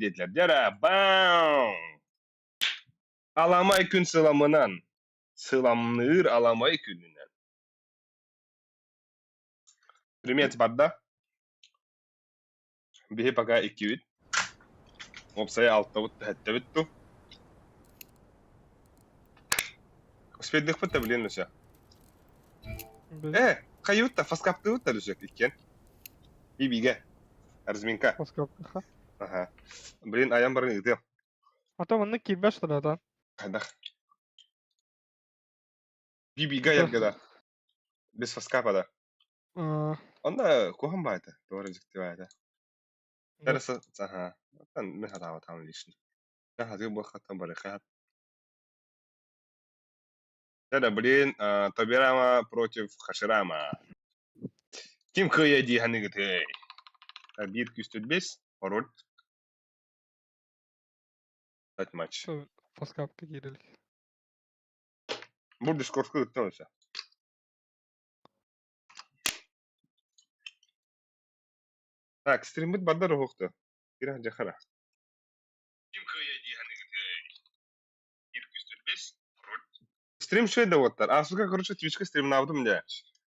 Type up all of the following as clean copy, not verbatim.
Диэтилэр. Дьэ эрэ, бам! Аламай күн сыламынан, сыламныыр аламай күнүнэн. Примет барда. Биһи пока иккибит. Уопсайа алтабыт сэттэбит ту. Успейдыхпыт да билиэн өсө. Э, хайыбыт да, фаскаптыыбыт да өсө иккиэн. Бибигэ. Разминка. Фаскаптыха. Ага. Блин, айан баран ыытыам. А то маннык киирбэт что ли, да? Хайдах? Бибига аярга да. Без фаскапа да. Онно куһаҕан баайта, туох эрэ дьикти баайта. Эрэ аха, мин хатаабатаҕым лично. Хатыы буолхаттан барыха. Да, блин, Тобирама против Хаширама. Ким кыайа дии саныгытый? Биир күүстүрбэс, пароль. Дать матч. Фаскапка киирэлик. Бу Дискордка ыттан өсө. Так, стриммит бардар уһукту. Кира жахара. Стрим шөй да уоттар. Аасыка, короче, Твичка стримнаабытым дьэ.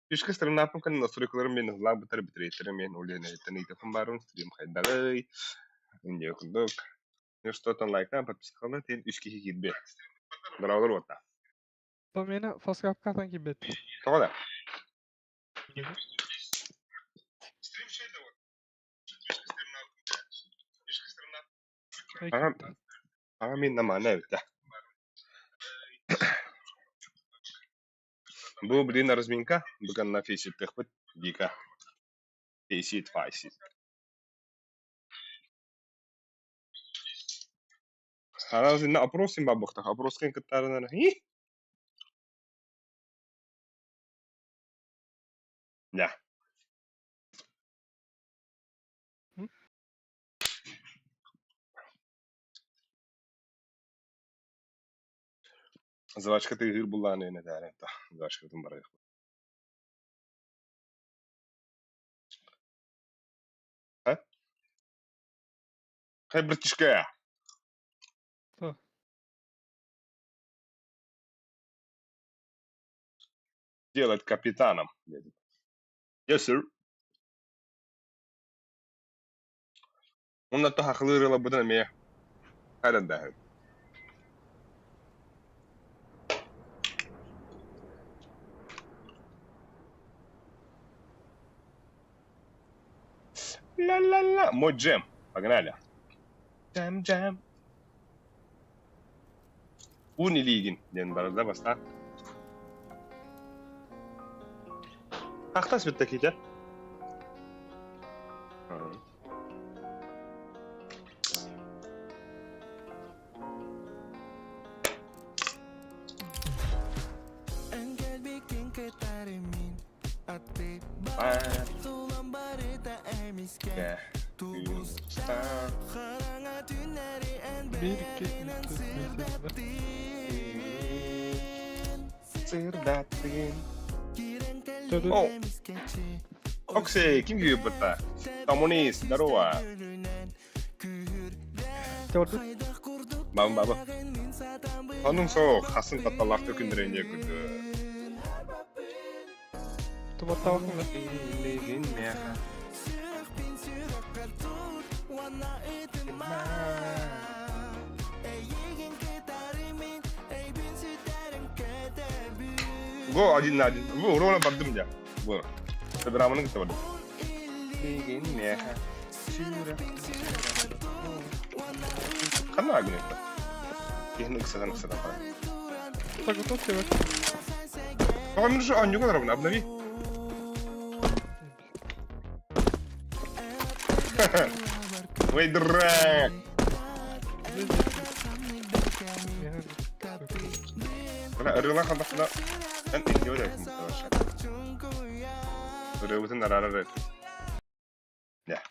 Твичка стримнааппын кэннэ настройкаларым мин ыллаабыттар битирейтэрим мен улиэнэһиттэн ыйытыахпын баарым стрим хайдаҕый инде курдук. Ну что-то лайктаан подпискалана тиэн үс киһи киирбит. Браво уотта. То мені фаскапкатан киирбит. Тоҕо да? Аҕам, аҕам мин намаана эбитэ. Бу блин разминка, бүгүн фейситтыахпыт Вика. Фейсит, файсит. Араас инна опрос им бабахтах, опроскын кыттаарынан Да. Жвачка тыаһыыр буллаҕына эн этээрэн жвачкатын барыах. А? Хай, братишка! Что? Делать капитаном. Yes, sir. Онно сахалыы ырыаларбытын эмиэ хайдан Ла-ла-ла. Мой джем. Погнали. Джем, джем. Уун илиигин диэн барда бастаан. Ахтас бүттэ киитэ. Биир, икки, үс, түөрт, биэс, Сырдаттын. О, Оксей, ким күйбүтэ? Коммунист, здорово. Төрдүс. Бабы бабы. Онун соох, хасын тапталлаахтык күндүрэние күндү. Тубаттаабаккын да. Го один на один. Бу урона бардым дьэ. Бу. Программаны кытта бардым. Ханна агнета? Киһини ыксатан ыксатан баран. Так вот тебе. Тоҕо мин уже оонньууга олоробун, обнови. Ой, дурак! Бля, ырыалаах хандахпына эн иһиэбит эбит вообще. Ырыабытын араарар эбит. Да.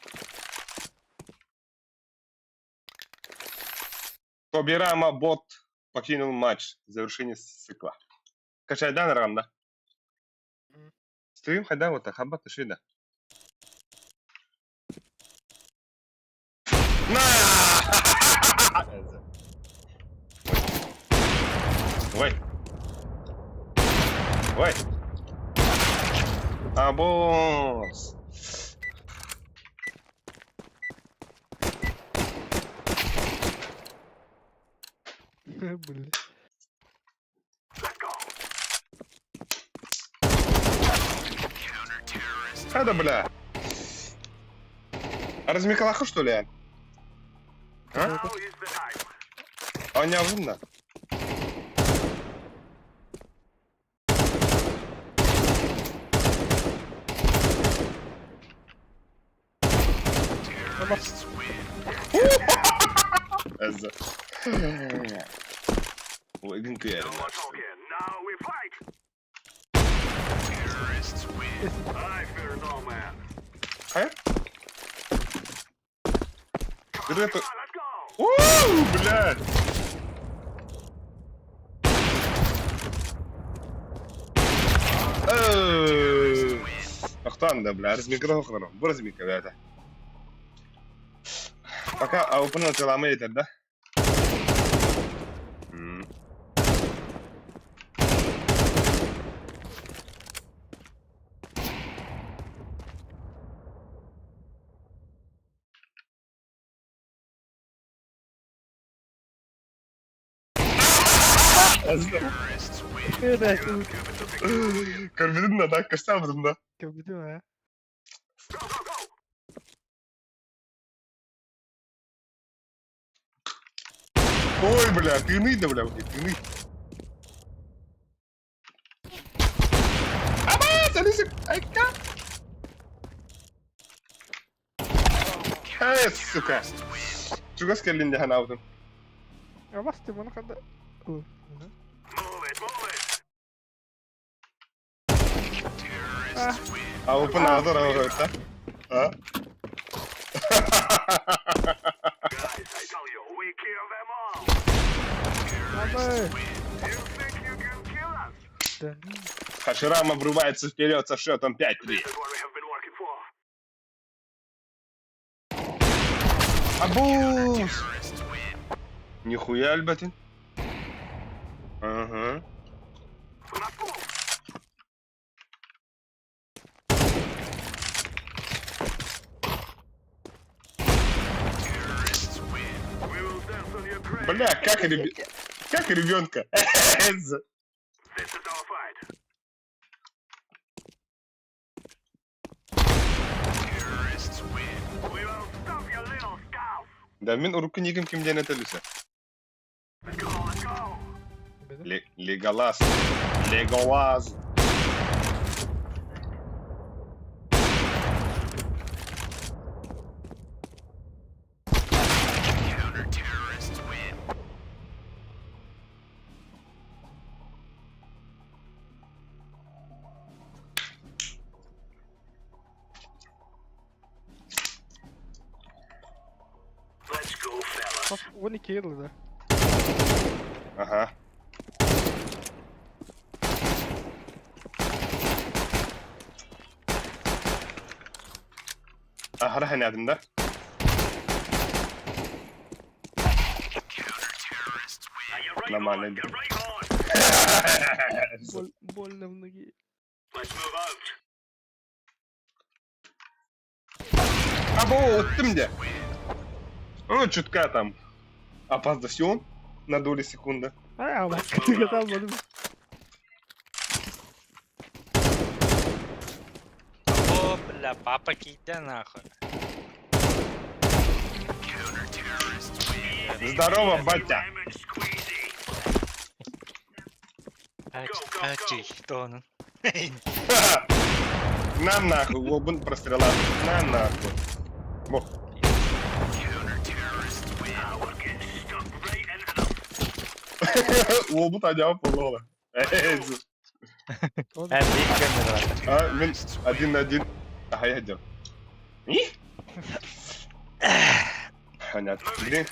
Тобирама бот покинул матч. Завершение цикла. Качайдан арҕанда. Стрим хайда вот хабба тышыда. На! Ой! Абонс! Бля. Хада, бля! А размекалаха, что ли? А? А не авынна? Эзza. Уигин күйәрін. Хайа? Грета. Уу, блядь! Ахтан да, бля, размикра хохнаром. Бу размика, бля, это. Пока аупын целама етер, да? Көрбүтүн да, да, көстө да. Көрбүтүм ээ. Ой, бля, тыны да, бля, тыны. Аба, залезик, айка. Эй, сука. Чугас кэллин дьаһан аутым. Абасты маны ханда. Аупын азыр ауырта. А? Хаширама врывается вперед со счетом 5-3. Абуз! Нихуя, Альбатин. Ага. Бля, как ребенка. Да мин урукку никим ким диэн этэлүсэ. Леголас. Леголаз. 12 yıl да. Ага. Ахара ханядым да. Нормально. Больно в ноге. Або, ты мне. Ну, чутка там. Опоздасен на доли секунды. А, О, бля, папа кида нахуй. Здорово, батя. Ачи, кто он? На нахуй, лобун прострела. На нахуй. Бог. Лобут аняв полола. А, мин один на один. Ага, я идем. Понятно. Блин.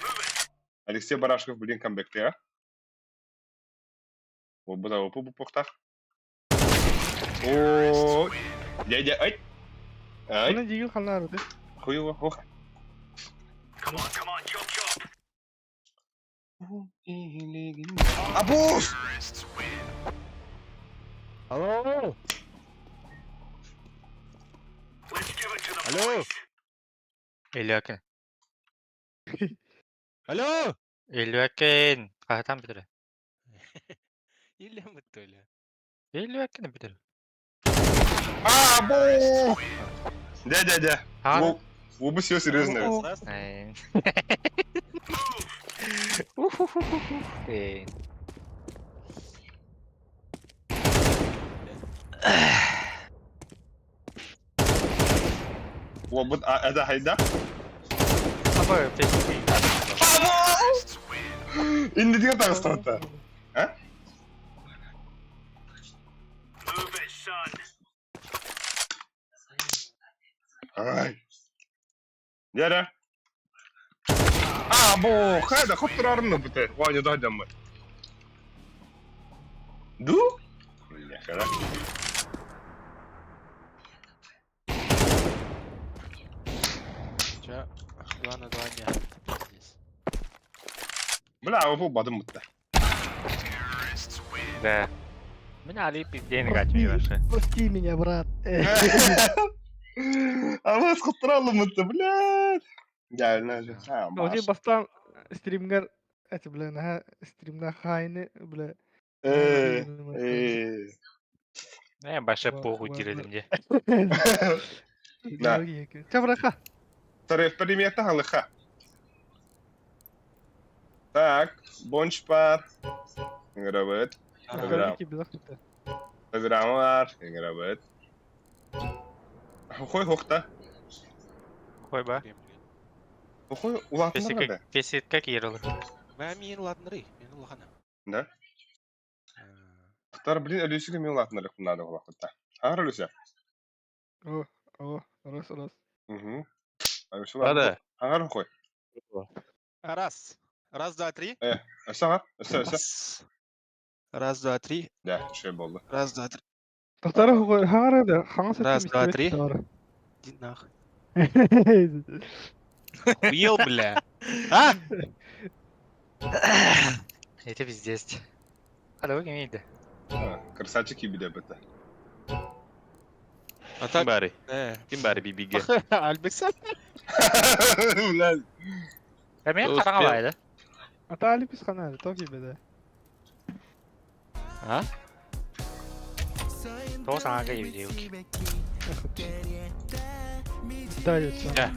Алексей Барашков, блин, камбэк ты, а? Лобута опу похтах. О, дядя, ай. Ай. Оны дигил ханнары. Хуево, ох. Абуз! Алло! Алло! Өлүөкүн. Алло! Өлүөкүн. Хаһытан бүтэрэ. Иллен бутты өлө. Өлүөкүн бүтэр. А, бу! Дядя, А? Оба все серьезно. Эй. Уху-ху-ху-ху. Эй. Оба, а это хайда? Аба, песни. Инде таҕыстарта. А? Ай. Дядя. А, бу, хайда, хоттурарны бute. Ваня дадям. Ду? Бля, Ча, 2 на 2 дня. Здесь. Бля, бу бадым бутта. Да. Меня Али пиздень гачми вообще. Прости меня, брат. А вас хоттуралым бутта, блядь. Я, на, Оди бастан стримгер эти, бля, на стримна хайны, бля. Э, э. Не, баше похуй киредим де. Да. Че, браха? Тариф примета халыха. Так, бончпар. Ыҥырабыт. Программа. Программа бар. Ыҥырабыт. Хой хохта. Хой ба. Хой улаатыннар да. Песик как ерылыр. Мә мин улаатыннары, мин улахана. Да? Тар, блин, Алюсига мин улаатыннар надо улаатта. Аар Алюся. О, о, раз, раз. Угу. Алюся Да-да. Аар хой. Раз. Раз, два, три. Өссө аар. Өссө, өссө. Раз, два, три. Да, үчүгэй буолла. Раз, два, три. Тохтары хаңара да, хаңа Раз, два, три. Иди нахуй. Уел, бля. А? Это пиздец. Хада вы имеете. Красавчик и бите. А Ким так? баары? Э. Ким баары бибиге? Альбексан. Блядь. Да мен Успел. қараңа да. Ата Али писхана, то кибеде. А? То саңа кебеде. Да, я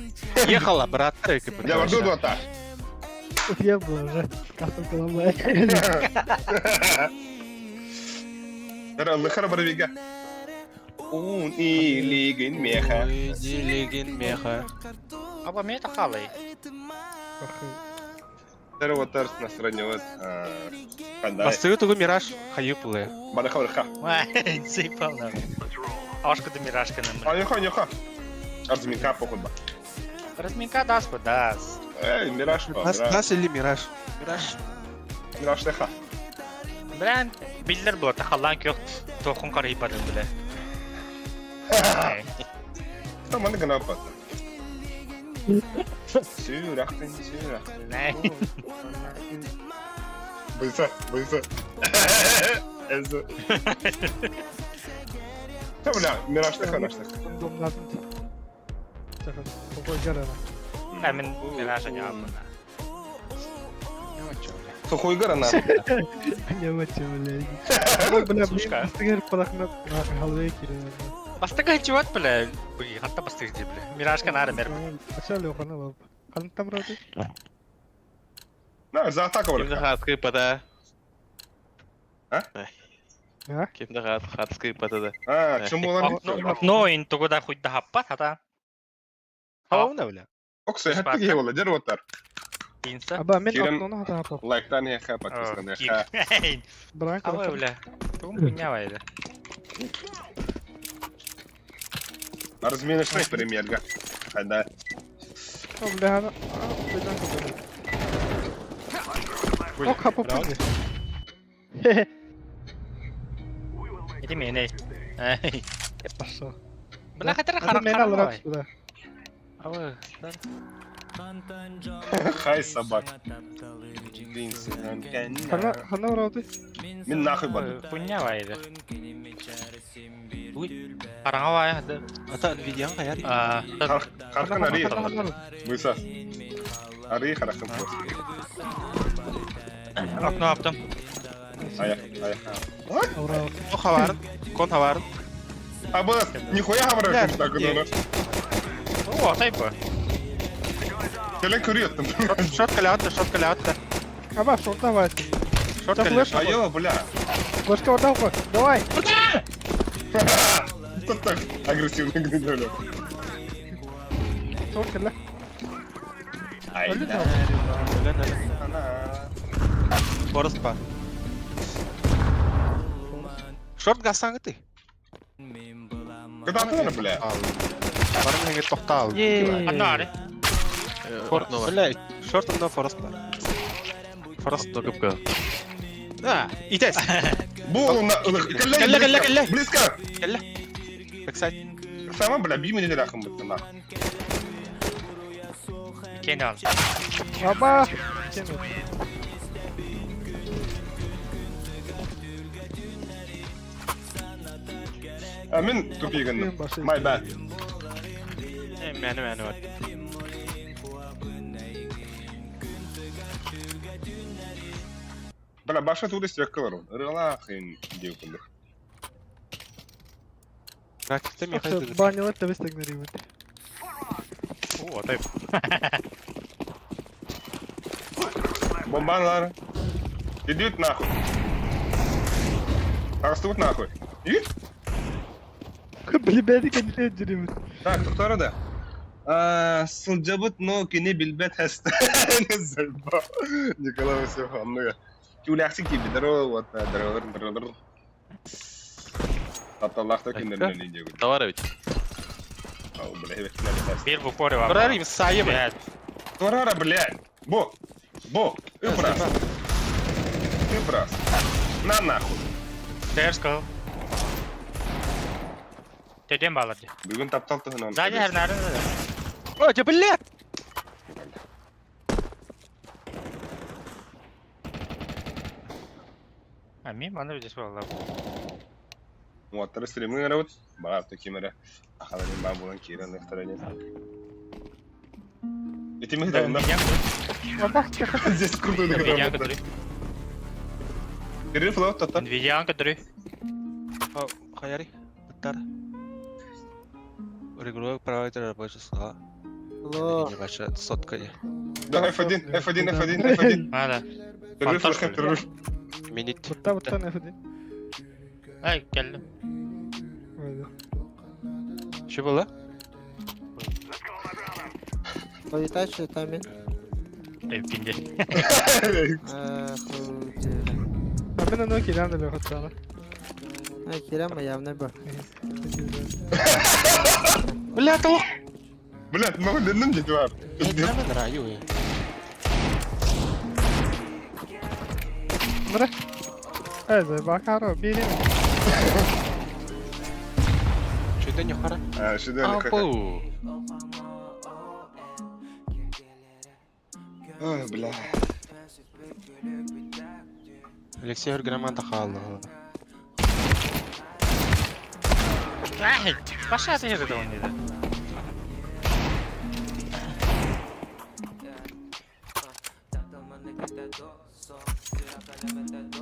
Ехала, брат. Я барду дуота. Съебла уже. Кастом голова. Тара лыхара барвига. Ун илигин меха. Илигин меха. Аба мен тақалай. Тара вот тар настроение вот. Кандай. Бастығы тугу мираж хайыпылы. Бараха бараха. Сыпал на. Ашкы мирашканы. Анюха, анюха. Разминка похуй ба. Разминка дас ба дас. Эй, мираж ба. Дас, дас или мираж? Мираж. Мираж теха. Блин, биллер була тахаллан кök тохун карый барды биле. Там маны гына пат. Сүрәхтен, сүрәхтен. Не. Быйса, быйса. Эзі. Та бля, мираж теха наш теха. Ә мен мираж аняпына. Сухой гора на. Я вот блядь. Бля, Сушка. бастыгер палахна халве кире. Бастыга чуат бля. Буги хатта бастыга ди бля. Миражка нары мер. Ача лохана лап. Хан там роты. На, за атаку Кимде бараха. хаатскый пата? А? А? Кимде хаатскый пата да? А, чему олар? Но ин тугуда хуйда хаппат хата. Хауна, бля. Окса, хатты ге бола, дер отар. Инса. Аба мен Кирен- окнону хата хапа. Лайктан еха, подписан еха. Бранк. Абай бля. Тугун хуйня байда. Разминочный премьерга. Хайда. Бля, ана. Ок хапа пуги. Иди мене. Эй. Пошел. Бля хатыр Ата харак мен харак. алрак сюда. Абай. Хай собак. Хана хана роты. Мин нахуй баду. Хуйня байда. Хараҥа баайа да. Ата Nvidia-ҥ хайар? Хархан арый. Быса. Арый харахын просто. Окно аптым. Аяқ, аяқ. О, хабарын. Кон хабарын. Абы, нихуя хабарын так ну. О, атай бу. Кэлэн көрүөттüm. Шот кэлэҕит шот кэлэҕит Аба, шорта давай. Шот кэллэ. Айо, бля. Флешка орда ухо. Давай. Тут так агрессивно гнило. Шорт кэллэ. Ай. Өлөн өлөн. Форест па. Шорт гасаңыты. Кытаатына, бля. Барын хеңе тоқтал. Анна ари. Форт Бля, шорт онда форест бар. Форест. Кыпка. А, итес. Бу на Кэллэ, кэллэ, кэллэ. Близко. Кэллэ. Бэксайд. Сама, бля, би мне дахым быттына. Кенал. Аба. А мен тупиган. My bad. Мәне мәне бар. Бля, баша туды стреккалар. Рылахын деукунду. Ракетте Михаил. Банилар тебе стегнеривает. О, атай. Бомбанлар. Идут нахуй. Растут нахуй. И? Билбэти кэннэ дьиривит. Так, доктора да. Сылдьабыт, но кини билбэт хэст. Зальба. Николай Васильев, анныга. Тюляхсы киби, здорово, вот, здорово, здорово, здорово. Тапталлахта күннеринен индиогун. Товар ведь. Ау, бля, хэвэт Бир бу кори бар. Барар им сайы бля. Турара, блядь. Бо. Бо. Ыпрас. Ыпрас. На нахуй. Терскал. Теден балады. Бүгүн таптал туһунан. Сзади хернарын. О, да блядь. А ми маны здесь балла. Муаттары стримы гарабыт. Баар кимере. Ахаларын баа булан киирен лехтарани. Ити мы да. Аба. Здесь круто Nvidia да. көтөрү. Кирилл флоу тата. Nvidia көтөрү. Хаяри. Баттар. Регулировка провайдера рабочего стола. Алло. Не ваша сотка. Да, F1, F1, F1, F1. Ада. Перерыв, перерыв. Минит. Бутта бутта нефеди. Ай, келдим. Что было? Полетать там мен. Эй, пинде. А мен аны кирәм дә хатсана. А, кирәм явно бу. Бля, толк. Блядь, ну ленным дети бар. Мен раю. Бра. Э, бакаро, бери. Что это не хара? А, шедевр. Апу. Ой, бля. Алексей Громан тахал. Ай, баша ты же не да.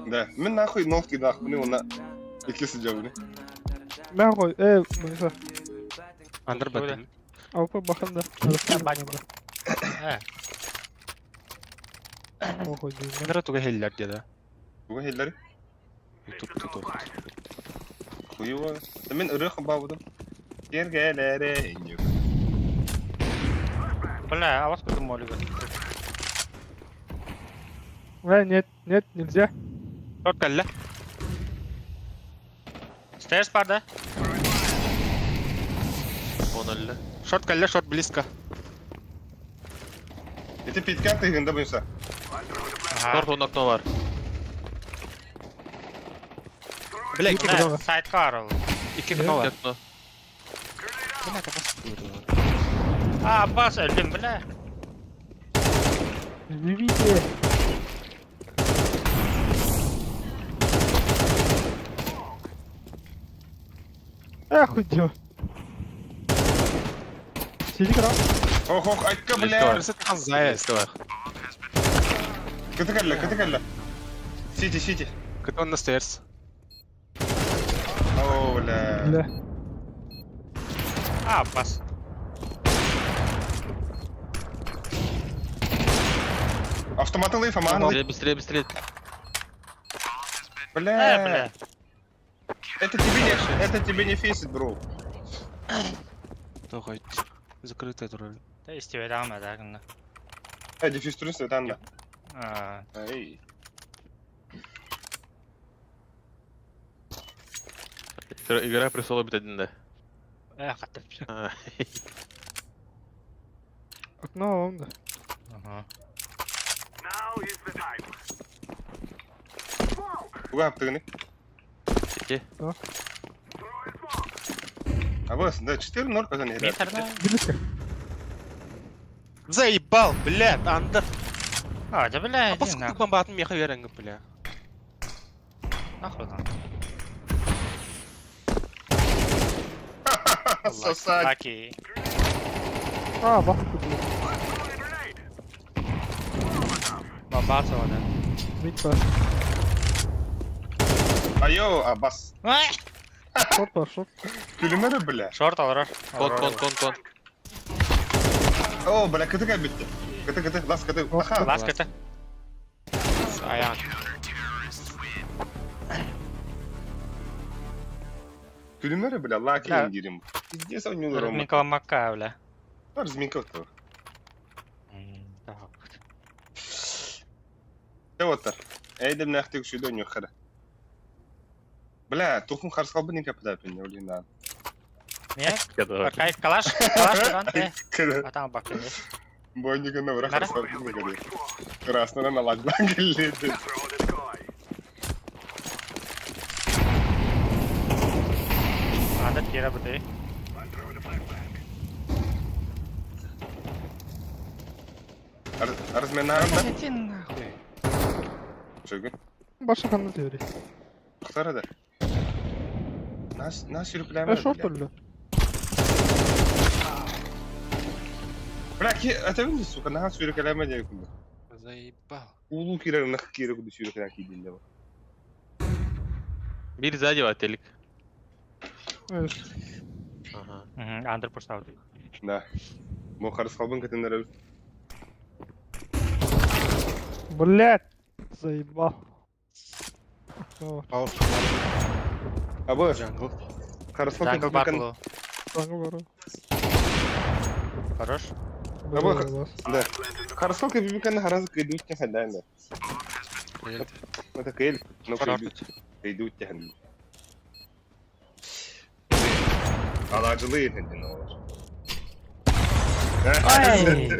Да, мен нахуй ногти нахуй, не она. Икки сидел, Нахуй, э, мыса. Андер баттым. Алпа баханда. Э, Охой, Андер туга хеллер деді. Буга хеллери. Ютуб тут. Хуево. Да мен ырых бабудым. Кергелере. бля, а вас куда молю. Э, нет, нет, нельзя. Шорт кэллэ. Stairs бар да? Он өллө. Шорт кэллэ, шорт близко. Ити питкан тыгында буйса. Форт он окно бар. Бля, икки Бля, сайтка бар ол. икки окно бар. Окно. Бля, это бас. А, бас өлдүм, бля. Живите. Эх, уйдё. Сиди краб. Ох, ох, айка, бля. Заяц. Кыты кэллэ, кыты кэллэ. Сити, сити. Кыты on the stairs. О, бля. Бля. А, бас. Автоматы лыф, аман. Быстрее, быстрее, быстрее. Бля. Бля. Это тебе не, это тебе не фейсит, бро. Тоҕой. Закрытая турар. Да истибэтэҕим этэ гынна. Э, дефьюз турун сытан да. Аа, Эй. Игра пришла бит один, да. Э, хаттым. А, Окно он да. Ага. Туга аптыгыны? Сити. Абыс, да, 4-0 казан Мин играет. тарда. Близко. Заебал, блядь, андер. А, да бля, А иди поскольку нахуй. бомбатын меха веренгі, бля. Нахуй там. Сосать. Лаки. А, бахты, блин. Бомбация да. Мид бар. Айо, Абас. Шорт бар, шорт. Күлүмөрө, бля. Шорт алар. Кон, кон, кон, кон. О, бля, кыты кәбитте. Кыты, кыты, лас кыты. Аха. Лас кыты. Аян. Күлүмөрө, бля, лаки Да. индирим. Пиздец, он не уром. Разминка бля. Разминка вот. Так. Те вот. Эйдем нахтык шүйдө нюхара. Бля, тухум харсал бы не капда пен, блин, да. Нет? Я давай. Кай, калаш, калаш, калаш, Кыды. А там бак не. Бойника на враг Нара? харсал бы не капда. Красного на ладна галеты. Анда кира бутый. Разминарым да? Иди нахуй. Чөгүн. Баша ханна теория. Актара да. Нас нас Э, yürükleme. шорт өллө. Бля, ки атабын сука, нас yürükleme diye kundu. Заебал. Уулуу кирер нах кире куду сүйрүклен кийдин деп. Бир сзади бар телек. Э, Ага. Андер пуштау. Да. Мо харс калбын кетенер. Блядь. Заебал. Окно. Пауэр. Абы, Джангл. харс Джангл калбын бар Джангл бар. Хорош. Бля, Абы- бас. Да. Харс калбын бибикан харас кыйдут те хандан. Это кел, но кыйдут. Кыйдут те хандан. Алажылы хандан олар. Ай.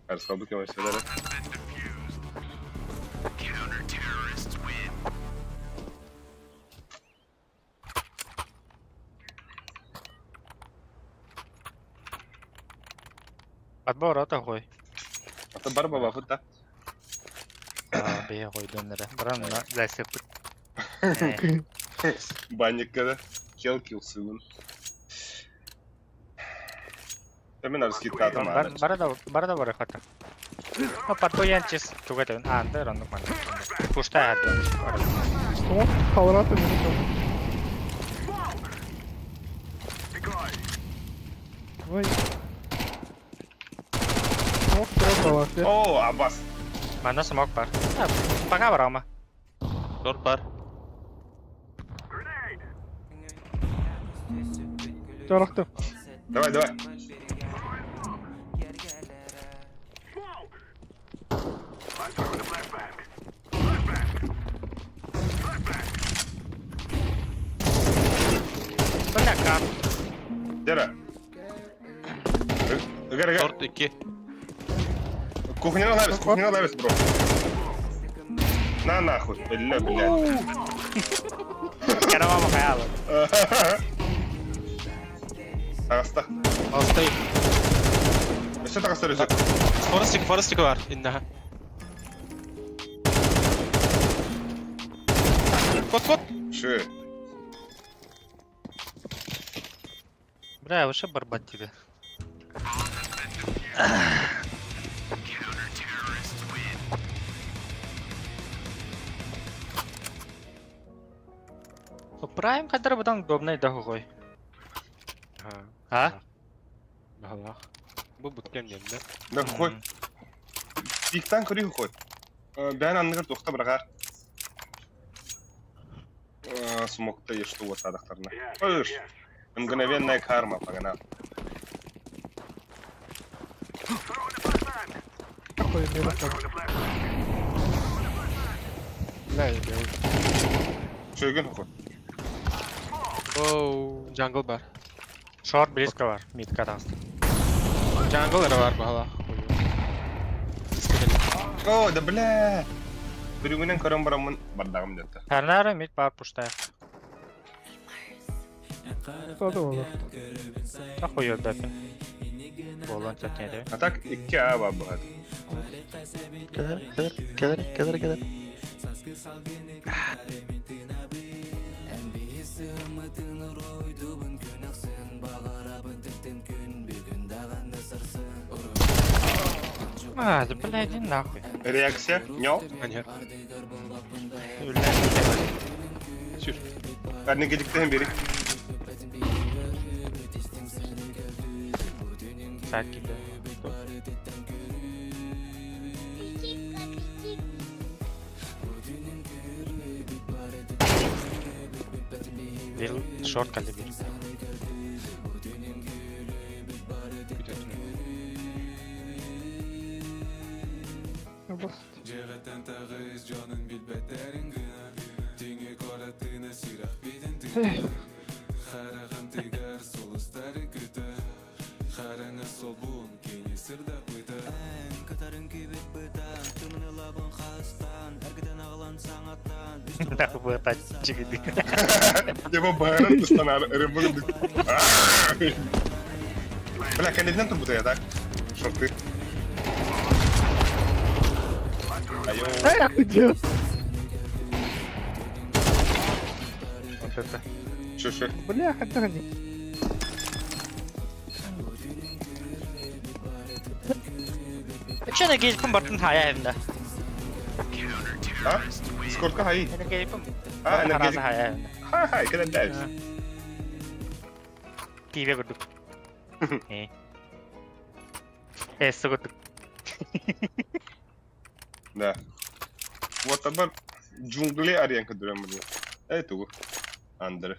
Харс калбын кемешлер. Отбор ата хой. Ата бар баба фута. А, бе хой дөннере. Баран на зайсып. Банникка Кел килсуун. Мен арски катам ана. Бара да бара да бар хата. Ну, подтуянчис тугатын. А, андер оннук ман. Пушта хат. Смок халраты не Ой. Смок дропала. О, Аббас. Манда смок бар. Пока барама. Шорт бар. Жарақты. Давай, давай. Бля, кап. Дера. Гара, гара. Шорт 2. Кухняны алабыз, кухняны алабыз, бро. На нахуй. Бля, бля. Карамама хаялы. Аста. Алстай. Өсө тагыстар өсө. Форестик, форестик бар. Иннаха. Кот, кот! Шы. Бля, вообще барбат тебе. Прайм который бутан удобный да хуй. А? Баһалаах. Бу буткем диэн да. Да хуй. Пиктан көрүү хуй. Бээн анныгар туохта быраҕаар. Смокта ешту уотаадахтарына. Ыш. Мгновенная карма, погнал. Такой мелко. Бля, я белый. Чөйгөн хуй. Оу. Jungle бар. Шорт близко бар, мидка таҕыста. Jungle эрэ бар баһалаах. О, да бля. Бүрүгүнэн көрөн бараммын бардаҕым диэтэ. Тарнары мид бар пуштаев. Что было? Ахуй өрдөпүн. Буолуон сөп диэти. А так 2А бар быһат. Кэлэр, кэлэр, кэлэр, кэлэр, кэлэр. А, да бля, иди нахуй. Реакция? Нё? Аньер. Үллээн Сүр. Кадны гедиктен бери. Саат киирдэ. Бил шорт кэллэ биир. Бас. Нахуй бытать чигиди. Его баарын тустанар рыбын. Бля, кэннинэн турбута я так? Шорты. Айо. Эх, где? Вот это. Шо-шо. Бля, хотя не. Че на гейспун бартын хая эвнэ. А? Сколько хай? На гейспун. А, Хараза энергетик. хая эвнэ. Хай-хай, кэлэн дальше. Кииве курдук. Э. Эссе курдук. Да. Вот абар джунгли аренка дүрәм бу. Эй тугу. Андре.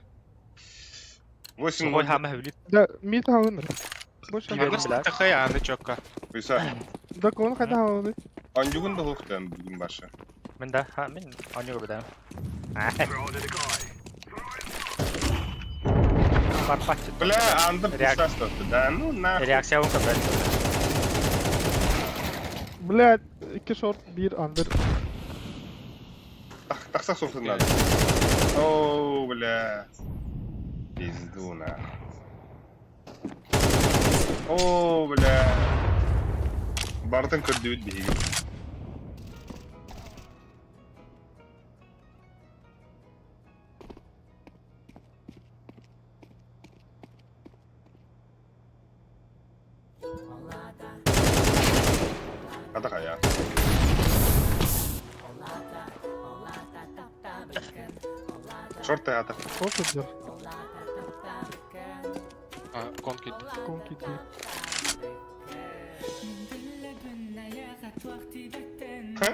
8 Сухой хама хөвлүт. Да, мид хавыныр. Больше Киирэн Аны бля. тахай аны чокка. Буйса. Да, кон хотя хавыныр. Анжугун да хуктан бүгүн башы. Мин да, ха, мин оñуга бедам. Барпат. Бля, андр Реак- пустастты. Да, ну нахуй. Реакция он көбөт. Бля, iki short, bir under. Тахса соқтын надо. О, бля. Пизду нахуй. О, бля. Бартын көрдүбүт биһиги. Ата хая. Шорты ата. Сколько держ? А, кон кит. Кон киди. Ха?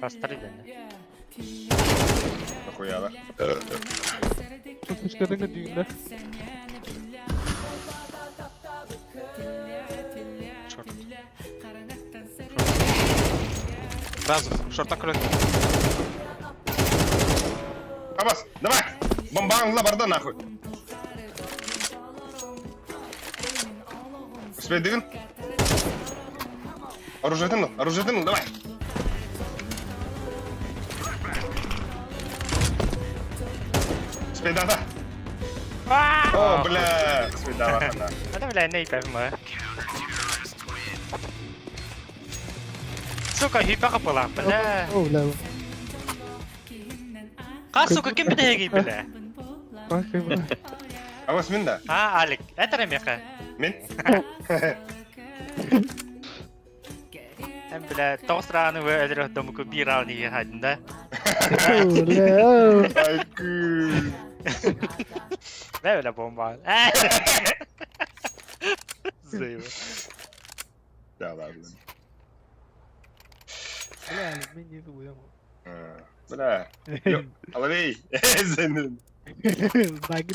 Бастары дэнэ. Нахуя, да? Tutuşlarını düğünde. Шорт. Сразу. Шорта көрөн. Абас, давай! Бомбаңла барда нахуй. Успей Оружие тынул, оружие тынул, давай! Успей, да, да. О, бля, свидала она. Это, бля, не пойму. Сука, хипа была, бля. О, бля. Ка, сука, кем бля, бля? А вас мин да? А, Алик, это Ремеха. Мин? Эм, бля, тоғыз рауны өлөр домуку бир рауны ехадын да. Бля. Айкы. Бля, бля, бомба. Зыва. Да, ладно. Бля, мин не думаю. Бля. Алавей. Зенин. Баги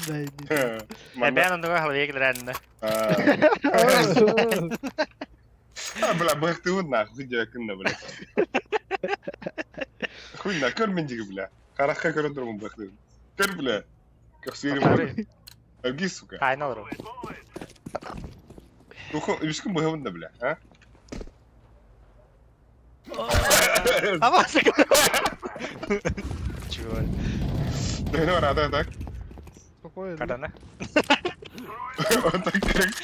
да. Мен онуга голове килерәнне. А, бля, быхтыбын нахуй дьякын да, бля. Хуй на, көр мен диги, бля. Харахка көрөн турмун быхтыбын. Көр, бля. Көхсүрүм. Өрги, сука. Кайна олору. Уху, үскүн быхыбын да, бля, а? Ама сука. Чего? Дойну рада так. Спокойно. Кадана. Вот так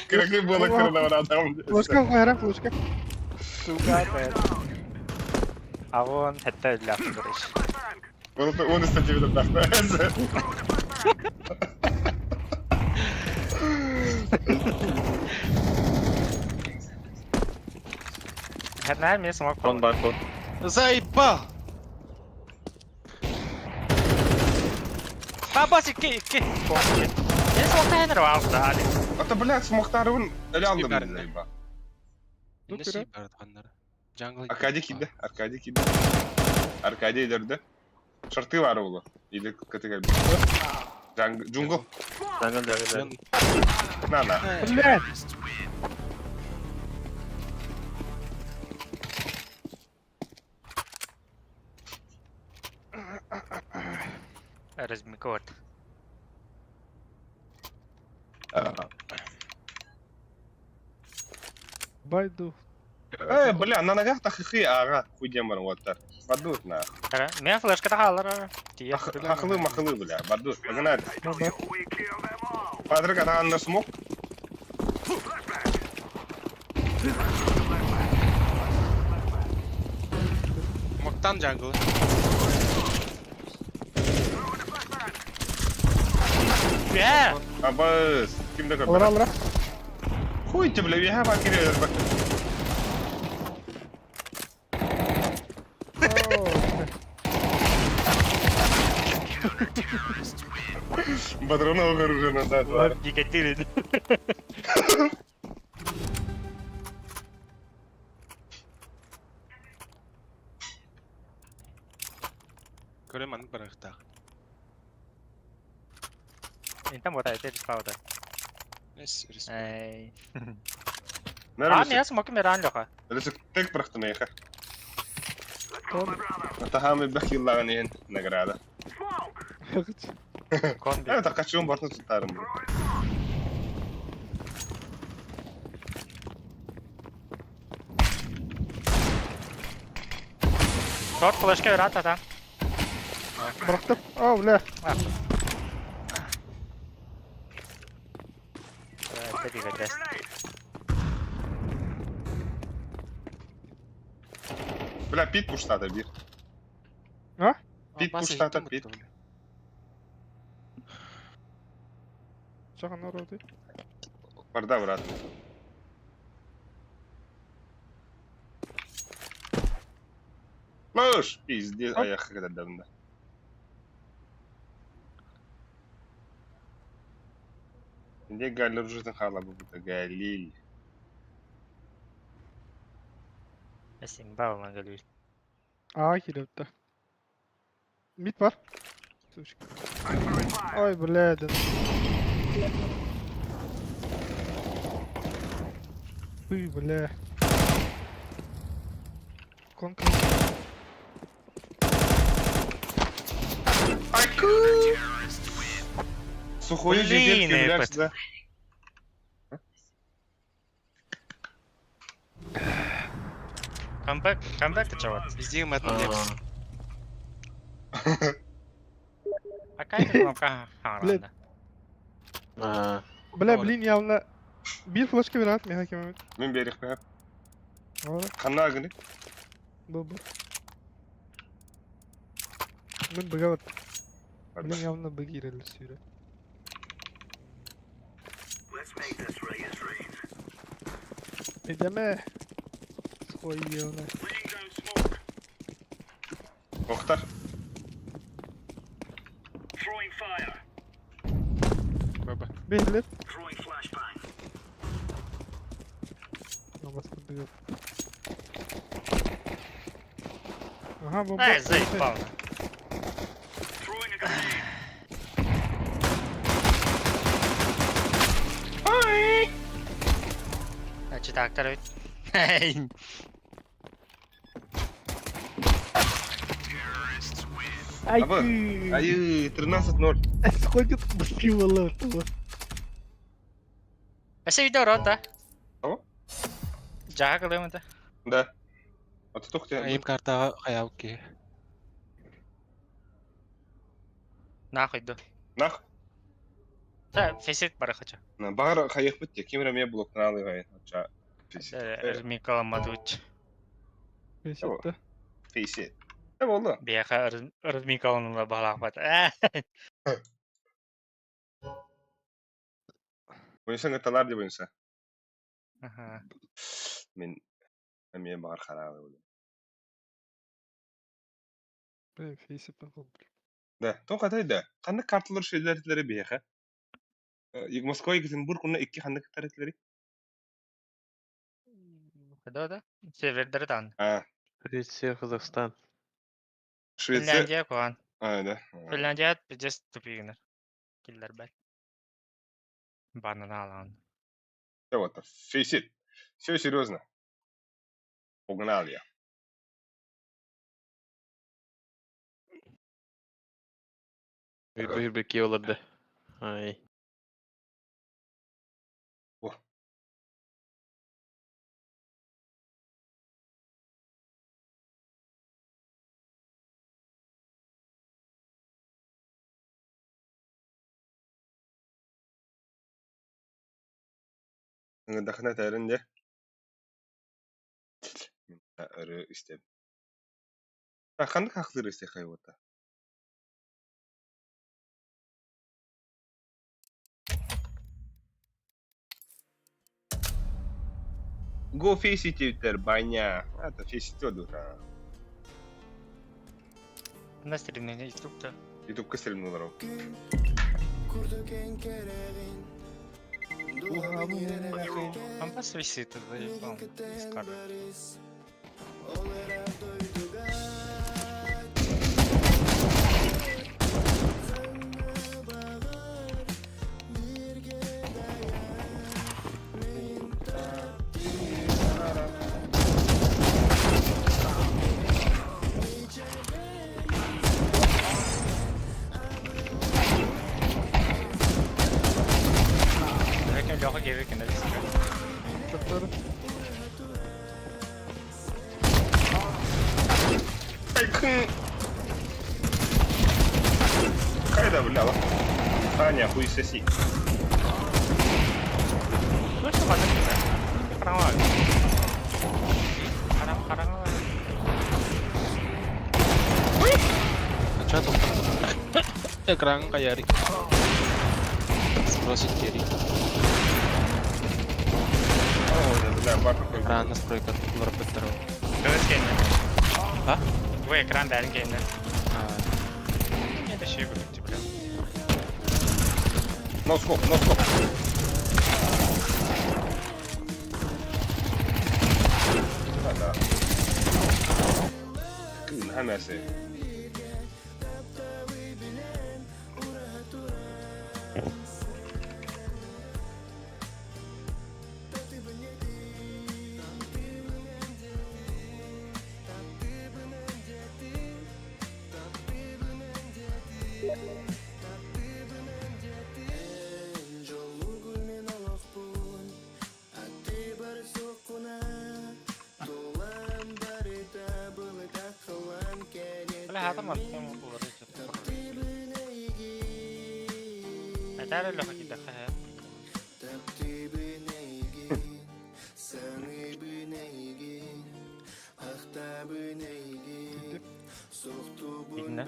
крак было крына рада. Флешка, хайра, флешка. Сука, это. А вон это для короче. Вот он из статьи видно Хернер мне смог. Он бар кон. Заебал! Баба ки ки. Я смог тайнер вал да. Ата, блядь, смохтарыбын эле алдым заеба. Джангл. Аркадий киде, Аркадий киде. Аркадий дөрдө. Шарты бар улу. Или категория. Джунгл. Джангл, джангл, джангл. На, на. Блядь. Размикот. Байду. Э, бля, на ногах тахыхы ага, хуй демон вот так. Бадут на. Мен флешка тахалар. Хахлы махлы, бля, бадут. Погнали. Патрик, а на смог? Моктан джангл. Э! Абыз, кимде Алра, көрдү? алра. Хуй тебе, бля, я бак кире бак. Патронов оружие назад. Екатерина. Көрөм аны барахтах. Интам вот это спаута. Эс, риск. Эй. А, мен смог миран лоха. Тек брахтын еха. Тахамы бахиллаган награда. Кон Э, такачуун бартын тутарым. Шорт флешка верата там. Бырахтым. О, бля. Бля, пит пуштата бир. А? Пит пуштата пит. Чаган ороды. Барда, брат. Слышь, пиздец, а я когда давно. Где Галер уже хала бы Галиль. Симба мангалил. А, килепти. Мид бар. Сучка. Ой, бля, да. Ты, бля. Конка. Сухой Блин, житель, эпот. да. Камбэк, камбэк ты чего? Везде мы отмелись. А как это вам Блин. Аа. Бля, блин, явно... Биир флешка берат, меха кемемит. Мин берих бэһэп. Ора, Ханна гыны? бу бу. Мин быга бат. Блин, явно быги ирелер сүүрэ. Идеме. Схуйёна. Охтар. Баба. Бейлер. Намас быга. Ага, бомба. Эй, заебал. Значит, актор ведь. Ай, Аба. ты. Айы, 13-0. Сходит быстрее этого. Эсе видео рота. Того? Жага кылым это. Да. А то только Айым картаға қаяу ки. Нахуй ду. Нах. Та фесит бара хочу. Бағар хайық бітті. Кемера ме блок налы гай. Ча. Микола Мадуч. Бесит, Фейси. Э болду. Бияха Миколаны балақ бат. Бойынса гаталар деп бойынса. Аха. Мен мен бағар харалы болду. Блин, фейсип Да, тоқатай да. Қандай карталар шөйләрләре бияха? Москва Екатеринбург уна икки ханнык таретлери? Да да. Севердердан. А, Швеция, Казахстан. Швеция. Финляндия куан. А, да. Финляндия пиздец тупигнер. Киллер бәл. Банан алан. Все вот, фейсит. Все серьезно. Погнали я. Bir bir ki olurdu. Ай. О. Дахна тәрінде. Өрі істеп. Қандай хақлыр істе хайуата? Go face it баня. Это face it дура. На стримне ютубта. Ютуб кестерим олар. Компас висит, заебал. Скажу. Лөкөн лөкө кебек кенде Который. Айкын. Қайда бля? Таня, хуй соси. Ну что базар Караңа. Караң караңа. Ча тоқтап. Экран каяри. Спросит кери. О, бля, бар какой. Экран настройка ларпеттер. Көз кенде. А? Бу экран бәрін кенде. Это шей көрүк бля. No scope, no scope. Да, да. Кын хамасы. Бля, хата маттым булар. Этээр өлөхө киирдэххэ һэ. Итиннэ.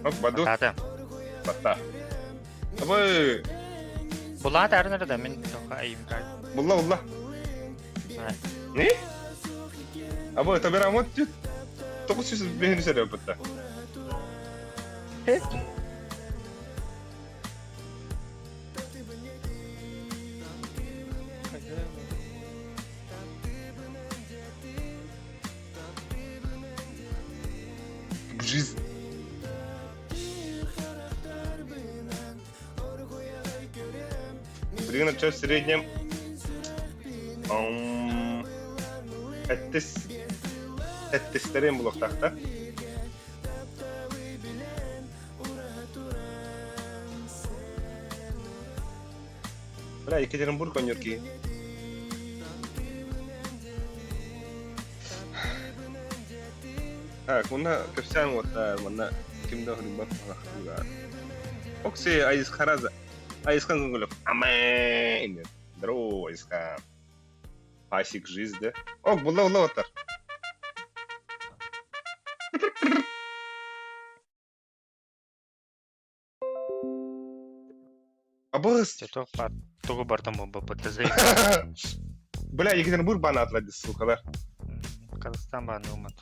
Оп, баду. Батаата. Батта. Абы. Булаат арынар да мин тоха айым кай. Булла, булла. Не? Абы, табера мот 900 сәрі бітті. Жизнь. Билигин оччо в среднем эттис эттистерин булуохтаахтар. Бля, Екатеринбург онньур киһи. Так, манна кэпсээн уоттаар, манна ким да уһуйбат баҕахтыылаар. Окси Айысхараза. Айысхан көҥүлүк. Амэн! Здорово, Айысхан. Пасик жизнь, да? Ок, булла, булла уоттар. Абыс! Туох баар тугу бартым буолбуппут Бля, Екатеринбург баан аатылар сукалар. Казахстан бааны умат.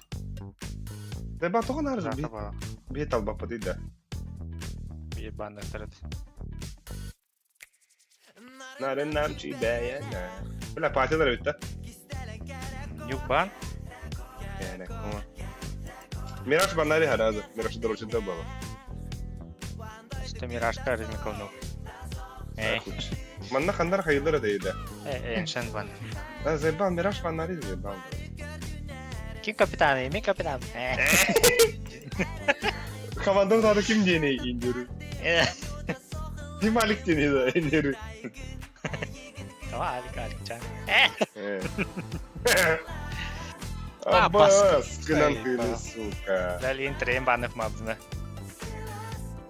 Да ба тоҕо наар бие талбаппытый да. Биир бааннартарат. Нарын намчи бэйэ. Бля, патилар эбит да. Юг баан. Мираж банари харазы. Мираж дорожче было. Что Миражка Резниковну. Э. Манна хандар хайылар дейді. Э, Эншен бан. Да, заебал, Мираж банари заебал. Ким капитан, мен капитан. Э. Командам тады ким диэни индюру. Ким Алик диэни да индюру. Давай, Алик, Алик, чан. Абас, кынан кыны, сука. Дали интерем банов мабдына.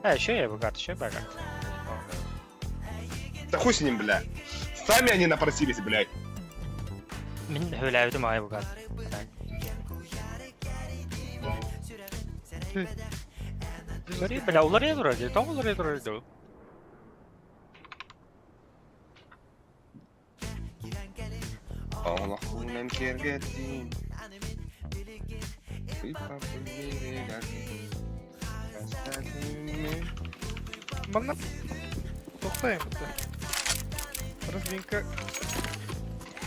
А, еще я богат, еще богат. Да хуй с ним, бля. Сами они напросились, блядь. Мин хөләбитим ай богат. Бля, улар ядыр, тоң улар ядыр. Олохунан кергеттин. Манна тохтайм это. Разминка.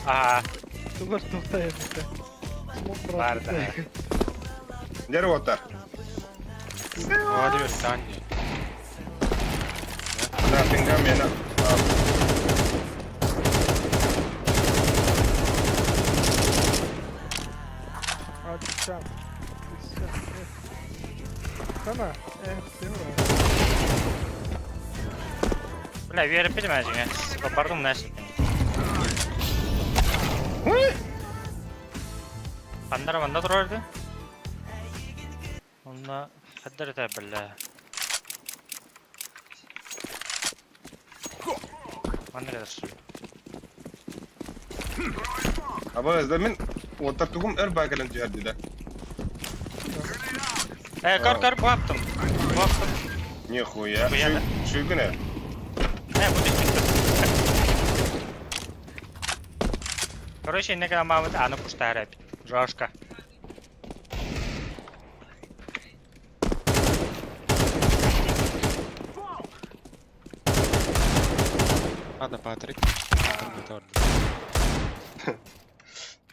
А, Тугар тохтайм это. Бар да. Дер оттар. Владимир Санни. Да, пинга мена. А, чам. Сана, все Бля, верip bilmeyeceğim ya. Pardon, ne? Андара манда турарды. Онна хаддар это бля. Манна кадыр. Абас, да мен оттар тугум өр багалан түһәрди да. Э, кор кор буаптым. Буаптым. Нихуя. Хуя, да? Шүйгүнэ. Э, бу Короче, не мамыт аны пуштар Жошка. Ладно, Патрик.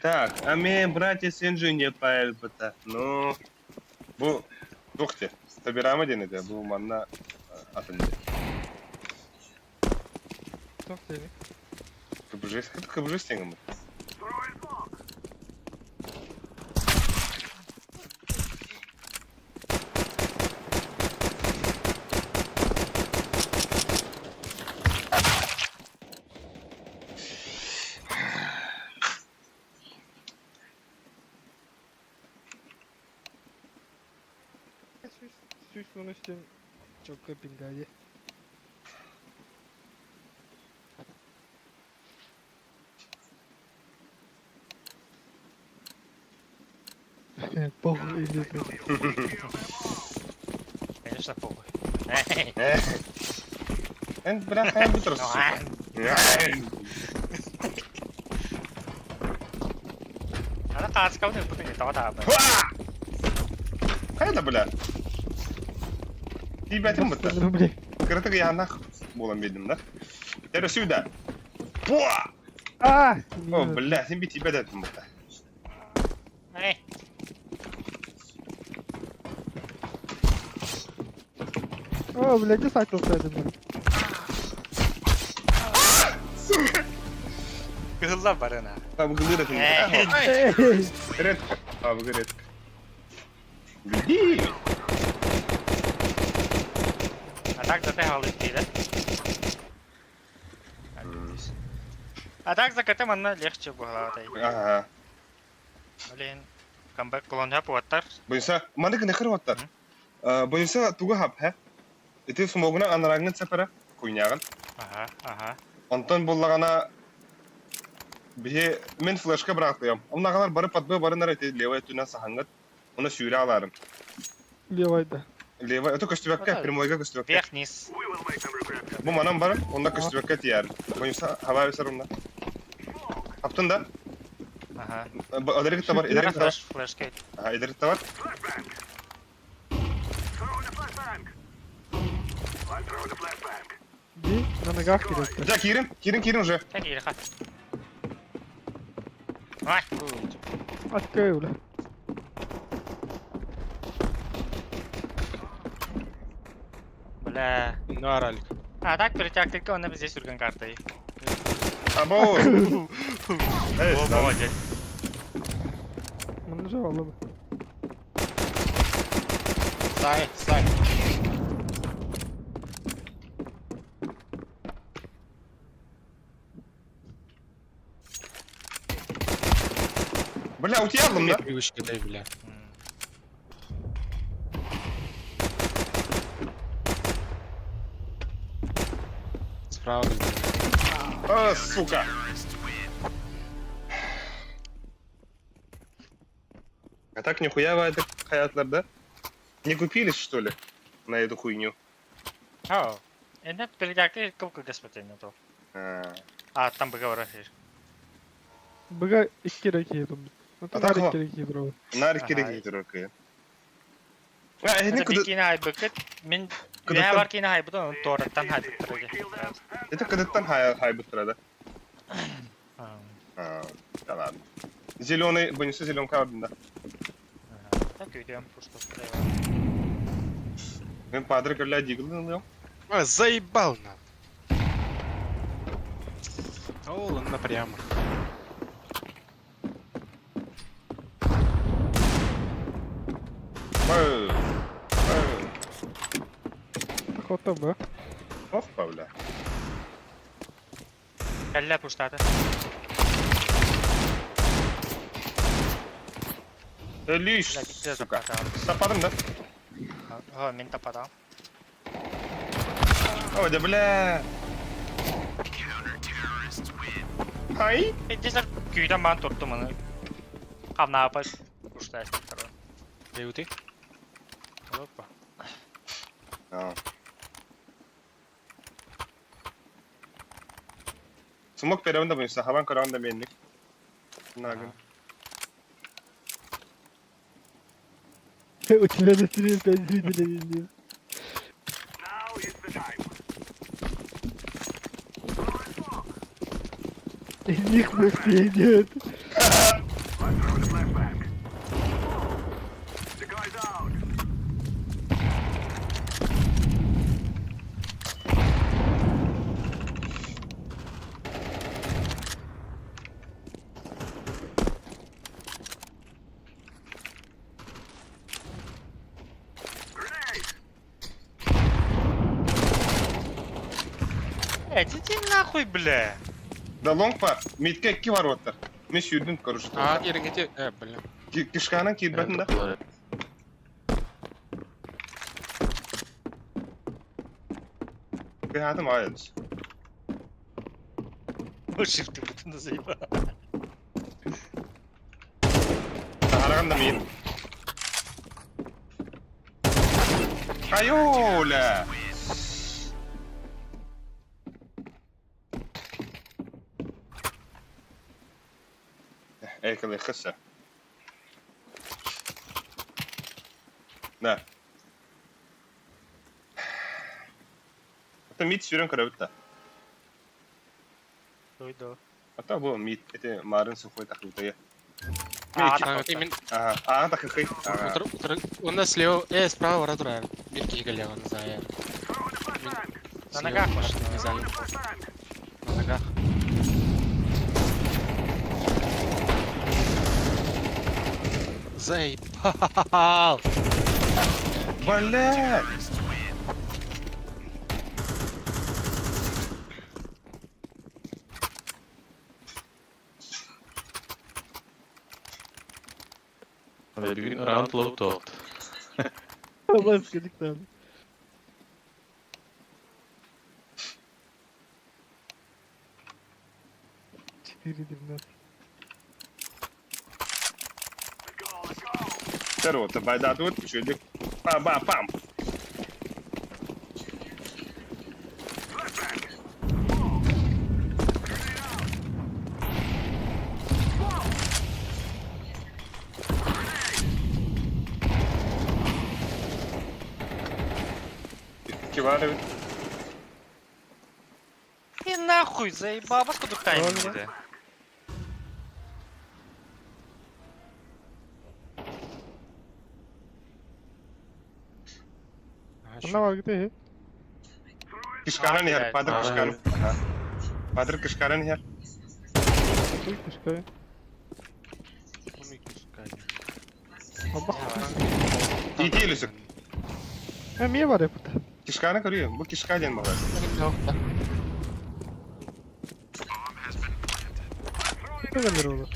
Так, а мен братья сенжи не паэлбата. Ну, бу духте. Стабирама денеде, бу манна атын. Тохтайм. КБЖ, КБЖ стенгам. 113 диэн чокка пингайы. Похуй или Конечно, похуй. Эн бля хайа бутер сука. Ана қааскабын ыппытын не тоҕо таабы. Хайа да бля. Тиийбэтим бутта. Кыратык ыйаанах буолан биэрдим да. Тере сюда. Пуа! А! О, бля, син би тиийбэт этим бутта. Эй, О, блядь, где сакл садим? кыһыллар барына. Табыгылыыр этим. Эй, Редко. Табыгы редко. Били. А так зате халыттыйда. А так за КТ манна легче буолатай. Ага. Блин, камбэк колонна пуаттар. Бойса, маннык нехер оттар. Бойса туга хап, хэ? Ити смогуна анараңын сапара куйнягын. Ага, ага. Онтон буллагана биһи мен флешка быраактыйам. Оннагалар бары подбой барынар эти левая түнә сахангат. Оны сүүрэ аларым. Левай да. Левая, это көстүбэккэ, прямойга көстүбэккэ. Вверх вниз. Бу манан барып, онда көстүбэккэ тиярым. Бойса хабар бисер онда. Аптын да? Ага. Эдерик бар, эдерик бар. Флеш, флешка. Ага, эдерик бар. Ди, на ногах кидать. Да, кирин, кирин, кирин уже. Так, Ириха. Ай, Открой, бля. бля. Ну, аралик. А так перетягтык, он здесь үрген картой. Або. Эй, О, молодец. Он же алып. Сай, сай. Бля, утярлым да? Привычка дай, бля. Справа, бля. А, сука. А так нихуя вы это хаятлар, да? Не купились, что ли, на эту хуйню? О, это перетягтык, кылкы господин то. А, А, там бы говоришь. Быга икки ракету. А так Нарик ракету. Нарик Ага. керек керек. А, это Это куда? бикини хайбыкыт, мен Кыдыттан- Я бар кини хайбытын, тораттан хайбыттыр. Это кыдыттан хай хайбыттыр, да? А, да ладно. Зеленый, бонусы зеленка алдында. Так, үйдем, пушку. Мен падры көрля дигл А, заебал на. О, ладно, прямо. Охота б. Ох, бля. Кәллә пуштаты. Лишь, Бля, китте сука. западам. Сападым да? О, мен тападам. О, да бля. Хай. Здесь күйден маған тұрды мұны. Қамна апай пушта Эй, ты? Опа. А. Смок перевында буюнса, хабан көрөндө менник. Нагын. У тебя на стриме 5 зрителей везде. Из них просто идет. Эй, иди нахуй, бля. Да лонг бар. Митке ки бар оттар. Мен сүйдүм, короче. А, еріңе Э, бля. Кишканан кийбетин да. Тыаһаатым аҕай адьас. Шифты бутун да заебал. Таһараҕын да миин. Айоля! Экали хыса. Да. Это мид сүүрэн көрөбүт да. Дойду. А то бу мид эти марын сухой тахыбытая. А, Мин Ага, а тахыхый. Ага. У нас слева, справа ворота турар. Бир киһи кэллэҕин знаю. На ногах, может? Не знаю. На ногах. Заебал! Блядь! Раунд лоу топ. Бас кэлик 4-12. Здорово, байдатыбыт, үчүгэйдик. Па-ба-пам! Икки баар эбит. И нахуй, заебал, бас кудук тайминг диде. Онно бар где? Кишканан иһэр, блядь. Падыр кишкан. Ага. Падыр кишканан иһэр. Туй кишка. Оба. Иити илүсүк. Эмиэ бар эппит. Кишканы көрүө. Бу кишка диэн баҕар. Кэлэр ол.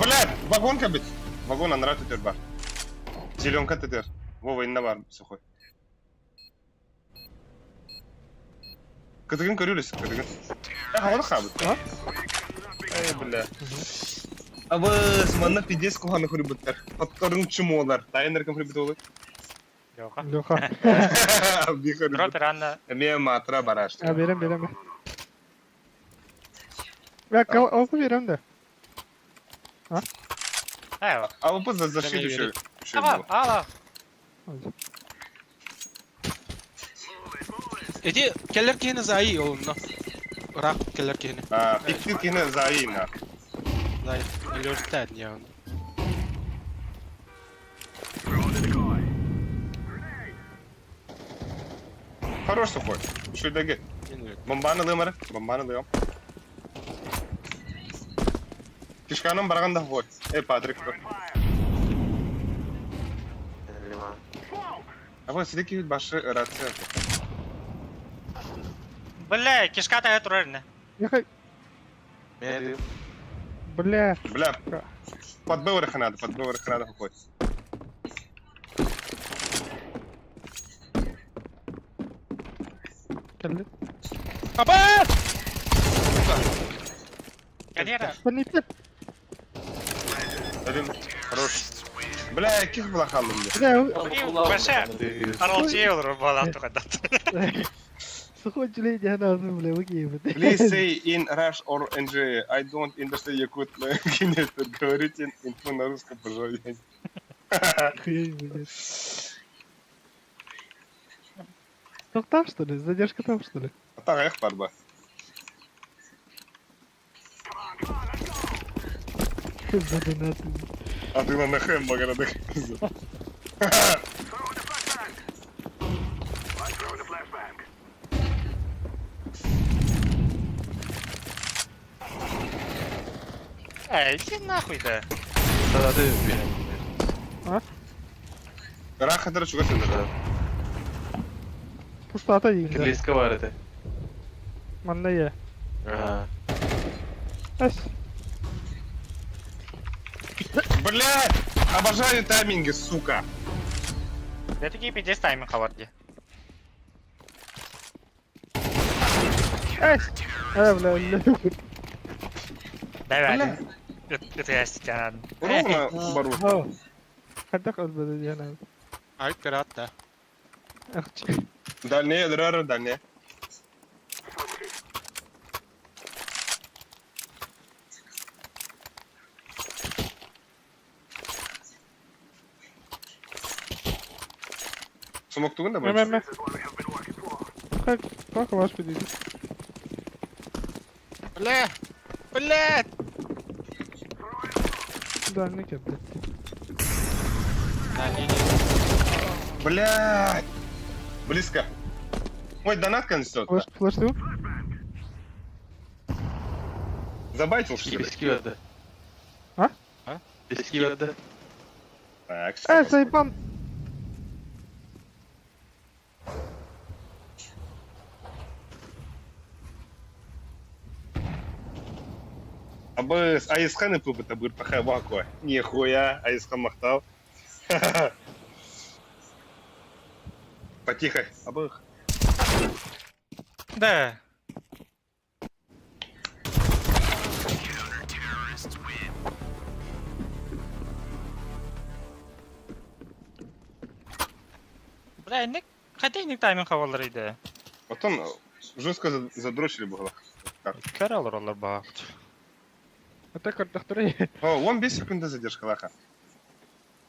Блядь, вагонка бит. Вагон анара төтөр бар. Зеленка төтөр. Вова инна бар сухой. Кытыгын көрүлүс, кытыгын. Э, хаваны хабыт. А? Эй, бля. Абыс, манна пиздец куханы хурибуттар. Хотторун чумолар. Тайнер кем хурибут олы. Леха. Леха. Би хурибут. Дропер Анна. Эме матра бараш. А берем берем. Я кал берем да. Э, А вы за защиту еще. ава, ава. Эти келлер киһини заи олунна. Рак келлер киһини. А, пиктир кихне заина. Зай. Өлөртән я. Хорош сухой. Шуйдаги. Бомбаны лымары. Бомбаны лым. Кишканын барганда вот. Э, Патрик. А вот сидики башы рация. Бля, кишка та турар не. Ехай. Бля. Бля. Под Б надо, под Б надо какой. Кэлли. Апа! Карьера. Панипет. Один. Хорош. Бля, каких блахалым Бля. Баша. Аралчы olur бала тухадат. Сухой чулей диана бля, выкинь. Please say in Rush or NG. I don't understand Yakut. Говорите инфу на русском, пожалуйста. Хуй, блядь. Ну там что ли? Задержка там что ли? А так эх барба. Задонаты. А ты на нахем багарадах. Эй, иди нахуй да. Рахатыр чуга сендер. Пустата дейін. Кириллийска бар это. Манна я. Ага. Ас. Блядь! Обожаю тайминги, сука! Да такие пиздец тайминг хаварди. Э, бля, бля. Давай. Ытыястан. Ровно бару. Хайдах өлбөдө диэн. Айт кыраат да. Ахчы. Дальнее, дальнее, дальнее. Смок тугун да Мэ больше? мэ. Как как ваш подойди? Бля! Бля! Дальний кеп, блядь. Да, не, не. Блядь! Близко. Ой, донат конституция. Флеш, флеш ты? Забайтил, что ли? Пески verdi. А? А? Пески verdi. Так, Э, всё. заебан. Абы Айысхан ПП быр паха бакуа. Нихуя, Айысхан махтал. Потихо. Абы. Да. Бля, не хотя не тайминг хавалар иде. Потом жестко задрочили бы. Көр алыр олар бак. А так ардахтыры. О, он 5 секунд задержка, лаха.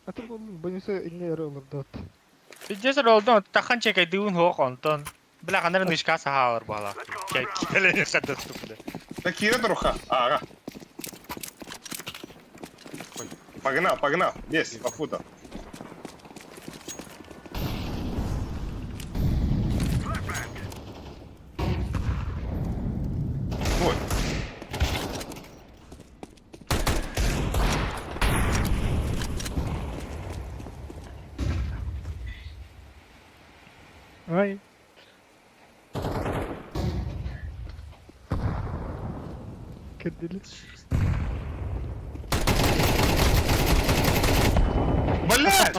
А ты был бонусы инне роллер дот. Пиздец ролдон тахан чекай дүүн хоох онтон. Бля, ханар нышка сахалар бала. Келе хадда тупда. Так, Кира Труха. Ага. Погнал, погнал. Есть, попутал. Вот. Ай. Кедили. Блядь!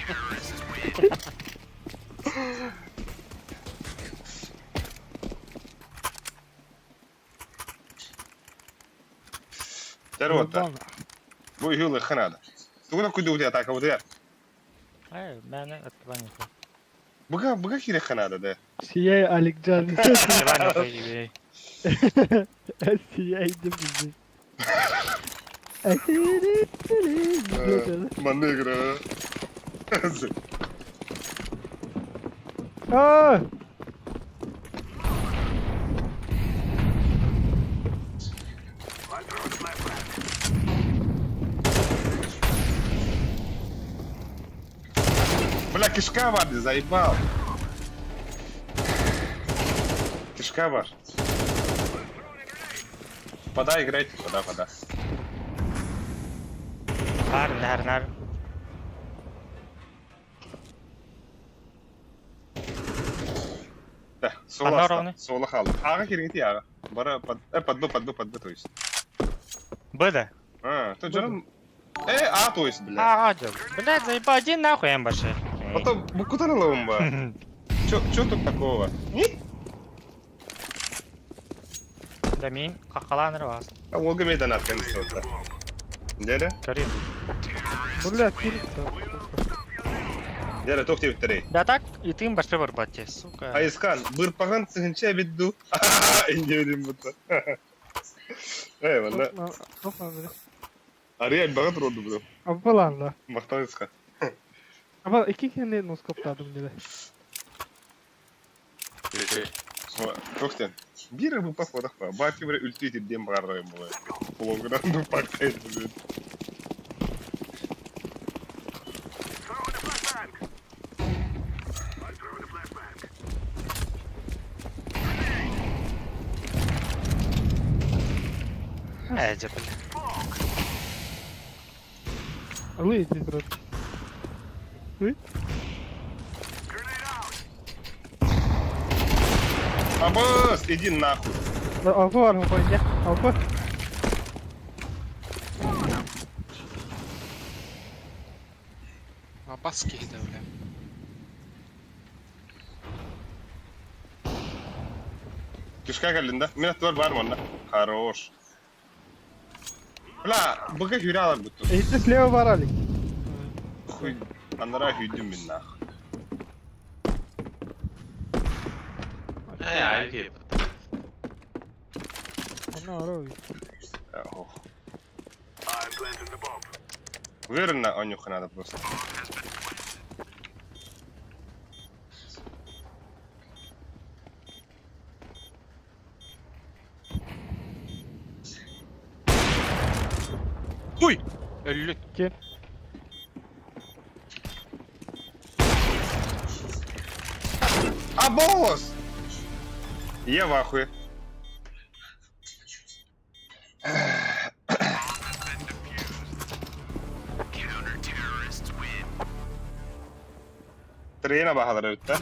Здорово-то. Бу юлы ханада. Тугуна куду у атака вот я. Ай, мен открывание. Буга буга хире ханада да. Сияй Аликджан. Открывание. Сияй деп Манегра. Аа! Бля, кишка бар, заебал. Кишка бар. Пода играйте, пода, пода. Нар, нар, нар. Да, сола, ровный? сола хал. Ага, киргити ага. Бара под, под Б, под Б, под Б, то есть. Б да. А, то джаран. А, то есть, бля. А, блядь, заебал, иди нахуй, эмбаши. Потом, бу куда ломба? Чё, чё тут такого? Да мин, какаланыр вас. А Олга мейдан атқан вот. Дере? Көрейін. Бля, кирит. Дере, тоқ тебіттерей. Да так, и ты башпе бар бате, сука. Айысхан, бырпаған цыгынча битду. Инде бұта. Эй, вalla. Ария бағыт роду бұ. Абалан да. Мақтан Айысхан. Аба iki kere noskopladım bile. Тоқтен. Бир бу пах водах па. Баки бір үлті дем бағарайым бұлай. Кулонгынан бу пакайт блин. Э, же, бля. Алый иди, брат. Абыс, иди нахуй. Алпы бар, алпы, не, алпы. А баски да, бля. Кишка кэллин да? Мин аттыбар баар манна. Хорош. Бля, быга хүрэ аларбыт. Эйти слева бар Алик. Хуй, анараа хүйдүм мин нах. Эй, ай, Онно ора Ох. Уверенно онюха надо просто. Уй! Өллүт. Кем? А босс! Я в ахуе. Трена баһалара бүттэ.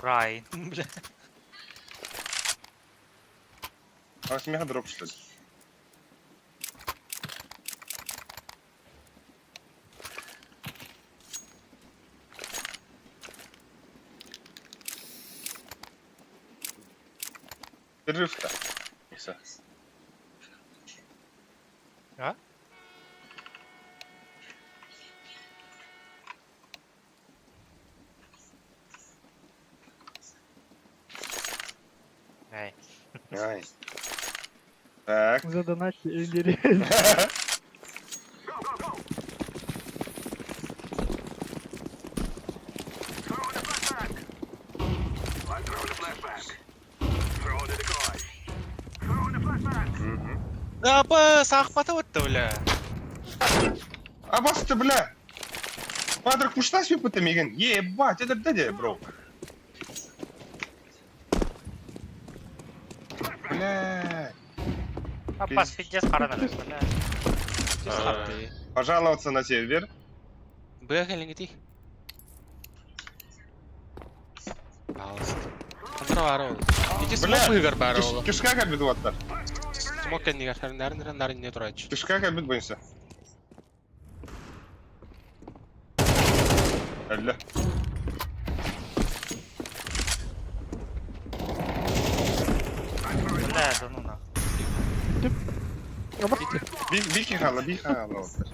Рай. Бля. А смеха дроп что ли? Перерыв-то. Всё. А? Эй. Ай. Так. Задонатьте интерес. Апа, саахпата отта, бля. А бас-то, бля! Падрак ушла себе миген. Ебать, это дядя, бро. Бля. Апас пиздец харана. Бля. Пожаловаться на сервер. Б кэлиҥҥитий? Пожалуйста. Хантара баара ол. Ити Бля, смок быһыгар баара ол. Кишка кэлбит уоттар. Смок кэннигэр нарын нарын не турааччы. Кишка кэлбит бойся. Әллә. Бля, да ну нахуй. Бики хала, би хала уоттар.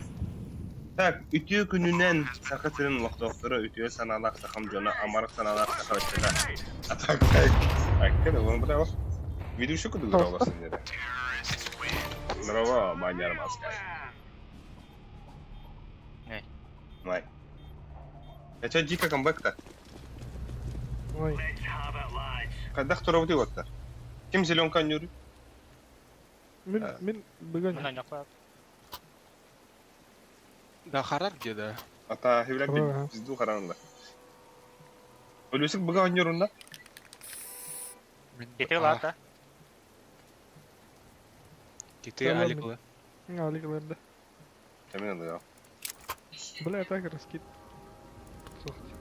Так, үтүө күнүнэн Саха сирин олохтоохторо үтүө санаалаах сахам дьоно амарах санаалаах саха ыччата. А так, так. Так, он бля, Видео куда олорсон деді. Здорово, манер Москва. Эй. Май. Это дико камбэк-то. Ой. Когда кто вот-то? Ким зеленка нюры? Мин, мин бүгін. Мына ньохлаа. Да харар где да. Ата хевлек Ага. пизду харанла. Өлүсүк быга онньорунна. Кити лата. Кити Да ладно. Аликла. Алик лерде. Кемен да. Бля, так раскид. Слушайте.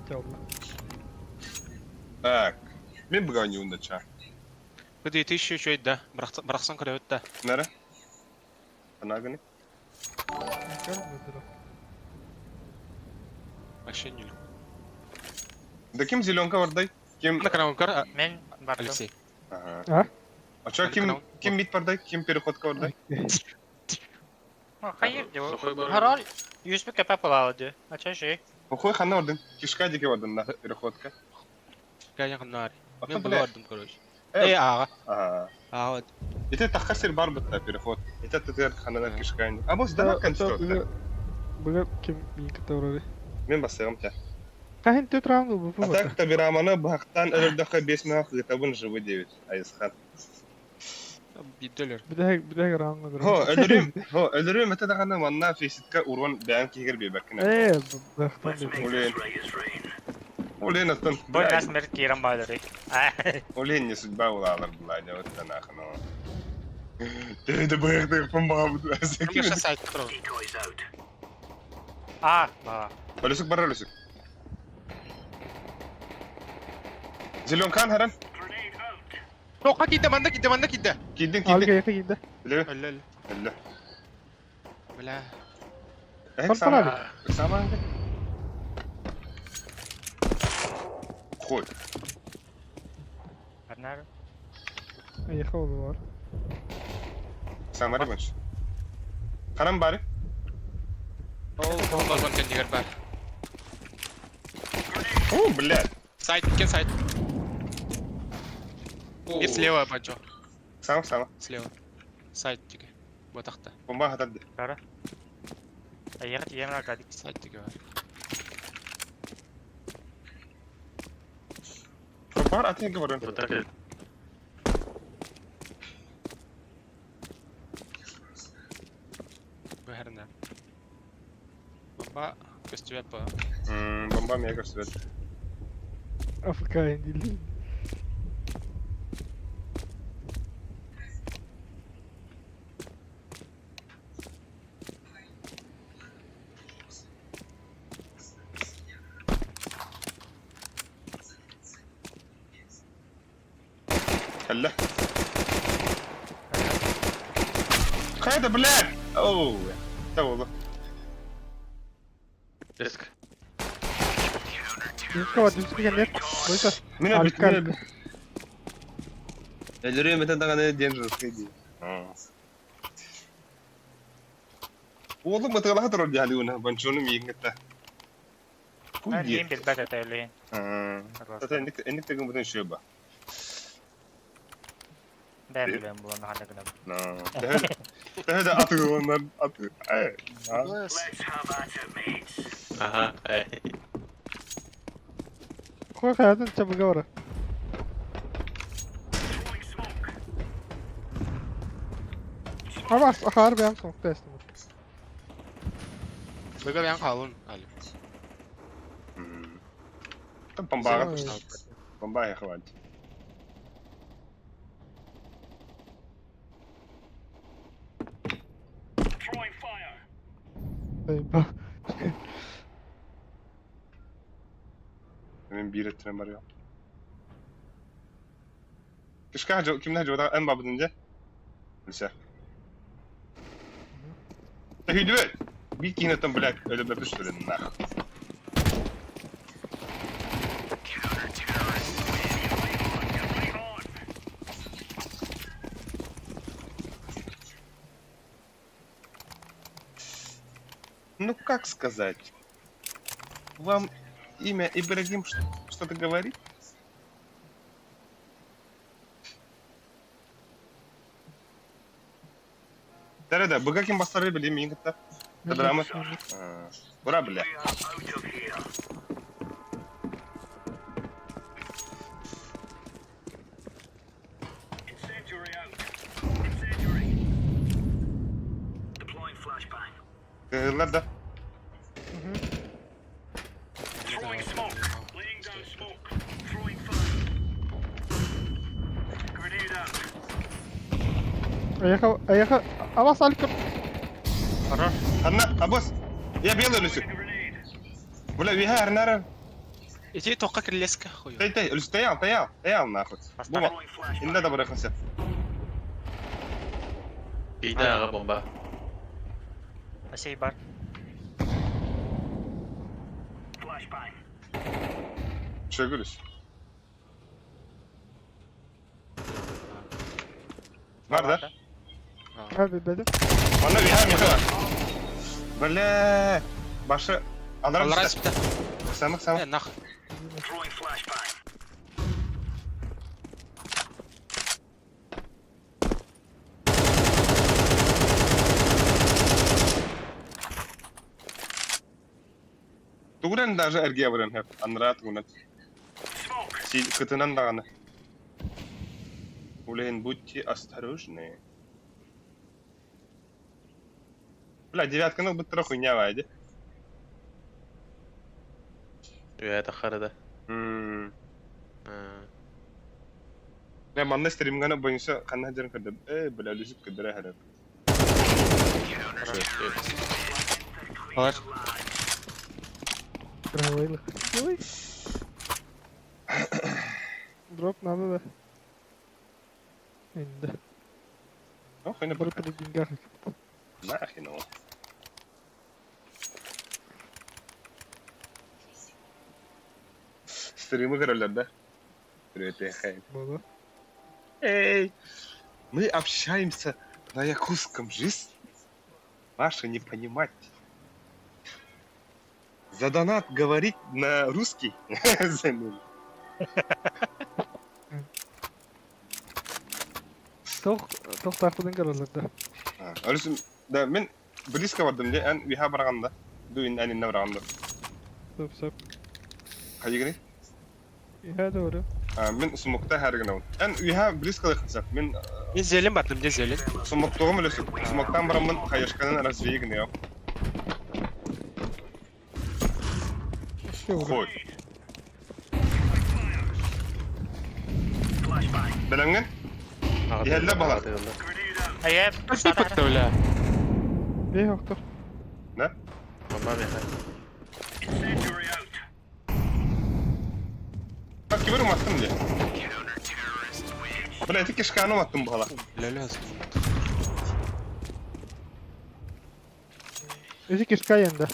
Тялла. Так. Мен быга онньорунда ча. Бу тысяча үчүгэй да. Бырахсан көрөбүт да. Нара? Анаганы? Вообще нөл. Да ким зеленка бардай? Ким На краункар Мен бардым. Алексей. Ага. А? А чё, ким ким мид бардай? Ким переходка бардай? Хайыр деп. Сухой бар. Харал USB кп болалы ди. Ача шей. Охой ханна бардын. Кишка дике бардын да, переходка. Кая ханнар. Ата, Мен бля. бардым, короче. Э, Э, ага. Ага. Ага. Ите тахка сир бар битта переход. Ите тетер ханна кишка. А бос да конструктор. Бүгін ким мин кітабрары. Мен басыгым тя. Кахин төт раунд бу А так табираманы бахтан өлөрдөхө 5 миң кытабын живы 9. Айысхан. Бидделер. Бидәһ бидәһ раунд. Хо, өлөрүм, хо, өлөрүм эте даганы манна фейситка урон бән кигер бебеккине. Э, бахтан. Олен. Олен аттан. Бу нас мерт кирен байлары. Олен не судьба улалар була, не вот нахно. Ты быхты помбам. Ким сайт турар. А, ба. Өлүсүк бар өлүсүк. Зеленкан харан. Тоққа кидде, манда кидде, манда кидде. Киддин Алик киддин. яка кидде. Биле. Әллә, әллә. Әллә. Бля. Контроль. Саман. Хой. Арнар. Ехал var. Самари больше. Харам бары. Ол балбан кэннигэр бар. О, блядь. Сайт, кен сайт. И слева баджо. Сам, сам. Слева. Сайт тиге. Батахта. Бомба хатады. Кара. Аяқ тиемін аркадик. Сайт тиге бар. Бар, а ты говорю. Вот так. Бэхэрнэ. Бомба көстүбэт по. Бомба мега свет. АФК индили. Хелле. Хайда, блядь! Оу, это было. Диск. Дискова, дискова нет. Бойся. Меня бит, Алькаль. меня бит. Өлөрүм это даганы dangerous иди. Oğlum mıtığılaha durur yani ona. Ben şunu mu yiyeyim Мен ең билбэт это өлейін. Zaten endik endik tegin bütün şey ba. Бәм билем булан хана гына. Daha da atı ondan atı. Ay. Ага. Эй. Хуй хаятын чабыга бара. Ama ахар бэм соңта эстим. Быга бян халун. Али. Там бомба. Бомба я хватит. Ба. Benim bir ettirem var ya. Kışka hacı kimden hacı en babadınca? Mesela. Hüdü. Bir kineten блядь, öyle bir püstürün нах. Ну как сказать? Вам имя Ибрагим что-то говорит? Да-да-да, быга ким бастары билим мин кытта. Драма. Ура, бля. Кыһыллар да. Аяха, аяха, авас алькам. Хорош. Анна, абос. Я белый үлүсүк. Бля, виха арнара. Ити тоққа кирлеска хуй. Тай тай, үлүс таял, таял, таял нахуй. Бума. Инда да барахынся. Ида ага бомба. Асей бар. Чөгүлүс. Бар да? Abi benim. Анна виха миха. Бля, башы алар Аллара сипта. Самак самак. Э, нах. Тугуран даже эрге баран хеп. Анра тугунат. Си кытынан даганы. Улен будьте осторожны. Бля, девятканы быттыра хуйня вайди. Үә тахарада. Я манна стримгана бойынша қандай жерін кірді. Э, бля, үлесіп кідірі әрі. Алар. Правильно. Ой. Дроп надо, да. Инда. Ну, хуйня Бір при деньгах. Нахрен его. Стримы көрөллөр да? Привет, Буолуо. Эй! Мы общаемся на якутском жизнь. Маша не понимать. За донат говорить на русский. За Туох туох таахпытын көрөллөр да. Өрүсүм да мин близко бардым де эн үһэ барганда. Ду ин эн инне барганда. Сөп сөп. Хайыгыны? Үһэ doğru. Мин сумукта хәргенәм. Эн үһэ близко лыхынса. Мин Мен зелен бардым, де зелен. сумуктугум өлөсүк. Сумуктан бараммын хаешканын развеигин Все Хой. Бэлэмҥин? Иһэллэр балар. Эйэ, Спасибо, бля. Бей охтор. Да? Bak кибер уматтым диye. Бля, эти кишканы уматтым буhala. Бля, ля. Эти кишка енді.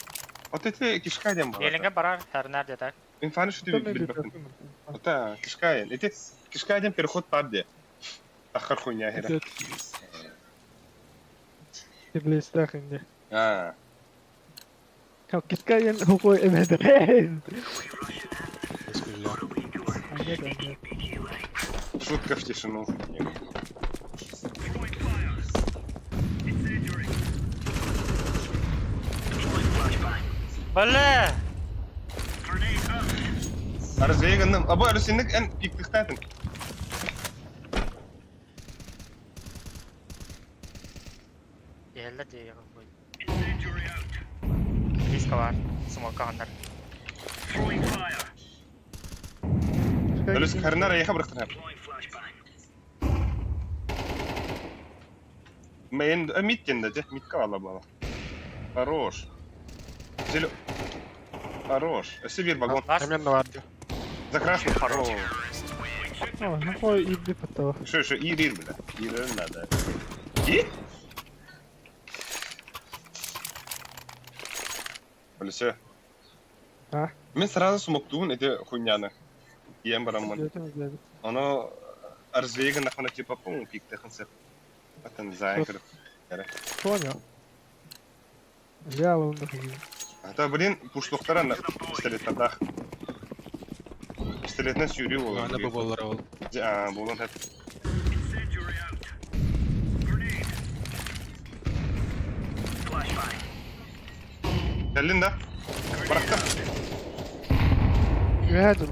Вот эти кишка диэн буhala. Елинге барар, хәрнәр деді. Инфаны şu Там мен билбэппин. Ота кишка диэн. Эти кишка диэн переход бар диye. Тахар хуйня хера. Теплестах инде. А. Кишка ен хукой эмедер. Шутка в тишину. Бля! Развеянным. Абы арысыннык эн пиктыхтатын. Иһэллэр дии бу. Близко бар. Смока хандар. Өлүс карнар аяха бырахтар. Мен миттен да, митка ала бала. Хорош. Зелё. Хорош. Сибирь вагон. Лас. Камен барды. За красный. Хорош. Хукой иди потова. Что, что, ирир, бля. Ирир надо. И? Бля, А? Мен сразу смоктуун эти хуйняны. Ем барамын. Оно арзвеген нахуй типа пум пикте хансе. Атан зайкер. Понял. Я лунда. Ата блин, пушлуктара на пистолеттах. Пистолетна сюри болар. Аны бу болар ол. А, болон хат. Кэллин да? Барахта. Үһэ дул.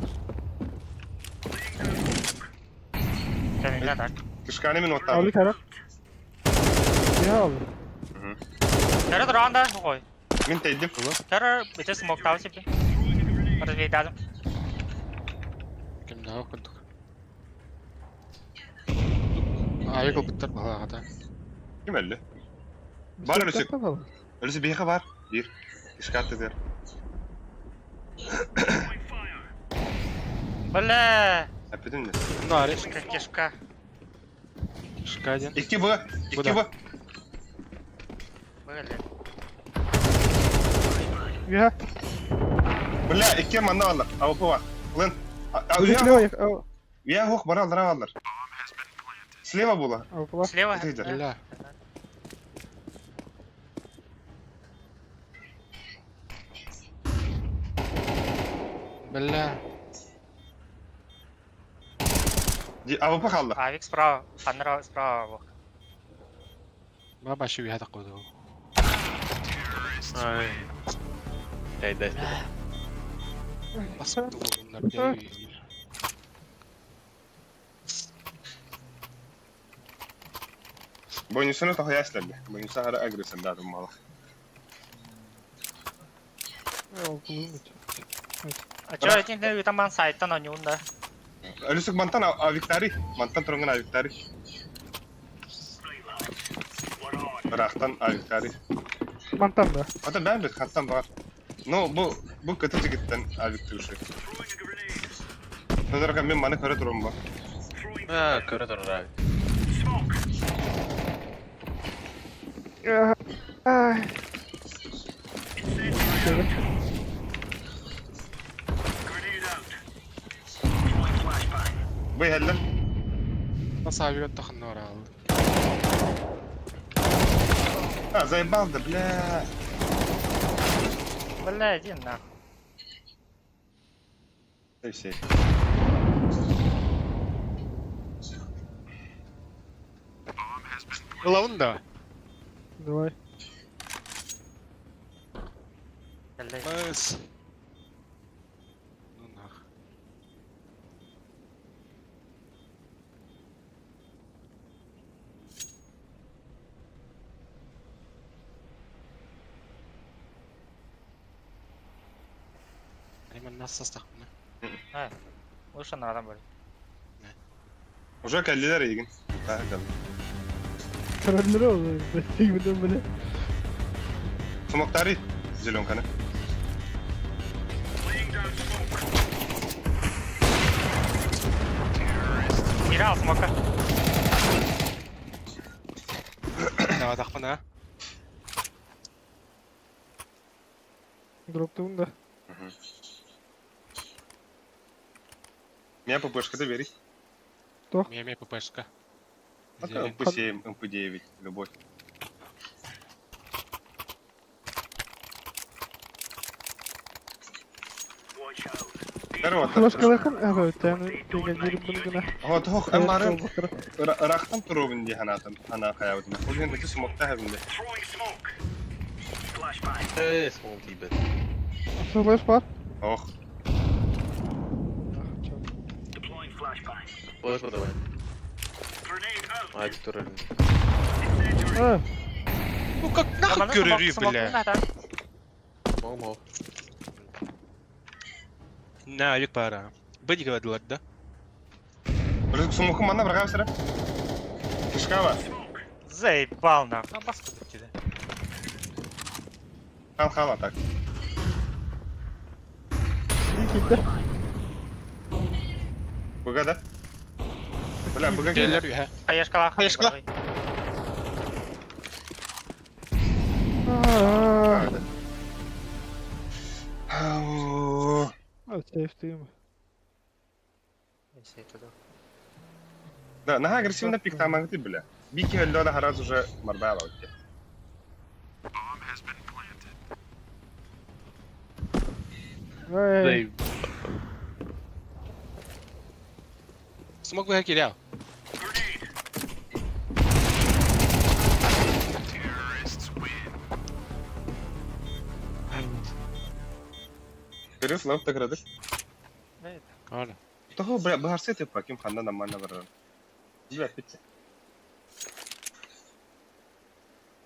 Кәнилер так. Кишканы мен Али оттадым. карап. Үһэ алды. Тәрі тұрғанда, қой. Мен тейдим. Тәрі бите смок тау септі. Развейдадым. Ким да курдук. Айгыл биттер бала ата. Ким әлле? Бар өлүсүк. Өлүсү бейхе бар. Бир. Кишкаты дер. Бля! Әппетим де. Ну, ари. Кишка, кишка. Кишка один. Икки Б. Икки Бу да. Б. Бля. Үһэ. Бля, икки манна алар. АВП бар. Лын. Я Я хох бара алар алар. Слева было. Слева. Это идет. Бля. Бля. АВП халла. Авик справа. Ханнер справа. Баба ши виһата куду. Ай. Дай, Басып тулгуннар дей. Бойнусunu тохуя эслерде. Бойнуса хара агрессия дадым мала. А чё, этин ютаман сайттан онюнда. Өлүсүк мантан авиктари. Мантан турган авиктари. Рахтан авиктари. Мантан да. Ата бән бит хаттан бар. Но бу бу көтө жигиттен авиктуши. Назарга мен маны көрө турам ба. А, көрө турар. Ай. Бу иһэллэр. Савига тахынна бараалды. А, заебал да, бля. Бля, иди нахуй. И все. Ылабын да. Давай. Бля. Мыс. Ну нах. Они нас состахмына. Лучше на адам бар. Уже кэллилэр эйигин. Аа, кэлли. Көрөллөрө ол. Бэттигибин бile. Смоктары зеленканы. Играл смока. Давай тахмына. Дроптугун да. Меня ППшка доверить. Меме ППшка. Это МП7, МП9, любой. Здорово. Флешкалархан ага, тәне тегә биреп буны гына. Вот, ох, эмары рахтан туровын ди ханатым, хана хаябытым. Ол енді ки смокта хабинде. Э, смог тиибэт. Флеш бар. Ох, Флеш давай. А, турель. А, Ну как нахуй көрөрүй, бля. Мог, мог. На, век пара. Бэдик говорила, да? Бір смоку мана бір қабысыра. Кишкава. Заебал нахуй. А баску тебе. Хан хала так. китте. Быга да? Бля, быга Келлер келер. үйе. Хаешкала. Хаешкала. А, Ау. сейф тыйм. Да, нага агрессивно пиктамагты, бля. Бики өллөдө хараз уже марбала өтте. Эй, Смог бы кирял. Көрүс лав таградыр. Ана. Того бля, баарсы тепа ким ханда нормально барар. Бля, пить.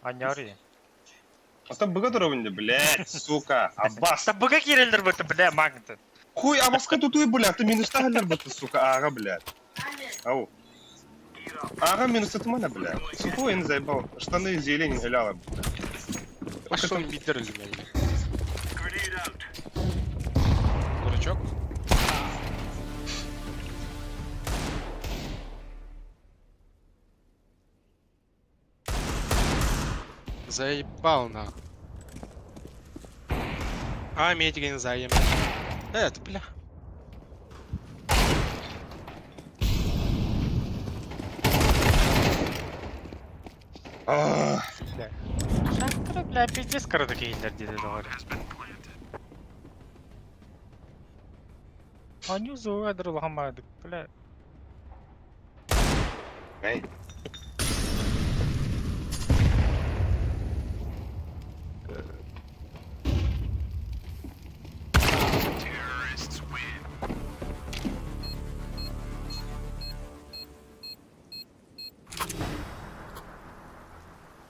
Аньори. Оста быга туровын блядь, сука. Аббас. Да быга кирелдер быты, бля, магнит. Хуй, абаска тутуй, бля, ты минуста халлер быты, сука, ага, блядь. Ау. Ага, минус это мана, бля. Сухой я не заебал. Штаны зелень гляла, бля. Пошел бидер или Дурачок. Заебал нахуй. А, медики не заем. Это, бля. А, Шахтера, бля, пиздец, коротко кирелдер диде доғыр. Аню зуадыр улахамадык, бля. Эй.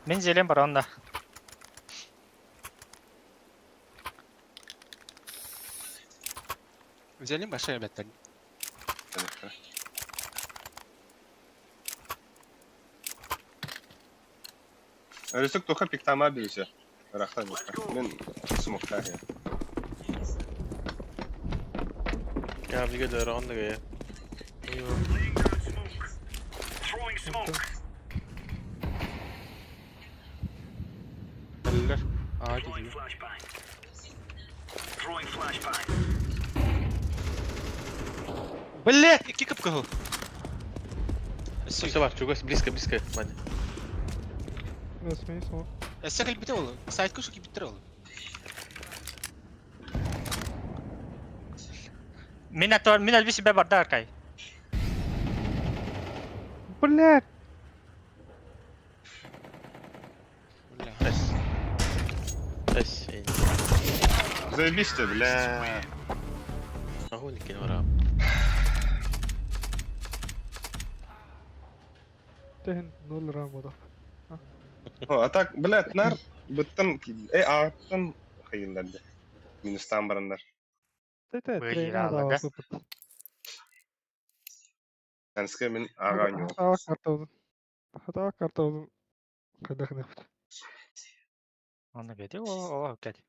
Мен зелен бар онда. Взяли большая ребята. Рисук тоха пиктама биусе. Рахтан. Мен смокта. Я беге дөрөн гэ. Бля. А, иди. Блять, кикап кого? Все бар, чугас, близко, близко, Ваня. Нас мейс ол. Өссө кэлбитэ ол. Сайтка шу кибиттер ол. Мин атор, мин алби себе барда аркай. Блядь! Бля. Эс. Эс. Заебись ты, бля. Огонь кинора. Тehen ноль рамода. О, а так, блядь, нар быттан э аттан хайылларды. Минустан барандар. Тете Вы тренер играла, да? опыт. Танска мин ага ньо. Хатава картаузын. Хатава картаузын. Кадахнахт. Оны кети, о, о, кети.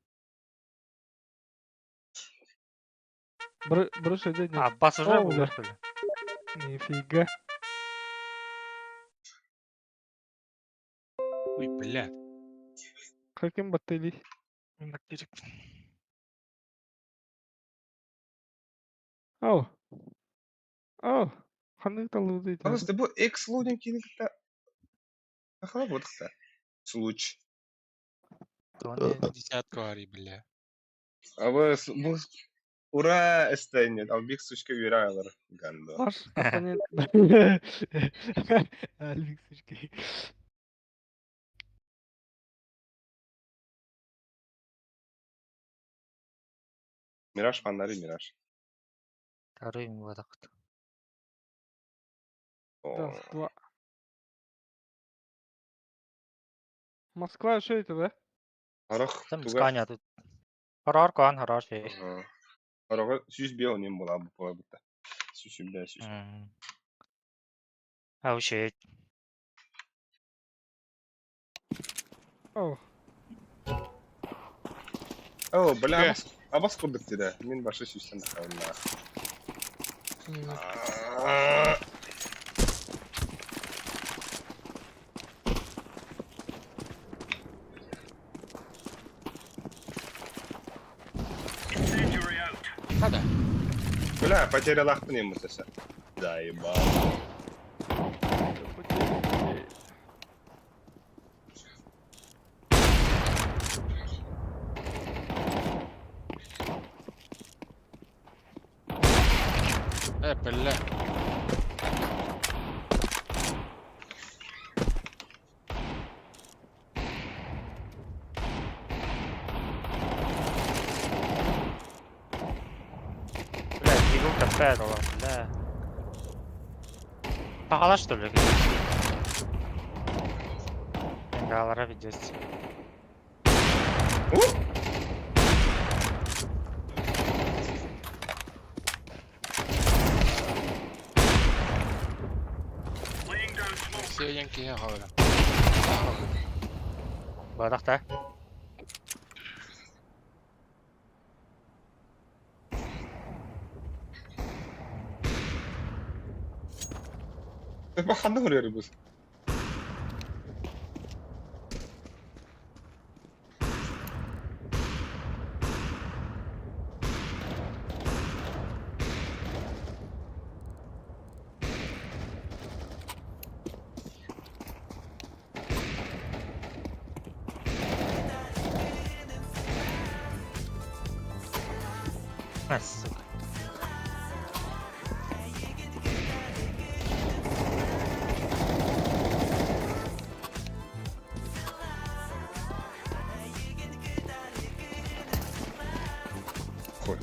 Брыш один. Аббас уже О, был, бля. что ли? Нифига. Ой, бля. Каким баттели? Ау. Ау. Ханнык талуды. Просто бу экс лудин киникта. Ахала бодхта. Случай. Десятка ари, бля. А вы бу ура эстенет, ал бик сучка виралар гандо. Ваш оппонент. Альбик сучка. Мираж фаннары мираж. Второй модакт. О, Раз, два. Москва, что это, да? Арах Там туга. сканя тут. Хорор кон, хорор шей. Ага. Арага сүз бе онем була бу була бутта. Сүз бе сүз. Ау шей. Ау. О, бля, абас курдук деди. Мен башы сүзден калдым. Хада. Бля, потеря лахтын эми сесе. Заебал. Бля. Бля, бегу кафе, бля. Пахала что ли? Галара ведётся. Все янки я говорю. Бадахта. Бak ханды көрөр бу. А, сука. Хуй.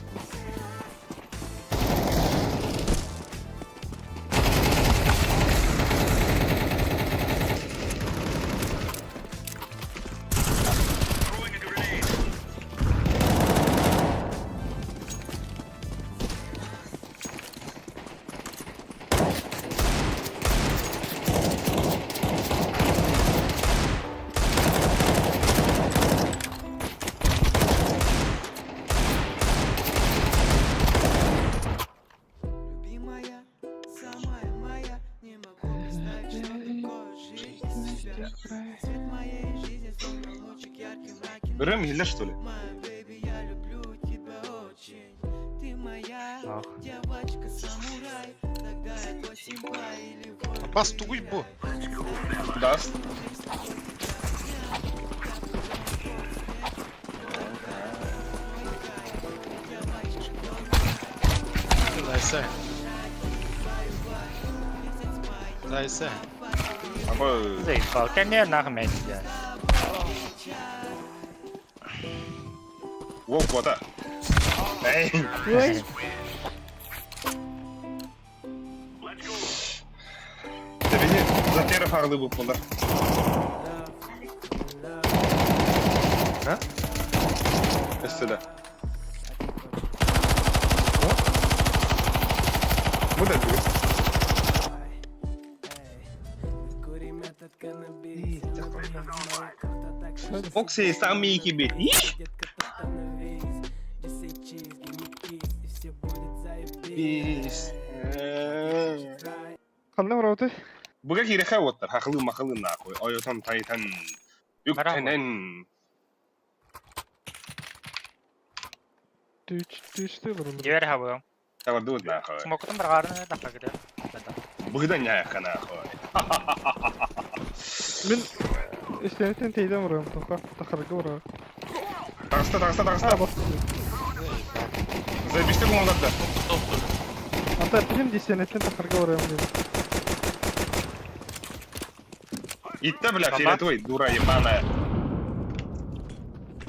Любимая, самая моя, не могу представить, что такое жизнь без тебя. Цвет моей жизни, словно лучик яркий в мраке. Рэм хилер что ли? Моя бэйби, я люблю тебя очень. Ты моя Ах. девочка-самурай. Тогда я твой Бас тугуй бу? Даст. Зайса. Зайса. Абы. Заебал, кәне нахуй мәйтте. Воу, куда? Эй. Ой. Тебени затера фарлы bu bunlar. Ha? Üstüne. Bu da bir. Окси сами gibi. Ханна барабыты? Буга кирэхэ уоттар, хахылы махылы нахуй, ойотон тайтан, үктэнэн. Түчтү барылы. Дивер хабы. Табардыбыт нахуй. Смокутун бір қарны да кагыда. Быгдан няха нахуй. Мин истенетен тейден барам тоха, тахарга барам. Таҕыста, таҕыста, А, таҕыста. бас. Заебиште кумалларда. Ата билим дистенетен тахарга барам дедим. Итте, бля, Бомба? фиолетовый, дура ебаная.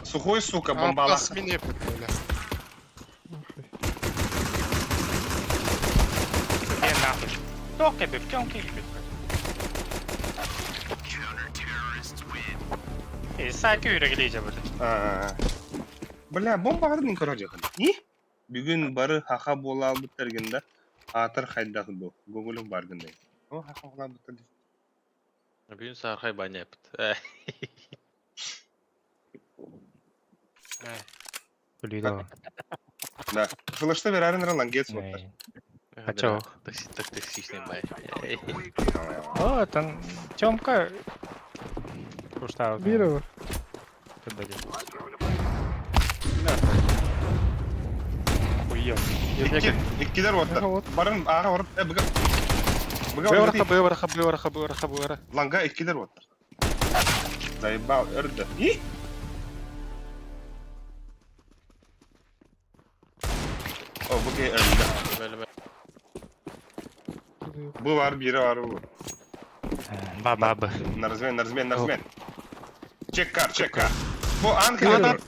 Сухой, сука, бомбала. Бас мине бля. Е нахуй. Тоқ кебеп, кем кебеп. Э, сайт үйрегилейже били. А, Бля, бомба барын короче. И? Бүгүн бары хаха буола албыттар аатар хайдах ду. Гуглум бар гында. О, хаха буола албыттар. Бүгүн саархай баня эпит. Билиdo. Да. Флеште верарин ралангец вот. А чё? Такси так токсичный бай. О, там Тёмка. Куштау. Бир бар. Хуёв. Икки, иккилер Аха, вот. вот. Барын ага барып, э, буга. Буга Б бараха, Б бараха, Б бараха, Б бараха, Б бараха. Ланга иккилер вот. Заебал, өрдө. И? О, буга өрдө. Бу бар, бири бар бу. Ба ба ба. На размен, на размен, на размен. Чек кар, чек кар. Бу анка.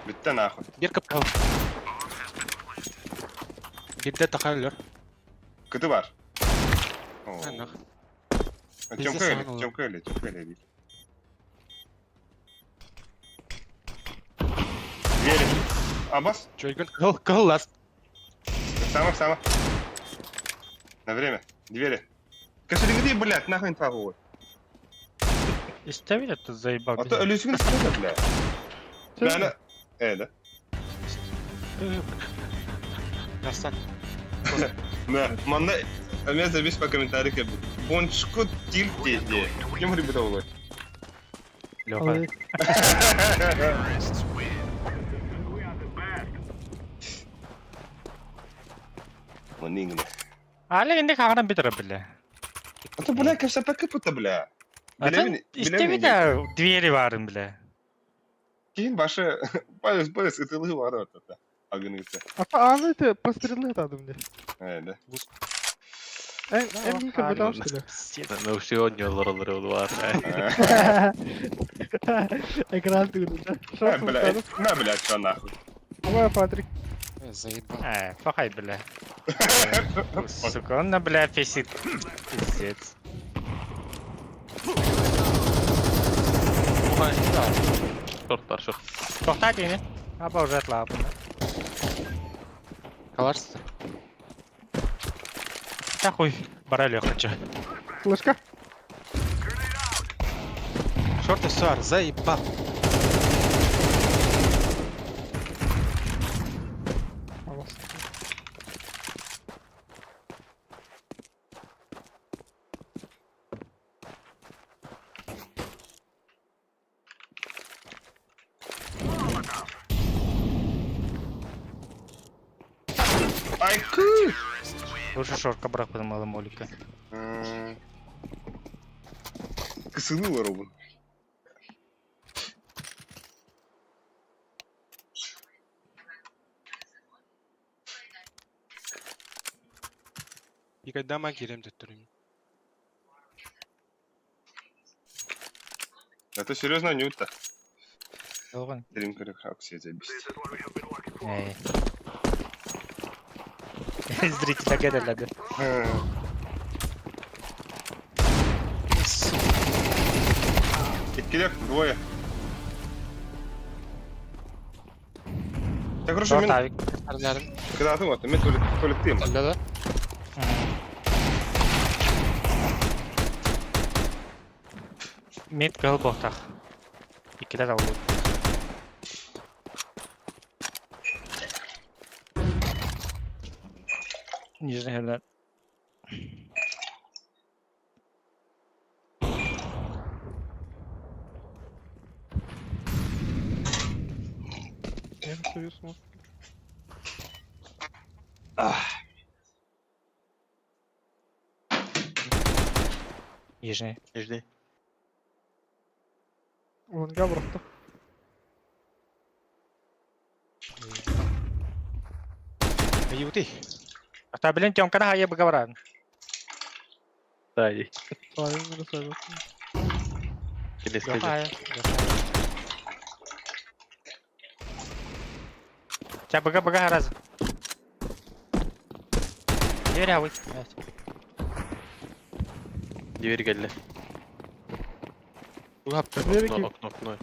Бүтте нахуй. Бир капкал. Бирде тахайлер. Кыты бар. Нах. Тёмка эле, Тёмка эле, Тёмка эле. Верим. Абас? Чойгун кыл кыл ласт. Сама, сама. На время. Двери. Кошелек, блядь, нахуй инфа Истебит это заебал. А то өлүсүгүн сыта, бля. Бля, ана... Э, да. Дастан. Да, манна... Мен забис по комментарий кеб. Бончку тилт деди. Кем рыбы олой? Лёха. Манигна. Али инде кагыран битер бля. А то, бля, кажется, пока бля. Истебит двери барын бля. Кийин башы пояс пояс ытылы бар это. Агыныгы. Ата аны те пострелы атадым де. Э, да. Эн эн не кабытам что ли? Ну сегодня олоролор бар. Экран тыгды. Э, бля, на, бля, чё нахуй. Давай, Патрик. Заебал. Э, пахай, бля. Сука, он на, бля, писит. Пиздец. Шорт бар, шорт. Тоқта дейін. Аба уже атлап. Каларсыз. Та хуй, бара Леха, чё. Флешка. Шорт сар, заебал. Абас. Айкы! Лучше шорка бырахпытым малым молика. Кысылы олоробун. Никогда киирем төттөрүм. Это серьезно Нюта. Долган. Стрим көрөх заебись. Эй. Зритель кэлэллэр. Иккилэр, двое. Так хорошо, мен Авик. кыдаатым вот, мен туалеттейм. Алла да. Мид кыл бохтах. Иккилер албыт. Нижний херлер. Я союз мог. Нижний. Нижний. Лонга бырахта. Аюти. А блин, Тёмка на я бы говорил. Да, и. Сайын, сайын. Келес келе. Ча быга быга раз. Дверь авы. Дверь келле. Угап. Дверь Окно, ки. окно, окно.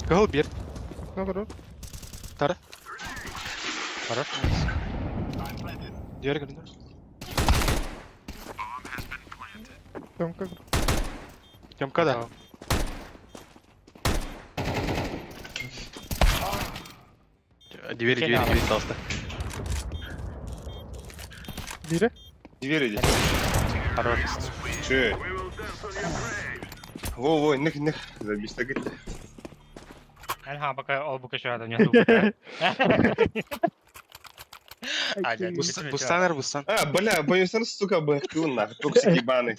Кыл бир. Наоборот. Хорош. Дверь көрдүм. Тёмка. Тёмка да. Дверь, дверь, дверь толсто. Бире. Дверь иди. Хорош. Че? Во-во, них, них, забись, так это. Ага, пока ол бука еще не Бустанер, бустан. А, бля, боюсь, сука, бэхту нах, токсик ебаный.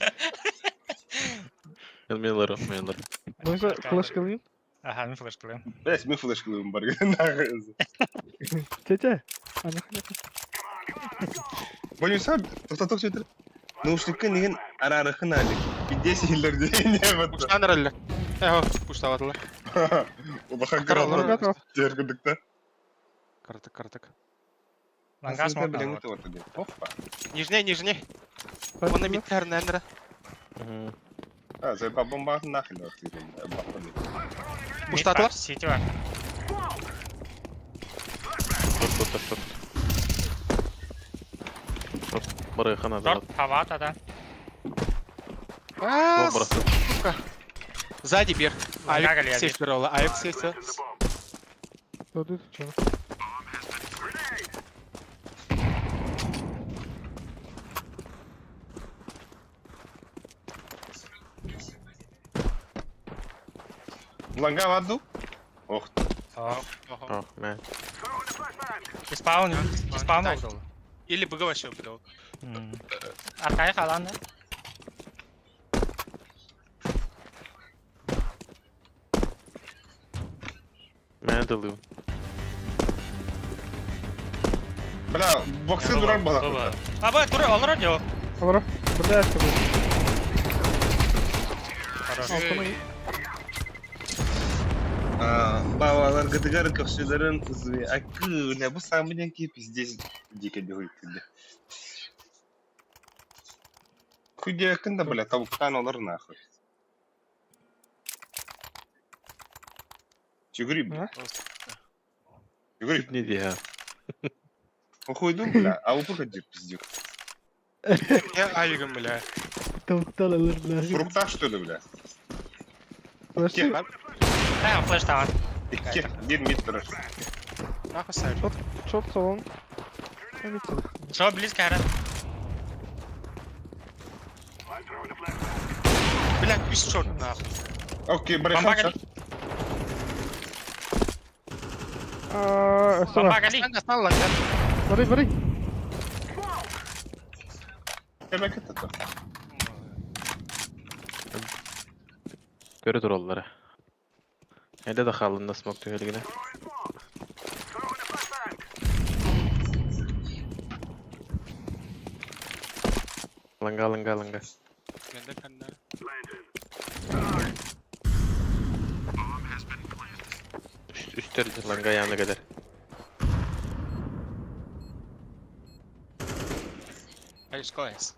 Миллер, Миллер. Бойса флешка лин. Ага, ну флешка лин. Блять, мы флешку ловим, барга, нахуй. Тетя. А нахуй. Боюсь, тоқтаток сөйтір. Наушникка неген арарыхын али. Пиздец елдер не вот. Бустанер эле. Эхо, пуштабатылар. Улахан Каралар. каралар. Тергүдүк Картык, картык. Лангас да. Опа. Нижний, нижний. Оны миттер нәндірі. А, за бомба нахуй. Пуштатылар? Сити бар. Шорт, шорт, шорт. Шорт. Барыхана да. Шорт, хавата, да. А, сука. Сзади бир. Авик сейф бир Авик сейф. Тут что? Ланга в аду? Ох. Ох, мә. Спаун, спаун oldu. Или быга вообще убил. Arkaya kalan da. Мә дылы. Бля, боксы дурак бала. А, бля, тур, олар yok. Олар. Бля, что Хорош. Балалар гыдыгар көхсүлөрүн кызы акы не бу самый ки пиздец дико бегает тебе. Хуй кында бля тавуктан олар нахуй. Чүгүрүй бля. Чүгүрүй. Не дия. Хуйду бля, а упы ходи пиздец. Я авигом, бля. Тавуктан алар, бля. Фрукта что ли бля? Флешка. Да, флеш там. Икки, бир метр. Нахуй ставишь. Шорт салон. Что близко, Харат? Бля, пусть шорт нахуй. Окей, Бомба барыхан. гали. А, Бомба гали. Астан, астан, ланга. Барый, барый. Кэлбэккэ да. Көрө тураллара. Эле да хаалынна смок түһэлигинэ. Ланга, ланга, ланга. Кэннэ ханна. Үстер ланга яны кэлэр. Айышка эс.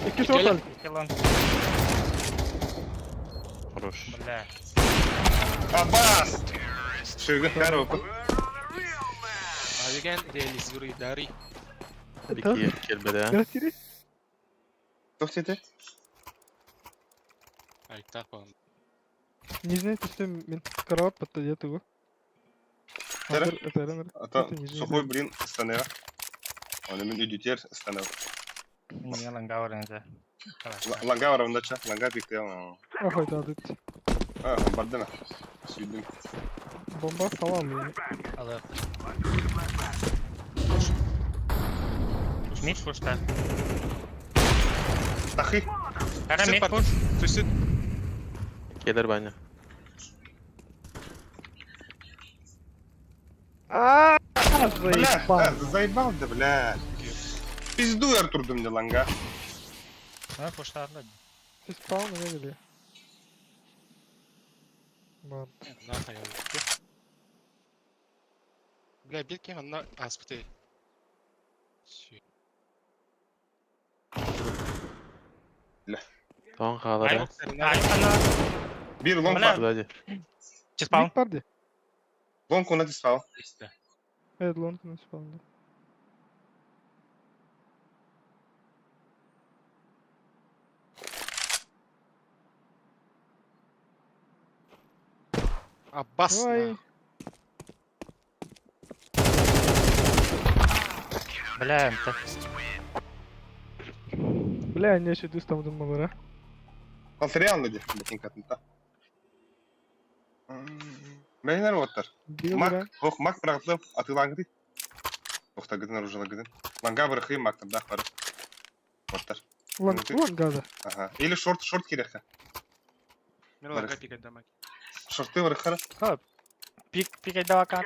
Икки шорт ал. Килон. Хорош. Бля. Абас! Шыгы кәрі опыт. Авиген реализируй дары. Бики келбеде. Гратири. Тоқ сеті? Айтак он. Не знаете, что мен карават подойдет его. Тәрі? Это Ата сухой блин станева. Оны мен үдітер станева. Не ланга барыңыза. Ланга бар онда ча, ланга пикте. Охой, да, тут. А, бардына. Сүйдім. Бомба салам. Алып. Мид пушта. Тахи. Кара мид пуш. Түсін. Келер баня. А, Бля, заебал. а, заебал да, бля. Пизду я Артур мне ланга. Ну, пуштарлы. Ты спал, наверное, Ман. Нахай. Бля, бир кем анна аспыты. Тоң хаалара. Ай, ана. Бир лонг Бля. бар. Сзади. Чеспаун. Парди. Лонг он спал. Evet, long ne spawn'da. Аббас. Ой. Бля, это. Бля, они еще идут там думалар, а. Ал реально де, бекин катынта. Бәйнер оттар. Бил, да. Мак, ох, мак бірағытлы атылаңды. Охта гыдын оружие гыдын. Ланга бірахы мактарда бар. Оттар. Лонг, лонг газа. Ага. Или шорт, шорт керек. Мен ланга пикать дамаг. Шорты барахара. Пик, пик айдава ка.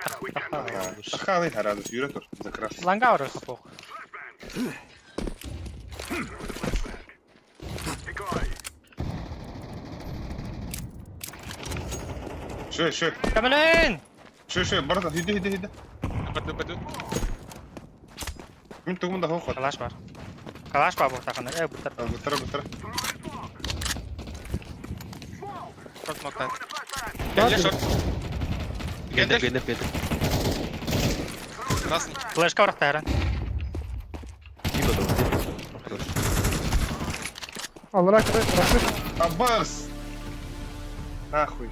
Тахалы харадус юре тур. Закрас. Ланга бары хапох. Шö, шö. Камелин! Шö, шö, барда. Хиде, хиде, хиде. Баду, баду. Мен тугумда хохот. Калаш бар. Калаш бар бу тахана. Э, бутар. Бутара, бутара. Шорт мактан. Кәлле шорт. Келдер, Кәлле келдер, келдер. Красный. Флешка бар тайран. Тихо, да, Хорош. Ал, рак, рак, рак. Абас! Нахуй.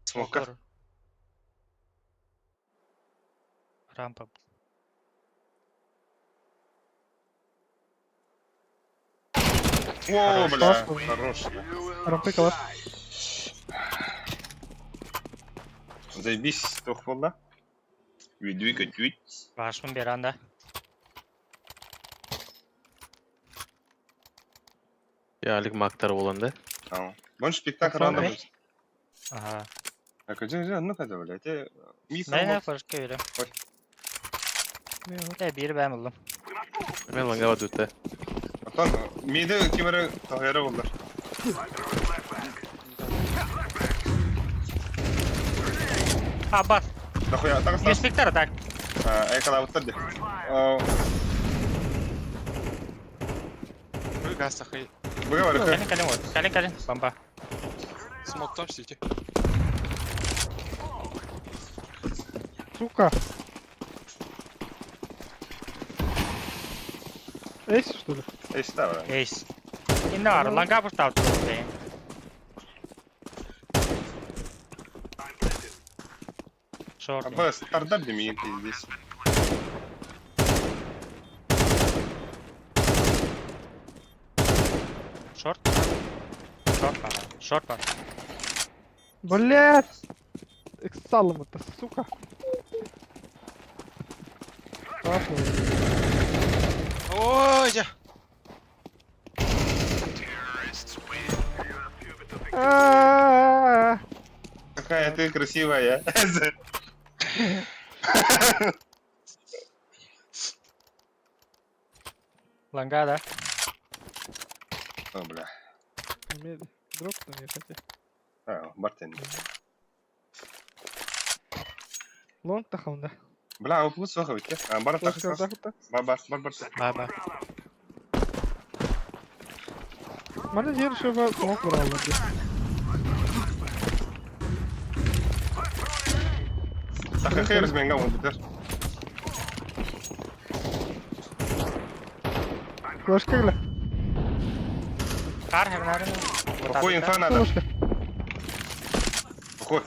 Смока. Рампа. О, бля, Хорош. хорош. Рампы калаш. Заебись, тох болды. Үйдүй көтүй. Башмын бер анда. Я алик мактар болан да. Бон спектакль ранда Ой. был. Ага. А где же, ну когда, блядь, Мен флешка берем. Не, вот. Э, бир бәм булдым. Мен ланга бадутта. Атан, миде кемере тахайра болдар. Аббас. Нахуя, так стас. Инспектор так. Айкала буттар де. Ой, газ тахай. Буга бар. Калин, калин вот. Калин, калин. Бомба. Смоктом сити. Сука. Эйс, что ли? Эйста, бля. Эйс. Инна бар, ланга буштап турды. Шорт. Аббас, тардар демейін пиздец. Шорт. Шорт бар. Шорт бар. Блять! Ыксалым это, сука. Ой, дьэ. А-а-а. Какая ты красивая. Лангада. О, бля. Дроп там я хотя. А, Мартин. Лонг тахалда. Бля, а плюс сохо ведь. А, бар Флешка тахас. захта. Бар бар бар бар. Ба ба. Мана жер шоба лонг буралар. Таха хейрс менга он битер. Флешка гла. Кар хернарын. Какой инфа надо? Флешка. Какой?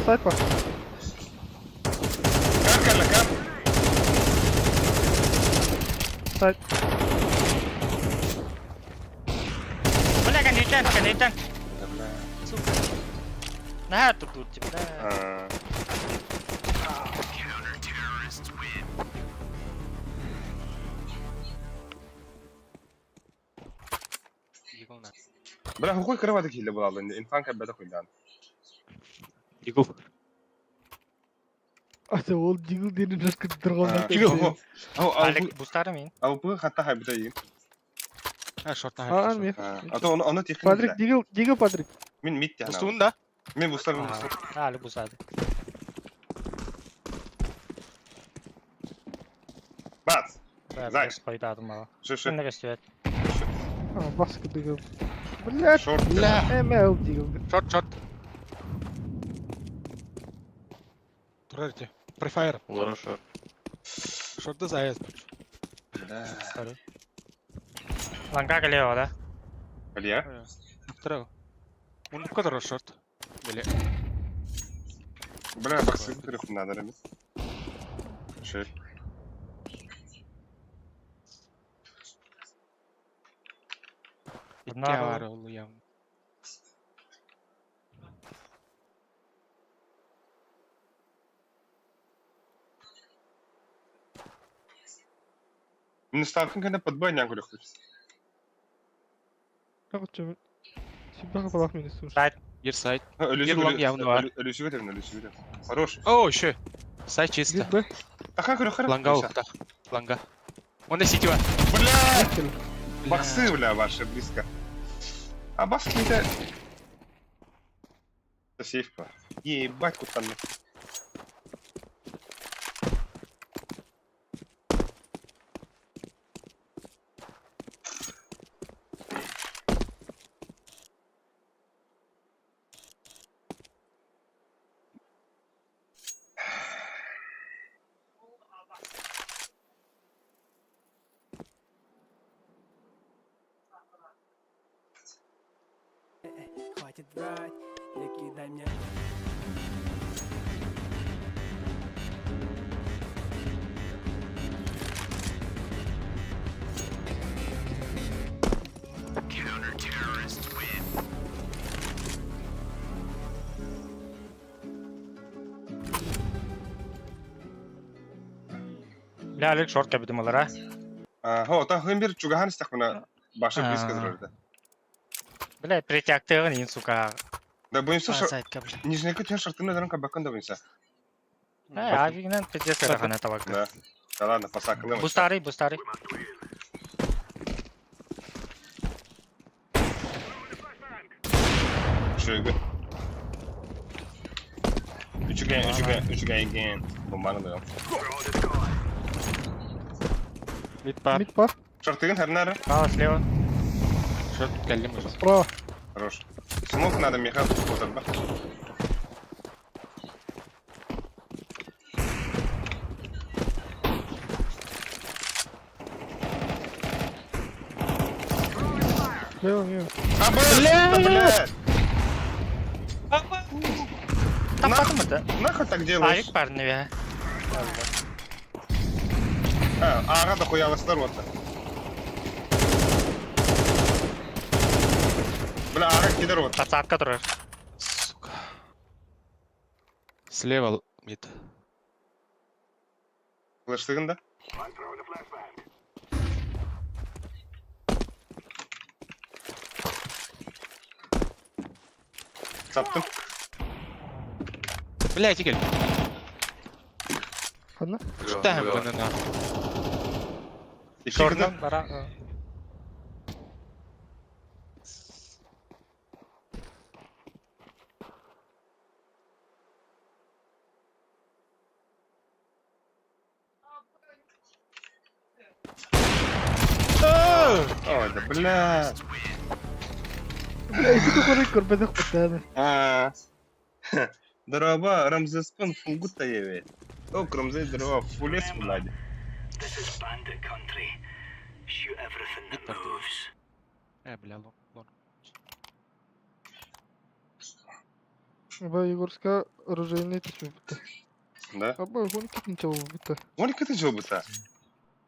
Сайт бар. Кар кар кар. Сайт. Бля, кандидат, кандидат. Сука. На тут тут бля. А, Бля, какой кроваток хиле была, инфан как бета хуйдан. Дигл. Ата ол дигл дени жашка турган. Дигл. Алек бустары мин. А бу хатта хайбыта и. А, шорт А, мен. А то он оно тихо. Патрик, дигл, дигл, Патрик. Мин мид тяна. Бустуун да? Мин бустар, мин бустар. Алек бусады. Бац. Зай. Койдадым ала. Шо шо. Кимне көстүбөт. А, баска дигл. Блять. Шорт. Бля. МЛ дигл. Шорт, шорт. Турар те. Префайр. Лора шорт. Шорты заезд. Бля. Ланга келео да. Бля. Второго. Мундукка турар шорт. Бля. Бля, баксы көрөх надо рами. Шо. Икки бар ол явно. Мин ставкын кene подбой нян көрөх. Короче, Сюда балах мени слушай. Сайт. Бир сайт. Өлүсү Ерлан явно бар. Өлүсү көтөрүн, өлүсү көтөрүн. Хорош. О, еще. Сайт чисто. Бит Б. Таха көрөх көрөх. Ланга ухта. Ланга. Он на сити бар. Бля. Баксы, бля, ваши близко. А баски это... Это сейф па. Ебать, куда там. Хватит врать, не кидай мне Бля, Алек шорт кабидым алар, а. Хо, та хым бир чугахан истахмына башы близко зрөрдө. Бля, притяктыгын ин, сука. Да буюнса Сайтка, бля. нижний көтөр шартын өдөрөн кабакын да буюнса. Э, авигинен пиздец карахана табак. Да. Да ладно, посакылым. Бустары, бустары. Шөгө. Үчүгэн, үчүгэн, үчүгэн ген. Бомбаны да. Мид бар. Мид бар. Шартыгын харнары. Справа, слева. Шорт келдим уже. Справа. Хорош. Смок надо, Михаил, вот Слева, мимо. А, бля! Да, бля! Таппатым это. Нахуй так делаешь? Авик парны бе. А, ага, дохуя вас вот. Бля, ара кидер вот. Подсадка турар. Сука. Слева мид. Флештыгын да? Саптым. Бля, тигель. Ханна? Ставим БНН. Шордан бара. Ой, да бля. Бля, ити тухары көрбөтөх бутааны. А. Дороба, Рамзеспен фугута еве. Ок, Рамзес здорово, фулес влади. Мид порту. Бля, лон, лон. Аба Егорска оружейный түспүттэ. Да? Аба он китин чалбыта. Он китин чалбыта.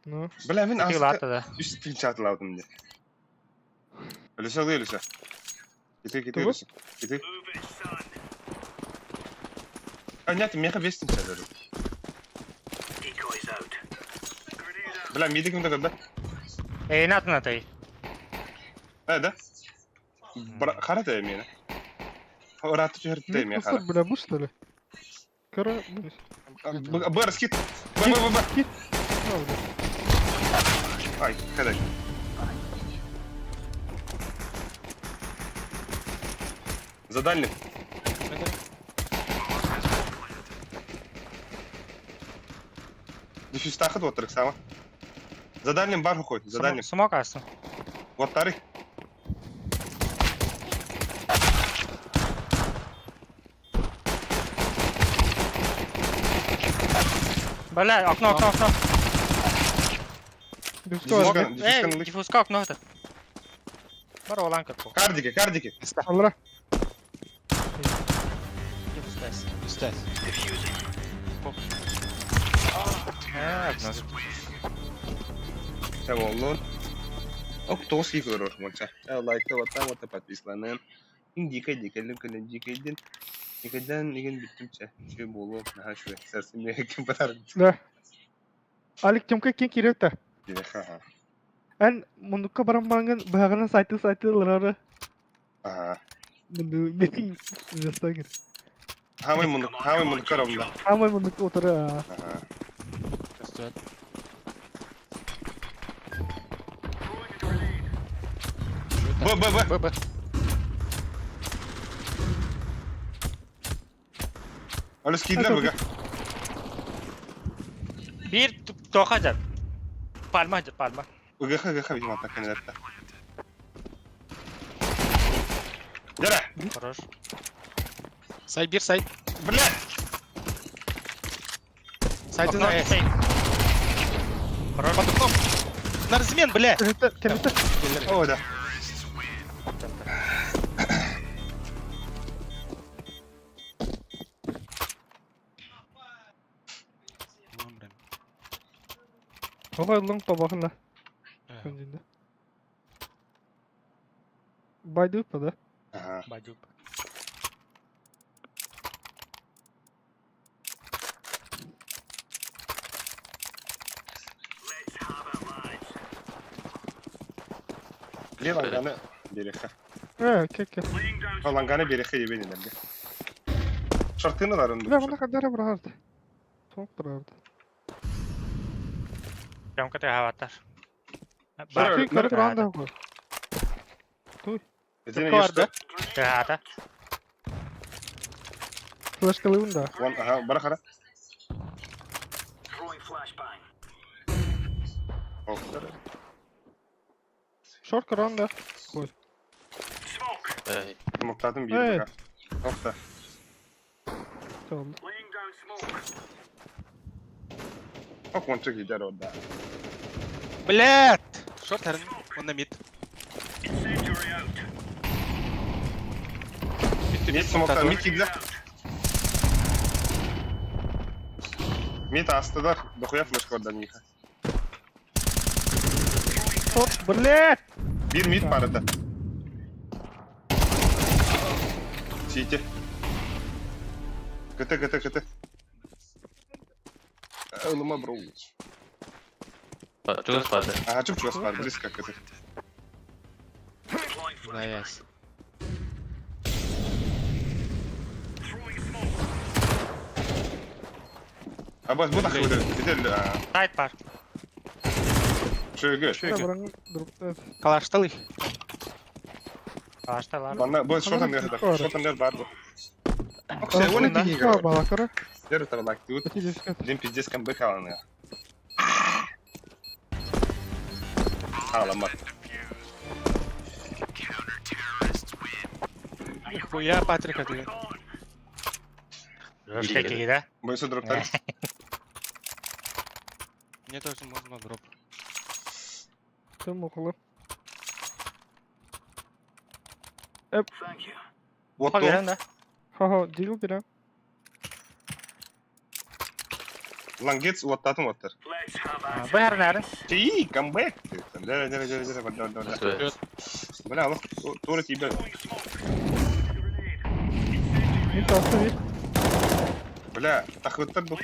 Ну. Бля, мин Ити аска лаата да. үс тин чатылаудым де. Өлөсө алый өлөсө. Кити кити Тугу? өлөсө. Кити. А нет, меха бес тин чатылады. Бля, миди кимде көрдө? Эй, натын атай. А, да? Хара да мени. Ораты түһөртө мен хара. Бля, бу что ли? Кара, бу. Б, раскид. Б, Б, Б, Б. Кит. А, бля. Ай, кадай. За дальним. Дефьюз тахыт вот сама. За дальним бар уходит, за дальним. Смок астым. Вот тары. Бля, окно, окно, окно. Дефьюз Эй, диффузка окно это. Бар олан кытпо. Кардики, кардики. Алра. Диффузка. Стась. Окно. Все, Ок, тоғыз екі көрөр монша. Лайкта баттан, вот подписанын. Дикай, дикай, дикай, дикай, дикайдан деген бүттүмче. Шөй болу, наха шөй. Сәрсен ким подарок. Да. Алик Тёмка кин киректа. Ха. Эн мундукка баран баранган баҕана сайты сайты ларары. Ага. Мунду мен жастагыр. Хамай мундук, хамай мундук карамда. Хамай мундук отыра. Ага. Стоят. Б, Б, Б. Б, Б. Алыс кийдилер быга. Бир тоха жат. Пальма жат, пальма. ГХ, ГХ, видимо, так кандидатта. Жара! Хорош. Сай, бир, сай. Бля! Сайты Окно, на Э. сей. Хорош. Под окном. На размен, бля. Кенете, кенете. О, да. Ого лоң табахына. Күндүндө. Байдып да? Ага. Бадюк. Ле ланганы береха. Э, кеке. Ланганы береха ебенилерге. Шартыны ларын. Бля, мына кадара бырарды. Тоңк бырарды. Прям ката хаватар. Шар- Көр туранда го. Туй. Тыгата. Флешкалыын да. Вон, ага, бара хара. Шорт көрөн да. Кой. Эй. Муктадым бир Эй. бага. Токта. Oldu. Ок, онча кидер орда. Блядь! Шорт харин. Он на мид. Мид смокта, мид кидер. Мид астыдар, дохуя флешка орда миха. Шорт, блядь! Бир мид барыда. Сити. КТ, КТ, КТ. Ылыма, бро. Чугас баар. Ага, чуп-чугас баар, близко КТ. Nice. Абас, бу тахы бител. Сайт бар. Шögö. Бұрын дропта. Калашталый. Башталар. Манна бу шотан нер бар. Шотан нер бар бу. Оксе, он это не Ка балакара. Дер тарлак тут. Дим пиздец камбэк аланы. Аламат. Хуя Патрика ты. Рөшке да? Бойсы дроптар. Мне тоже можно дроп. Тым оқылы. Вот Хоп, то. берем, да? Ха-ха, дигл берем. Лангец уаттатын уаттар. Быһар нарын. Ти, камбэк. Дere, дere, дere, дere, бада, бада, бада. Бля, алох, тура тебе. Мид алты бир. Бля, тахыттар бу.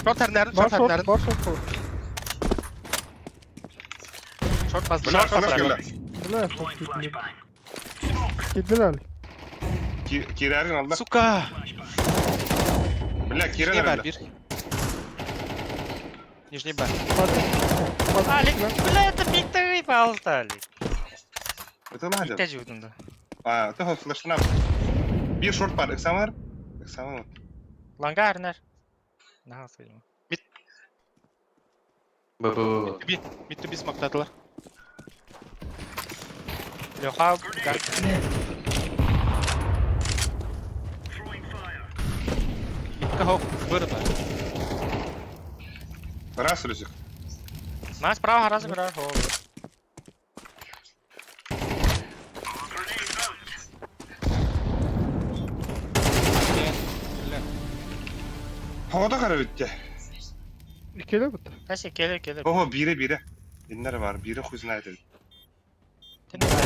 Шорт әрнәрін, Бар шорт шорт, әрнәрін. бар шорт қол. Шорт базды. Бля, Шорт флеш базды. келді. Бля, шорт кетті. Кетті әлі. Кирәрин алда. Сука! Бля, Нижний кирен бар алда. бир. Нижний бар. Алик, бля, это пиктовый палта, Алик. Это ладно. Икте жудун да. А, ты флешна. Бир шорт бар, эксамар. Эксамар. Ланга арнар. Наха сыйма. Б, Б, Б. Мид туби смоктатылар. Леха, Кого? Вырыба. Раз рюзик. Нас справа раз игра. Havada kara bitti. Икеле бит. Әсе келе келе. Ого, бире бире. Иннер бар, бире хуй знает. Инде бар.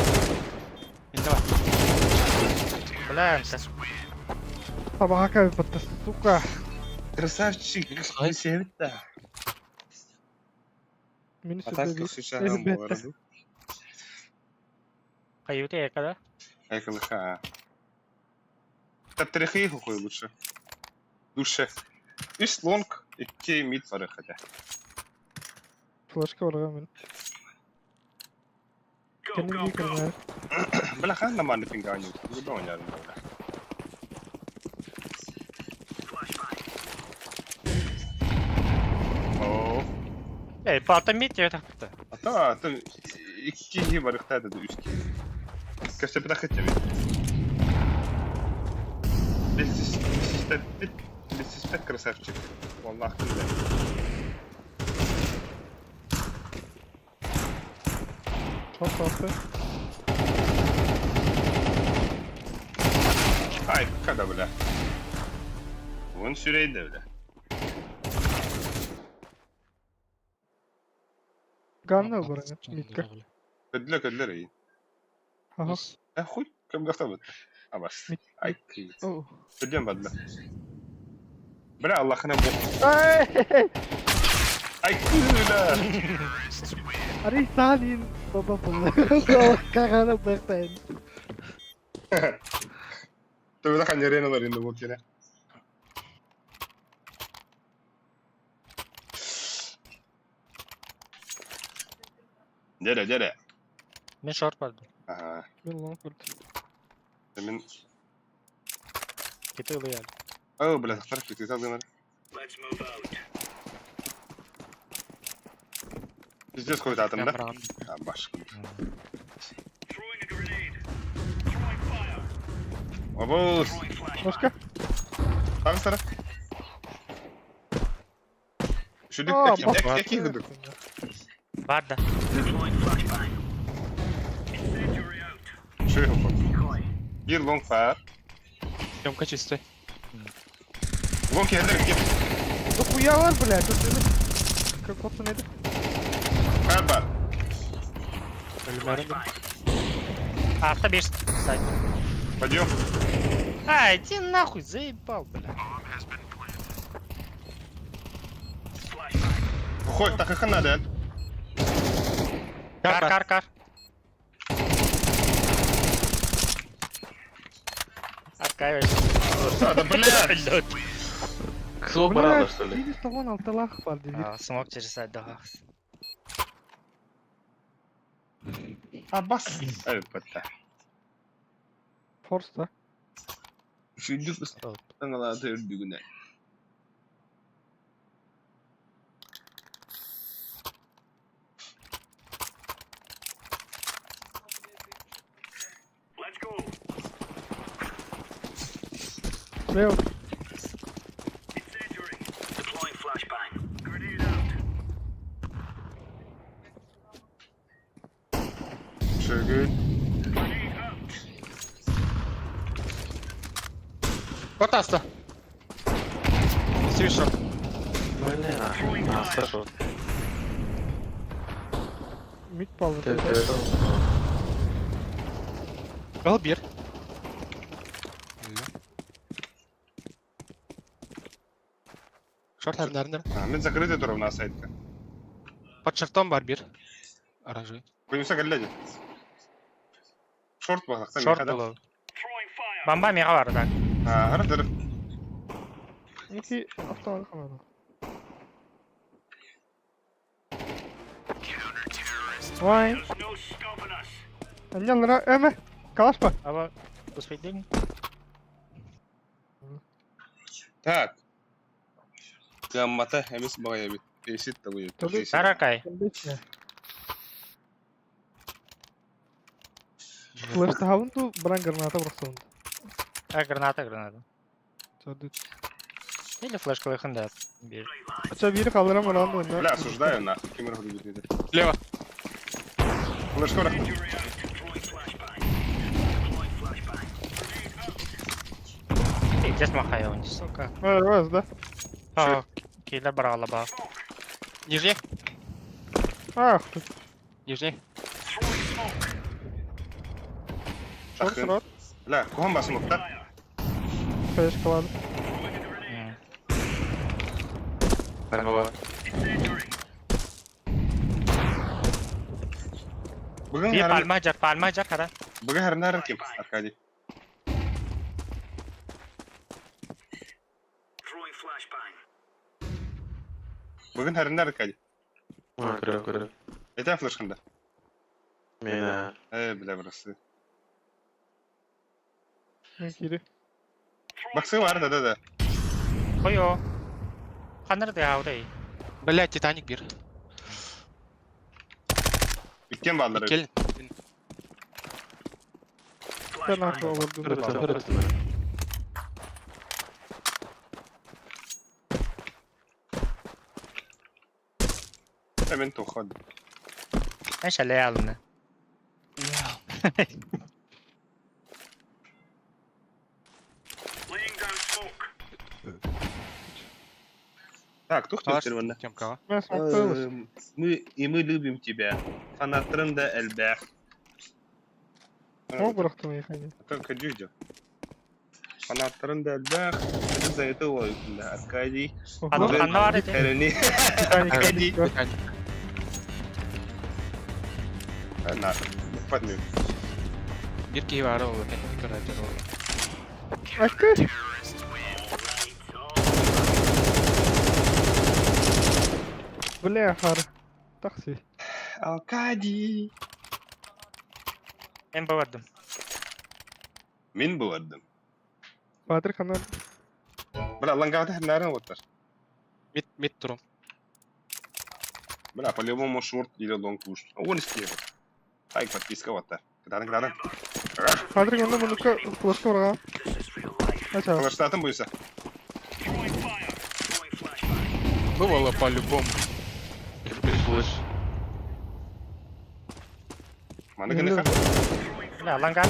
Бля, сейчас. Табака бит, сука. Красавчик, не севит да. Мини А так сүрді. сушарам Ребята. болар. Каюте эка да? Айкалыха. Таптрихи хуй лучше. Душе. Үс лонг, икки мид бар хотя. Флешка барға мен. Кенен кирмер. Бля, хан нормально пинганю. Куда он ярым бля. О, Эй, палта мид я так. а то, а то икки бар ихтады да үс ки. Кәсе бит хәтта бит. Бес красавчик. Валлах билlah. Шорт алты. Ай, kada бля. Вон сүрейді бля. Ганна барға. Мидка. Көдле көдле рей. Ага. Ә хуй, кем гafta бит. Абас. Мид. Ай, О. көден бадла. Бля, Аллахына бу. Ай! Ай, күлә. Ари Салин баба бұл. Кағаны бақтайын. Төбе хан ареналар инде бу кене. Дере, дере. Мен шорт бар. Ага. Мен лонг көрдім. Мен Кете ылы ял. О, бля, тахтар китте алдым. Пиздец койду атым да. А, баш. Обоз. Башка? Тагы сара. Шүдүк А, эки башка. эки гыдык. Бар да. Шөй хопот. Бир лонг фаер. Съемка чистый. Лонг келдер кеп. Да хуя бар, блядь. Тут это... Как пацан это? Фаер бар. Ölümlerin Арта бир сайт. Пойдем. А, иди нахуй, заебал, бля. Уходит, так их надо. Кар, кар, кар. Аркаевич. Да, бля! Смог барана, что ли? Видишь, того на алталах бар dedi. А, смог через сайт дагах. Абас. Ай, пата. Force да. Шүйдік ыстаңалады үрдігіне. Leo. Шүгін. Вот аста. Свишок. Бля, аста шорт. Mid baldı. Был бир. Шорт харнарнер. А, мен закрытый тур у нас сайтка. Под шортом бар бир. Оранжевый. Көймесе кэллэ Шорт бағлақта. Шорт было. Бомба мега бар, так. Хара дыр. Iki avtomatik kamera. Vay. Аннялара эме. Калашпа. Аба, успейдин. Так. Гаммата эмес бағая бит. Эсит табы. Tabii. Каракай. Флеш таһабын бран граната бұрақсың. А, граната, граната. Çördü. Или флешка выхында. Бир. Ача бири калдырам оран ойна. Бля, осуждаю нахуй. Кемер хуй Лево. Флешка бар. Здесь махаю, он, сука. Ой, да. А, киллер брала ба. Нижний. Ах, Нижний. шорт Тахын. Бля, кухан басым ұқта. Флеш калады. Нормально. Бүгін Bir хәрін... palma jar, palma jar kara. Бүгін хәрін хәрін кем, Аркадий. Бүгін хәрін Аркадий. Көрем, көрем. Это флешканда. Мен, Э, бля, бросы. Мен кири. Баксы бар, да, да, да. Koyo. Kanır da yavrayı. Бля, Титаник бир. Үткен балдары. Кел. Sen haklı olurdun. Көрөттүм, көрөттүм. Мен тоқады. Ben şöyle alın. Так, тух Алаш, теперь вон. Тёмка. Мен смоктойбуз. Мы и мы любим тебя. Фанатрын да элбэх. Смок бұрақтым ехани. Только дюдя. Фанатрын да элбэх. Это за это да, Аркадий. Аны ханна бар edi. Эрени. Аркадий. Титаник. На. Подмю. Бир киһи баара ол көрөтөр ол. Акы. Бля, хар. Такси. Аркадий. Ben bavardım. Мин бардым. Батыр ханан. Бля, лангаты хнарын оттар. Мид мид турум. Бля, по-любому шорт или лонг уж. Он из Киева. Лайк, подписка, вот так. Кадан, кадан. Батыр ханан мунука флешка бұраған. Ача. Флештатын буйса. Бывало по-любому. Флеш. Маны гына Бля, langан.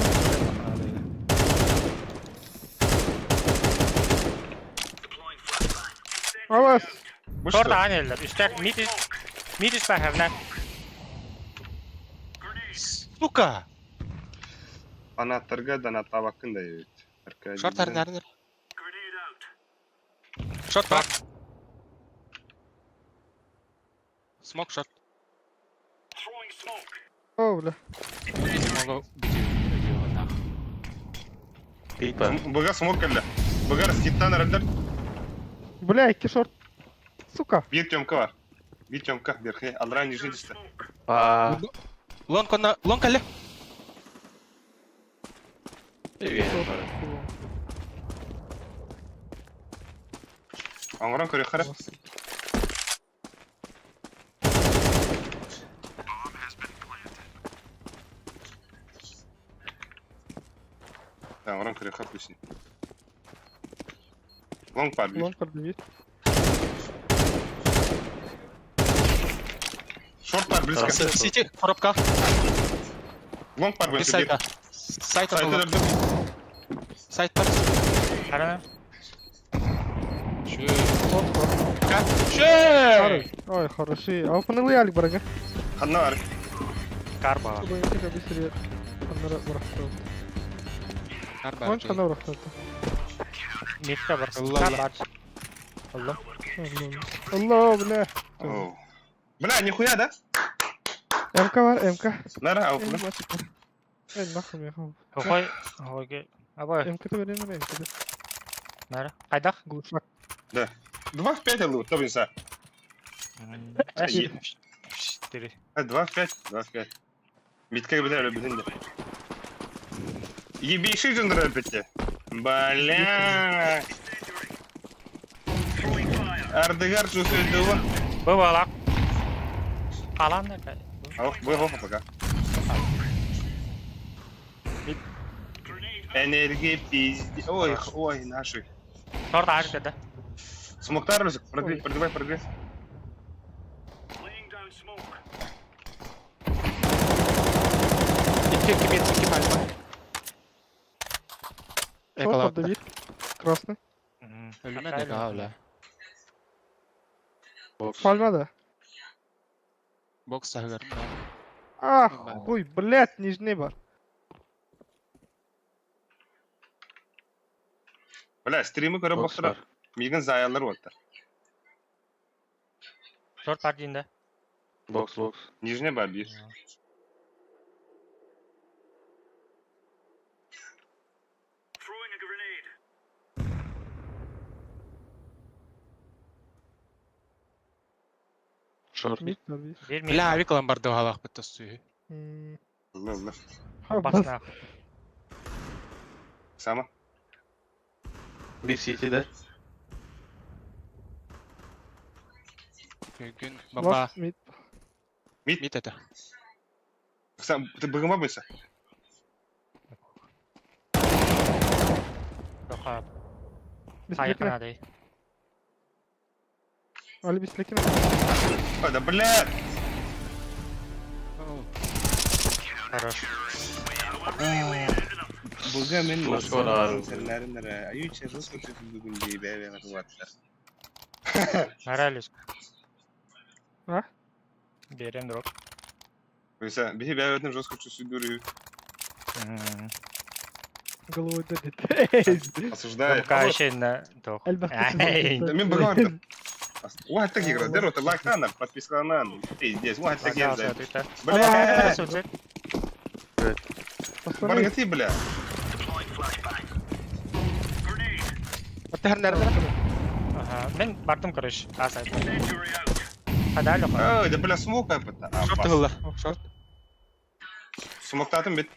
Алас. Бу Шорт что? aynı Üstte mid üst. Mid üst var hevne. Сука! Фанаттарга донаттаабаккын да эбит. Шорт Аркадийдан. арнарнар. Шорт бар. Смок шорт. О, бля. Смогу бити. Пипа. Быга смок кэллэ. Быгар скиттан эрэллэр. Бля, икки шорт. Сука. Биир Тёмка бар. Биир Тёмка верхний. Аллараа нижний түстэ. Аа. Лонг онно, лонг кэллэ. Привет. Оҥорон көрүөххэ эрэ. Оҥорон көрүөххэ пусть. Лонг бар биир. Лонг бар биир. Шорт бар близко. Сити, коробка. Лонг бар Без близко. сайта. Сайт Сайт атылла. өлөрдүм. Сайт бар. Харана. Шү. Лонг бар. Шү. Ой, хороши. А опанылы алик барага. Ханна бар. Кар баар. Чтобы я быстрее ханнара бырахтым. Кар бар. Онч ханна бырахтым. Мидка бар. Алла, Кар алла. бар. Алла. Allah бля. Оу. Бля, нихуя, да? МК бар, МК. Нара, ауфлы. Эй, нахуй мехам. Хохой. Хохой. Абай. МК ты берем, МК. Нара. Хайдах? Глушак. 2 в 5 алу, то бинса. Четыре. 2 в 5, 2 в 5. Митка бля, любит да. Ебейший же нравится. Бля. Ардыгар чувствует Бывало. Алан да. Ох, бу пока. Энергия пизде. Ой, ой, наши. Шорт аарты да. Смоктар рюкзак, продвигай, продвигай, продвигай. Икки, икки, мид, икки пальма. Шорт Эколап. подавить. Красный. Өлүмэ да гаавла. Бокс. Пальма да. Бокс саһыгар. Ах, Нормально. хуй, блядь, нижний бар. Бля, стримы көрө Бокс бохтора. бар. Мигин заялар оттар. Шорт бар дейін да. Бокс, бокс. Нижний бар бир. Шорт. Мид бар бир. Бир мид. Бля, авик ломбарды халах битта сүйү. М, Л, л. ха, бас. Басна. Сама. Бир сити да. Күн баба Ласт мид. мид это. Сам, ты быгыма бойся. Тоха. Бислекіне. Хайқана дей. Али бислекіне. Ой, да бля. Хорош. Быга мен Флешка бар. Серлерин Аюча жестко бүгүн дей бәбе ваттар. Нара лүс. А? Берем дроп. Бойся, бихи бәбе жестко чувствую. Головой дадит. Осуждаю. Кайшин на тох. Эльбахты. Мен быга бардым. Вот так игра. Дер, вот лайк на, подписка на. Пиздец, вот так игра. Бля, баргати, бля. Аттахар нэрдэ. Ага, мен бардым, короче. А, сайт. Хадалю. Ой, да бля, смок это. Шорт тыгылла. Шорт. Смоктатым бит.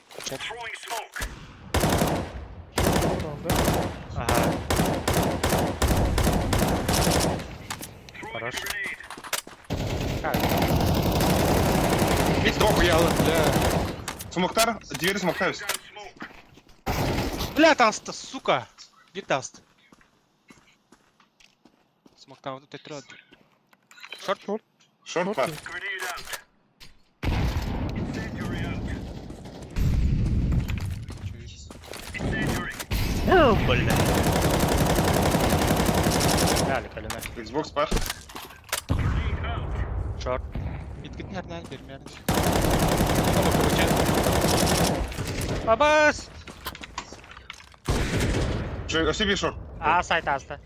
Ага. Хорош. Бит Охуяла, бля. Смоктар, двери смоктаюсь. Бля, таста, сука. Бир таст. Смок там вот это Шорт. Шорт. Шорт бар. Бля. Дали, калина. Xbox бар. Шорт. Мид гит нэрнэ бермер. Омо короче. Абас! Өссө биир шорт. А сайт ааста.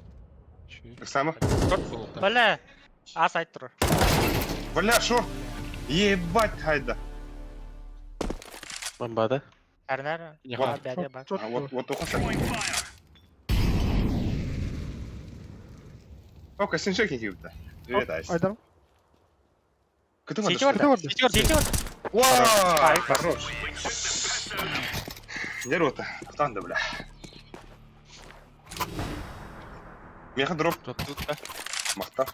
Сама. Бля! А сайт турар. Бля, шорт! Ебать, хайда. Бомбада. Эрнер. Вот. Бәде бар. А, вот, вот только О, сен шеки кибді. Привет, Айс. Айдарым. Күтіп Сети отыр. орда. Сети орда. Уа! Ай. Хорош. Дер ота. Тоқтанды, бля. Меха дроп. Мақта.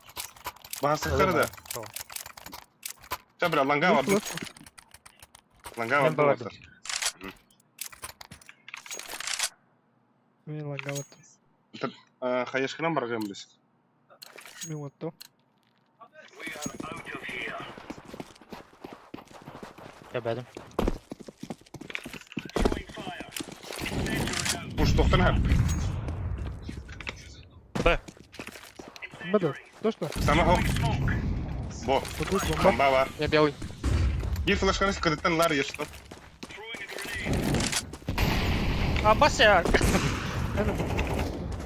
Бағасы қырды. Ча, бля, ланга барды. Ланга Мен барды. бардым. Мен ланга бардым. Хаешкынан барғым біз. Мен отту. Бәдім. Пуш тоқтан хәп. Б. Б Точно? Сама хоқ. Бо. Вот тут бомба. Бомба бар. Я белый. Bir флешканы кыдыттан лар ешті. Абас я.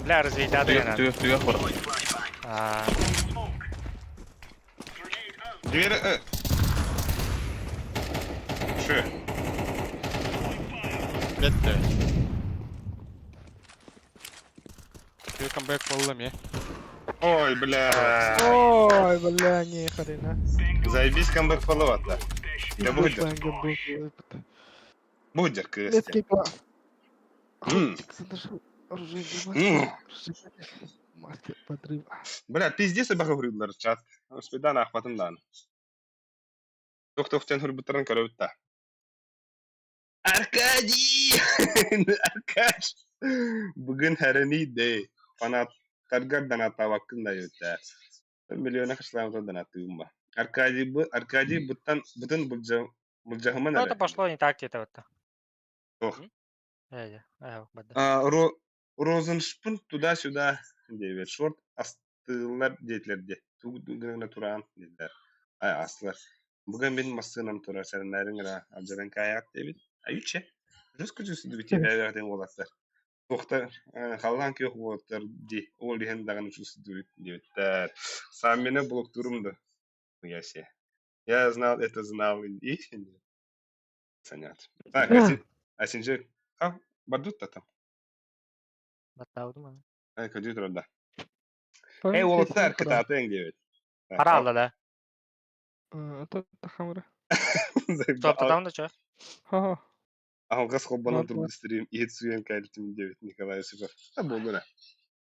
Бля, развейдады Түгэх гана. түгэх түгэх бар. А, Двері... Шы. Бетте. Түгэх камбэк боллам я. Ой, бля. Ой, бля, не хрена. Заебись камбэк половата. Я буду. Будет, кстати. Детский план. М. М. Мастер подрыва. Бля, пиздец собака говорил чат. Спидан ахватымдан. Тох-тох тен хурбутаран караутта. Аркадий! Аркаш! Бүгін хәрени де. Фанаттарга даната ваккын да өтә. Миллиона кышлам данатыым ба. Аркадий бу Аркадий буттан бутын булжахыман Ну, это пошло не так где-то вот. Ох. Эй, эй, бада. А, ро Розеншпун туда-сюда девет шорт астылар детлерде. Тугына туран dediler. Ay astılar. Bugün benim массынам турар сәрінләрің ра алжаран каяк дебит. Аютче. Жүз күчүсү дибит бәбәрден болаттар. Тохта халлан күйөх болаттар ди. Ол дehen даганы чусу дибит дебиттер. Сам мени блоктурумду. Ясе. Я знал, это знал. И Санят. Так, асинже. А, бардут там. Баттаудым. Ай, компьютер, да. Эй, уолаттар, кытаатын дебит. Харалла да. Это хамра. Стоп, там да чё? Ха-ха. Алгас холбонон Ладно. турбут стрим иһит суйан кэлтим диэбит Николай Осипов. А буолуна.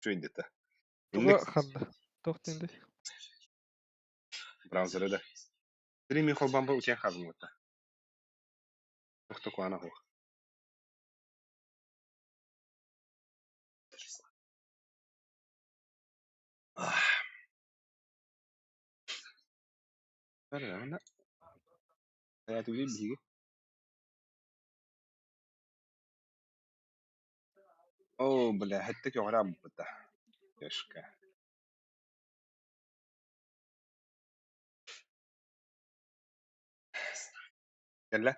Чуйдета. Туга ханна. Тохтинды. Браузеры да. Стрим холбан бу утен хазым ота. Тохто куана хох. биһиги. О, бля, хэтте көҕөрө быта. Кешка. Кэллэ.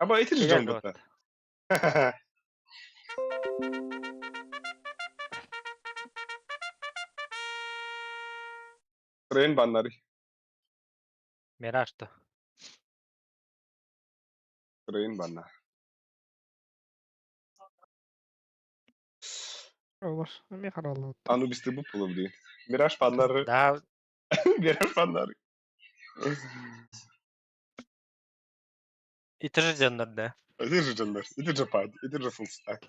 Аба итир Кэлэр жон дуо. быта. Трен баннары. Мираж-то. Трен банна. Олар. Мен харалла. Анубисти бу пулу Мираж баннары. Да, Мираж баннары. и ты же дьоннор, да. Итир же дьоннор. Итир же пад. Итир же фулл стак.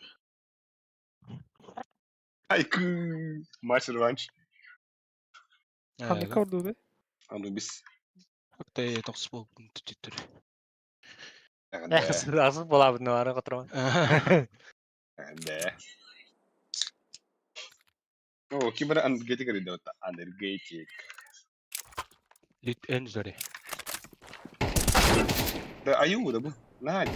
Айку. Матч реванш. Ханна корду Анубис. Актай тохс бол түтүтүр. Эх, асыл болабын ары котурман. Да. О, кибер энергетик ребята, энергетик. Лит энжори. Да, аю, да бу. Надь.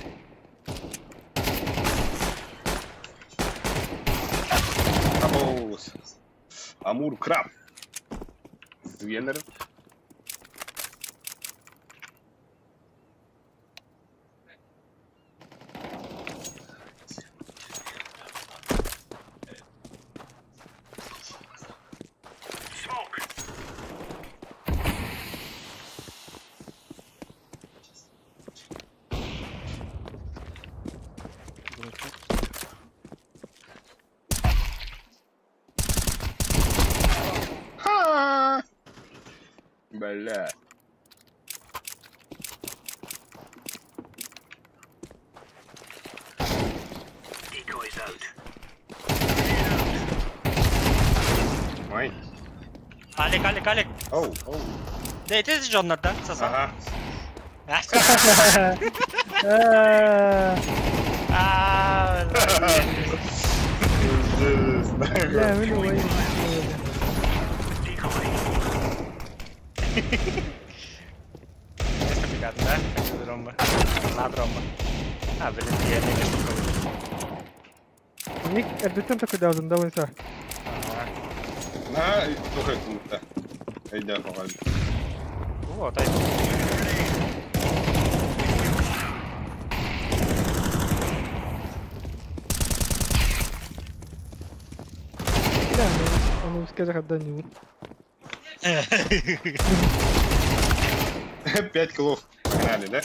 Амурус. Амур краб. Звенер. Ха! Бля. Ой. Алик, Алик, Алик. Оу, оу. Да ити дьоннорда, саса. Ага. Аа. Бля, мин убайым. Капитан, да? Дромба. На дромба. А, блин, я не вижу. Ник эрдэттэн такой даузын да ойса. На, тухай кунта. Айда хоҕай. Вот, ай. Бля, ону скажи хадда не 5 килов. Погнали, да?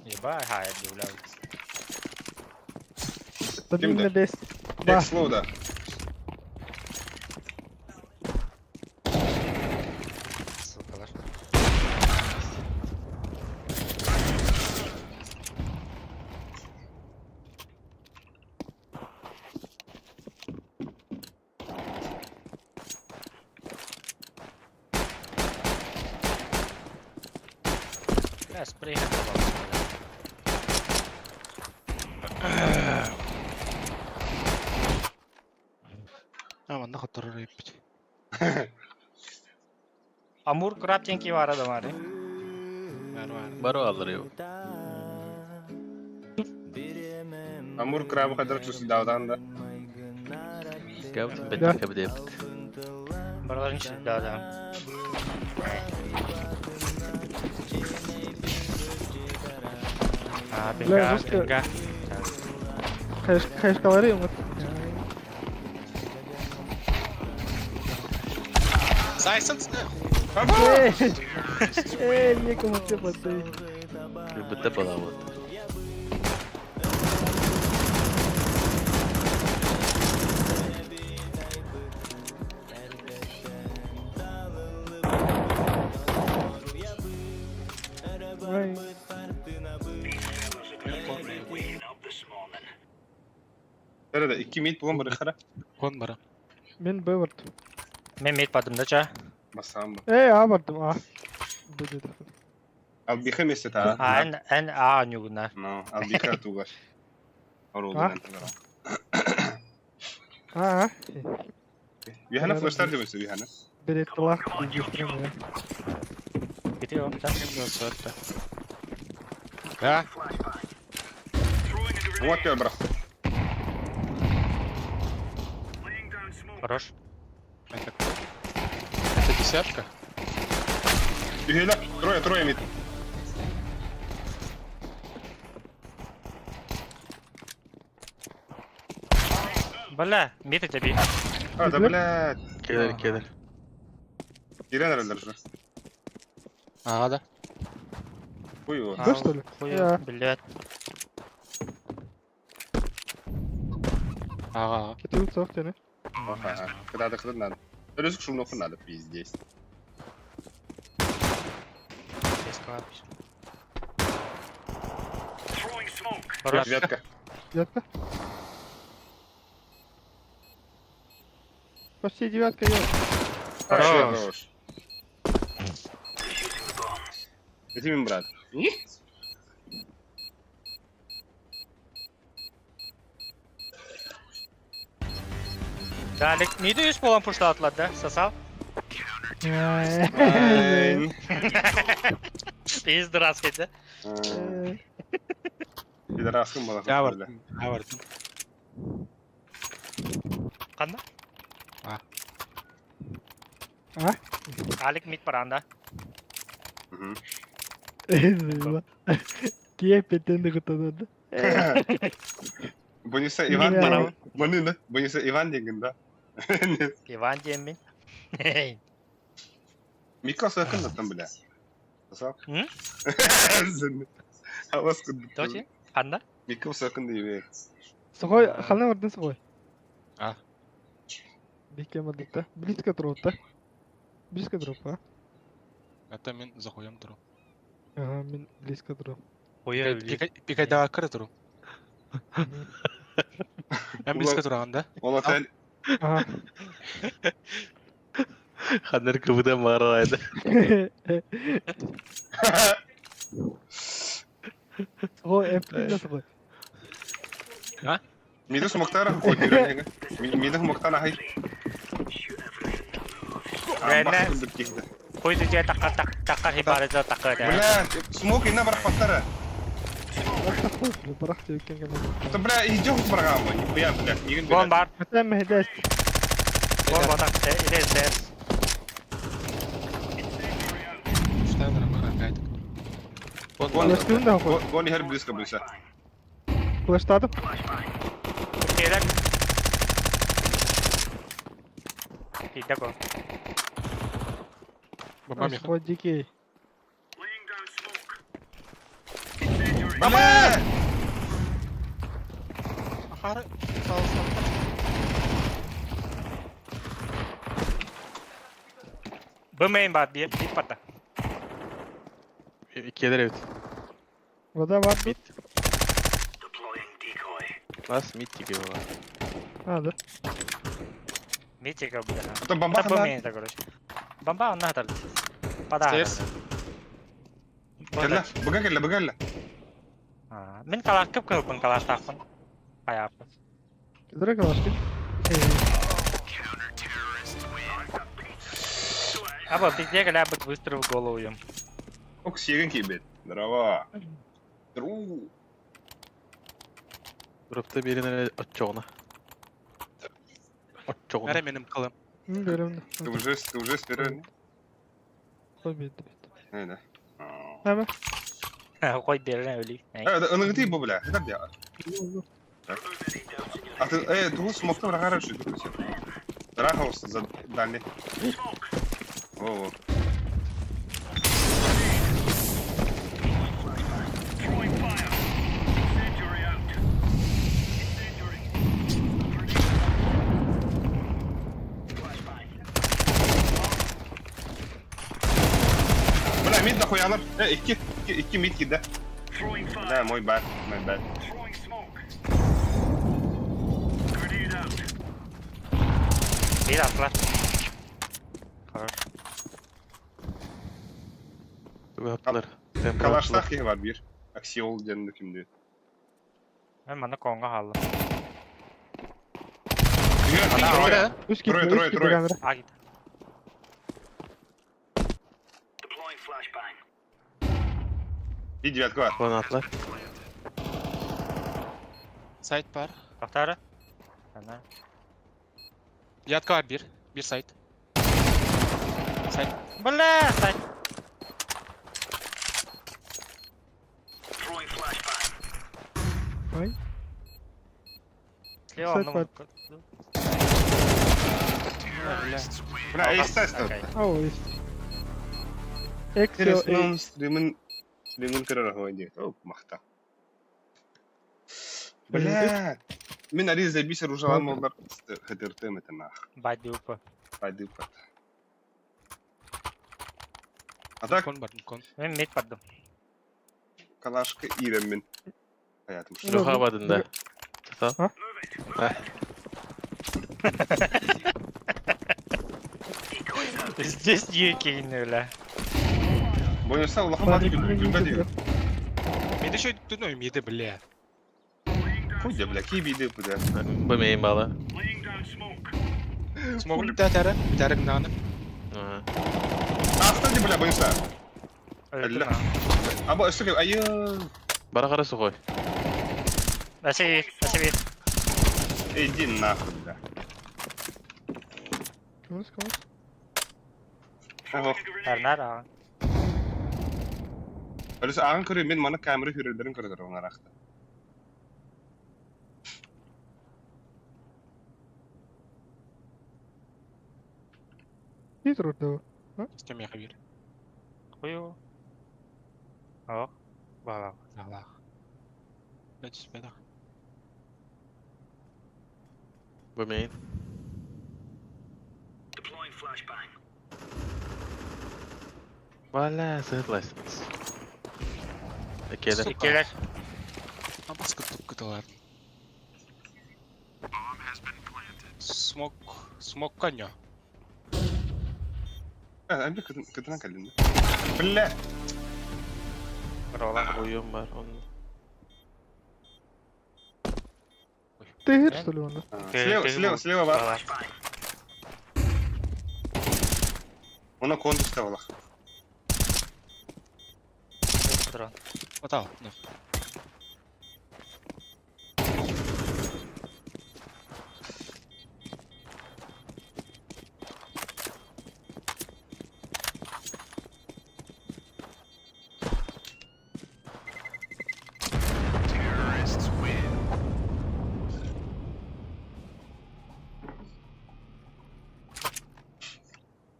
Ебать, хай, удивляю. Подвиг да? на бес. Ба. Слоу, да. Сука, Бля, спрей А, манна хотторор эппит. Амур крафтинг бара да мари. Бар бар. Бару алыр yok. Амур крабы кадар чусы даудан да. Кабыт Да. бет кабыт епт. Бараларын да, да. А, Бля, пинга, жестко. пинга. Хайшкалары вот. Сайсенс. Эй, эй, некому все поставить. Бітті бала вот. Ой. Nerede? 2 mid булан бары хара. Кон бара. Мен Б бардым. Мен мид бардым да ча. Басам. Эй, А бардым, А. Б деді. Албиха месте та. А, эн, эн, А нюгна. Ну, албиха тугаш. А? А, а. Вихана флештар демесе вихана. Берет лах. Бити о, да. Да. Вот я брат. Хорош. Это кто? Это десятка? Юхеля, трое, трое мид. Бля, мид тебе. А, да блядь. Келер келер. Ирен же. А, да. Хуй его. Да, что ли? Хуй, Я. блядь. Ага. Кету софт, не? Ага. Когда ты надо. Риск шумно надо, пиздец. Без клавиш. Хорош. Девятка. Девятка. Почти девятка, ё. Хорош. Хорош. Иди, мой брат. Да, Алик, миди үс болан пуштаатылар да, сасал. Айн. Пиз дурацкий, да? Пидораскын была. Я бардым. Я бардым. Канда? Ба. А? Алик мид баранда. Кие петенди кытанады. Бониса Иван Мид Маны Бониса Иван деген да. Иван диэммин. Мика сакын бля. Сақ. М? Авас кырдык. Точи? Ханна? Мика сакын дейбе. Сухой, хана бардын сухой. А. Бикке мадытта. Близко троп-та. Близко троп, а? Это мен захуям туру. Ага, мен близко троп. Ой, Пикайдага кыры туру. Мен близко тураган да. Ол атын Ага. Ханнер КВД маарайды. Сухой, эмпли сухой. Миді смоктара қойдырған. Миді смоктана хай. Бля, Хуй ты такка так такка хибарыза такка да. Бля, смок ина бар паттара. Барахты өткен кәмін. Бля, идём программа, нихуя, бля, мигин Вон бар. Хотя мехдес. Вон бар так СС. Штайнер опять. Вон, Флештын да қой. вон хер близко близко. Флештадым. Келер. Киде го. Баба меха. Сухой дикий. Бля! Ахары. Б мейн бар bir bir parta. Иккелер evet. Вода бар. Мид. Бас мид тиге бар. А, да. Митика бля. Это бомба Это Б мейн да короче. Бомба онна хатар. Пада. Stairs. Кэллэ, быга кэллэ, быга кэллэ. Мин калаш кып кылбын калаш тахпын. Аяппын. Кедре калашки. Аба бизде гля бит выстрел в голову им. Ок, сиген кибет. Здорово. Дру. Дропта берин отчоғына. Отчоғына. Әре меним кылым. Беремді. Ты уже, ты уже сперен. Қой берді. Не, да. Әмі. Кой берен öли. Э, он где был, бля? Это где? А ты, ты смог там хороший, ты все. Рахаус за дальний. Во, во. Бля, мид нахуя икки, икки, икки мид кида. Да, мой bad, мой bad. Bir atlar. Хорош. Аптылар. Калаштах кихи бар бир. Аксиол ден кимди. Мен мана конга халлым. Трое. Үш Трое, киді, трое, үш киді трое. камера. А гит. И девятка бар. Вон атлар. Сайт бар. Тохтары. Ана. Ятка бар бир. Бир сайт. Сайт. Бля, сайт. Ой. Слева Сайт ну. бар. Бля. Бля, эй, стай, стай. Окей. Ау, есть. Эксио, Интересно, стримын, стримын көрөр ахуй О, махта. Бля. Мен ари бисер ужалам олар хтртм это нах. Бадюпа. Пойду пат. А так Кон бар, кон. Мен мид бардым. калашка ирем мен. Хаятым что. Луха бадын да. А? А? Здесь юки бля. Бойнуса улахан бады күлбә диyor. Миди шөй түнөй миди бля. Хуй бля, ки биде бля. Б мейн бала. Смогу тәтәрі, битәрі гнаны. Аста ди бля бойнуса. Әллә. Аба өстүгө айы. Бара қарасы қой. Бәсе бир, бәсе бир. Иди нахуй бля. Көмүс көмүс. Оһох. Арнар аҕа. Өрүс ааҕан көрүө мин маны камера хүрэллэрин көрөдөр оҥараахта. Дии турар Истем миэхэ биир. Кую. Ох. Баалаах. Аалаах. Да түспэтэх. Бу main. Бля, сытлайсыз. Экелер. Иккилэр. Абас кыттып кытылар. Смок, смок конё. Эмби кытынан кэллин. Бля! Ролан. Ойум бар онно. Тыһыр что ли онно? Слева, слева, слева бар. Она контур ставила. Дрон. Отал, ну.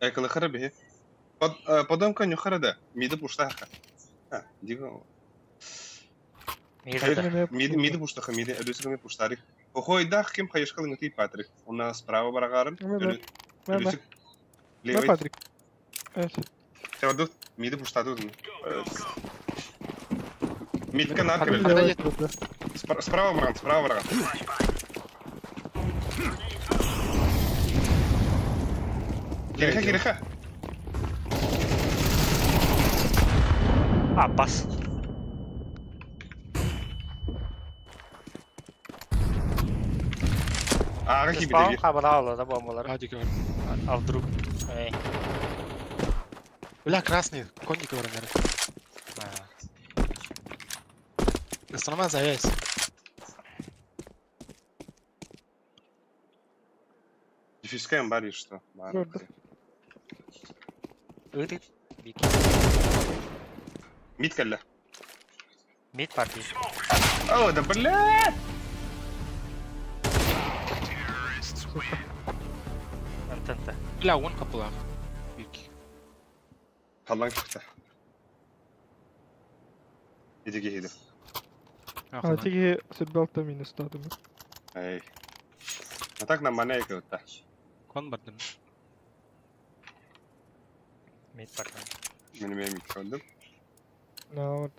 Экала биһи. Подом коню харада. Миди пуштаха. А, диго. Миди миди пуштаха, миди өрүсүгү пуштарик. Охойдах ким хайышкал нгти Патрик. У нас справа барагарым. Өрүсүк. Левый. Патрик. Тебадут, миди пуштаду. Мидка наркабель. Справа барган, справа барган. Кириха, кириха. Апас. Ага Спаун кибидеги. хабара алла да бомбалар. Радик бар. А вдруг? Эй. Бля, красный, конник бар, наверное. Гастронома завязь. Дефискаем бар что? Бар. Ыты. Мид кэллэ. Мид парти. О, да бля! Антента. Бля, он капылах. Бирки. Халлан кыхта. Идиги хиди. А тиги сүрбэлтэ минус тадым. Эй. А так на мане кытта. Кон бардым. Мид парти. Мен мен мид көрдүм. На вот.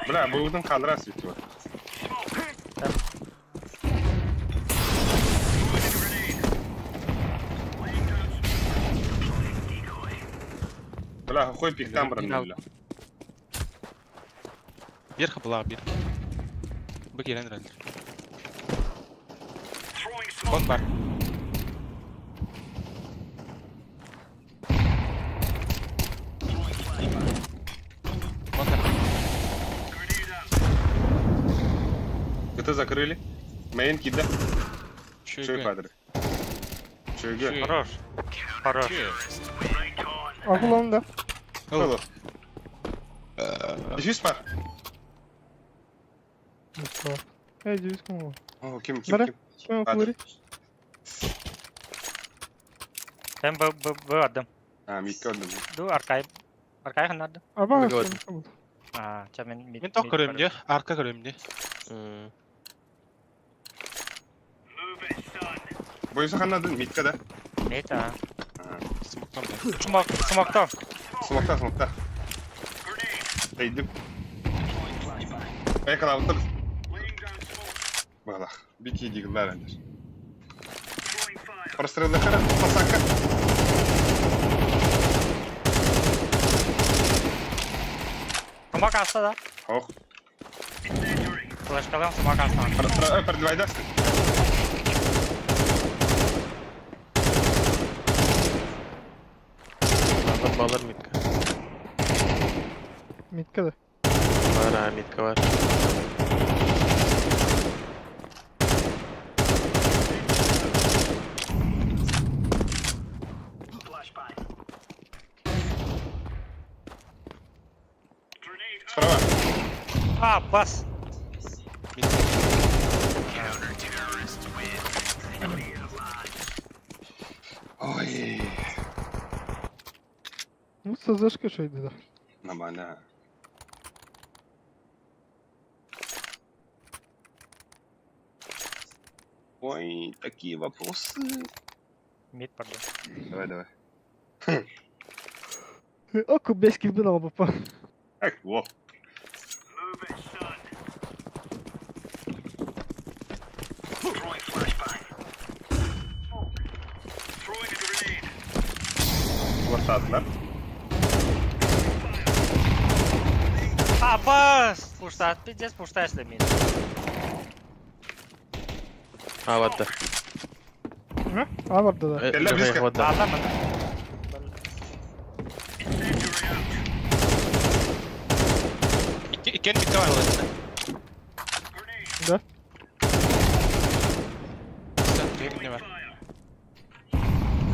Бля, бугутун калдырас бүйтүп. Бля, хой пиктан баран бля. Бир капылах бирки. Бу келен рәлдер. Кон бар. Кон бар. КТ закрыли. Мейн кида. Чөй Чөйгө. падыр. Чөйгө. Чөй. Хорош. Хорош. Акулан да. Алло. Дефис бар. Эй, дивис кому. О, ким ким Бара. ким. Ким Падыр. акулари? Тем б б б адым. А, мидке өldüm. Ду аркай. Аркай ханнарды. Аба. Көрдүм. А, ча мен мид. Мен ток көрөм де, арка көрөм де. Бойса ханнадын мидке да. Мид а. Смоктан да. Смок, смокто. Смокта, смокта. Тейдим. Экала утыр. Балах. Бики дигилер әндер. Прострелды хара, посака. Смок аста да. Ох. Флешкалам смок аста. Продлевайдасың. Анда балар мидка. Мидке да. Бар, а мидка бар. А, бас! Ой, Ну, СЗшка что это? нормально. Ой, такие вопросы. Мид, пардон. Давай, давай. Оку бес килбин албапа. Так, во. Ортадылар. А, бас! Пуштат, пиздец, пуштаешь ли мид? А, барда. А, барда да. Кэллэ близко. Барда. Даалла манна. Икки иккен мидке баралар. Да. Не бар.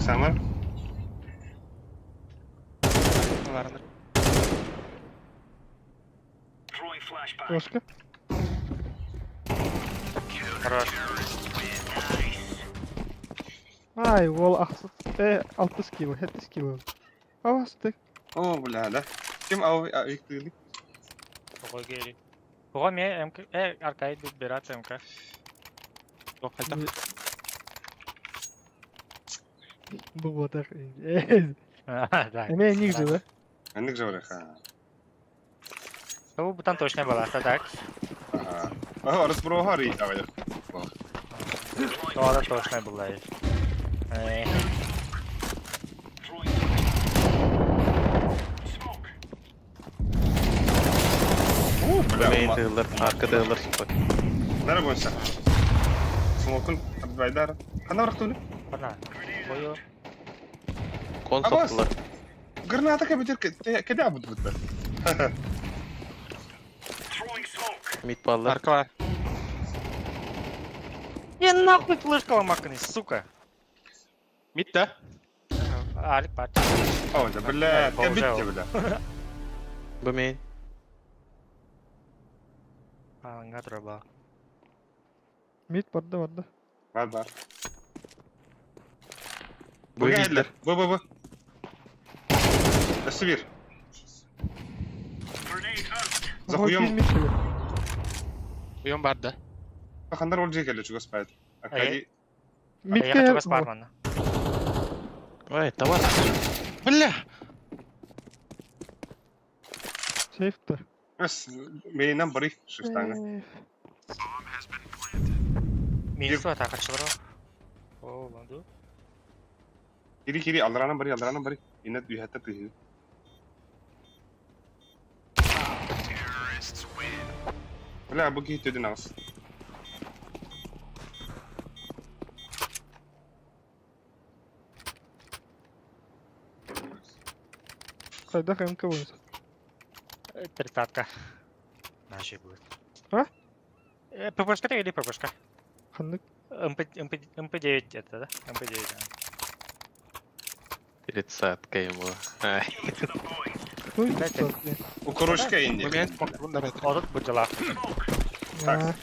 Самар. Аларны. Флешка. Хорош. Ай, уол ахсыс. Э, 6 кило, 7 кило. Авастык. О, бля, да. Ким ау виктыны? Ого, гери. Ого, ме МК... Э, Аркадий бират МК. Жоқ, қайта. Бу вот Э, Да. эме ник же, да? Аннык же ха. Ну, бутан точно была, так. Ага. Ага, разброхари. Давай. Да, точно была. Э, О, бля. Main тыылар, арка тыылар супа. Нара бойынша. Смокун Абдайдар. Хана барақтуны? Бана. Бою. Кон Абас. соттулар. Граната кабетер кеде абут бутта. Мид баллар. Арка бар. Не нахуй флешка ломаканы, сука. Мид да? Алик пат. О, да, бля, кабетте, бля. Бу main. Аңга труба. Мид барда, барда. Бар, бар. Бу Бу миддер. Бу, бу, бу. Сибир. За хуем. Мид шли. Уйон бар да. Хандар ол жекелі чугас пайд. Аркадий. Мид Я хочу вас бармана. Ой, товар. Бля! Сейф-то. Эс, мейнен барый шифтаны. Минус атака чылыры. О, ланду. Кири кири алдаранан барый, алдаранан барый. Инет үйәтті тыйы. Бля, бу кихи төдін ағыз. Хайдах МК бойынша. Тридцатка. Наши будет. А? ППшка или ППшка? Ханнык. МП, МП, МП9 это, да? МП9, да. Тридцатка ему. Ай. Ну, Дайте. Укорочка инде. Мен бунда бетер. Одут бу дела. Так.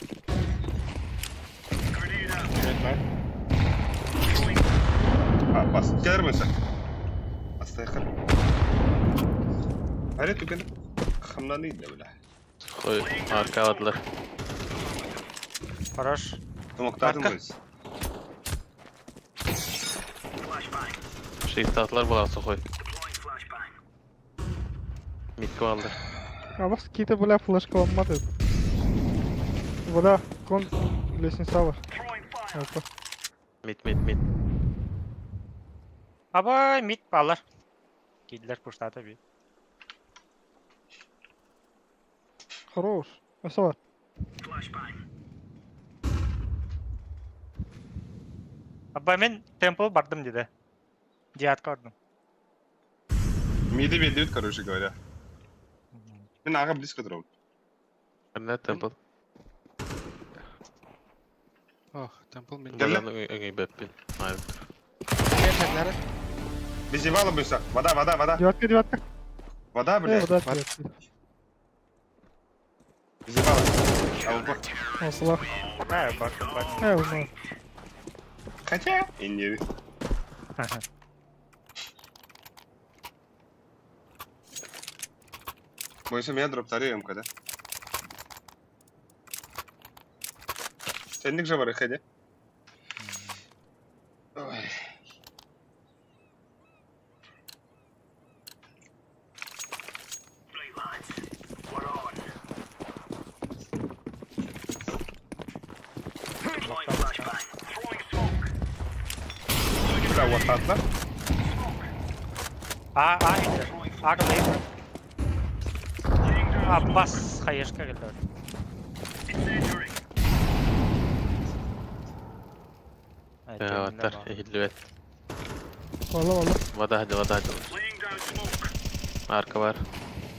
А, бас. Келер бойынша. Астайқыр. Әре түген. Хамнан дейді, бля. Ой, арка аладылар. Хорош. Томақтадым Арка. бойынша. Shift атылар булар сухой. Мидке алды. Абас ките бля флешка ломаты. Вода, кон лестница бар. Опа. Мид, мид, мид. Абай, мид балар. Кидлер пуштата би. Хорош. Аса бар. Абай, мен темпл бардым деди. Диатка бардым. Миді бедеуд, короче говоря. Мен аға близко тұрам. Не темпл. Ох, темпл мен. Кэллэ. Баланы өңөй бэппин. Ай. Мен Безевала бойынша. Вода, вода, вода. Девятка, девятка. Вода, Э, бля. вода, девятка. Заебало. А вот. Ослах. А, бак, бак. Э, уна. Хотя, и не. Бойся меня дроптари МК, да? Сенник же бар, ходи. Ой. Бля, вот так, А, а, иһэр. А, кэлэр. А, бас, хаешка кэлэр. Оттар иһиллибэт. Вала, вала. Вода, вода, вода. Арка бар.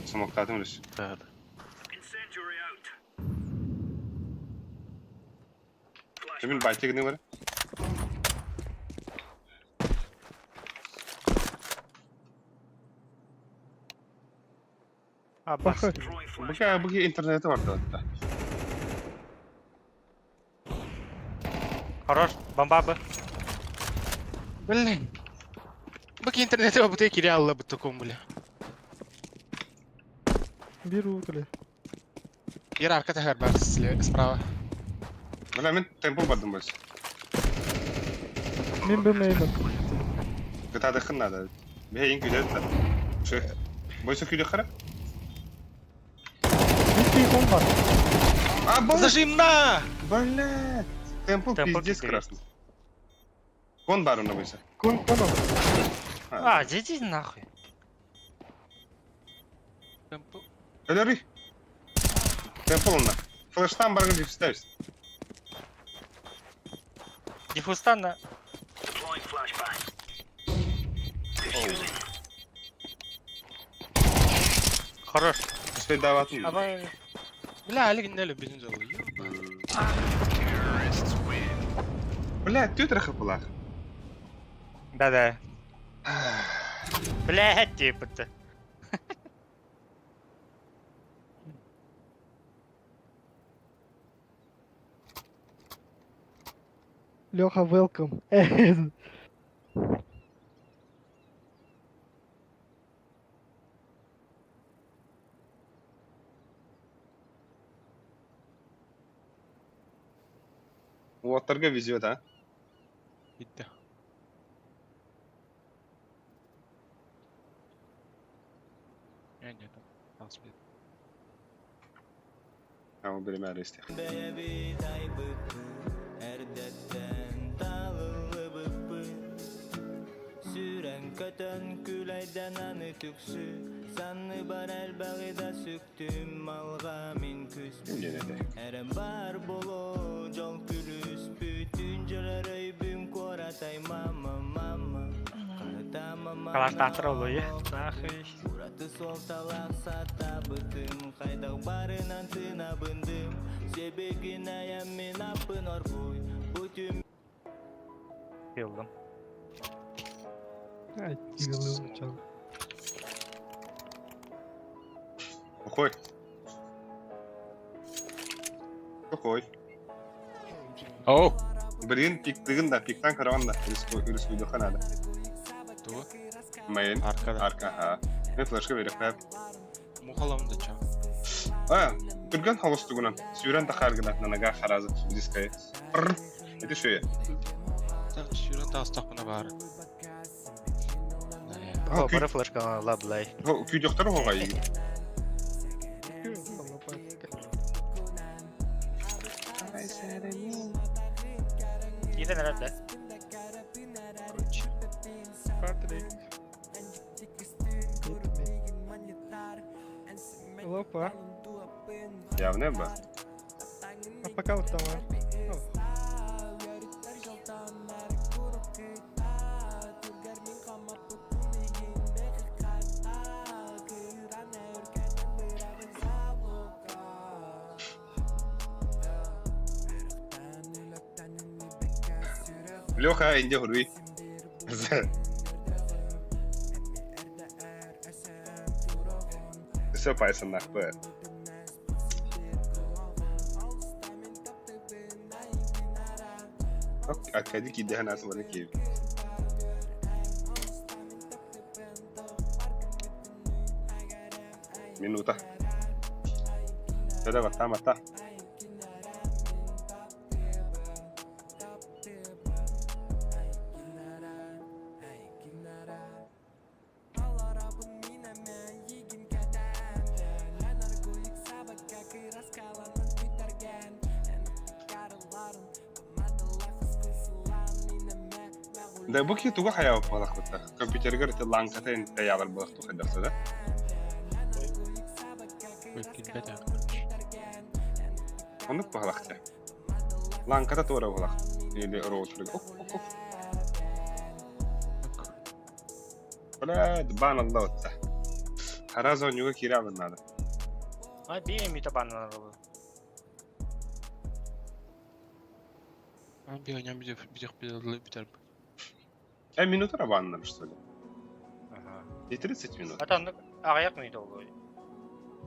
Смоктатым лишь. Да. Кимин байтигini var? А, бас. Быка быки интернети бар да. Хорош, бомба бы. Блин. Быки интернети бу кире алла бу таком бля. Беру, кэлэ. Ер арка тахар бар справа. Бля, мен темпо бардым больше. Мин бэмэйбин. Кытаадыххын наада. Бэйин күлэр да. Чы. Бойса күлэ хара. Битти кон бар. А, бля! Зажим на! Бля! Темпо Темпо пиздец кидает. красный. Кон бар на бойса. Кон кон. А, иди нахуй. Темпо. Өлөри. Темпо онна. Флештан баргын деп ставишь. Диффустан на... Хорош. Успей даватын. Абай. Бля, Олег не любит золу. Бля, түт рахыпылах. Да-да. Блядь, типа. Леха, welcome. Уоттарга везет, а? Bitti. Не, нет. А, убери аресте. Сүрэн көтөн күләйден аны түксү Санны бар элбэҕи да сүктүм малға мин күс Эрем бар боло жол күлүс бүтүн жолор өйбүм куоратай мама мама Калаш таатыр олу, е. Нахуй. Ураты сол талақ сатабытым Хайдах барынан тынабындым Себегин аям мен апын оргуй Бүтүм Yıldım. Ай, тигилым чал. Ухой. Ухой. Оу. Блин, пиктыгын да, пиктан караван да. Риску идоха надо. Ту. Мейн. Аркада. Арка, ага. Мен флешка берек бәп. Мухаламын да ча. А, түргөн холостугунан. Сүүрэн тахаргына на ногах харазы близкая. Это что я? Так, сүүрэн таастахпына бар. О, бары флешка лаблай. Күйдөхтөр оҕай. Киирэн эрэр да. Короче. Патрик. Лопа. Явно ба. А пока вот там. Леха, инде хуруй. Все пайсан нахпы. Аркадий киирдэһэн аата бары киирбит. Минута. Дада баттаа баттаа. Да бу киһи туга хайаабыт буолахпыттар. Компьютерыгар ити лаҥката интэйаалар буолахту хайдахса да. Килбэт Оннук баһалахча. Лаҥката туора буолах. Или роутерыгар. Оп, оп, оп. Бля, бан алла отта. Хараза онньуга киирэ алын надо. Ай, биир эмиитэ баннанар ол. Биһөньөн бүтэх бүтэр. Минута баннар, что ли? Ага. Не 30 минут. Ата оннук аҕыйах мүнүүтэ буолуо.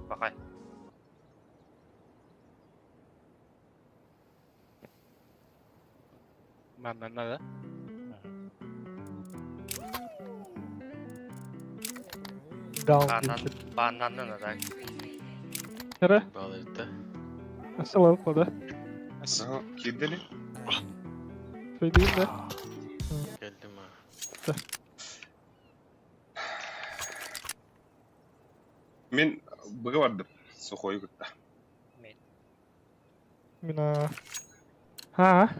Бакай. Манна да. Даун Баннан диэбит. баннаннын ата. Кэрэ, Балайда. асылап да. Ага, киирдели. Söyleyeyim de. Geldim ha. Мин быга бардым. Сухойу кытта. Мен. Мина. Ha.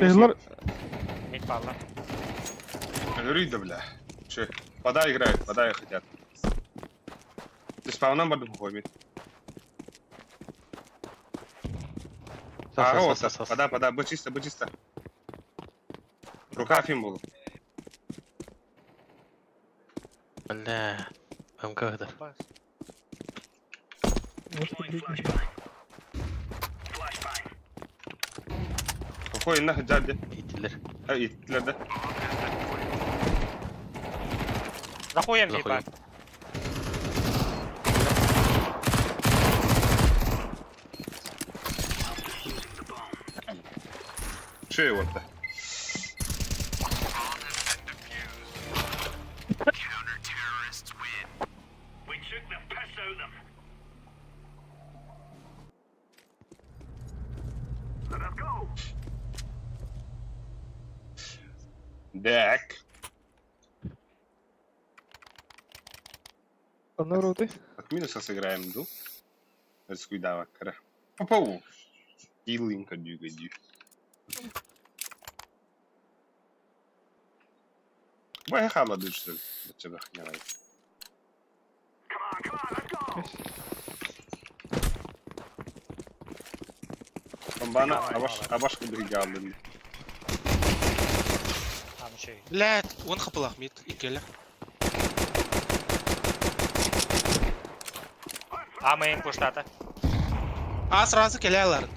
Beyler Мид баалла. Өлөрүй да, бля. Че, вода играет, вода хотят. Ты спавнан бардым сухой мид. Сас, Ага, сас, вот, сас, сас. вода, вода, бы чисто, бы чисто. Рука фим был. Бля. МК кыдар. Сухой на хаджаде. Итилер. А, иттилер да. Захуем Захуем. типа. Че его то Так. Анна роты. От минуса сыграем, ду. Скуйдава, кара. Попау. Илынка дюга дю. Бай хала дуть, что ли? Чего хняла. Бана, абаш, абаш кудрига алдым. Аны шей. Блядь, он хапылах мид иккелер. Амын пуштата. А сразу келелер.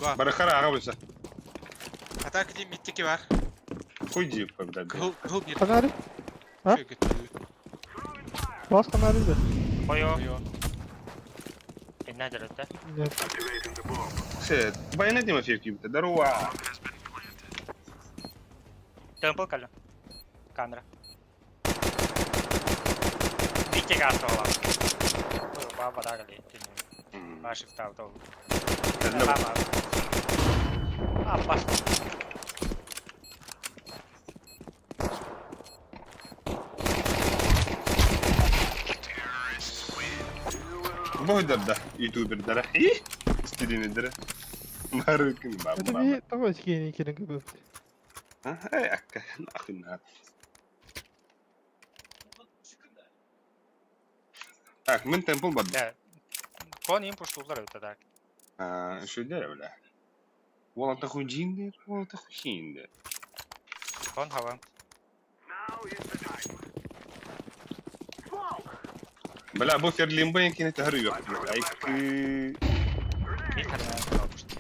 Ба. Барахара ага болса. Атака дим мидтеки бар. Хуй дип, когда. Кыл кыл бир. Канары. А? Бас канары да. Койо. Йо. Инна дерете. Нет. Се, баяна дима фирки бит. Даруа. Темпл калла. Камера. Мидте гастолла. Баба дагали. Машик стал то. А, пас. Бойдар да, ютубер да. Стример да. Марыкын Это баба. би того скини кирин көбөп. Ай, акка, нахуй надо. Так, мен темпл бар. Да. Кон им пуштулар это так. А, что делали, бля? Вон это хуйдин, вон это хуйдин. Кон хава. Бля, бу Ферлимбо кини төһөр үйөк. Айкы. Bir tane kalmıştı.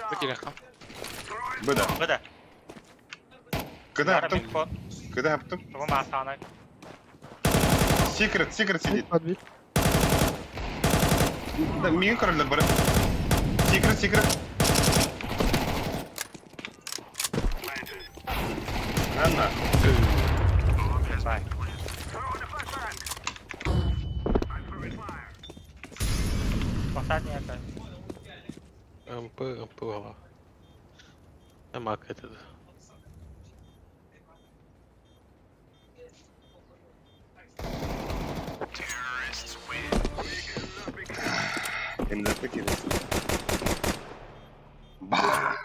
Бу кириэххэ. Бу да. Bu da. Кыда хаптым. Микрофон. Кыда хаптым. Тугу маасаана. Секрет, секрет сидит. Подбит. Да, миги көрөллөр бары. Секрет, секрет. Анна. Бай. Последний это. МП, МП была. Мак этот. Эмнерте келесин. Ба.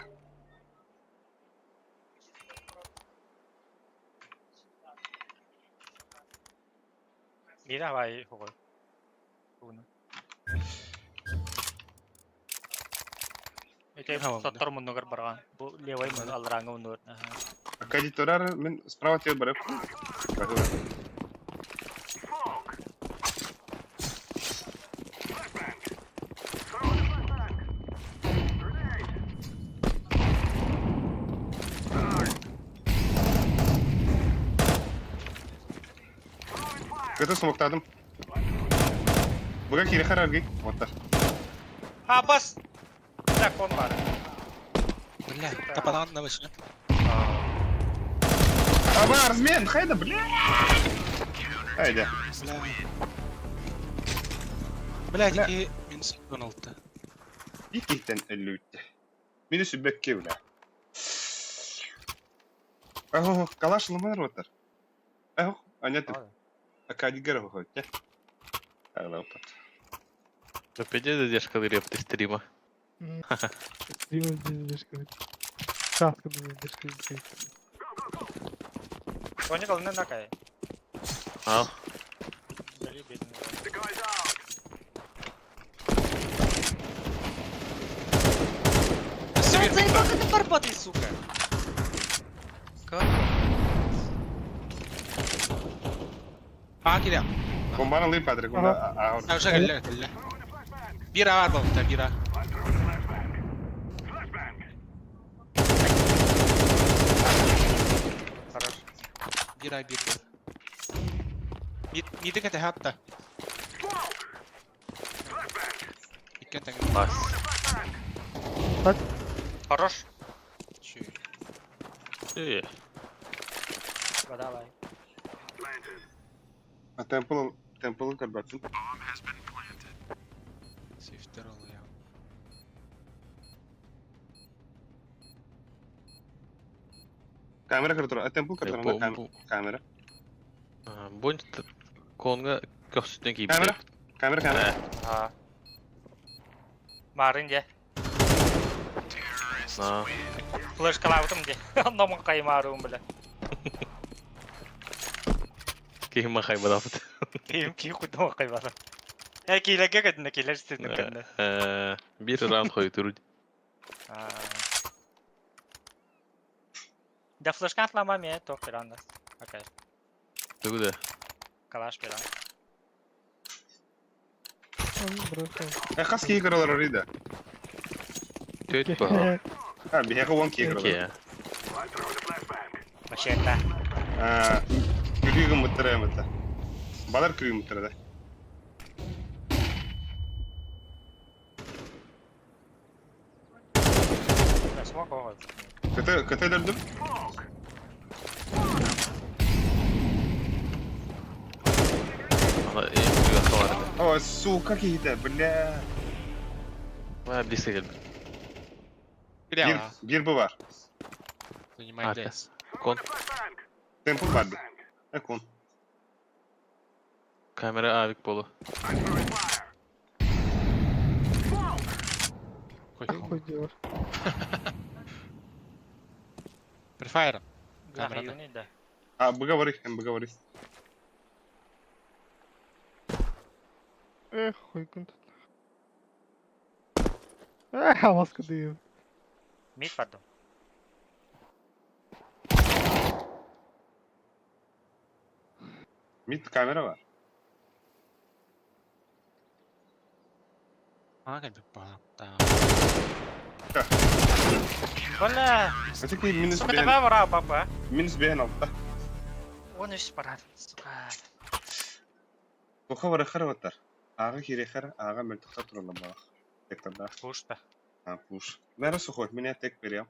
Мира бай хугой. Уна. Ити соттор муннугар барган. Бу левый мун алраңы муннугар. Акадиторар мен справа тебе барып. Кыты смоктадым. Буга кири хараргы. Вот А, бас! Так, он бар. Бля, тападан на вышне. Аба, размен, хайда, бля. Хайда. Бля. Бля, ки минус 16. Иккитен өлүүтте. Мини сүбэкке бля. Ах, калаш лымар отар. Ах, анят. Акадигер хохотте. Ала опат. Опять задержка репты стрима. Стрима задержка. Каска задержка. Тоник алына накай. А? Заебал ты барбатый, сука! Как? А, кире. Бомбаны лый падры, гунда. А, уже кэллэ, кэллэ. Бир авар болта, бира. Хорош. Бира, бир. Мид, миди кете хатта. Иккен тәңге. Бас. Хорош. Чү. Э, Давай. А темпл, темпл карбатын. Сейфтер ол я. Камера картура, а темпл картура на камера. Бонь конга көксүтен кийип. Камера, камера, камера. А. Марын де. На. Флешкалаабытым де. Онно каймаарым бля. Кийим махай бадапыт. Кийим кий кудум каймаадым. Э кийлерге кединде кийлер стенде кенде. Э, бир раунд хой туруд. Да флешка атлама ме ток пиранда. Окей. Тугуда. Калаш пиран. Э, хас кий көрөлөр орида. Төт ба. А, бихега вон кий көрөлөр. Ке. Машета. А, күрүгү муттара эмата. Балар күрүгү муттара да. Смок ого. Кыты, кыты дөрдүм. Ана э, хавар. О, сука, кийде, бля. Ва, близко кел. Бир, Бля. бир бу бар. Занимай лес. Кон. Темпл барды. Э, кон. Камера авик болу. Кой. Какой делаешь? Префайр. Да, Камера. юни да. А, быга барый, эм быга барый. Эх, хуй кун тут. Эх, маска дым. Мид бардым. Mid камера бар. Aa кэлбит баҕалаах. Бля! Ati минус Сука, бэһэн, давай вора, папа. минус бэһэн алта. 13 барат, сука. Туха барахар батар. Ааҕа киириэхэр, ааҕа мөлтөхтөр тураллар баҕах. Сектордаах. Пушта. А, пуш. Мэра сухой, меня тек берем.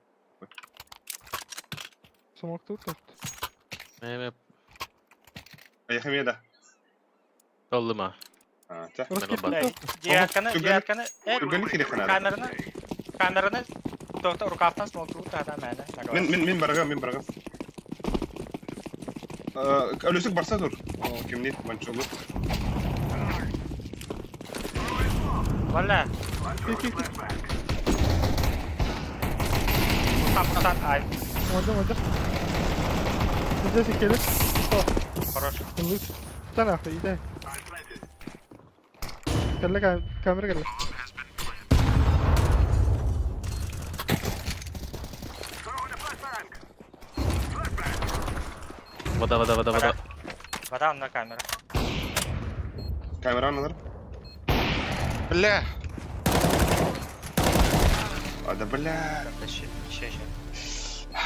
Смоктуу тут. Эме Поехали да. толлума. А, ча. Русский Мен тут. Девятканы, Түгэн- девятканы, э, Түгэн киириэхэ наада. камераны, камераны, тоқта рукавтан смолту тада мәне. Мин мин мин барга, мин барга. Өлүсүк барса тур. О, кимни манчулу. Валя, Ки ки ки. пустан, пустан, ай, Молодец, молодец. Здесь келip. хорош. Лут. Sen ahı iyi de. Kelle kamera kelle. Вода, вода, вода, вода. Вода на камера. Камера алар. Бля! А да бля. Ща, ща, ща.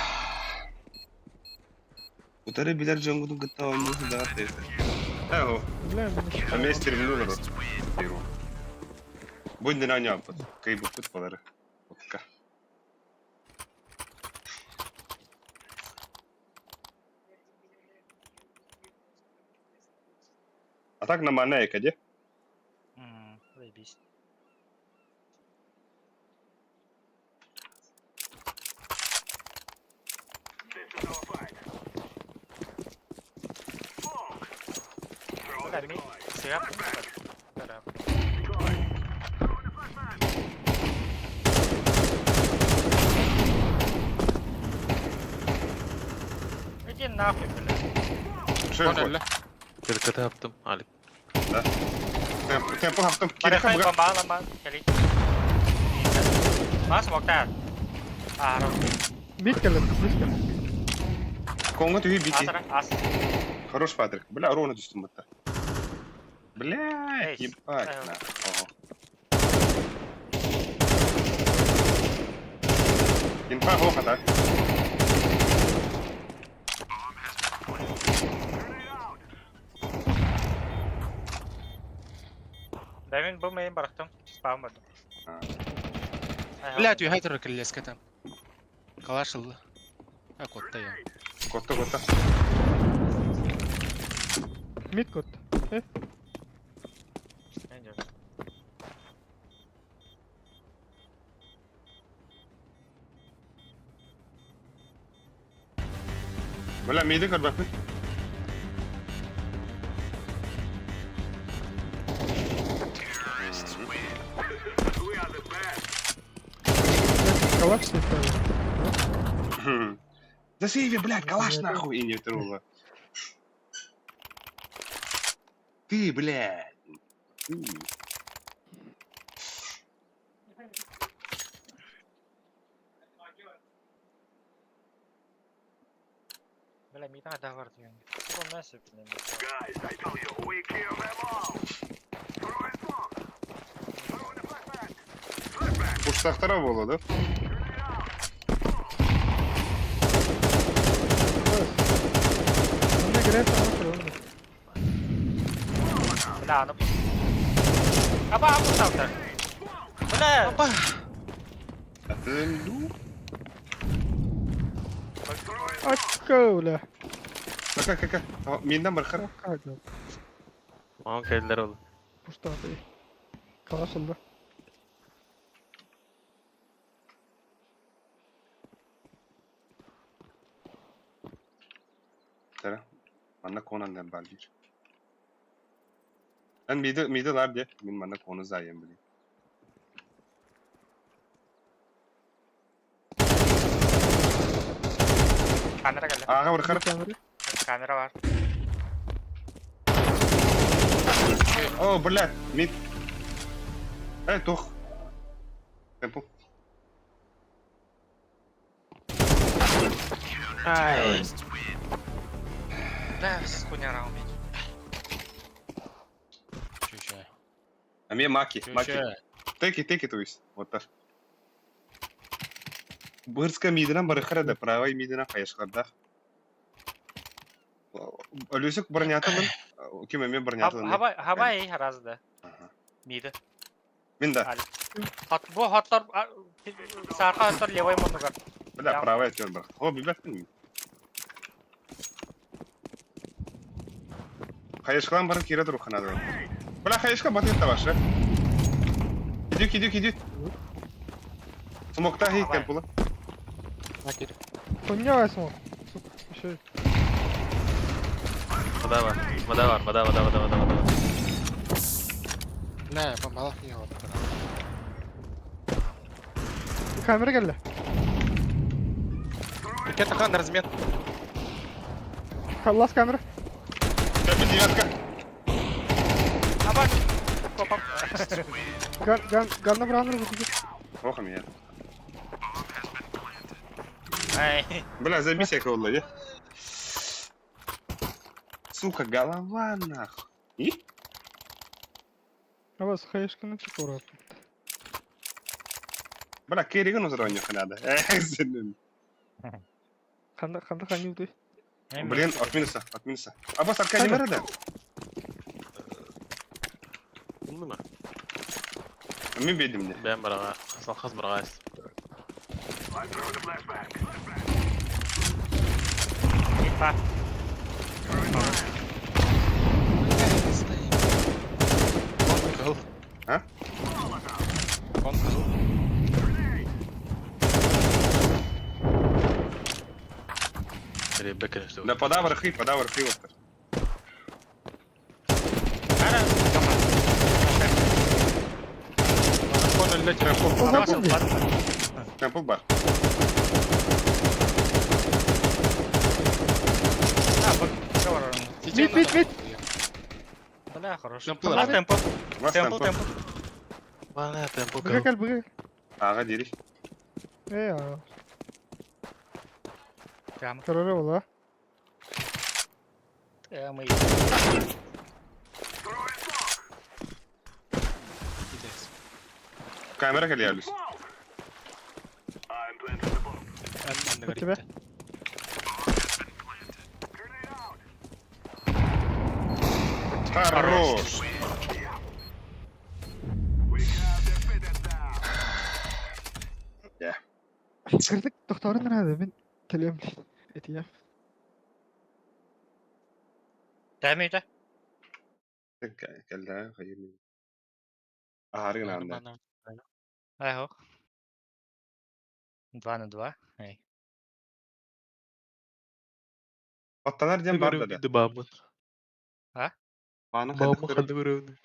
Утары билер жонгудун кытта ойнуу да тейте. Эо, Бля, а мен стримну бар. Беру. Бу инде аня аппат. Кай буппут балары. Отка. А так на мана экаде. Заебись. Бля, ми, сыра, Иди нахуй, блядь. Шо Он өллө. Кыркыты аптым. Алик. Темпо хаптым. Кириха Барахай буга. бомба лама, кали. Мас мокта. А, Мид kelle, мид kelle. Конго түйі бити. асра, ас. Хорош Патрик. Бля, ровно түстім бітті. Бля, Эй, ебать эй. на. Ого. Инфа хоха так. Да мен бұл мен барақтым. Спамадым. Бля, түйе турар кэллэскэ там. Калаш ылла. А, котта я. Котта котта. Mid kot. Бля, мейді көрбәппін. Калаш ставил. Да сейви, блядь, калаш нахуй и не трула. Ты, блядь. Ты. Бля, ми да бар деген. Бұл нәрсе білмеймін. Пуштақтара болады. Önüne girersen nasıl olur? Бля, аны. Аба, абы салтар. Бля, Опа! Атынду. Akka bля. Ака, ака, ака. Менден бар қара. Akka. Маған келдер oldu. Пушта abi. Kalaş oldu. Тара. Манна конан бар бир. Мен миді миді лар де. Мен манна коны зайым біле. камера келді. Аға бір қара. Kamera. Камера бар. О, блядь, мид. Эй, тух. Темпо. Ай. Бля, хуйня раунд. Эмиэ маки, маки. Теки, теки, то есть. Вот так. Бырска мидынан барыхара да, правай мидынан хайышкардаах. Өлүсүк бронятылын, ким эмиэ бронятылын. Хабай, хабай раз да. Миды. Мин да. Хат, бу хаттар, саарха хаттар левой муннугар. Бля, правая өттүгэр бар. О, билбэппин. Хайышкалан баран киирэ туруохха наада. Бля, хайышка батыт табашы. Идик, идик, идик. Смоктаах иһит темпула. Хуйня смог. Сука, еще. Вода бар, вода бар, вода, вода, вода, вода, вода. Нэ, бомбалах не Камера кэллэ. Ракета хан размен. Лас камера. Девятка. Абак. Попап. Ган, ган, ганна браныр бу. Ох, меня. Ай. Бля, забейся, я кого я. Сука, голова нахуй. И? А вас хаешканы чукурат. Бля, керигин узрон надо. Эх, сенин. Ханда, ханда ханю ты. Блин, от минуса, от минуса. А босс Аркадий Морода? Умно. Мин бедим мне. Бэм бараға, хас бараға. Инфа. Он кыл. А? Он кыл. Да подавр хы, подавр хы вот. Темпл бар. Мид, мид, мид. Бля, хорош. Темпл. Темпл. Темпл, темпл. Бана, темпл. Быга кел, быга. Ага, дери. Эй, а. Прямо. Көрөрө була. Мы. Камера кэлиалыс. У тебя? Хорош! Кырдык тохторун рада мен келем. Этия. Тәмейді. Кэллэ, хайыр. Аарыгын анда. Ай, хок. 2 на 2. Эй. Аттанар дем бар да. Бамын. А? Баны Бамын ханды көрөүнү.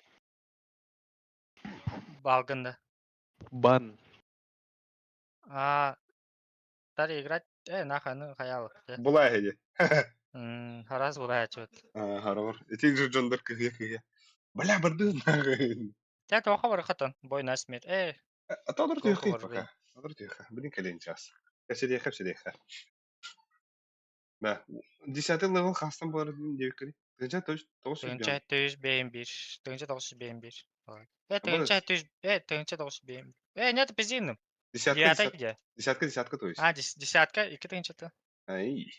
Балгында. Бан. А, стали играть. Нахуй, ну, хаял. Була эди. Харас була чөт. Харор. Этик же джондор кыгы кыгы. Бля, барды нахуй. Тя тоха бар хатан. Бой на смерть. А то одр Сколько тихо бар, пока. Одр тихо. Блин, колень час. Я сидеха, сидеха. Да. 10 левел хастан бар девкали. Тынча тош тош. Тынча төз бейм бир. Тынча тоғыз бейм бир. Тынча төз, тынча тоғыз бейм. Нет, пиздиным. Десятка, Девятый где? десятка, десятка, то есть. А, десятка, и тынча-то. Ай.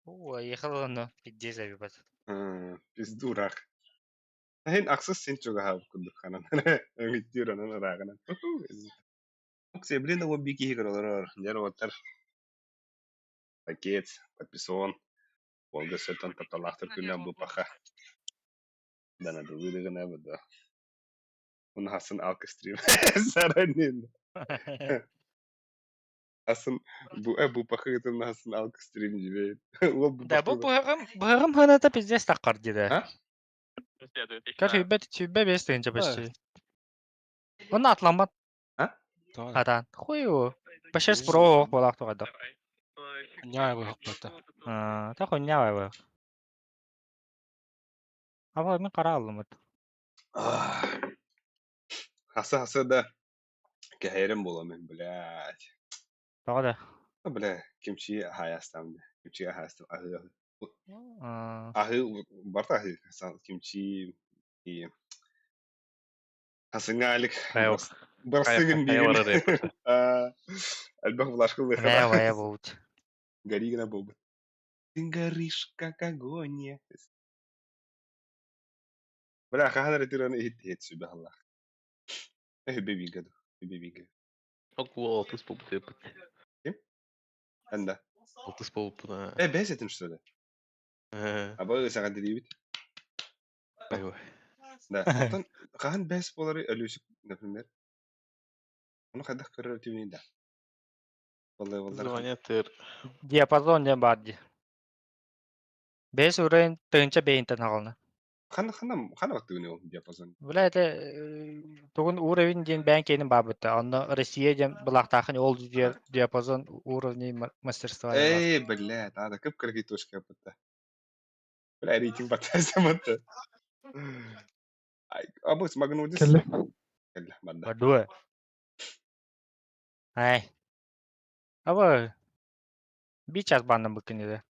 О, ехал он, пизде забивать. Пиздурах. Хин аксыс син чуга курдук ханан. Өңүттүр анан ыраагынан. Оксе, блин, ол бики хигролорор. Дер оттар. Пакет, подписон. Олга сөтөн тапталахтыр күннен бу паха. Дана дылыдыгына бу да. Уну хасын алка стрим. Саранин. Хасын бу бу паха гытын хасын алка стрим дибейт. Ол бу Да, бу быгым, быгым ханата пиздец таккар диде. А? Короче, үбе үбе бес тыгынча почти. Он атламат. А? Атан. Хуй его. Башес про болак тугада. Няй бу хаппата. А, та хуйня вай. Аба мен кара алдым. Хасы хасы да. Кэхэрим була мен, блядь. Тага да. Бля, кимчи хаястам. Кимчи хаястам. Ахы А, ахы барта ахы кимчи И Хасыҥаалик Хайа барсыгын хайа биирин барар эппитэ. Элбэх влашка Бля, вая буут. Гори гына буолбут. Ты горишь, как огонь. Бля, хаһан эрэ тираны иһит иһит сүбэ аллах. Үбэ бииргэ ду, үбэ бииргэ. Окуол алтыс буолбут эппит. Ким? Анда. Алтыс буолбуппун аа. Э, бэс этим что ли? Э, Аба саҕа дилиибит. айва. Да. Оттон хаһан бэс буолары өлүүсүк, например. Ону хайдах көрөр этибиний да. Воллейболлар Звание тыр. Диапазон диэн баар дии. Бэс уровень тыһыынча бэйинтэн аҕална. Хана хана хана баттыгын ол диапазон. Бля, это тугун уровень диэн бэйэн киэнин баабыта. Онно Россия диэн былаахтаахын ол диапазон уровней мастерства диэн баар. Эй, блядь, ада кып кыргый точка бытта. Бля, рейтинг баттасаматта. Ай, абыс магнудис. Кэллэ. Кэллэ, барда. Бардуа. Ай. Аба би час банным быккын еді.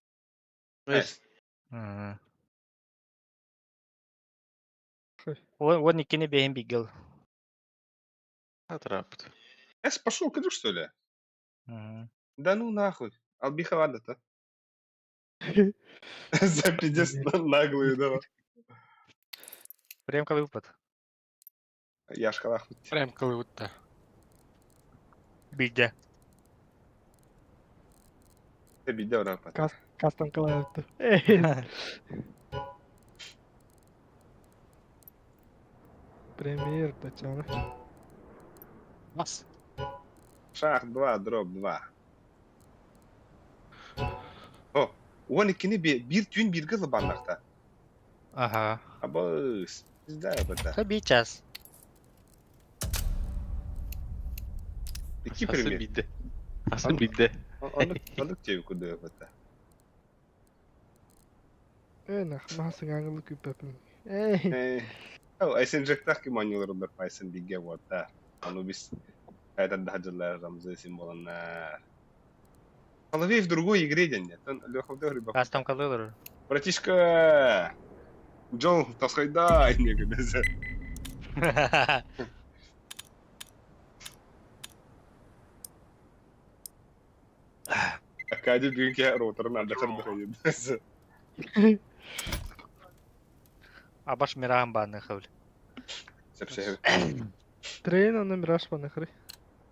Эс. Мм. Хой. Он иккини бэйин бигил. Атрапт. Эс, пошел, кыдык, что ли? Мм. Да ну нахуй. Албиха ладно-то. За пиздец наглую, да. Прям выпад. Яшка нахуй. Прям кылыбытта. Бигде. Биде орапат. Кастом кылаятты. Эй. Премьер Татьяна. Бас. Шах 2, дроп 2. О, он иккини бир түүн бирге лыбаннахта. Ага. Абыс. Пизда бата. Та би час. Икки Асы пример. бидде. Асы бидде. Ондук тебе куда бата. Эй, нах, махасың аңылы күппәпін. Эй. Э, Ау, айсен жектах ки манюлар пайсен биге вата. Анубис. Это даджалар рамзы символана. Соловей в другой игре день. Он Леха в рыба. Кастом калылыр. Братишка! Джон, тасхайда! Некогда. Акади бүгүнки роторун ардахар дыхайын. Абаш мирагын бааны хыл. Сәпсәһү. Трейн аны мираж панахры.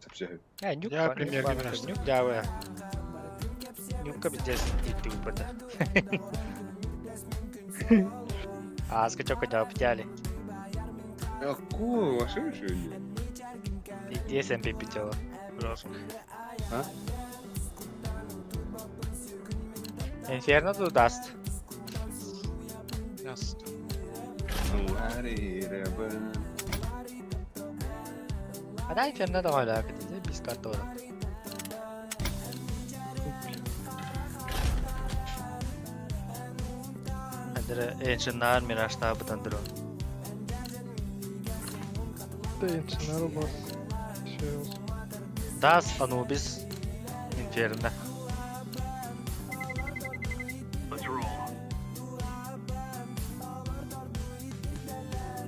Сәпсәһү. Я, нюк Я ба- нюк премьер бааны Мираж. хыл. Нюк дявы. Нюкка пиздец дитти выпада. А, скачок дява птяли. Какой вообще еще Пиздец МП пятела. Жестко. А? Инферно тут даст. Нас. А да, Инферно давай, да, без картона. Адыр Эншинар Мираштаа бытандыру. Трейн бас. Şey olsun. Дас Анубис Инферно.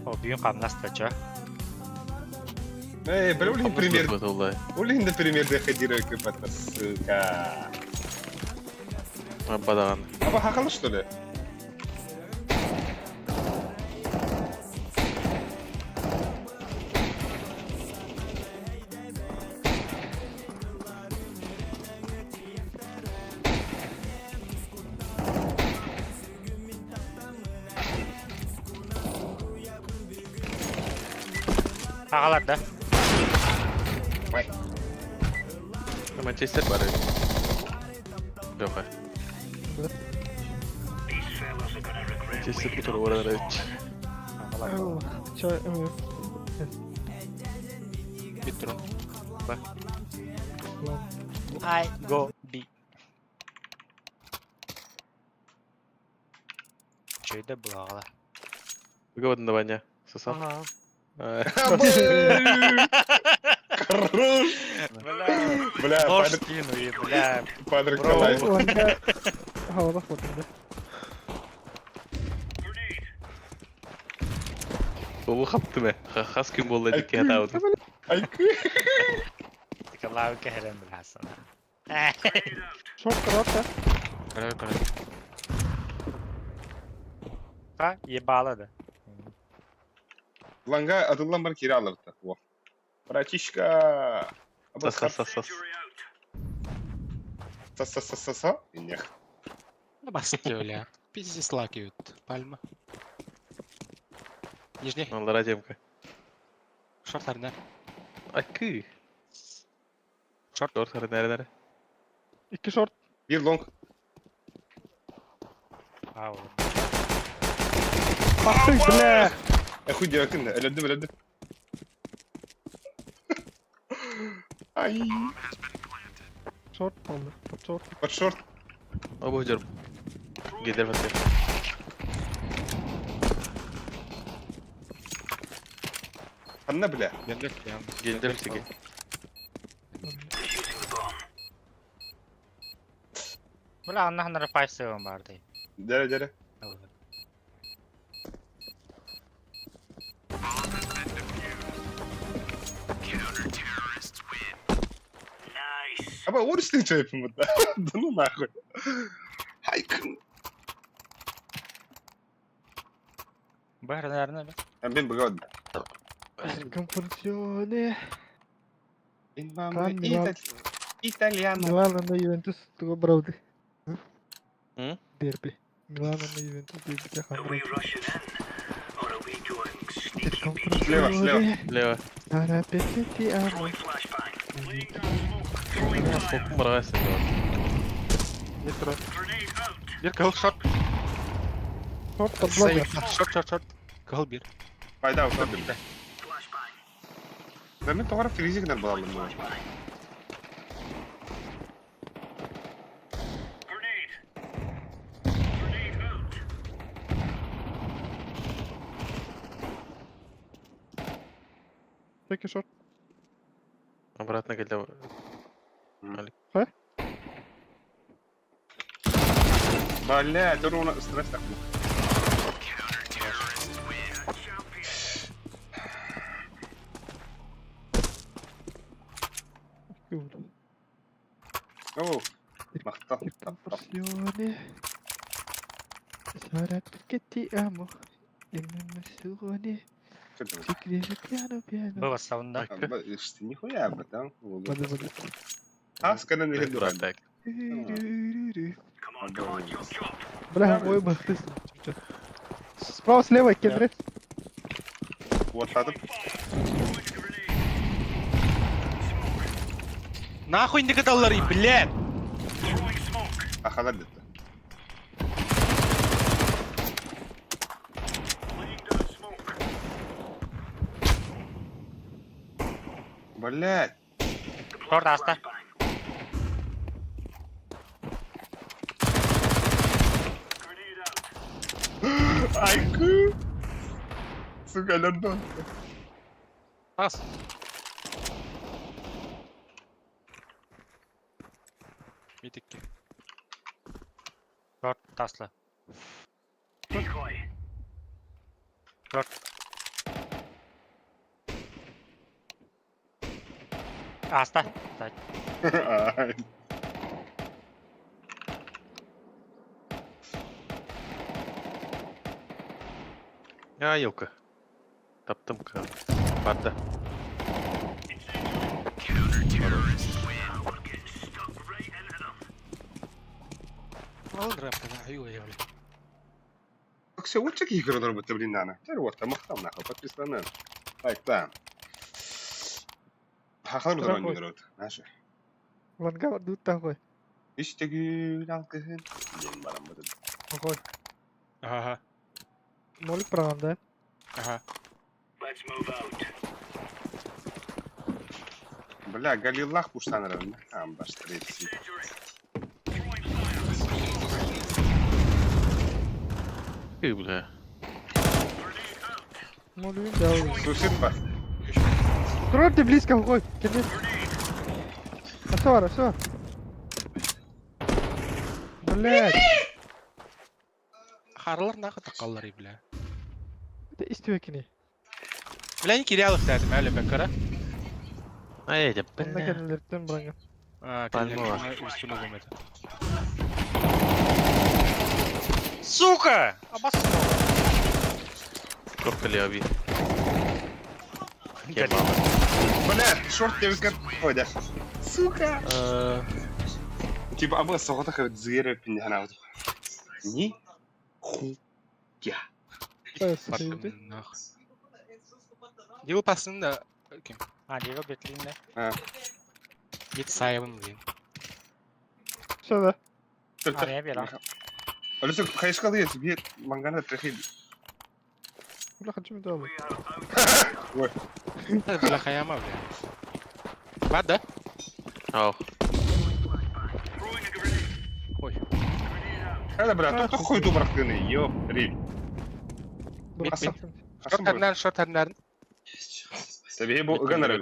О, бүгүн камнастача. Эй, бля, улин пример. Бытылдай. Улин на пример доходила кипата, сука. Бадаган. А хахала что ли? Агалар да. Ой. Манчестер бар. Леха. Манчестер кутур барар эбит. Агалар. Allah. Çay, evet. Битрон. Lan. I go B. Чөйдө булагала. Выгодно Ваня. Сосал. Ага. Хорош! Бля, Бля, нож падр, скину и, бля, падр Бро. калай. Ланга havada fırladı. Ол хаптым э. Хас күн буолла дикки хатаабытым. Айкы. Тикалаабы кэһэрэн биласана. Шорт корота. Көрө көрө. Ха, ебало да. Ланга атыллан бар кире алырды. Во. Братишка. Сас сас сас сас. Са са са са са. Инех. Басты, бля. Пиздец лакают. Пальма. Нижний. Аллара темка. Шорт арнер. Айкы. Шорт. Шорт хары нере нере. İki short. Bir long. Ау. Бахты, бля. Эхуй диякын. Өлөдүм өлөдүм. Ай. Short oldu. Short. Под шорт. Обу жор. Гидер баттı. Ханна бля. Гидер баттı. Бля, анна ханара 5-7 барды. Дере дере. Аба орыстың чайпын бұнда. Да ну нахуй. Айкын. Бэр, наверное, Мен бұға Конференционе. Мама Кан Милан. Итальяно. Милан'da Juventus тугу бравды. Hı? Дерби. Милан'da Juventus дерби хамрады. Слева, слева. Лево. Сара петети amo. Сколько мразь. Метро. Бир кыл шорт. Шорт табло. Шорт, шорт, шорт. Кыл бир. Пайда ұстап бля. Да мен тоғара фризигнер балалым бұл. Peki short. Обратно келді. Бля, это оны стресс тақпын. Оу, мақтал. Confusione. Sarà perché ti amo e non mi suoni. Ci credo piano piano. Было саунда. Нихуя, братан. Воды, воды. А, сканен не дурак. Так. Бля, ой, бахты. Справа, слева, кедры. Вот надо. Нахуй не кадаллары, блядь! Ахалар деді. Блять. Шорт аста. Айку. Сука, лердон. Ас. Митикки. Шорт тасла. Шорт. Аста. Ай. А, елка. Таптым ка. Барда. Ал рэп, аю, я, блядь. Все, вот чеки игры работы, блин, нана. Теперь вот там махтал нахуй, подписано. Так, там. Хахалар Дорогой. народ. Наши. Ланга дут такой. Үстегүл алкыһын. Диэн баран бытын. Такой. Ага, Ноль правам, да? ага. Бля, Галилах пуштан Амбаш третий. Үй, бля. Ноль win, да. Сусед бар. Трор ты близко, ой, кедры. Все, все. Блять, Харлар нахуй такаллары, бля. это истюекини. Бля, Кириллов дедим әлі бәкара. Ай, да Онно бля. кэннилэриттэн быраҥа. А, Пальма. Үстүнө көмөтө. Сука! Обоссал. Сколько ли оби? Горит. Бля, шорт тебе Ой, да. Сука! Типа, абы соғыта қабыт згері пинде Ни ху я. Нахуй. Дил пасын да ким? А, Диего Бетлин, А, Бит сайыбын блин. Все, да. А, я верю. Алиса, хайшкал есть, бьет мангана трехи. Бля, хочу медаль. Ой, Бля, хаяма, бля. Бар да? Ау. Ой. это, бля, тут хуй ту брахтыны, ёп, риль. Бит, бит. Хасан Шорт бро. хаднар, шорт хаднар. Себеhi bu Ганнер.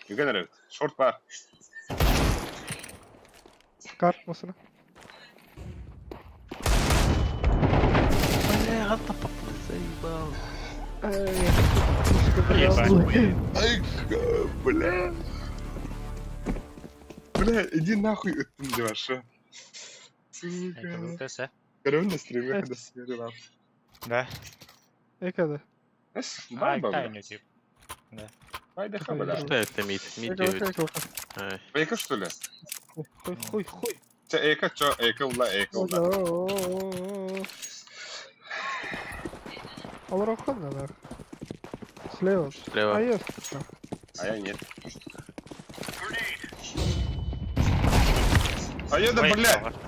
Ганнер. Шорт бар. Кар, масына. Бля, гата заебал. Ебать. Ай, бля. Бля, иди нахуй өттім деп ашы. Сука. Көрөм на стриме, когда сверила. Да. Экада. Эс, А, бай, бай. тайну, тип. Хайда хаба, Что это мид? Мид Эка, делает. эка, эка. Ай. Эка, что ли? Хуй, хуй, хуй. Че, эка, чо, эка, ула, эка, ула. Алар охотно, нах. Слева. Слева. А есть. А я нет. А я да, Ой, бля! чувак.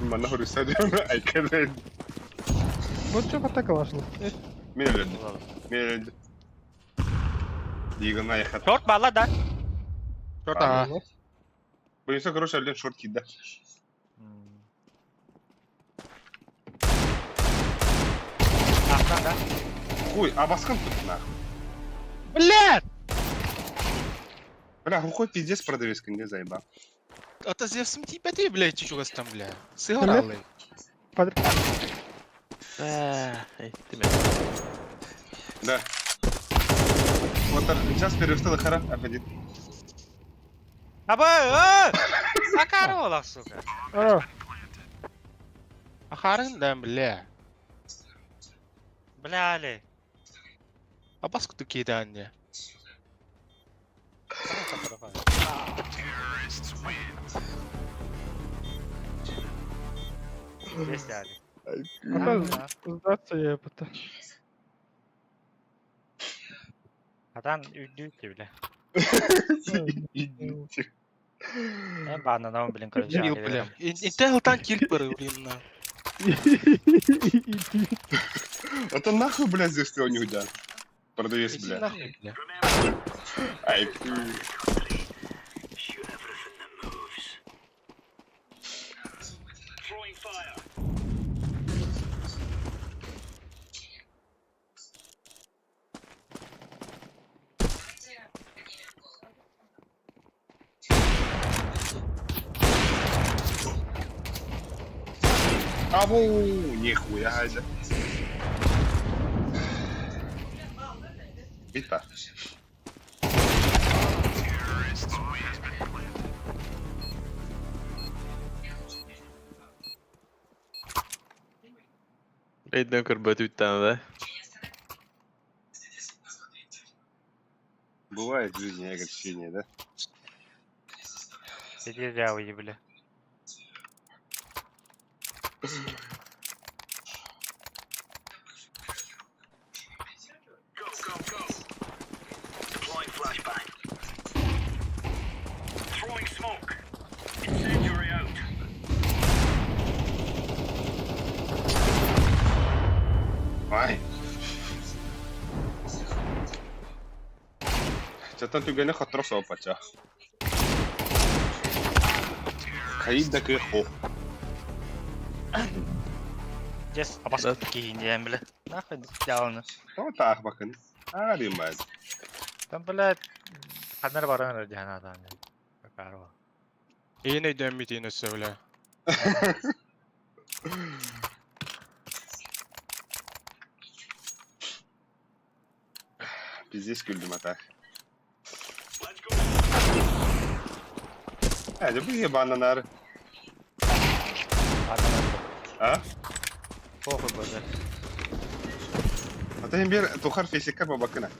Мана хурисадым, айкада. Вот что атака вошла. Мен өлді. Мен өлді. Диган аяқат. Шорт бала, да? Шорт ага. Бұнысы, короче, әлден шорт киді. Ахтан, да? Хуй, а басқын тут нахуй. Бля! Бля, хуй пиздец продавец, не заебал. Ата зевсим типа ты, блядь, чучугас там, бля. Сыграл. Падре. Эй, ты меня. Да. Вот сейчас перевстал хара, один. Аба, а! Сакарола, сука. А, Ахарын да, бля. Бля, али. А баску ты киданне. Есть, али. а сдаться я это. Атан үйдүү бля. Идите. Мен бағанан блин, короче. Кирилл, бля. Интел танк килл блин, на. Это нахуй, бля, здесь ты у них, да. Продавец, Иди бля. нахуй, бля. Ай, фу. Абу, нихуя, это. Бита. Рейден көрбөт үттән да. Бывает в жизни огорчение, да? Сиди зря уебли. Ай. Чатан түгені хотрок соғып пача. Каид да кы хо. Жес, абас кейін бля. Нахуй дялны. Тоғы тақ бақын. Аримаз. Там, блядь, ханар баран радиана там. Какаро. Эйин өйдөөммүтүн өссө бля. Пиздец күлдүм а так. Hadi bu ебананар. А? Похуй боже. А ты бир тухар физика бабакына.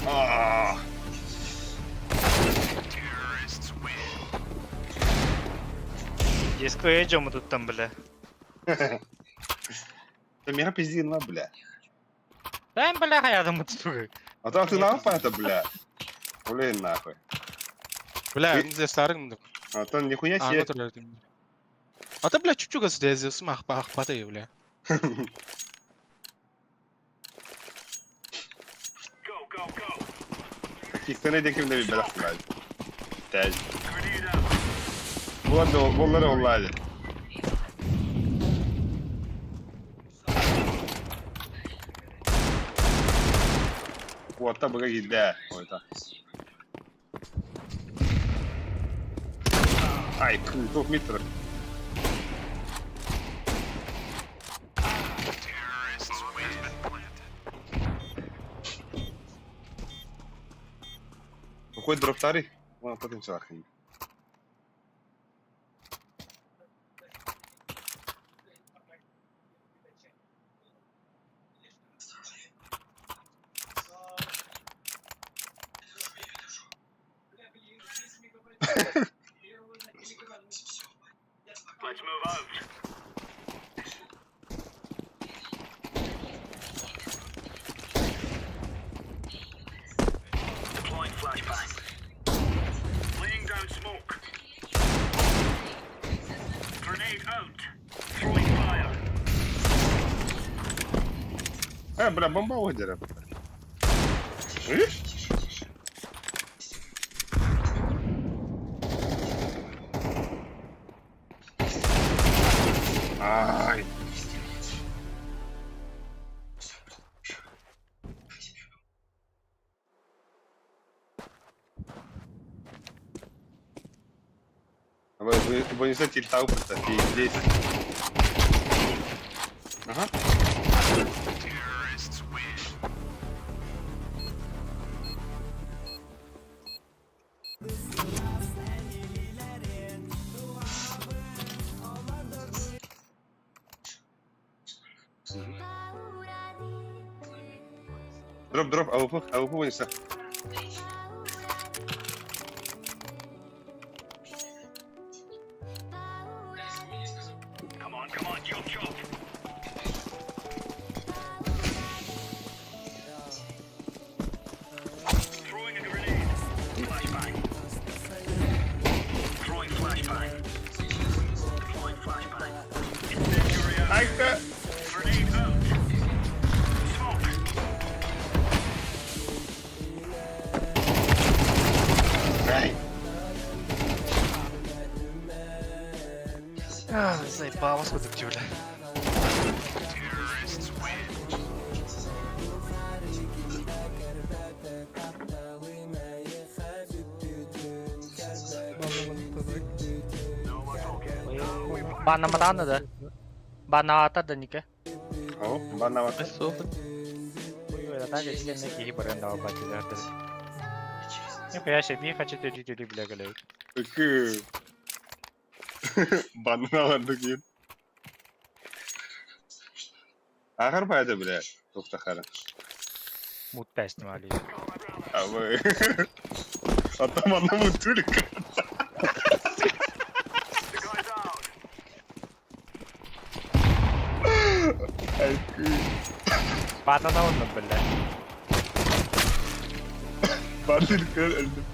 А. Диско эджом туттан бля. Ты меня пиздина, бля. Дай бля хаядым тутугу. А то ты нахуй это, бля. Блин, нахуй. Бля, здесь старый. А то нихуя А, себе. А ты, бля, чуть-чуть здесь смах пахпаты, бля. Кистene de kimde bir bela var. Tej. Bunlar da bunlar ollaydı. Куотта быга киирдэ. Ойта. Ай, туох метр. Какой дроптарий? Вон, потом чалахни. Э, бля, бомба озеро. Видишь? Ай. Вы не знаете, просто здесь. Ага. Дроп, дроп, АВП, АВП вынесла. Айка! Ай! Заебалась вот бля. Банамрана да. Банаата да нике. О, банавата. Так, если не киһи баран дава бачиларды. Нихуя себе, хочу ты бля галей. Үкү. Банналарды кийин. Ахар пайда бля. Тоқтақара. Мутта снимали. А вы. А там одному тюлька. Банана онно, бля. Бандилка öldüm.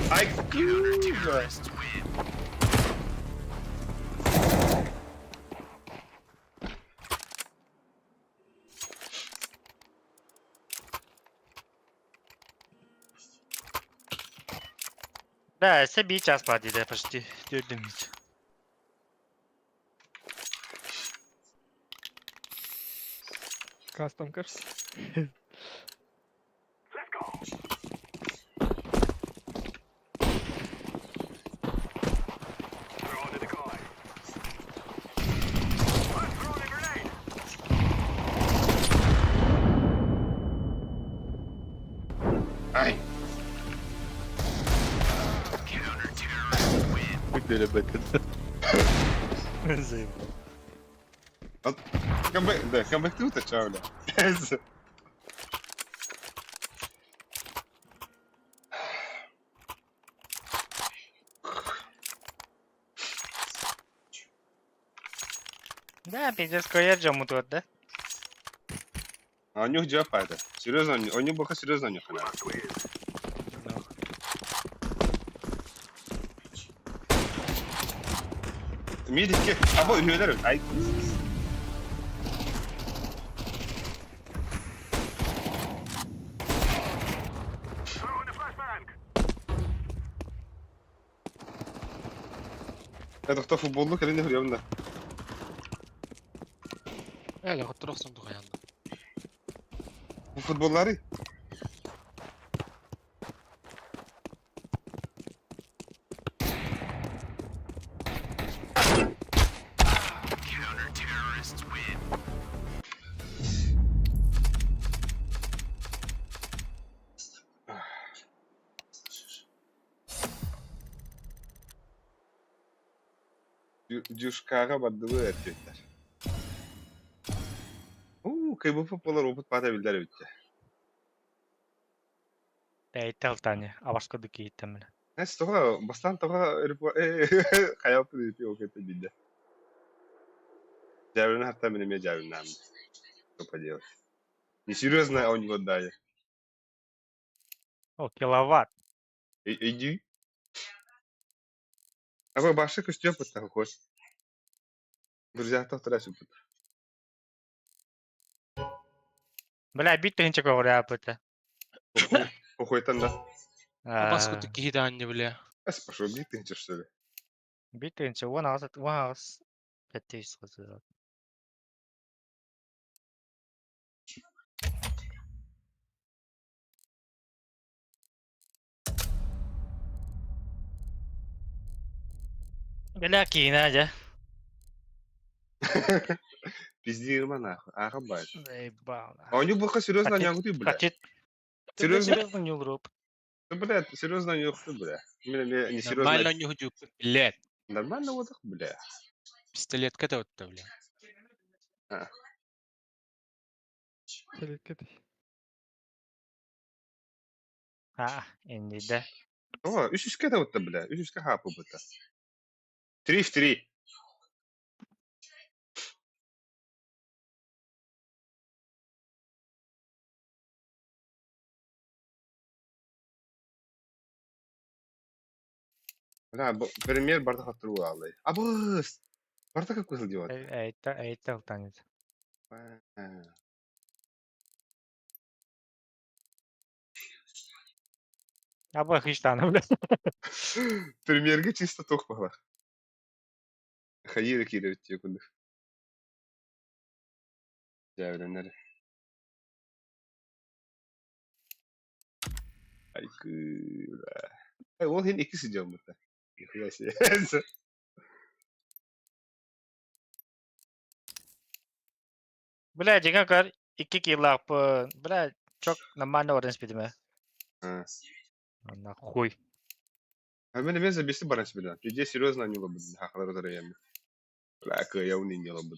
Ай, Да, өссө биир чаас баар диэтэ почти түөрдүҥҥүт. Кастом кажется. Ай. Заебал. Камбэк, да, камбэк ты уточал, бля. Да, пиздец, куйар дьоммут да? А у них джапа это. Серьезно, у них бока серьезно у них. Мидики, а вот үһүөлэр. Ай. Это кто футболну кэлин үрүөмнэ. Ээ, хотторохсон тухайан. Бу футболлары. Дюшкаға бардыбы эркектер. Уу, кайбы футболлар опыт бата билдер битте. Эйтел Таня, абашка дуки иттем. Нес тоға, бастан тоға хайапы дейпи окете билде. Жабрин хатта менеме жабрин нам. Что поделать. Несерьезно, а у него дали. О, киловатт. Иди. А вы башы көстөп бутта какой. Друзья, то вторая бутта. Бля, бит тыһынча көҕүрээ аппыта. Похуйтан да. Баскыты киһи даанньа бля. Эс пошел, бит ты что ли? Бит тыһынча уон аҕыс уон аҕыс сэттэ үс қыз. Бля, киинэ дьэ. Пиздирма нахуй. Ага, бать. Заебал. А у него было серьезно Хотеть- не ты, бля. Хотеть. Серьезно? Серьезно не уруб. Ну, бля, серьезно не ты, бля. Мне не серьезно. Нормально нюхудю, блядь. Нормально вот так, бля. Пистолет ката вот бля. Телекет. А, инди да. О, үс үскә дә үтте, бля. Үс үскә хапы бутта. Три в три. Бля, пример барда хаттыру алды. Абыс! Барда как кызыл делать? Эйтел, эйтел танец. Аба хиштаны, бля. Примерге чисто тох бала. Хайыр кире өтте күндүк. Жабыренер. Айкы, бля. Эй, ол хин икки сидел бутта. Нихуя себе. Бля, дигән кар 2 кило Бля, чок нормально орен спидиме. А. Нахуй. А мен мен забести баранс бля. Пизде серьезно не лобы. Хахалар зараями. Бля, кая уни не лобы.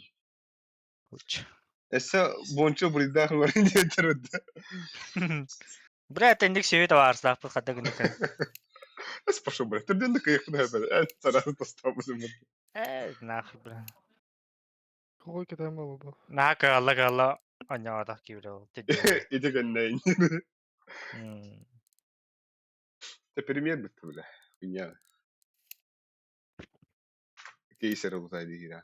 Лучше. Эссе бончо буридах варин детерд. Бля, тендик сүйет барсақ бұл қата күні. Эс пошел, бля. Ты ден кайф на бля. Э, сразу поставлю. Э, нахуй, бля. Какой китай мало был. На калла калла. Аня, кибре. Иди гэннэ. Это премьер бүттэ бile. Хуйня. Кейсер улутай диира.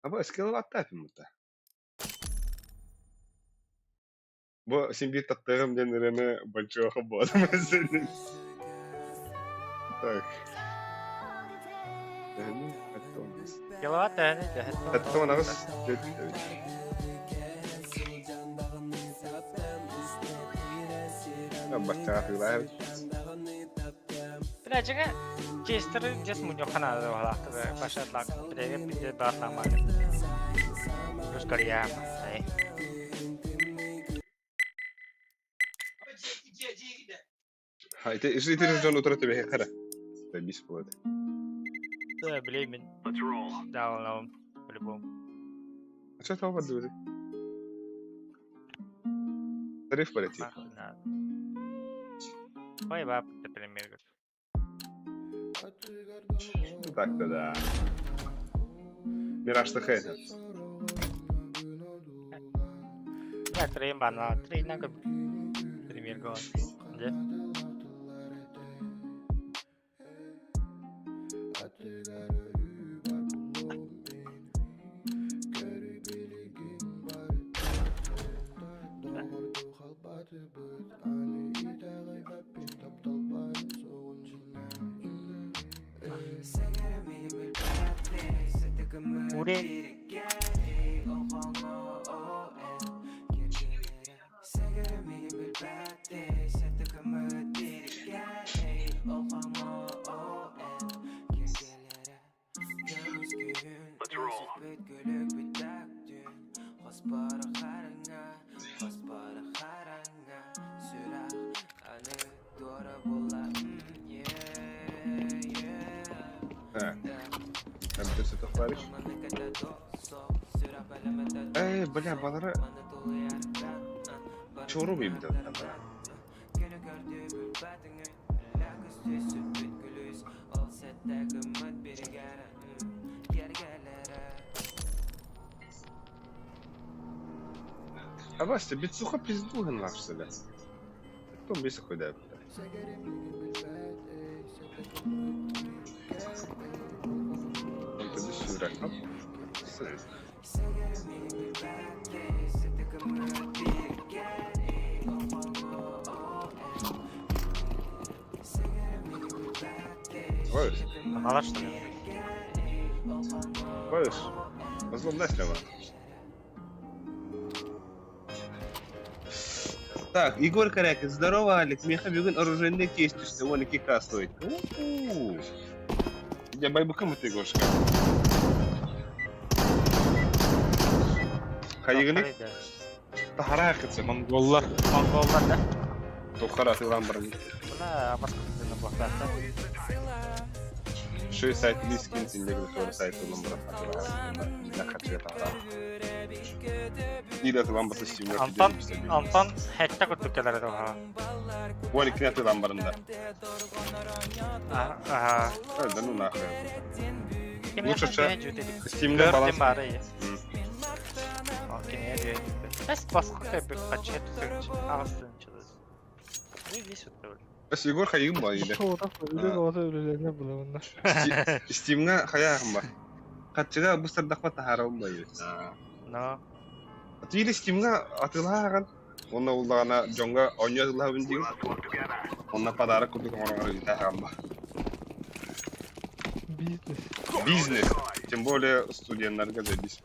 Аба скиллаттааппын бута. Бу син биир таптыаҕым диэн ырыаны Большоха буолам Так. Киловатт Сэттэ түөрт Баччаҕа атыылаһар. Бля, дьиҥэ кейстеры дьэс мунньуохха наада баҕалаахтар башатлаах билэгэ билэ баарлаамаан Рускарьяам Ити ити дьон утары түбэһиэххэ эрэ. Бис буолуо. Да, билеймин. Дааланым по-любому. А что там бардыбыт? Тариф полетит. Ой, баб, ты пример. Так-то да. Мираж ТХ. Я трейн банла, трейн на пример гон. Да? Уре Так. Там ты товарищ. Эй, бля, балары чору бейбит. А Вася, бицуха пизду гынлапсыга. Кто бейсе хуйда. Он тебе сүрәк. Коешь? Аналар что ли? Коешь? Возло слева. Так, Егор Корякин, здорово, Алекс. Меха бүгүн оружейный кейс түстэ, вон 2К стоит. У-у-у. Я байбыкым это Егоршка. Хайыгыны? Тахара кытсы, монголлар. Монголлар, да? Тухара атылан баран. Бына Москваны блоктаата. Шөй сайт лискин синдеги тор сайт улан баран. На хачыга тахара. Ида атылан баса стимер. Антон, Антон хэтте курдук кэлэр этэ Вон икки атылан баранда. Аха. Да ну нахуй. Лучше ча. Стимде баланс. бары. Бес басқа бір қачет ағыстын чылыз. Не весь өтті Бас Егор хайыгым ба или? Үлелерine булабыннар. Стимга хаягым ба. Хатчыга быстардахма тахарабым ба или? Но. Тиили Стимга атылааган. Онна уллагана жонга оньо атылаабын дейм. Онна подарок курдук оңорогор итааган ба. Бизнес. Бизнес. Тем более студентларга заебись.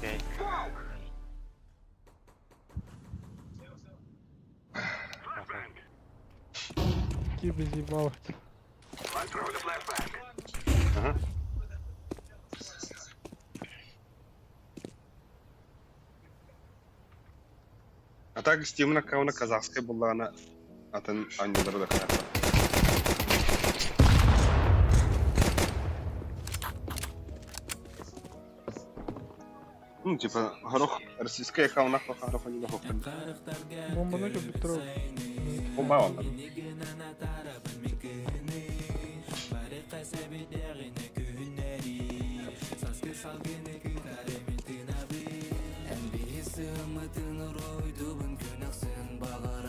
Окей. Киби заебал. Ага. А так Steam'in аккаунта казахская была, она атын аннелары да карата. Ну, типа, горох российская аккаунах горох они горох. Бомбаны көрбүттэр ол. Бомба онно.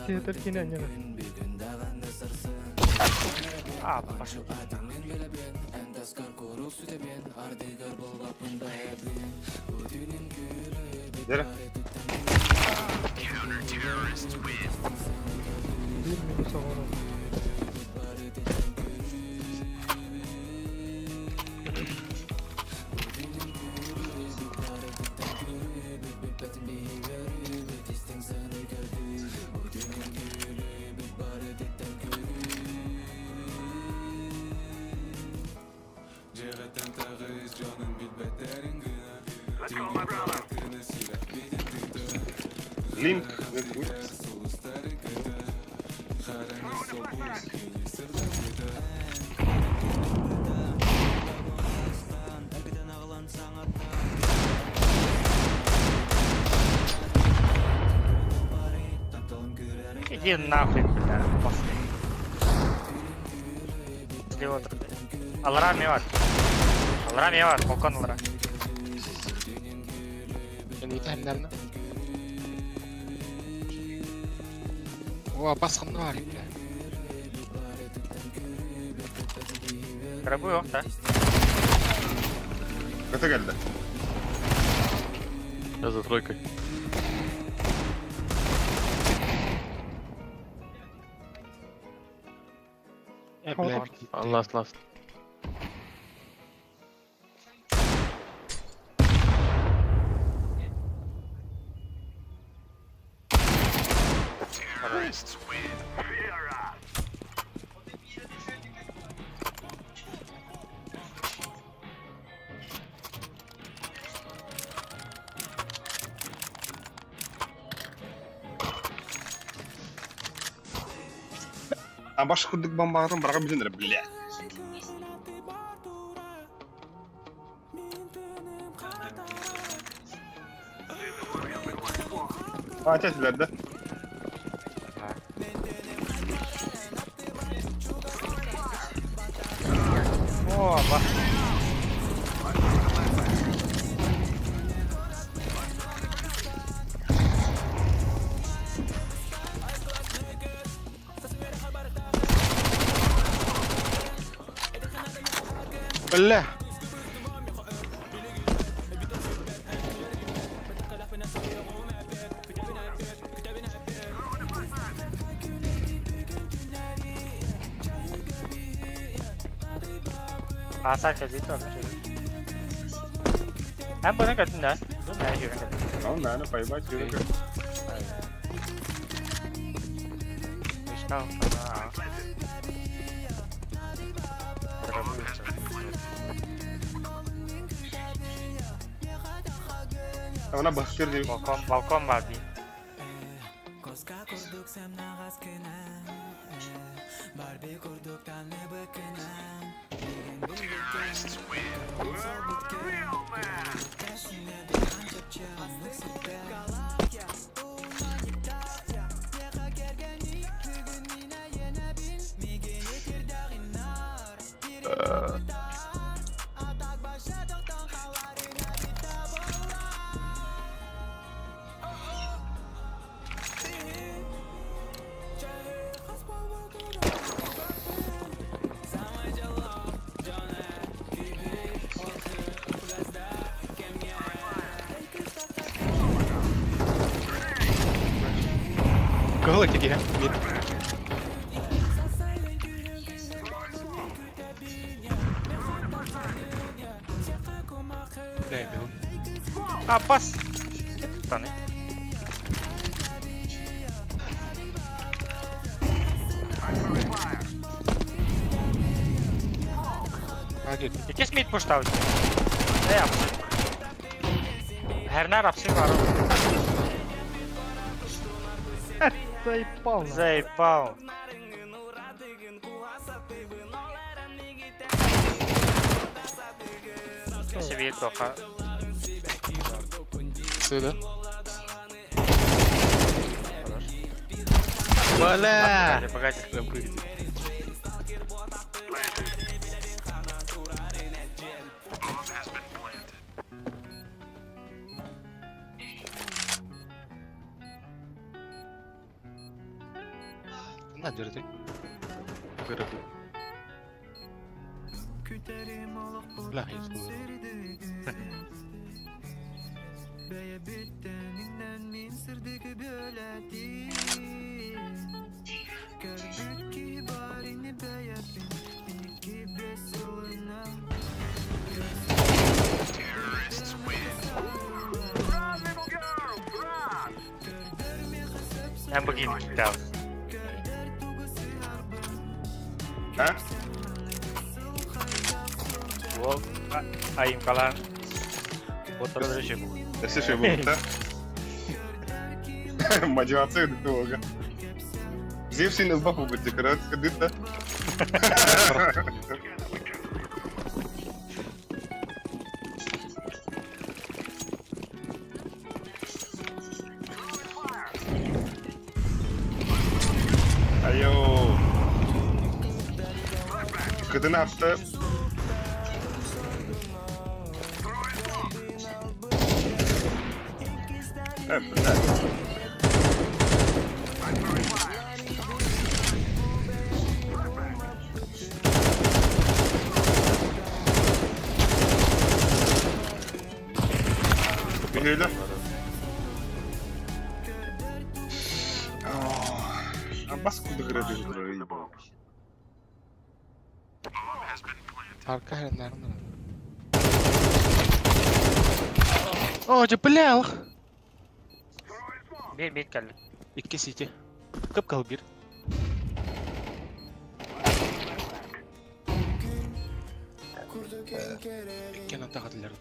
Тиэтэр кини анньана. А, пошел. Дere. Биир минус оҕоро. Линк. Иди нахуй, бля, после. Слева Алра мевар. Алра мевар, полкон алра. Инвентарь, О, басқынны бар, бля. Дорогой да? Это geldi. Я за тройкой. Э, бля. Last, last. А баш курдук бомбағытын барға білдіңдер, бля. А, тетилерде. О, ба. Бля. А, Саша, здесь тоже. Эн бұны көрдің да? Бұл мә жүрген. Ал, мәні, поебать, жүрек. Мечтал. Она бахтыр деп. Балкон, балкон бар дейін. Кого тебе? Мид. Бля, бил. А, пас. Таны. Один. Икес мид пуштау. Э, апсы. Хернер апсы бар. Заебал. нахуй. Заебал. Себе тоха. Тахсыыда. Бля! Погоди, погоди. На, держи. Бля, Lamborghini down. А? Уол айымкалаан Отторо еще был. Өссө шөй буолбута. Мотивация дыктылыга. Зевсин ылбах буолбут декорат кыдыта. Айо. Кыдын апты. Э, бля. Öyle. Бас курдук ырыа Арка хэрнэрин. О, дьэ, бля! Bir bir geldi. Икки сити. Кып-кыл бир. Иккен атаҕатылар.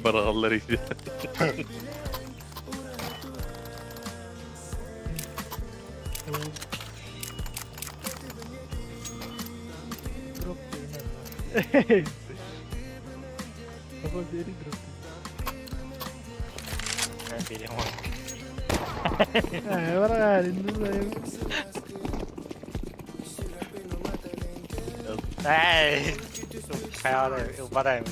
Барагаллар иди. Drop diyor. Baba beri drop. Ben vereyim onu. Э, бар инде Эй! Хайа, ылбадайм.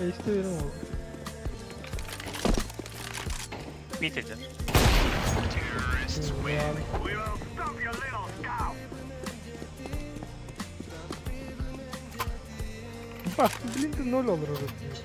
İşte benim oldu. Bitirdi. Yani. Bak blinde nol olur orası.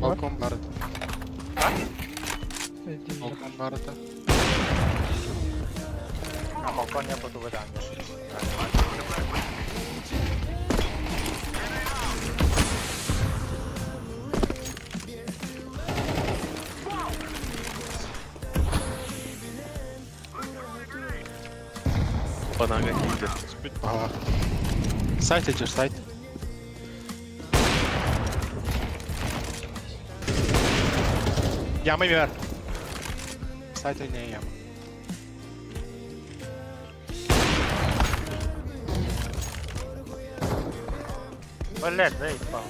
Балкон барыта. Evet, Балкон барыта. А балкон я буду выдан. Бананга киирдэ. Ага. Сайт эдэр, сайт. Яма бер. Сайт не яма. Блядь, заебал.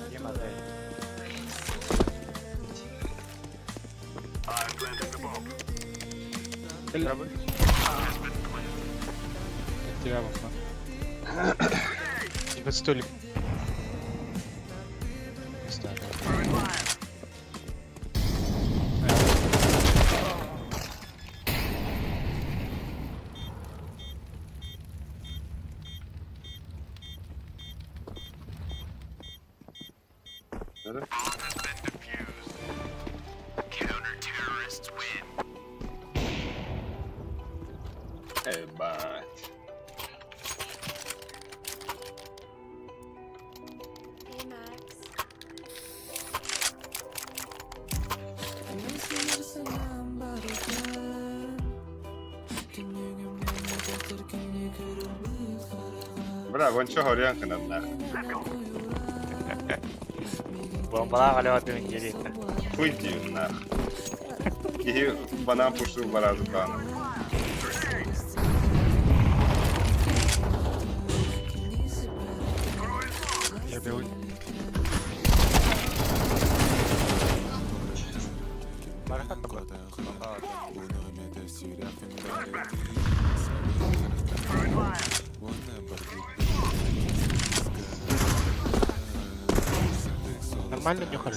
Дима, дай. От тебя бомба. И под столик. Не знаю, да. Да? Ебать. Hey, Max. Бля, вон что горянка надо нахуй. Бомбалаах алётын дьириитэ. Хуй тебе нахуй. И банан пушил два раза банан. Я белый. Барахат такой. Нормально нюхали?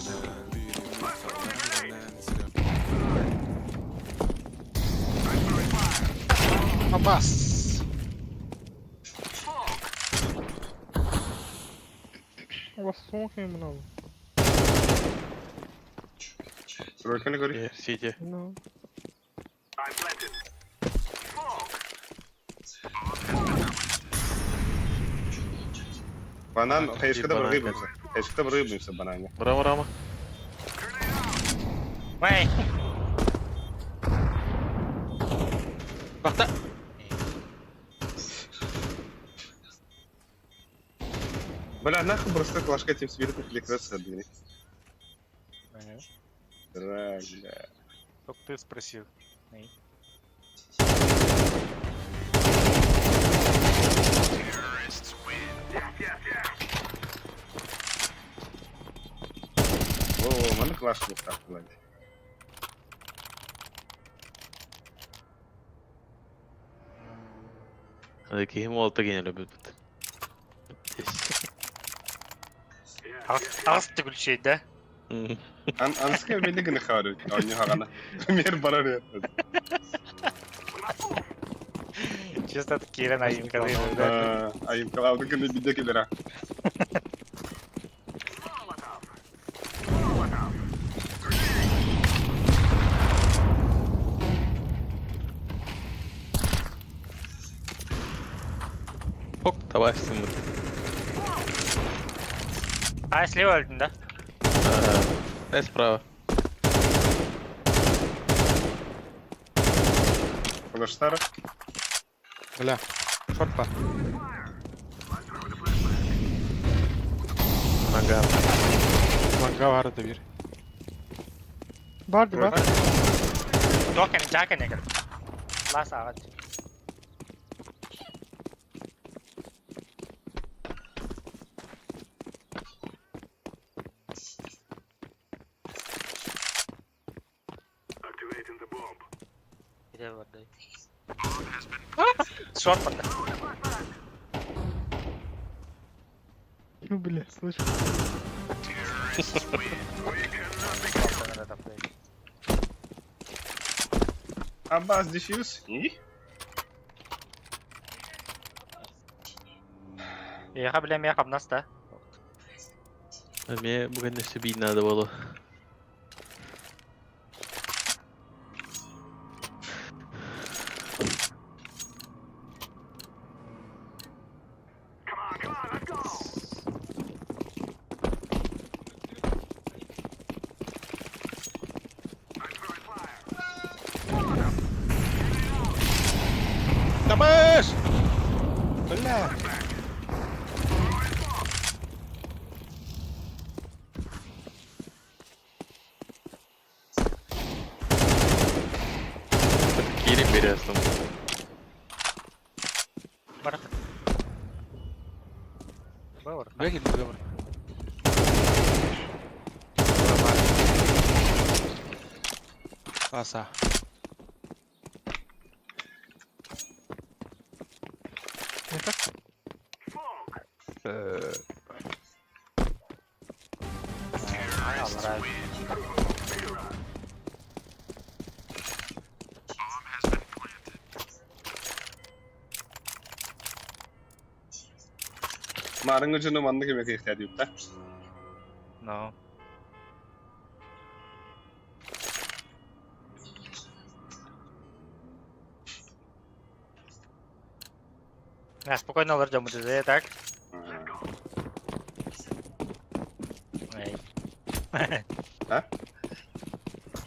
Абас! У вас смог много. Тройка не говори. Сити. Ну. Банан, хайшка банан, рыбимся. Хайшка рыбимся банане. Рама, рама. Вэй! Бахта! Бля, нахуй просто клашка этим сверху кликаться, блин. Да, бля. Только ты спросил. О, маны клашка вот так, блядь. Киһим уолта генерал бүт. Ағыс түгілшей, да? Анска били гына хары, они хагана. Мер барар. Чисто кирен айымкалы. Да. Айымкалы алды гына биде келер. Хок, давай сымыт. А, слева өлдүң, да? Дай справа. Флештара. Бля. Шорт па. Нога. Ланга бар да бир. Барды бар. Токен, жакен егер. Лас ағат. Где воды? Шорт барды. Ну, бля, слышь. Аббас дефьюз. И? Яха билем, я хабнас да. Мне бүгін нәрсе бейін надо было. Табыш! Бля! Киирин биэрээстим. Бар. Бар. Бэги бар. Аса. Маарыҥҥы дьону маннык эмэ киэхтээдиибит No. А, спокойно олор дьоммут так? Эй. А?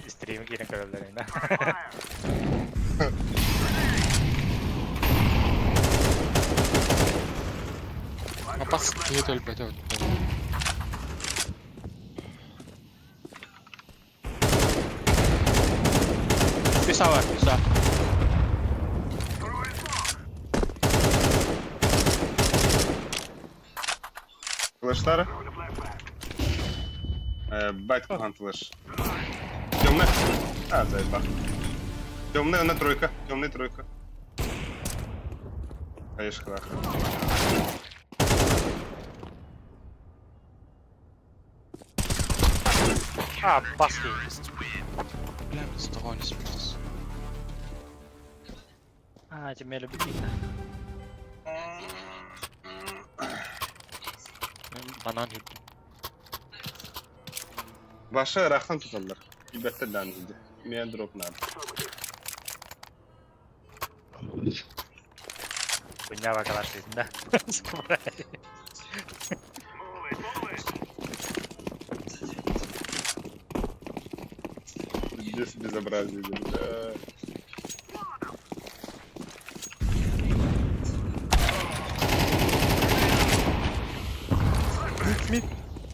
Стрим киирэн көрөллөр ина. Апас киһи өлбөтө. Үс бар, үс А. Флештара? Бать, кухан флеш. Темная? А, заеба. Темная на тройка. Темная тройка. Конечно, А, баски. Бля, сторонись. А, тебе любить. Банан жүрдүм. Баша рахтан туталлар. Ибетте дан иди. Мен дроп надо. Хуйня вакалашит, да? Здесь безобразие. Да. Мид,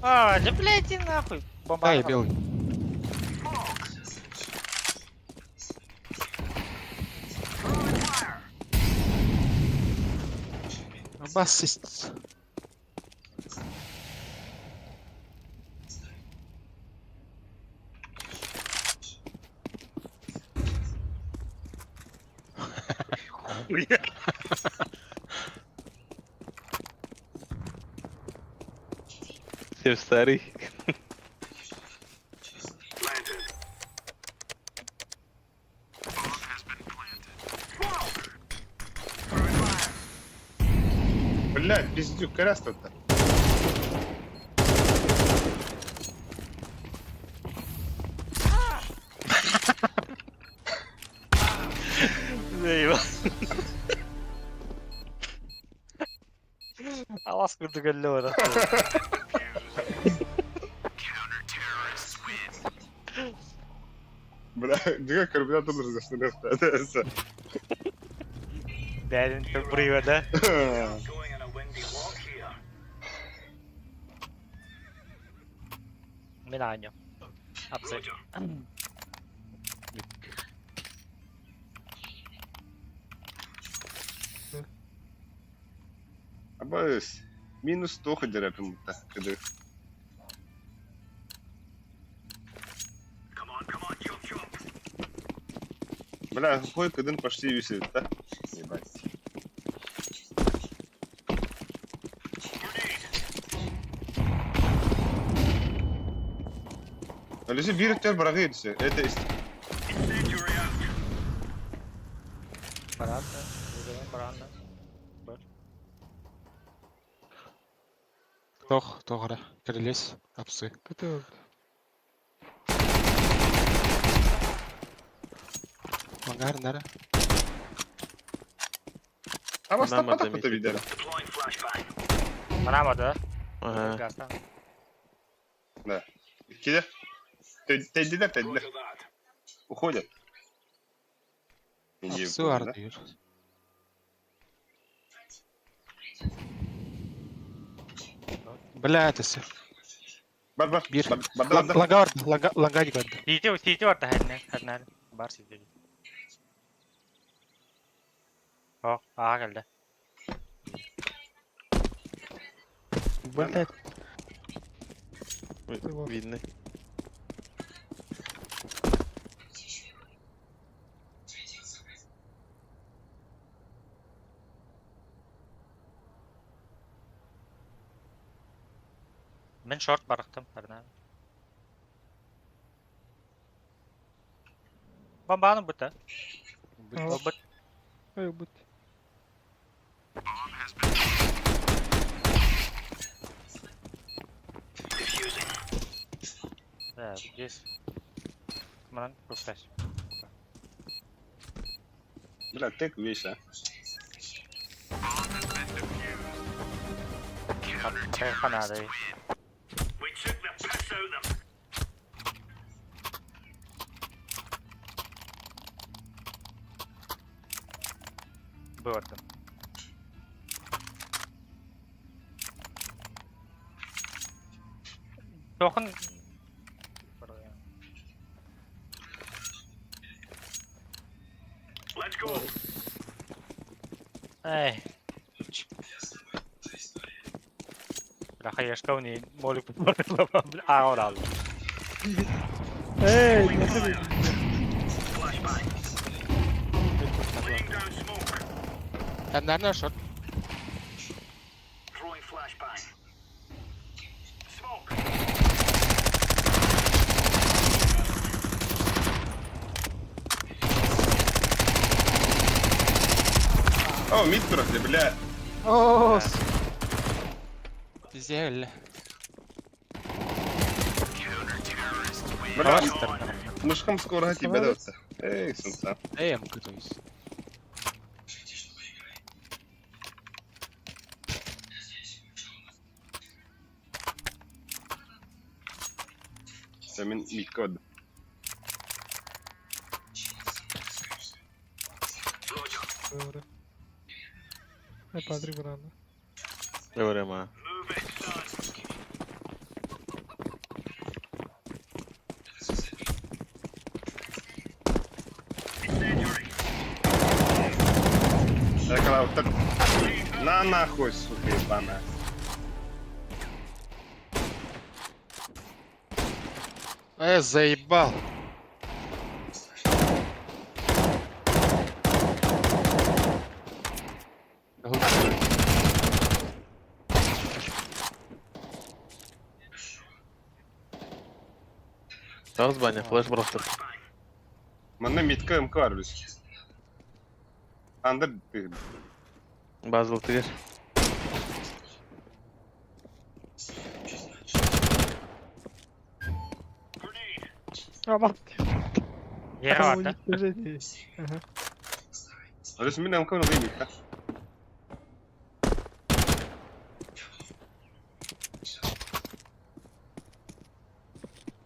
А, да блядь, иди нахуй. Бомба. Да, я белый. Басист. Все старый. Блядь, пиздюк, коряс-то. Заебал. Алас курдук өллө бар. Бля, дига карбина тоже зашли. Бәрін бұрыва да. Мен ааньо. Апсы. Абайс. Минус 100 ходерапим будто. Кыды. Бля, какой кыдын почти висит, да? Ебать. Алисе бир тер брагы Это есть. Баранда. Баранда. Бар. Тох, тоғыра. Кірілес, апсы. Көтө Мангар, нара. А вас Нам там надо куда видели? Манама да? Ага. Гаста. Да. Киде? Теддилер, теддилер. Уходят. Апсы ардыр. Бля, это все. Бар бар. Бир. Барда барда. Лага барда, лага, лага барда. Тиити, тиити барда хэннэ, хэннэ. Бар сиди. О, аа кэллэ. Блядь. Видно. Мин шорт барахтым, барна. Бомбаны быта. Быт. Ой, бут. Да, здесь. Манан көктәш. Бля, тек вещь, а. Ханады. Бывардым. Тохын Эй. Бля, хаешка не молик А, орал. Эй, не ты. Там, наверное, шорт. О, мид турах, бля. О, Зель. Бля, мышкам скоро тебе дается. Эй, сенса. Эй, МК, то есть. Мен мид код. Добре. Эй, Патрик, брат. Говорим, а. Так, так. На нахуй, сука, ебаная. Заебал. Раз баня, флеш бросил. Манна мидка МК арбис. Андер ты. Базл ты. А, мат. Яра бар да. Ага. Алыс мин МК на мидка.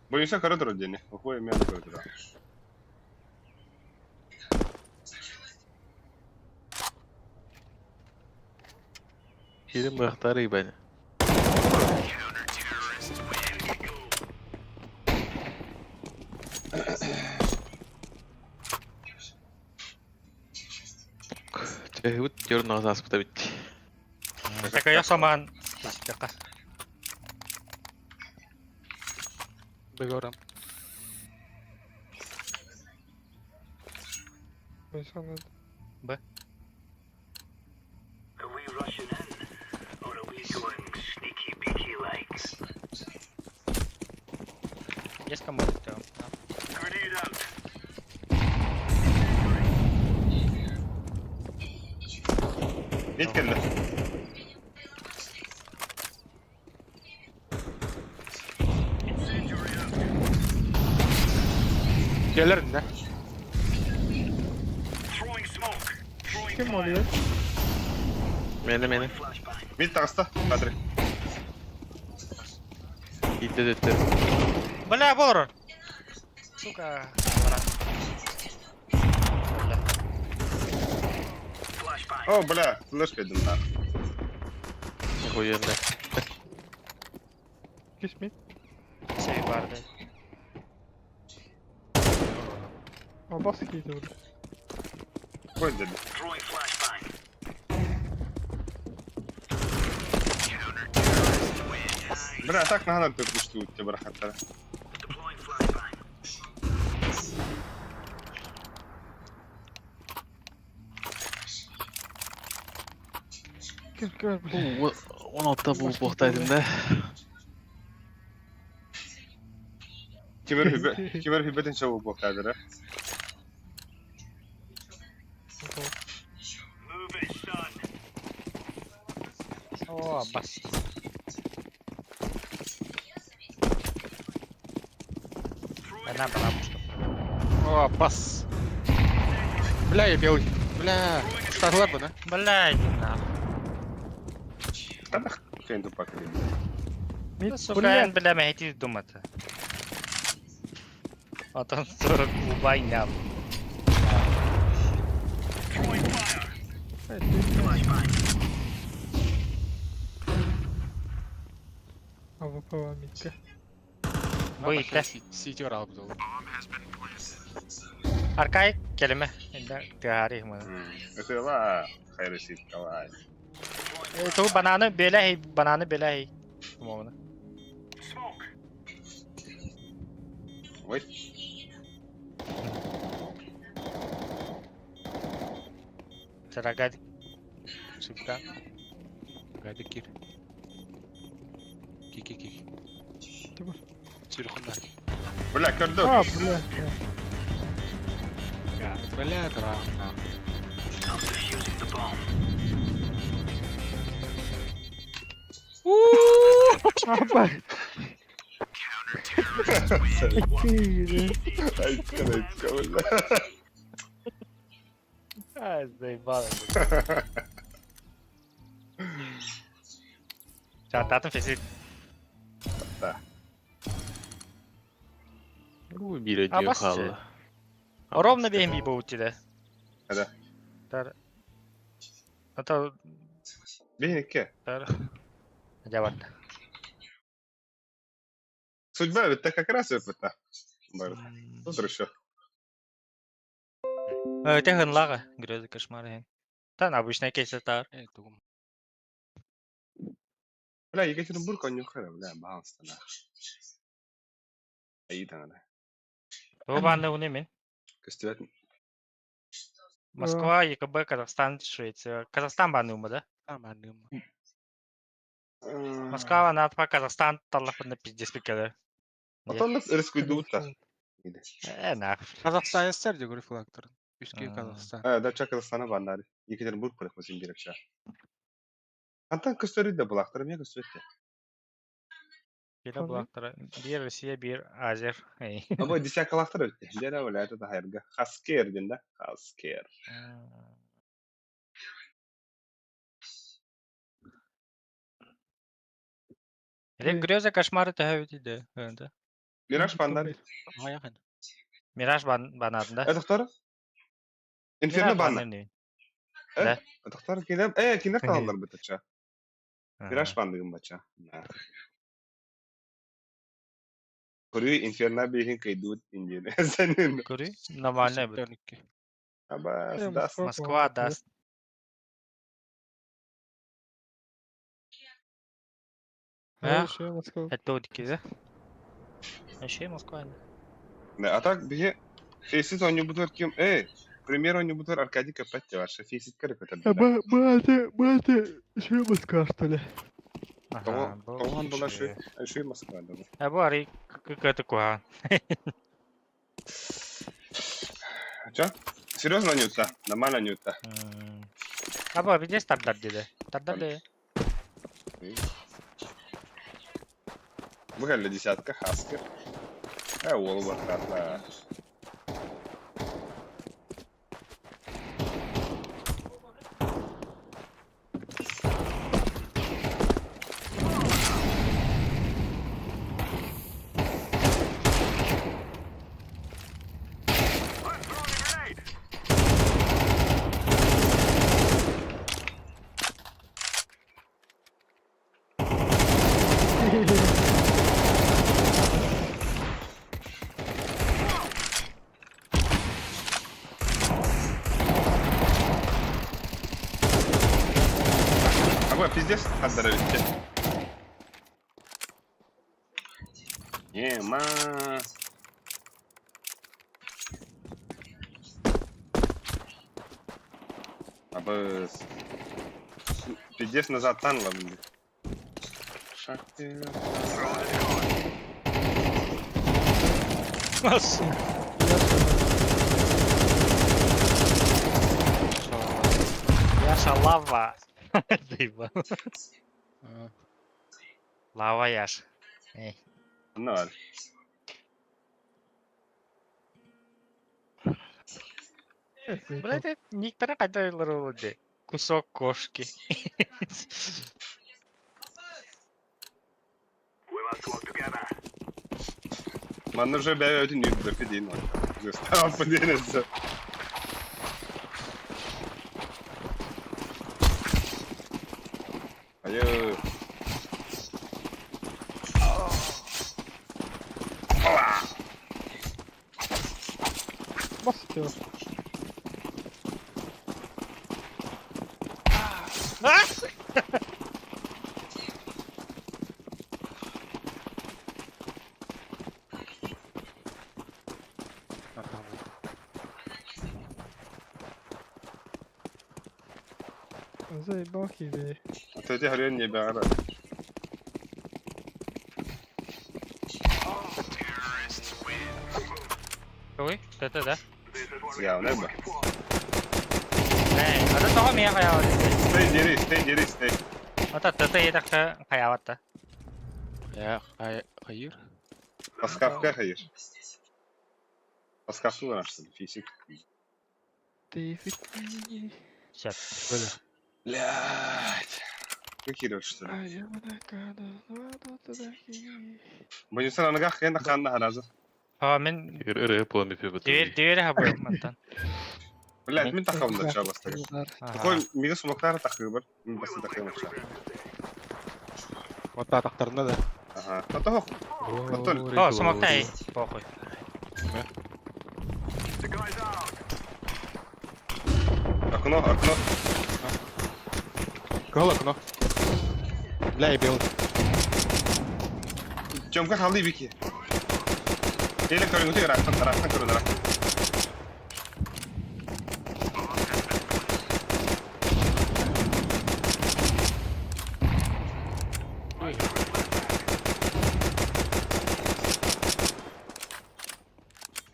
Боюсь, хорошо родине. Охуй, меня туда. Кирим бахтары баня. Чехут тернал заспыта бит. Такая саман. Бегором. Б. Есть кому то Мид келді. Келер, да? Ким oluyor? Мені, мені. Мид тағыста, Патрик. Итте дөттер. Бля, болор. Сука. Бля. О, бля, флешка идем на. Охуенно. Кисми. Сей барды. Абас кийdi burada. Кой dedi. Бля, так надо тут тебе брахаттара. Кел кел бля. 16 бу буохтайтын да. Кимер хүбе, кимер хүбетин чабу буохтадыра. О, бас. Она была что. О, бас. Бля, я белый. Бля, штатлар бы, да? Бля, иди нахуй. Тадах кэнду тупак. Мид, Сука, бля. эн бля, мэйти думата. Отон 40 убайнял. АВП мидке. Бу итте. Ситер алып был. Аркай келеме. Энде тыари мы. Это ла, хайресит калай. Ту бананы беләһи, бананы беләһи. Умовно. Ой, Сарагад. Шипка. Гайды кир. Ки ки ки. Тимур. Телефонда. бля, көрдүк. А, бля. Бля, дра. Аба. Кийdi. Айтка, айтка, бля. Ай, заебало. Чататын фесит. Бу бире А, диyor бас хаалла. Ровно бэм би боутиде. Хада. Тар. Ата Бейнеке. тар. Жабат. Судьба это как раз это. Бар. Тут еще. Э, те хынлага, грезы кошмары. Тан обычная кейс тар. Э, тугум. Бля, Екатеринбург он не хара, бля, баланс-то нах. Аида Бу банды уне мен. Костюмет. Москва, ЕКБ, Казахстан, Швеция. Казахстан банды ума, да? Аманым. Москва, Натва, Казахстан, таллапында пиздец бикелер. Отонлык рискуйдута. Э, нах. Казахстан СССР де көрі флагтарын. Үске А. Казахстан. Да, ча Казахстана баннары. Екатеринбург көрек керек ша. Антан көстөрү да булактар, мен көстөрү. Бир Ханы? булактар. Бир Россия, бир Азер. Эй. Абы десякалактар өттө. Жана бля, это хайырга. Хаскер ден да? Хаскер. Или греза кошмары тәһәвит иде. Мираж баннары. Аяқын. Мираж бан банадында. Э, доктор? Инферно банна. Да. Доктор, кинем, э, кинер талалар битча. Мираж бандыгын бача. Көрү инферно бейхин кайдут индиен. Сенин. Көрү нормально бит. Аба, Э, даст. Москва, Москва даст. А, Эх. еще Москва. Это удики, Еще Москва. Да, а так бихе Фейсит он бутар ким, э, премьер он бутар Аркадий Капетти ваше Фейсит көрү көтөрдү. Б, Б, это, Б, это, еще Москва, что ли? Тоҕо тоҕон була шу, шу Москва да. А бу ари какая-то куа. Ча? Серьезно нюта? Нормально нюта. А бу видишь тардар деди. Тардар деди. Выгали десятка Хаскер. Э, уол бахата. Тёма, пиздец, хардара бүттэ. Ема. Абыс. Пиздец назадтан ылабын. Яша лава. Заебал. Лава Яш. Эй. Онно бар. Блядь, никтара қайда олар Кусок кошки. Манна уже бэйэ өтүн үүрдөркө диин Застааппы диэн өссө. Айыы. Бас тема. Заебал киви. Тетя хрен не бара. Ой, ТТ, да? Явно ба. Эй, ата тоҕо миэ хайаабат. Стэй дери, стэй дери, стэй. Ата ТТ етақта хайаабатта. Я хайыр. Паскавка хайыр. Паскавку нашли, физик. Ты Сейчас. Блядь. Выкидывать, что ли? Бойынсар аныга хен ханна харазы. А, мен Ыры планы пебет. дверь дверь хабы мантан. Блядь, мен тахабында ча бастага. Такой мига сумактары тахыбыр. Мен басты тахыбыр ча. Вот атақтарында да. Ага. Ата хох. О, сумактай. Похуй. Окно, окно. Кыл окно. Бля, я белый. Тёмка халы бики. Эле көрүнгүтү рактан рактан көрүн рактан.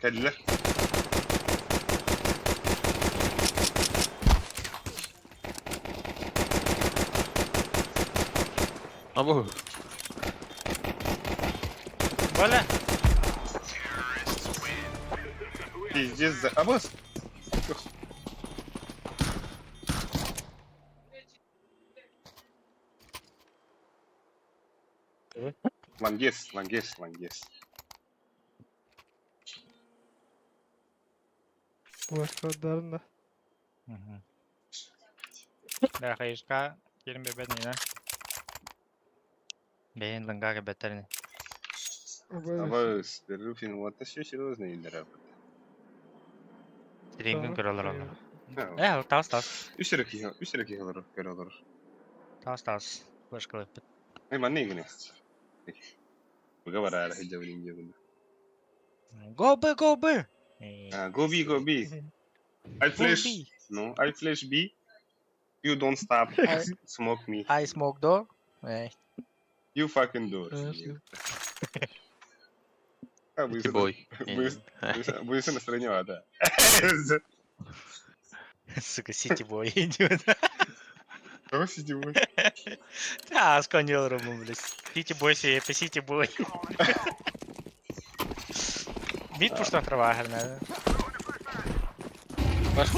Кэллилэр. Абы. Бола. Пиздец за... Абыс! Лангес, лангес, лангес. Başkalarında. Да, хайышка керим бебет не Бейн лынгага беттерни. Абыс, Руфин, вот это все серьезно индера. Стрингин көрөлөр оны. Э, тас тас. Үсерек үсерек олор, көрөлөр. Тас тас. Башкалып. Ай, манны гыне. Буга барар хиджабын жабын. Go B, go B. Go B, go B. I flash. No, I flash B. You don't stop. Smoke me. I smoke door. Эй. You fucking do it. Ити бой. Быйсы настроение, да. Сука, City Boy идиот. Кого City Boy? А, сконил руму, блядь. City Boy себе, это City Boy. Мид пушта трава, наверное. Раз.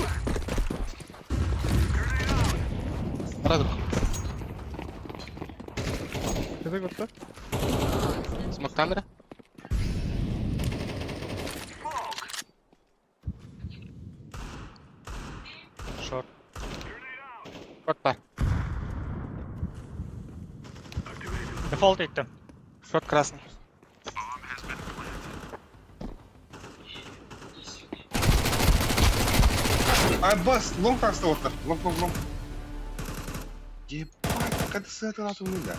Это готово? Смок камера. Шорт. Шорт бар. Дефолт еттім. Шорт красный. А, бас, лонг таста отыр. Лонг, лонг, лонг. Ебать, хата сыаталаатым да.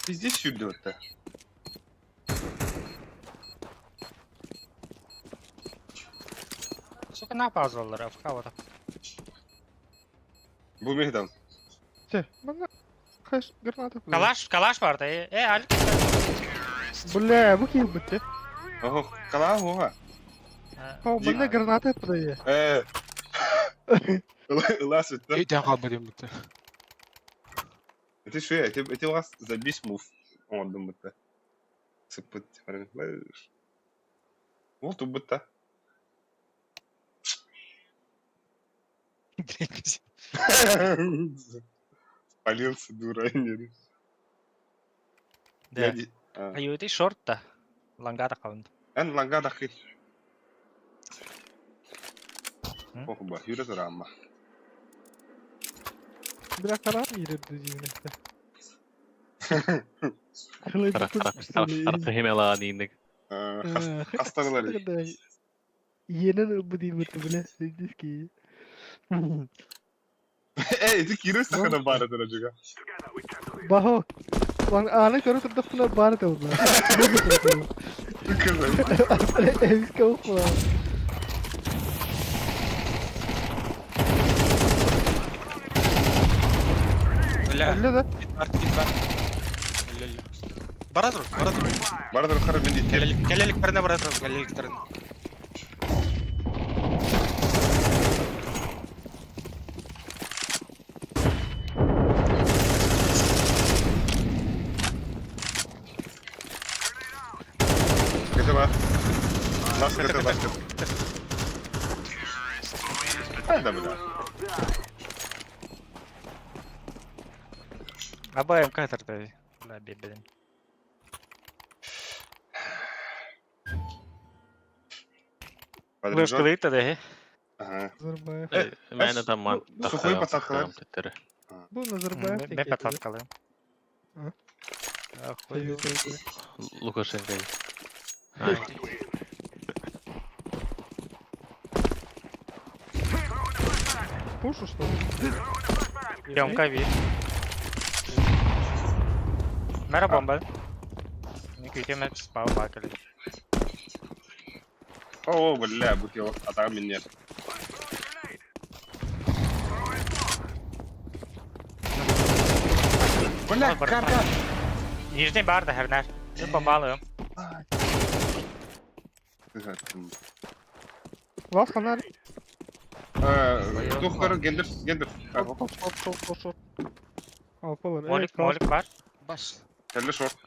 Пиздец сүүрдү батта. Сука на паузалар, АФК вот. Бу мехдан. Че, манна хэш граната. Калаш, калаш бар да. Э, Алик. Бля, бу киһи битте. Ох, калаа хуга. О, манна граната продае. Э. Ылас это. Өйден қалма деймін бітті. Это что, это у вас забись мув. Он думает. Сыпыт. Вот убыта. Спалился, дура. Да. Аюти шорт та. Лангата каунд. Эн лангада хи. Ох, ба, юра рамма. Бля, харам ирді деймін. Химеланиник. Хасталар. Иенен бу деймін, бля, сендиски. Эй, ты кирус тахана бара дорожуга. Бахо. Лан аны көрө турдахпына бары табылар. Эвиске окула. Бля, Әлле да. бит бар, бит бар. Әлле, әлле. Бара тұр, бара тұр. Бара дор хара мен Кәлелік, кәлеліктеріне бара тұр, кәлеліктеріне. Это ба. Ласка, это ласка. Ай, да, бля. АБМ катер Бля, бебелин. Подрежет. Вышка да, Ага. Назарбаев. Мені там Сухой пацан Бу Назарбаев. Мен патлаткалы. А? Охуй. Лукашенко. Пушу что ли? Пьемка ви. Мера бомба. Не күтеме спау бакали. О, бля, бутил. А там нет. Бля, карта. Нижний бар да хернер. Мен бомба алыым. Лас ханар. Тухтар гендер, гендер. Шорт, шорт, шорт, шорт, шорт. Алпалар. Молик, молик бар. Бас. Кәлі шорт.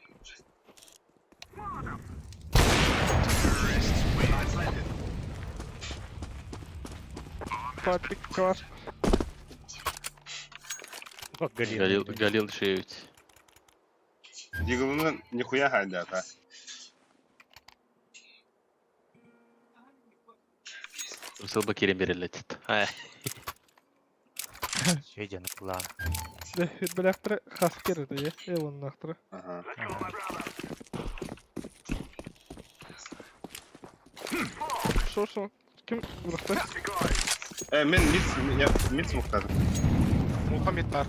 Патрик Калаш. Галил, Галил шеють. Диглны нихуя хандят, а. Сылба керем берилет. Ай. Шведен план. Бляхтра хаскер это е. Элон нахтра. Ага. Шо шо? Ким бұрақта? Э, мен миц, я миц мухтадым. Мұхаммед бар.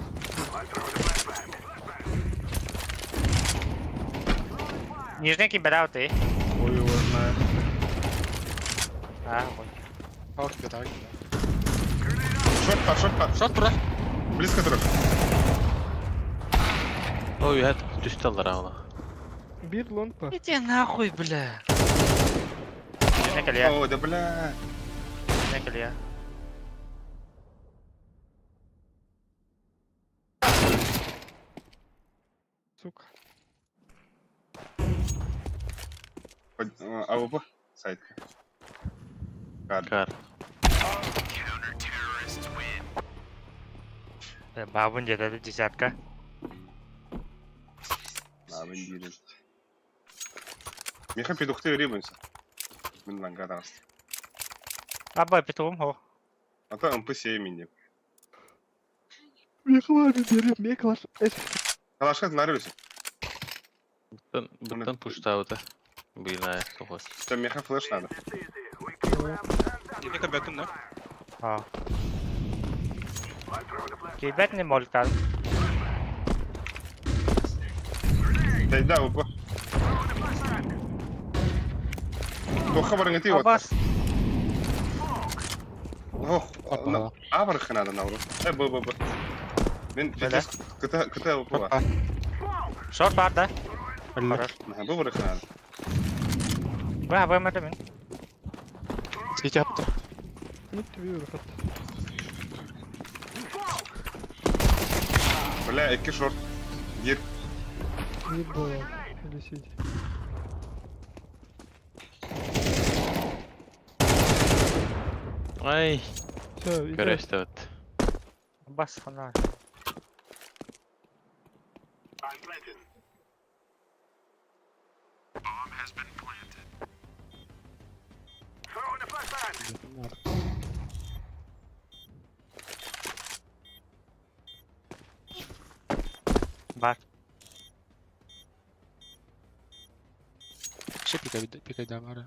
Нижний ким бедау ты. Ой, ой, знаю. А, ой. Ал кебет, ал кебет. Шорт па, шорт па. Шорт тұра. Близко друг. Ой, это түшталар ана. Бир лонг па. Иди нахуй, бля. Нижний колья, О, да бля. нижний колья. Сука. АВП. Сайт. Кар. Кар. Бабун где-то десятка. А, мен деймін. Меха петухты ребенся. Мен ланга даст. Аба, петухом хо. А то МП7 мине. Мехла берем, меклаш. Калашка нарвися. Буттан, буттан пуштаута. Бина, сухос. Там меха флеш надо. Екі бәтім, да? А. Киирбэт не моликтаатым. Тайда опа. Туохха барыҥытый уоттар? Абас. Ох, а барыххынаада науру. Э, б, б, б. Мин Бэлэ. кыта кыта опа. Шорт бар да? Хорош. Бу барыххынаада. Бу абаймады мин. Сити апты. Мид түбү рахат. Бля, икки шорт. Гир. Мид было. Или сити. Ай, Все, иди. көрөстө вот. Бас хана. Бар. Ще пикай, пикай да бары.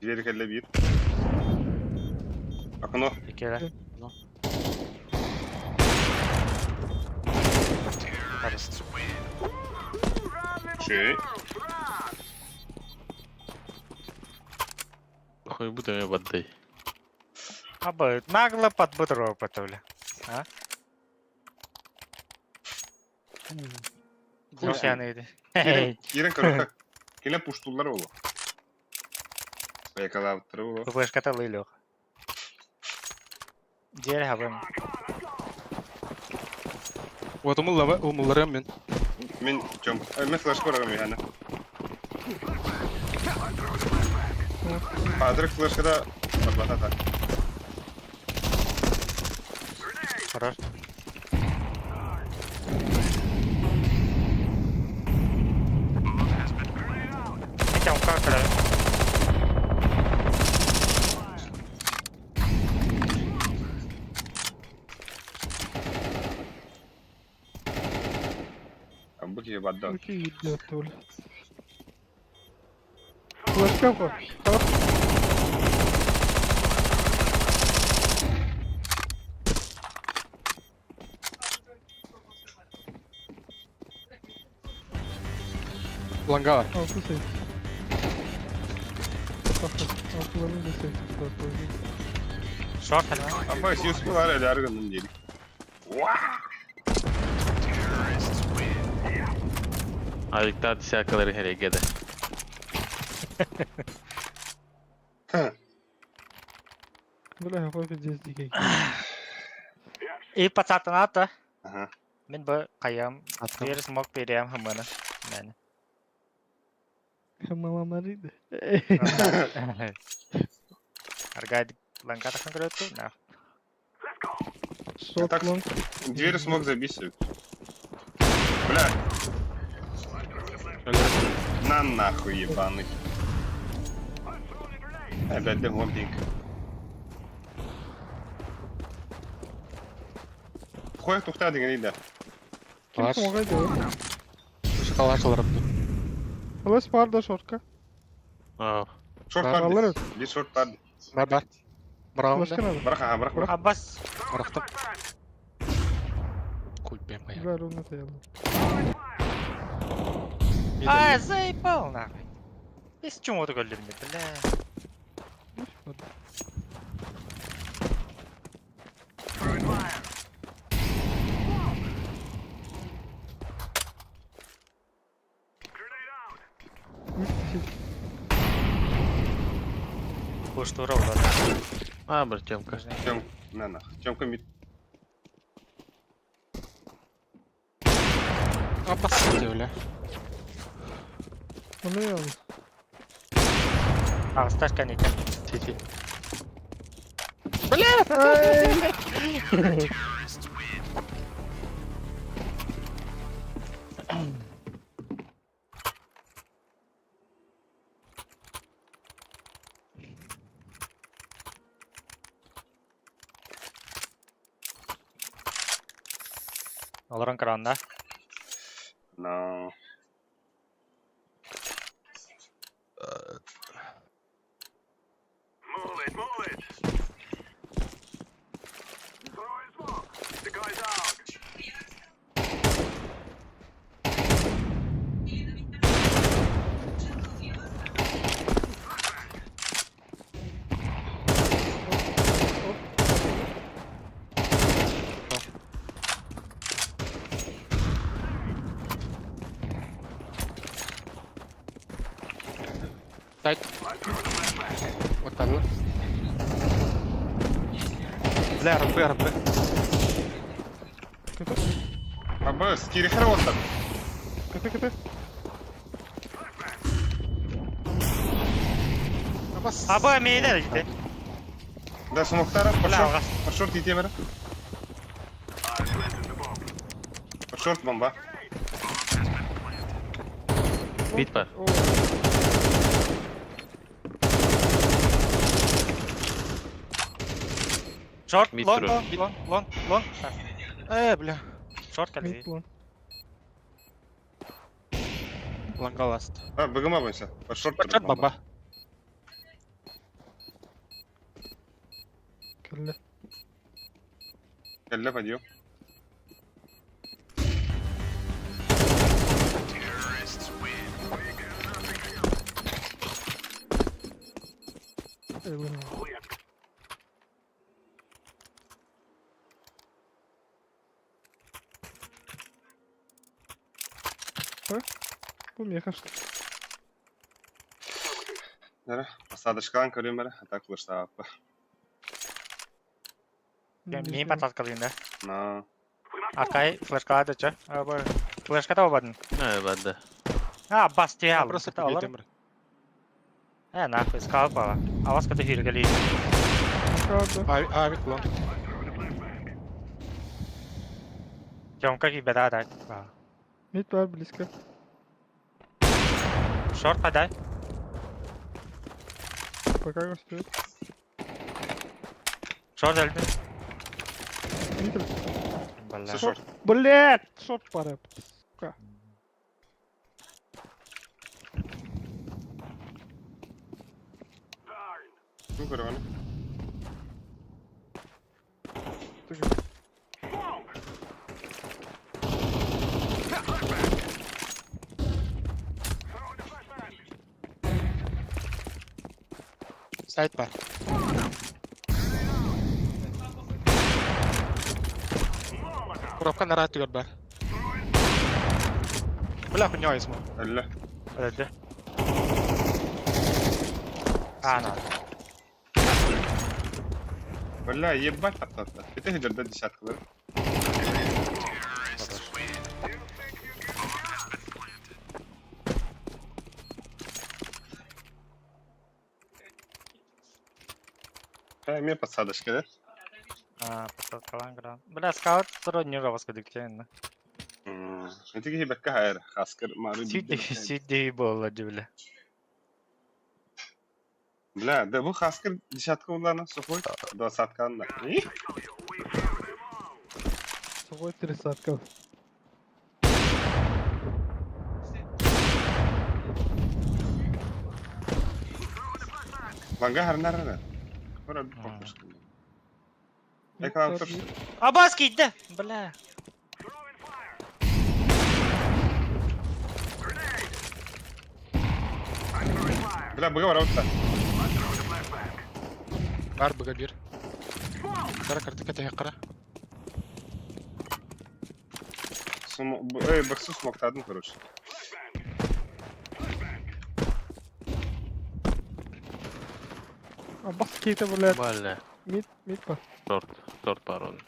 Диэри кэллэ биир. Окно. Иккилэр. Хорош. Чей. Хуй буду мен баддай. Абы нагло подбытрого потули. А? Друзья иди. Киирэн көрөхө. Киле пуштулар олу. Байкалаабыттары олу. Флешката лылёх. Дер хабым. Вот умуллава, умулларым мен. Мин чом. Мен флеш барагым яна. Патрик флешкада барбата так. Хорош. Хотя он как раз. Бу киһи бадда. Окей, идет, Оля. Флешка по. Хорош. Лангава. Алты сейф. Алтыларын да сейф. Шорт хана. Апа сиуспулар эле аргынын дири. Айыкта десяткалары херегеде. Бля, какой пиздец дикий. И пацатаната. Ага. Мин бу каям. Бер смок берем хымына. Мен. Мама Марида. Аргайд ланката конкретно. На. Шорт Так, лонг. Дверь смог забить. Бля. На нахуй ебаный. Опять дымовник. Хуй тухта деген иде. Ким Бар. помогает делать? Шоколад алырым. Флеш бар да шортка. Аа. Шорт Бар. бар. Алыр. Bir шорт бар. Бар бар. Браун Флешка да. надо. Бырақ, ага, бырақ, бырақ. Абас. Барахтым. Кульпем я. Бля, ровно это я. А, заебал нахуй. Без чего ты голем, бля. Куштура удар. Аа, бір Тёмка. Тём, на нахуй. Тёмка мид. Апас бля. Ну я. А, сташка не тем. Сити. Олорон кранда. No. Отталлар. Бля, РП, РП. КТ, Абыс, кирихер оттар. КТ, КТ. Абас. Аба мейдер ити. Да, смоктара, Бля, пошел. алҕас. Пошел, тиите бара. Пошел, бомба. Бит бар. О, Шорт, Мид лон, турар. лон, лон, лон, лон. Бля. Шорт кэлли. мид лон. Лангаласт. А, быгыма бойся. Пошел, Шорт бомба. Кэллэ. Кэллэ подъем. Эвен. А? Бу миэхэ что? Нара, посадочкалан көрүм бара, атак лыштааппа. Мин пататкалыйын да. На. Аркай флешкалады чы. Аба флешка таба бадын. Не, банда. А, бас тие ал. Просто Алар. победим. Э, нахуй, скал бала. Авас ката хүргели. Правда. А, авик лон. Тёмка ки беда да. Мид бар близко. Шорт подай. Пока успеет. Шорт өлдү. Мид. Бля. Шорт. Блять! Шорт пара. Сука. Ну, көрөҕүн. Сайт бар. Коробка на ратыгар бар. Бля, хуйня возьму. Өллө. Өлдү. А, на. Бля, ебать таптатта. Это хеджерда десяткалар. Э, подсадочка, да? А, пататкалан гран. Бля, скаут второй не авас кадыктен. Это кихи бэкка хайр. Хаскар мары. Сиди, сиди болла бля. Бля, да бу хаскар десятка улана, сухой. Двадцатка анна. Сухой тридцатка. Ланга харнарана. Ора похож. Реклама Мид бар, тоже. мид. Абас кийди. Бля. Бля, быга бар отта. Бар быга бир. Кара карты кете кара. Сум, эй, баксу смоктадым, короче. А бас кейті, блядь. Бля. Мид, мид бар. Шорт. Шорт бар он.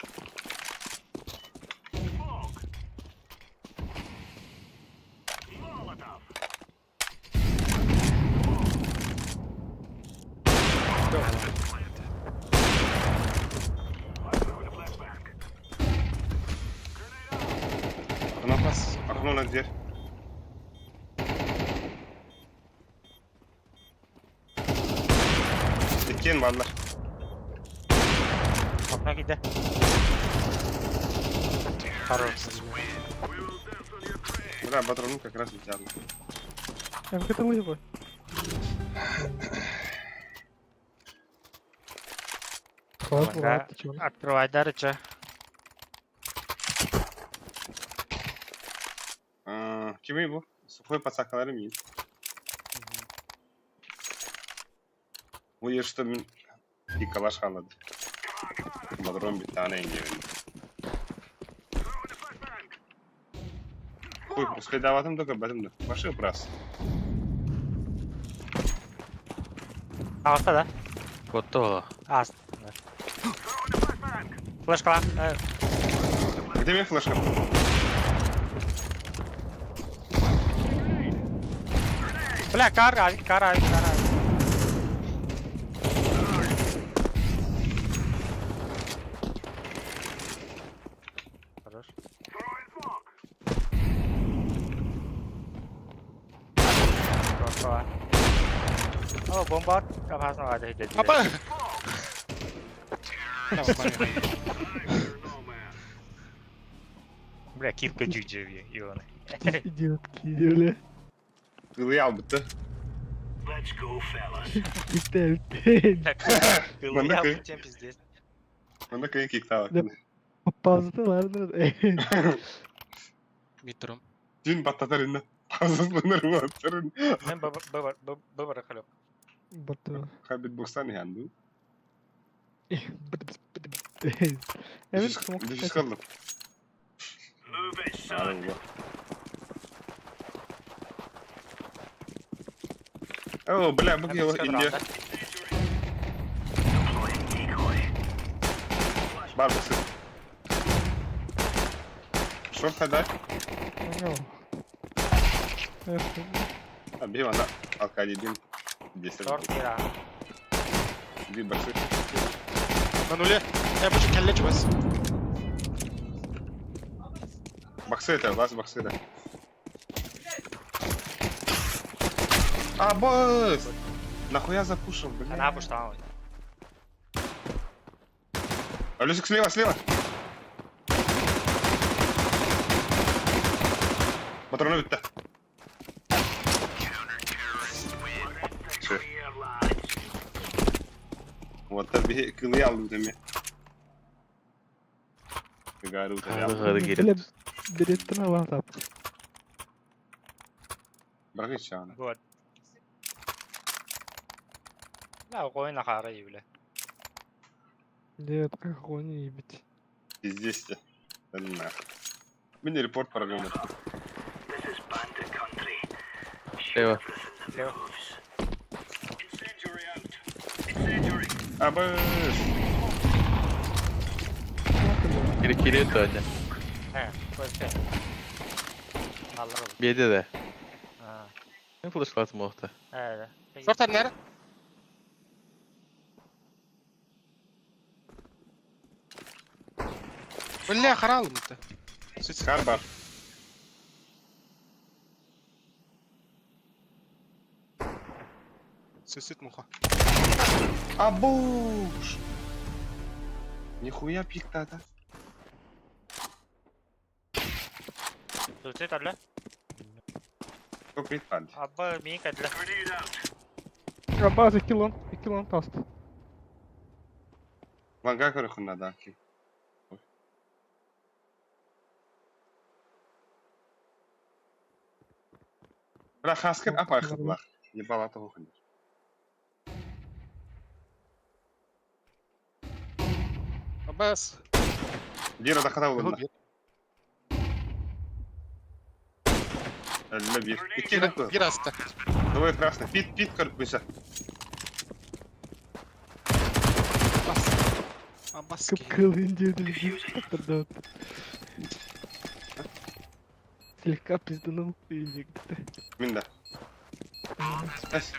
Окно, окно на дверь. Иккен баллар. Окно кийди. Хорош. Бля, патрону как раз летят. МКТ лыжи. Класс, Ага. бывает, ты чё? Открывай дарыча. Кими бу? Сухой пацакалары мин. Бу что мин и калаш халады. Мадрон битана инге. Хуй, пускай даватым только бэтим да. Башы прас. Алса да. Куотта Аас. Флешка. Где мне флешка? Бля, кар, авик, кар, авик, кар, авик. Хорош. Хорошо. О, бомба опасного Апа! Бля, кивка джуджи, Иван. Идиот, бля. Кылый албытты. Bitti bitti. Манна Я кый. тем пиздец. Манна кый киктава. Да. Паузалар. Митром. Дün баттатар инна. Паузалар баттатар. Мен б б б б барахалю. Бату. Хабит буксан янду. Evet. Düşüş kaldım. Allah. О, бля, бу Индия. Бар бысы. Шорт хадай. А, бери ана. Алкади дим. Десять. Шорт кира. Би басы. На нуле. Я буду кэллэ чугас. Баксы это, вас баксы это. А, босс! Нахуя запушил, бля? Она пуштала. Алёсик, слева, слева! Патроны бітті. Все. Вот таби кылый алдым деме. Гару Хары Бля, кирет. береттин алан тап. Бірақ еш ана. Вот. Да, қойын ақары бля. Нет, как он ебить. Пиздец те. Да нахуй. Мини репорт программы. Слева. Слева. Абыш! Кире кире тоня. Э, Аллар oldu. Беде де. Ha. Ne флешкалатым оқты. Evet. Шорт нere? Бля, харалым это. Кар бар. Сүсүт муха. Абуш! Нихуя пиктата. Суицид алла. Кто пик панди? Абба мин кәдле. Абаз 2 лон, 2 лон таст. Ванга көрөхүн да. Бра хаскер апай хытлах. Ебалаты хухын. Абас. Бир да хата болдун. Әллә бир. Икки кырк. Бир аста. Двое красный. Пит, пит кырк бүсә. Абас. Абас. Кып-кыл индиді. Слегка пизданул и негде. Мин да. Эс.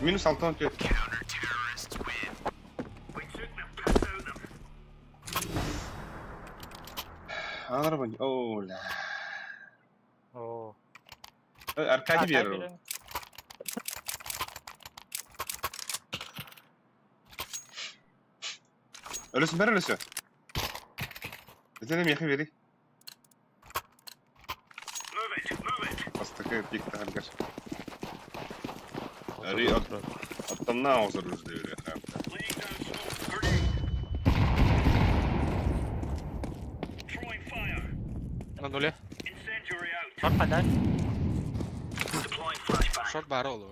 Минус алтын төт. Алар бу. О, ля. О. Аркадий бер. Өлөсүн бер өлөсү. Этене мехи бери. Бастакы пик тахаргар. Ари от оттамна озор өзле бере. На нуле. Шорт кадай. Шорт бары олу.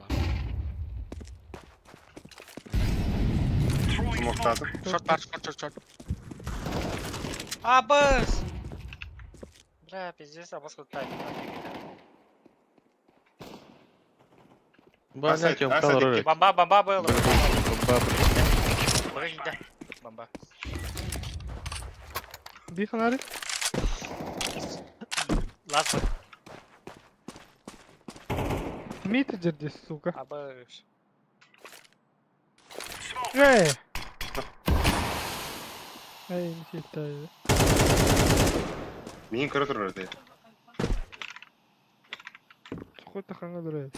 Смоктатып. Шорт бар, шорт, шорт, шорт. Абыз! Бля, пиздец, абыз куттай. Блять, он Асай, калор. Бомба, бомба был. Бомба, блядь. Бага киирдэ. Бомба. Биир фонарик. Last one. Мид дерди, сука. Абыш. Эй! Эй, не считаю. Миин көрө турар этэ. Какой-то хаңа дурай.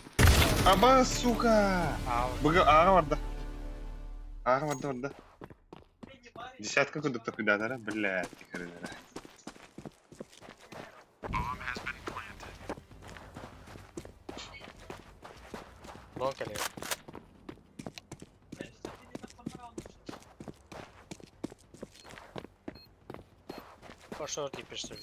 Аба, сука! Ау. Быга ааҕа барда. Ааҕа барда барда. Десятка курдук токуйдаатара, блядь, тикэрилэрэ. Лон кэлиэ. Пошел теперь что ли?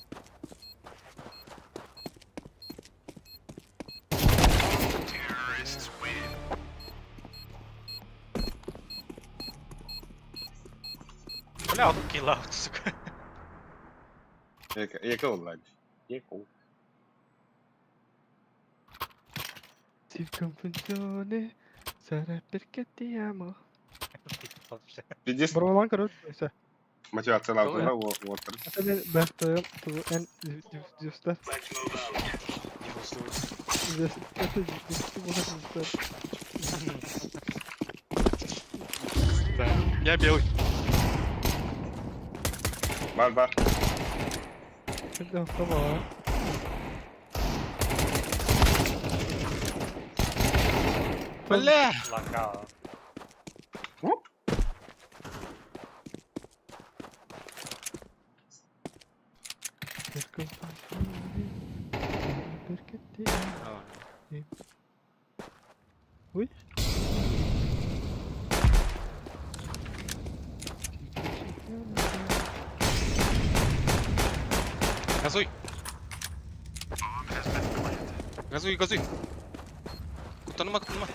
Бля, он килл сука. Эко оллаа. Эко. Ti confusione sarà perché ti amo. Пиздец, Бровалан, короче, все. мотивациялаабытыгар уоттар. Это мен бәхтайым тулу эн дюстар. Это дюстар. Да. Я белый. Бар бар. Это автомат. Бля! Лакао. Per confusione sarà perché ti amo. Ой. Газуй! Газуй, газуй! Куттаныма, куттаныма!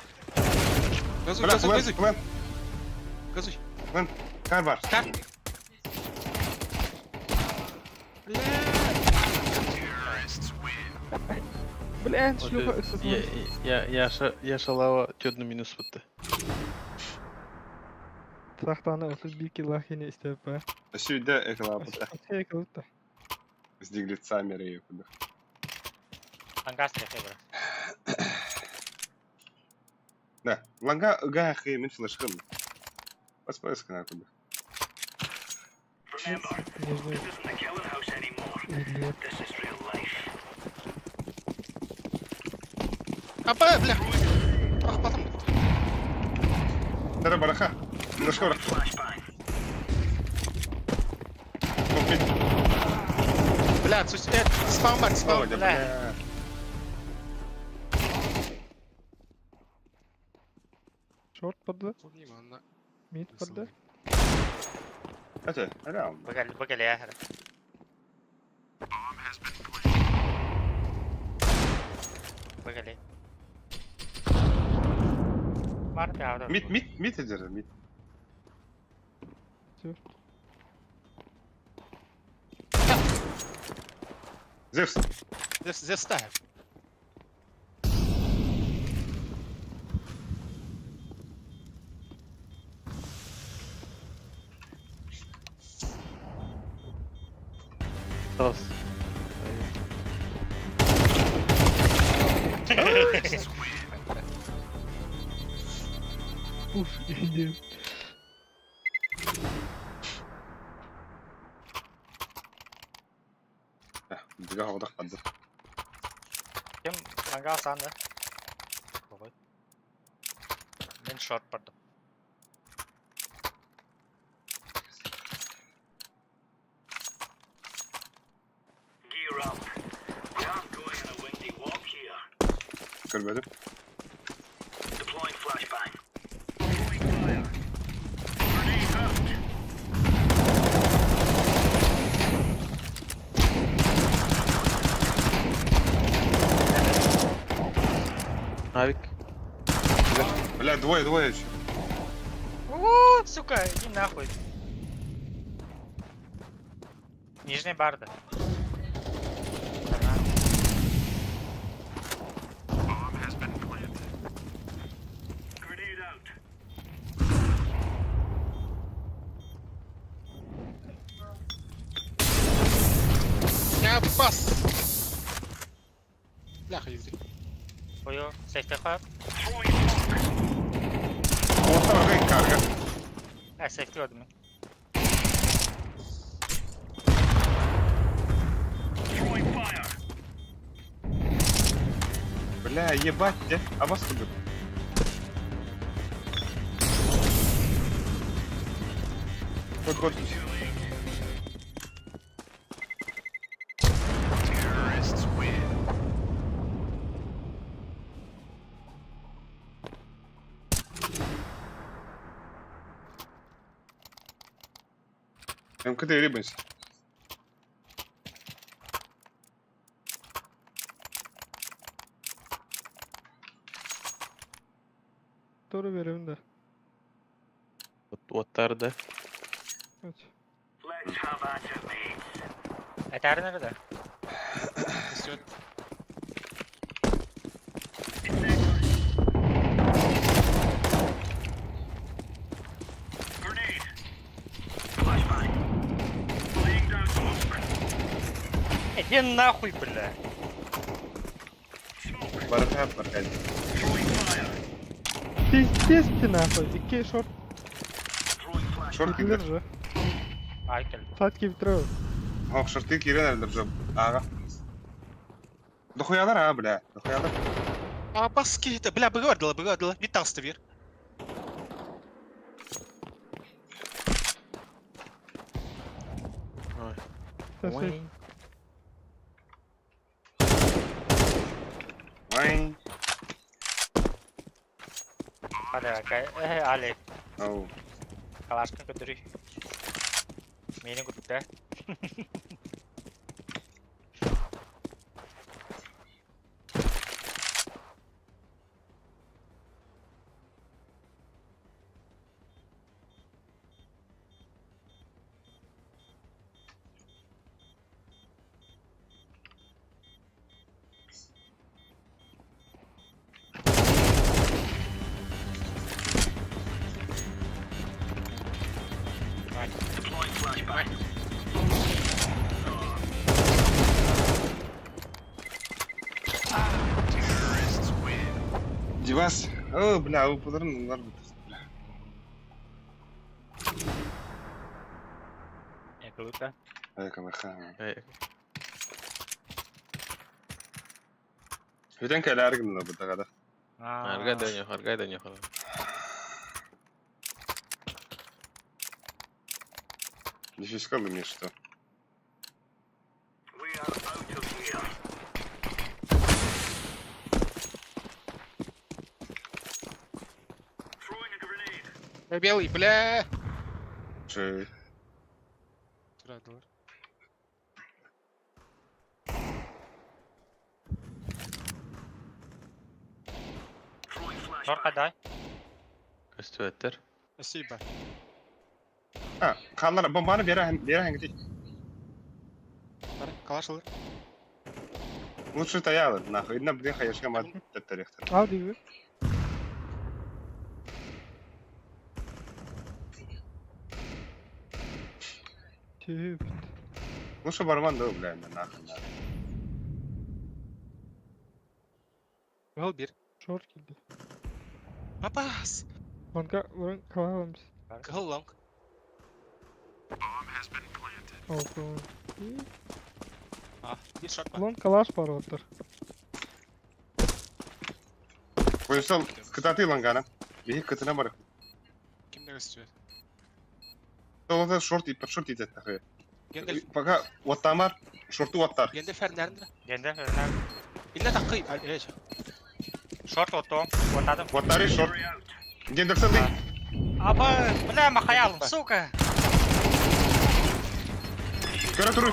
Газуй, Бля, газуй, плен, газуй! плен, Газуй! плен. Кар бар. Кар! Бля! Блин, шлюха. Я, Яша лава тёдну минус бутты. Сахтаны 31 килохини истеп ба. Сүйдэ эколаабыта. Окей, круто. С диглицами рейкуда. Ангас не хебра. Да. Ланга гахи мин флешкын. Паспаскана куда. Не знаю. Или нет. Аба, бля! Ах, потом. Тара бараха. Флешка бар. Купить. Бля, спаун бар, спаун. Ой, да, бля. Шорт подда, мид подда. Ате, арам. Багали, багали, я. Багали. Марка, Мид, мид, мид эдер, мид. Всё. Зевс. Зевс, Зевс ставь. Тас. Уф, иди. Дига hodақ падды. Кем ангас аны? Ой. Мен шорт бардым. Көрбөдүм. Авик. Бля, двое, двое еще. О, сука, иди нахуй. Нижний барды. Аббас! Бля, хайды. Ою, сейфте хап. Orta bakayım karga. Ha, safety gördüm ben. Бля, ебать, де? Абас кудук. Вот, вот. МКТ рыбанься. Doğru verim de. Оттар да. Evet. Eter nerede? Костюм. Иди нахуй, бля. Барыта баркай. Пиздец ты нахуй. İki short Шорт gidilir кидер. же. Ay geldi. Saat gibi bitiriyor. Хок шорты кирен әлдер жоп. Ага. Дохуялар, а, бля. Дохуялар. Абас киһитэ. Бля, быга бардыла, быга бардыла. Бит таҕыста биир. Sen şey. Вай. Hadi bakayım. Ali. Ау. Kalaşkın götürüyor. Meni kutukta. Дивас. О, бля, упаларын улар бит. Бля. Ekoluka. Ай, камаха. Эй, Бүтэн кэлэр гынна бу тагада. Аргай да нюх, аргай да нюх. Не сказал мне что. Э, Белый, бля. Че. Турадылар. Шорт кадай. Көстүөттер. Спасибо. А, халар бомбаны бера бера хангти. Бары, калаш ылыр. Лучше таялы, нахуй. Инна блин хаешка мат тарихтар. Al gibi. Tüh. Лучше барман да, бля, нахуй. нахуй. Ол бир. Short girdi. Абас. Kanka vurun kalalım. Кыһыл лонг. Olsun. А, бир шорт бар. Lan kalaş var orada. Койсал кытаты лангана. Бихи кытына бар. Кимде көстүбөт? Толота шорт и шорт итет нахуй. Гендель, Пока оттамар, шорту оттар. Гендель фернеринде. Geldi. Önler. Инне таккый. Э, Шорт оту. Отадым. Оттари шорт. Гендерсон дей. Аба, бля, махаялым, сука. Көрө туруй.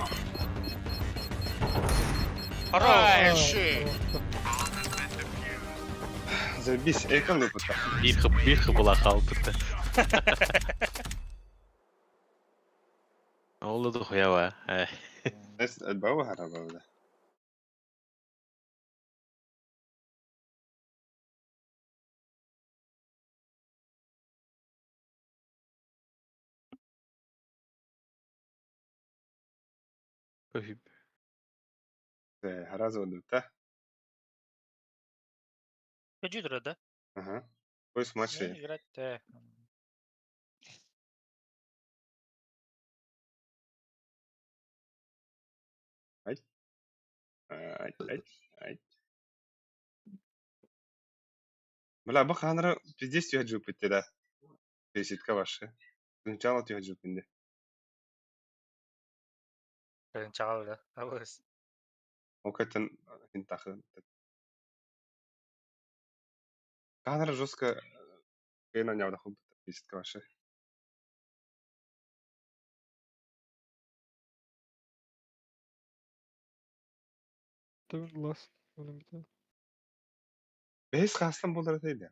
Хорош. ши. Забись, эйкал выпута. Бир хып, бир хыбыла қалыпты. Ол да хуява. Э. Эс бау хараба да. Көһүп. Харазы да? Көдьүдүрэ да? Ага. Ой, Не сумасшедший. играть. Ай, ай, ай, ай. Бля, бу ханара пиздец түйэ жуппит да. Беситка ваша. Сначала түйэ жуппинде. Чаҕал да. Абыс. Окатан хинтахы. Ханара жестко кена нявда хуб беситка ваша. Tabii last. Onun bir tane. Бес хастан болар этейде.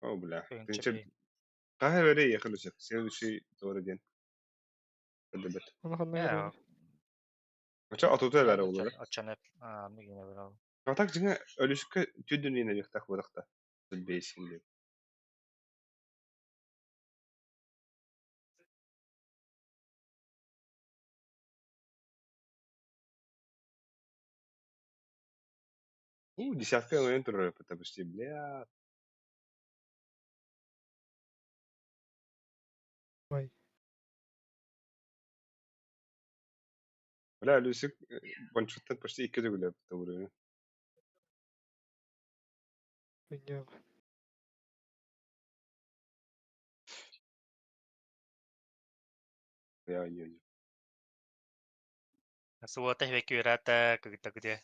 О, бля. Тынча кахы бере ехылычык. Следующий doğru ден. Ödебет. Onu ханна Я. көрөм. Оча атута бере олар. Очанып, мигине бер. А так жиңе өлүшкө түдүн ине жактак бодакта. Бейсин деп. У, десятка ойын турар почти, бля. Ой. Бля, өлүсүк бончуттан почти икки төгүлөп уровень. Меня. Я не не. Суота хвекюрата кыгыта где.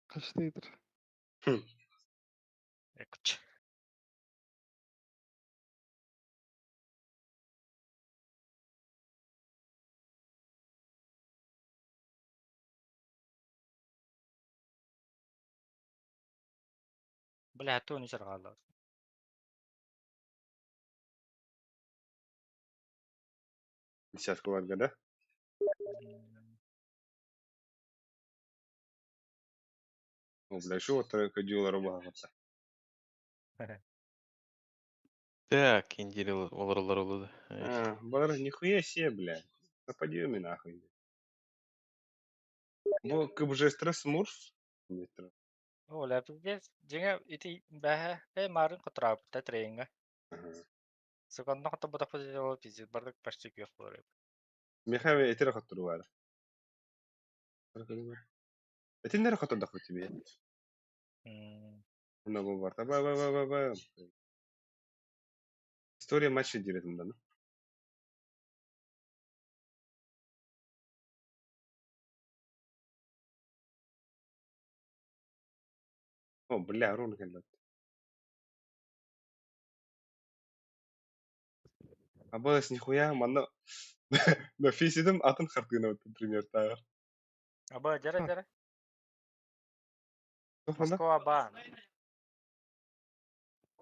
Kaçtaydır? Экуч. Бля, то не сорвало. Десятка барга, да? О, бля, шо вот кадюла рубага. Так, индирил олоролор олуду. А, балар, нихуя себе, бля. На подъеме нахуй. Бу КБЖ стресс мурф. Метро. Оля, пиздец. Дьиҥэ ити бэһэ э марын котураабыта тренингэ. Ага. Сука, онно хотоботохпут пиздец бардык почти күөх буолар эбит. Михаил этер хоттуру бар. Этиннер хоттордох тебе. Мына бу бар. Ба ба ба ба ба. История матча дирет мында. О, бля, рун келет. Абалас нихуя, манна на фейсидем атын хартына вот, например, та. Аба, дьэрэ дьэрэ. Туох манна? Москва баан.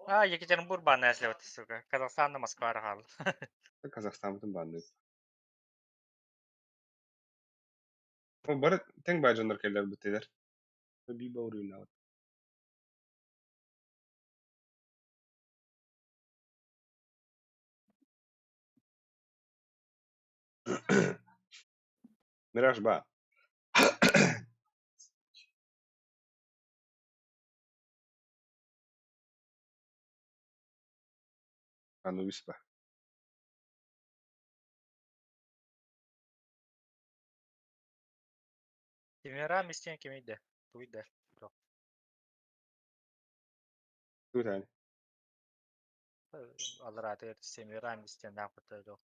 А, Екатеринбург баан эслебет, сука. Казахстан Москва хаал. Казахстан бутун баанды. О, бары тең бажондар келер бутелер. Би бауруна. Мираж ба. Анубис ба. Тимира мистен кимейде. Туйда. Туутаани. Аллара Семира мистен наапыта жок.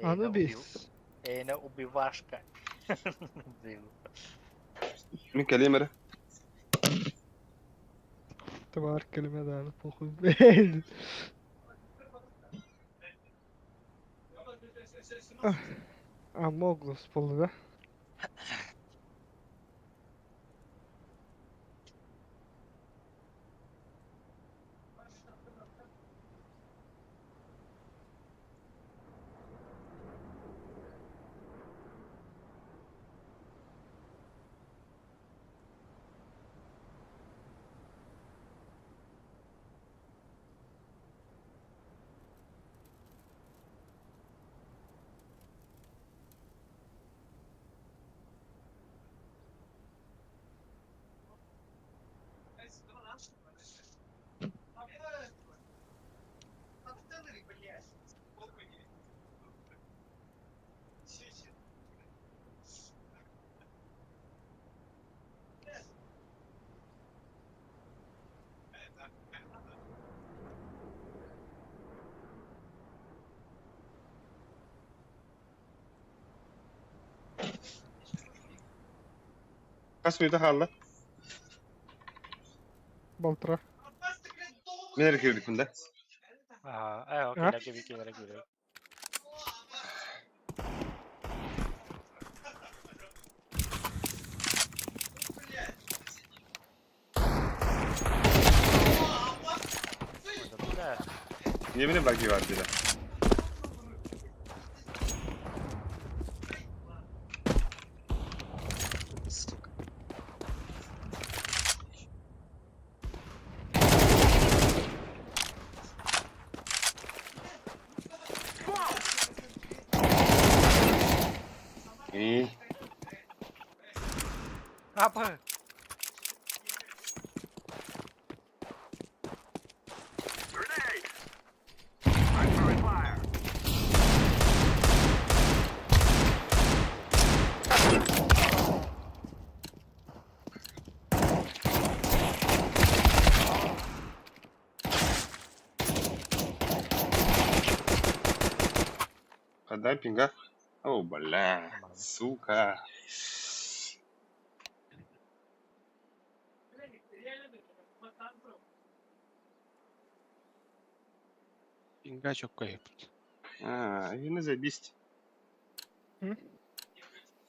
Anubis. Эйна убивашка. Мин кэлиэмэрэ. Товар kelime дааны похуй. Амоглус болду да. Хас мүнүүтэ хаалла? Балтара. Мен эрэ киирдикпин да? Аа, э, окей, килерге киирэр. Yeminle buggy var bir de. Сука. İyi. Апа! Подай пинга. О, бля, сука. Пинга чокко епт. А, не заебись.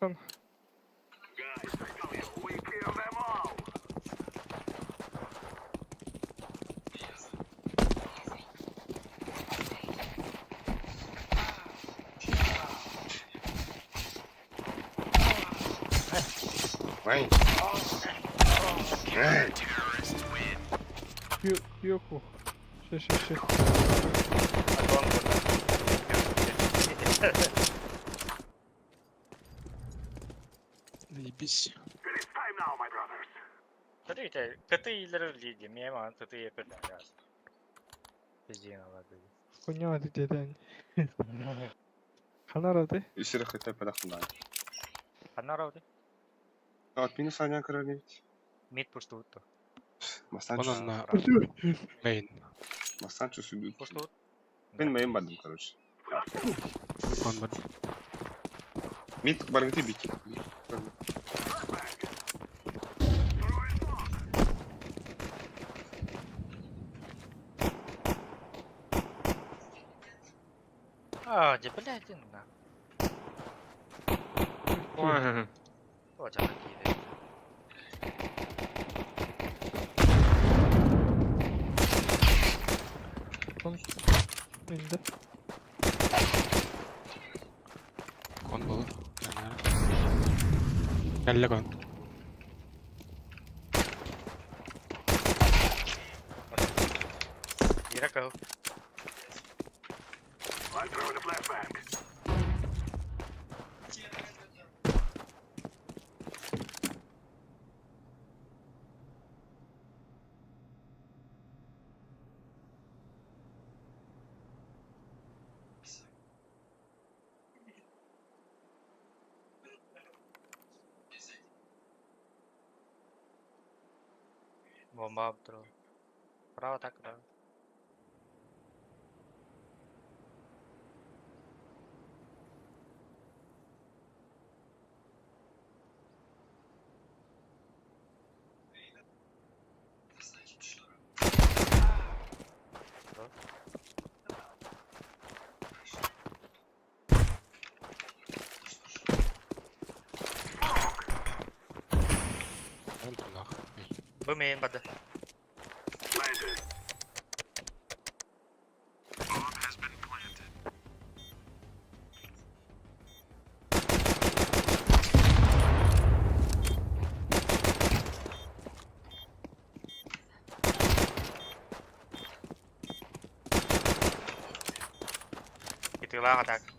Сон. Вань. Эй, Йоку. Ше, ше, ше. Заебись. Смотрите, коты или мема, коты я Пиздина лады. Хуйня ты деден. Ханара ты? Үсірі қытай падақында. Ханара ты? От минус аня кырыр Мид пуштут. Мастанчу. Онон на мейн. Мастанчу сүдү. Пуштут. Мен мейн бардым, короче. Он бар. Мид баргыты бики. А, где, блядь, на. О, какие. Инде. Кон болу. Кэллэ кон. Ира Бомба обдрал. Право так, да. Бумейн бады. Итылаға так.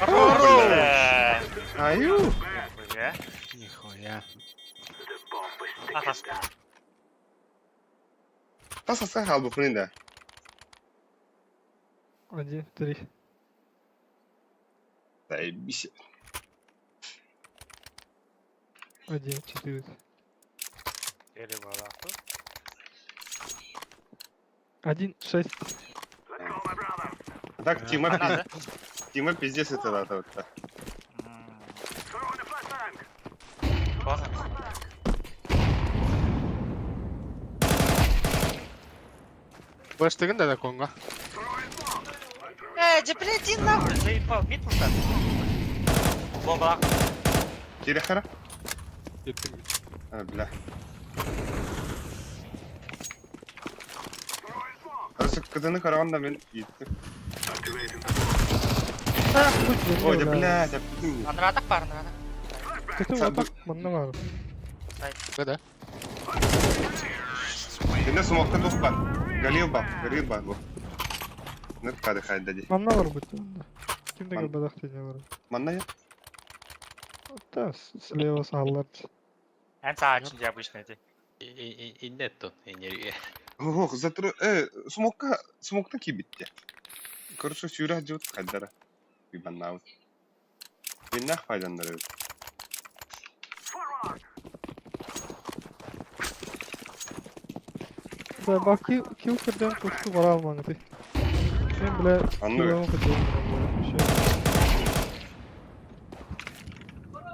Бля. Аю. Бля. Нихуя. Ахас. Тас асқа қалды бұқын да. 1, 3. Заебись. 1, 4. Эребалаах. 1-6. Так, Тима, Ана да? Тима пиздец это да, вот так. Кон. Флеш да да конга. Э, да блядь, иди нахуй, заебал, мид так. Бомба. Кире хара? Кеттим. А, бля. Короче, кытыны караганда мен иттим. Ой, да блядь, я Анратак бар, анратак. Kötü Sen вот так манна бар. Да да. Кенде смокта тух бар. Галил бар, Галил бар бу. Ныр кады хайда ди. Манна бар бит онда. Ким Ман- деген бадах деген бар. Манна я? Да, слева саллар. Эн саа очень обычно эти. Иннеттон, энергия. Ох, затры, смокка, смокта кибитте. Короче, сюра жут хайдара. Бибаннаут. Биннах файдандар. Да, бак кил кил кырдан кушку бара алмаңды. Мен бля Анны. килоны кырдан.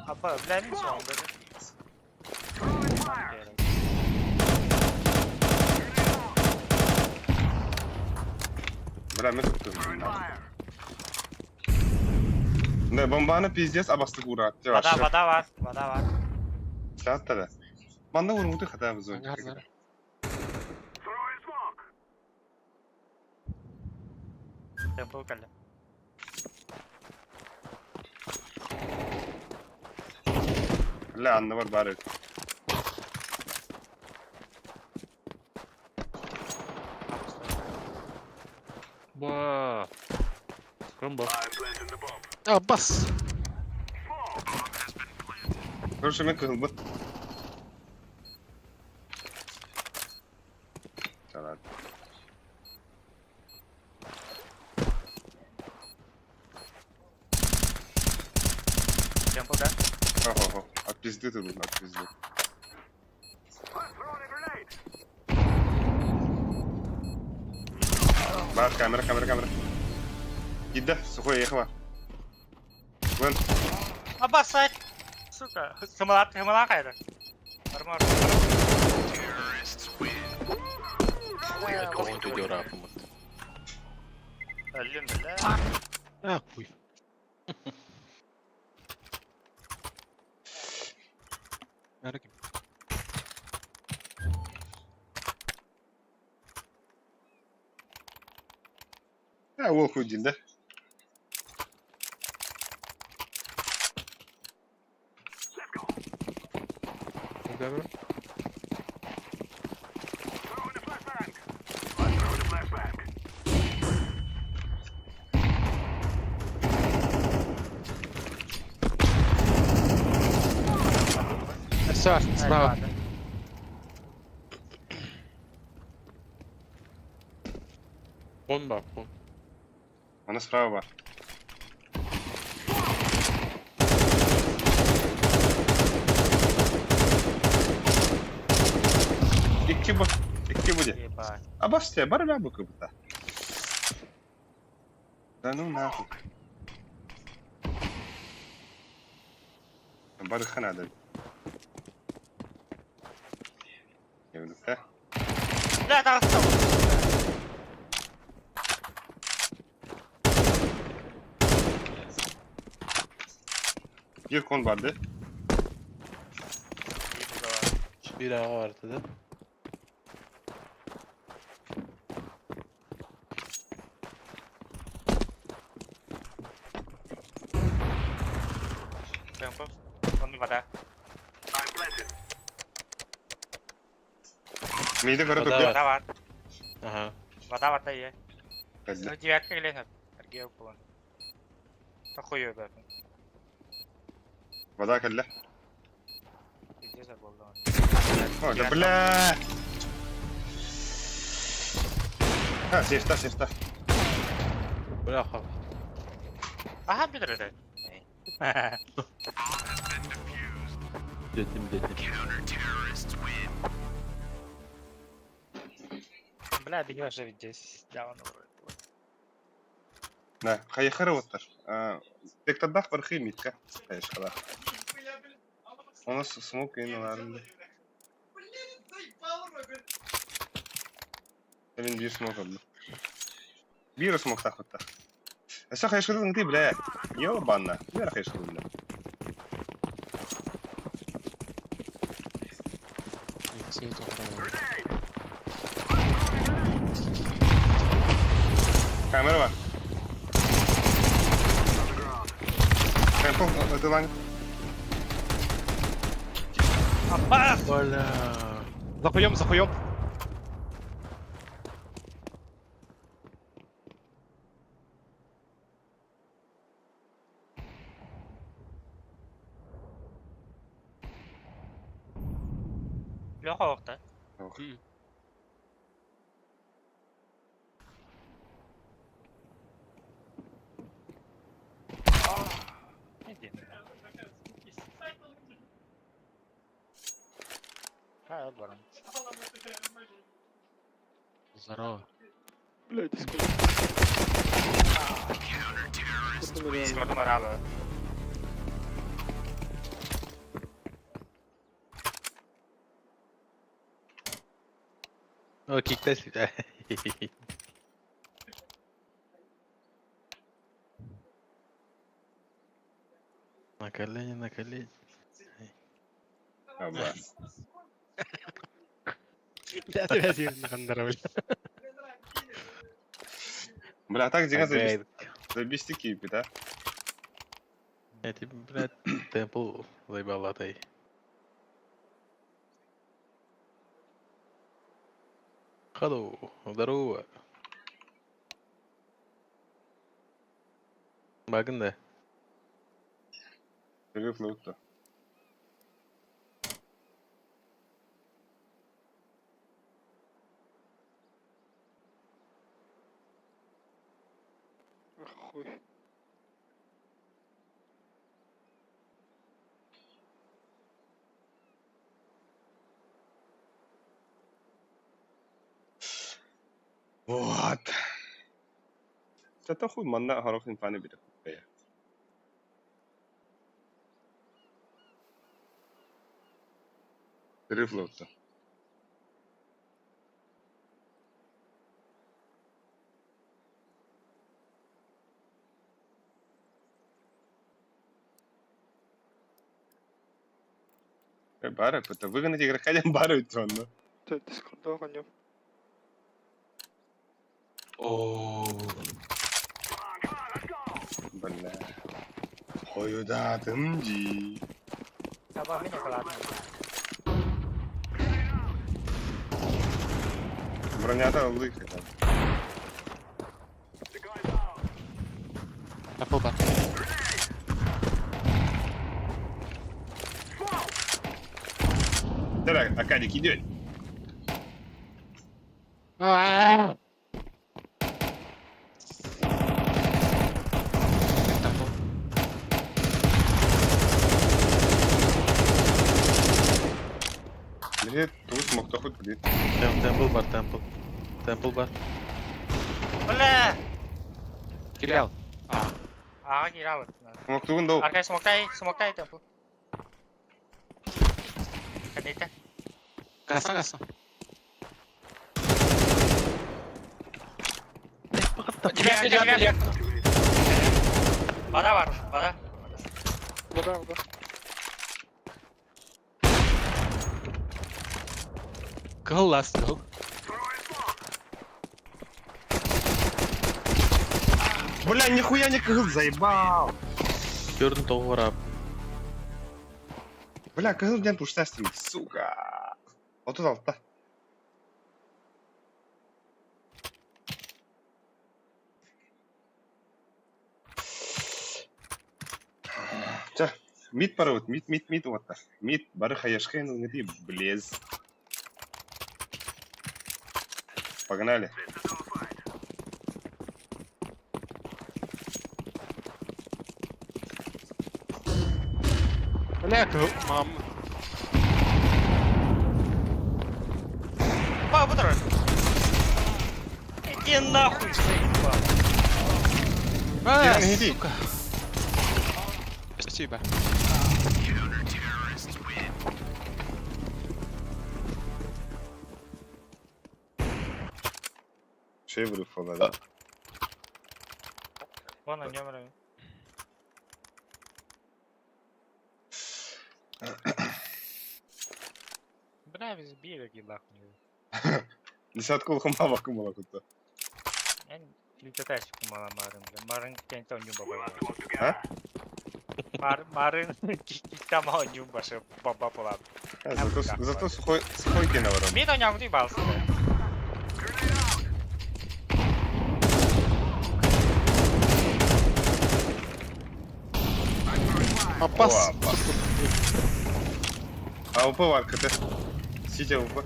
Апа, бля, мин соң, бля. Бля, мен туттум. Не, бомбаны пиздец абастык уратты Вода, вообще. вода бар, вода бар. Сааттара. Манна урмуту хата бузун. Аңар зар. Темпл калли. Бля, анны бар бары. Ба. Кромба. А, бас. Короче, мен кызылбыт. Салат. Темпл, да? Хо-хо-хо. От пизды ты тут, от пизды. Бар, камера, камера, камера. Гидда, сухой, ехала. Вон. Аба, сайт! Сука, хымалат, хымалат кайда. Армор. Going to your up. Өлүм, бля. А, хуй. Бәрі кім? Я ол хуй да? Камера. Все, справа. Кон бар, кон. Она справа бар. Икки бу. Икки бу де. Ебать. А бас те, бар бля бу кыбыта. Да ну нахуй. Бар ханада. Евнука. Бля, тағыстым. Bir kon vardı. Bir ağa vardı da. Темпл. Он вода. Мейді қара Вода топ Вода бар. Ага. Вода бар да е. Кәзді. Ну, девятка келен. Аргео булан. Тохуй бля. Вода кәлі. Пиздец болды. О, да бля. Ha, sefta, sefta. Бля, хап. Аха, бідір Детим, детим. Бля, беги же ведь здесь. Да, хайахара оттар. Сектордах бархи митка. Хайышкалах. Оны смок ин аларында. Мен бир смок алды. Бир смок тахытта. Эсэ хайышкалах ты, бля. Ёбанна. Бир хайышкалах, бля. Камера бар. Темпл, это Бля. Захуем, захуем. Леха оқты. Здорово. Блядь, дискорд. О, киктай себя. На колени, на колени. Аба. Бля, так дига забести кипит, а? Я тебе, блядь, темпл заебал атай. Халло, здорово. Багын да. Перерыв на утро. Хуй. Вот. Это хуй манна хороший фаны бит. Перерыв на утро. Бары, это выгнать игрока не бары ведь Ты дискорда конем. О, Бля. Хойдатымди. Бронята лыка там. Apple бар. Давай, Акадик, иди. Temple. Блин, тут мог то хоть блин. Темпл бар, темпл. Темпл бар. Бля! Кирилл. Аға киралы. Мог тугун дол. Аркай смоктай, смоктай темпл. Кәнейті. Гаса, гаса. Бада бар, бада. Вода, вода. Кыл last go. Бля, нихуя не кызыл, заебал. Көрдім тоғырап. Бля, кызыл ден туштастым, сука. 36. Ча, мид паровод, мид, мид, мид, вот так. Мид, бары хаяшхен, нгди, блез. Погнали. Бля, кыл, мам. Ба, бұдыр. Иди нахуй, заебал. А, Киран, иди. сука. Спасибо. Şey vuruyor falan да. Вон на нем район. Бля, сбей какие нахуй. Десятка улхама бакым була кутта. Я лютатась кумала марын, бля. Марын кента нюба баба. А? Мар, марын китама нюба ше баба була. Зато, зато сухой, сухой кене барам. Мен ойнағым балсы. Апас. АВП бар КТ. Сити АВП.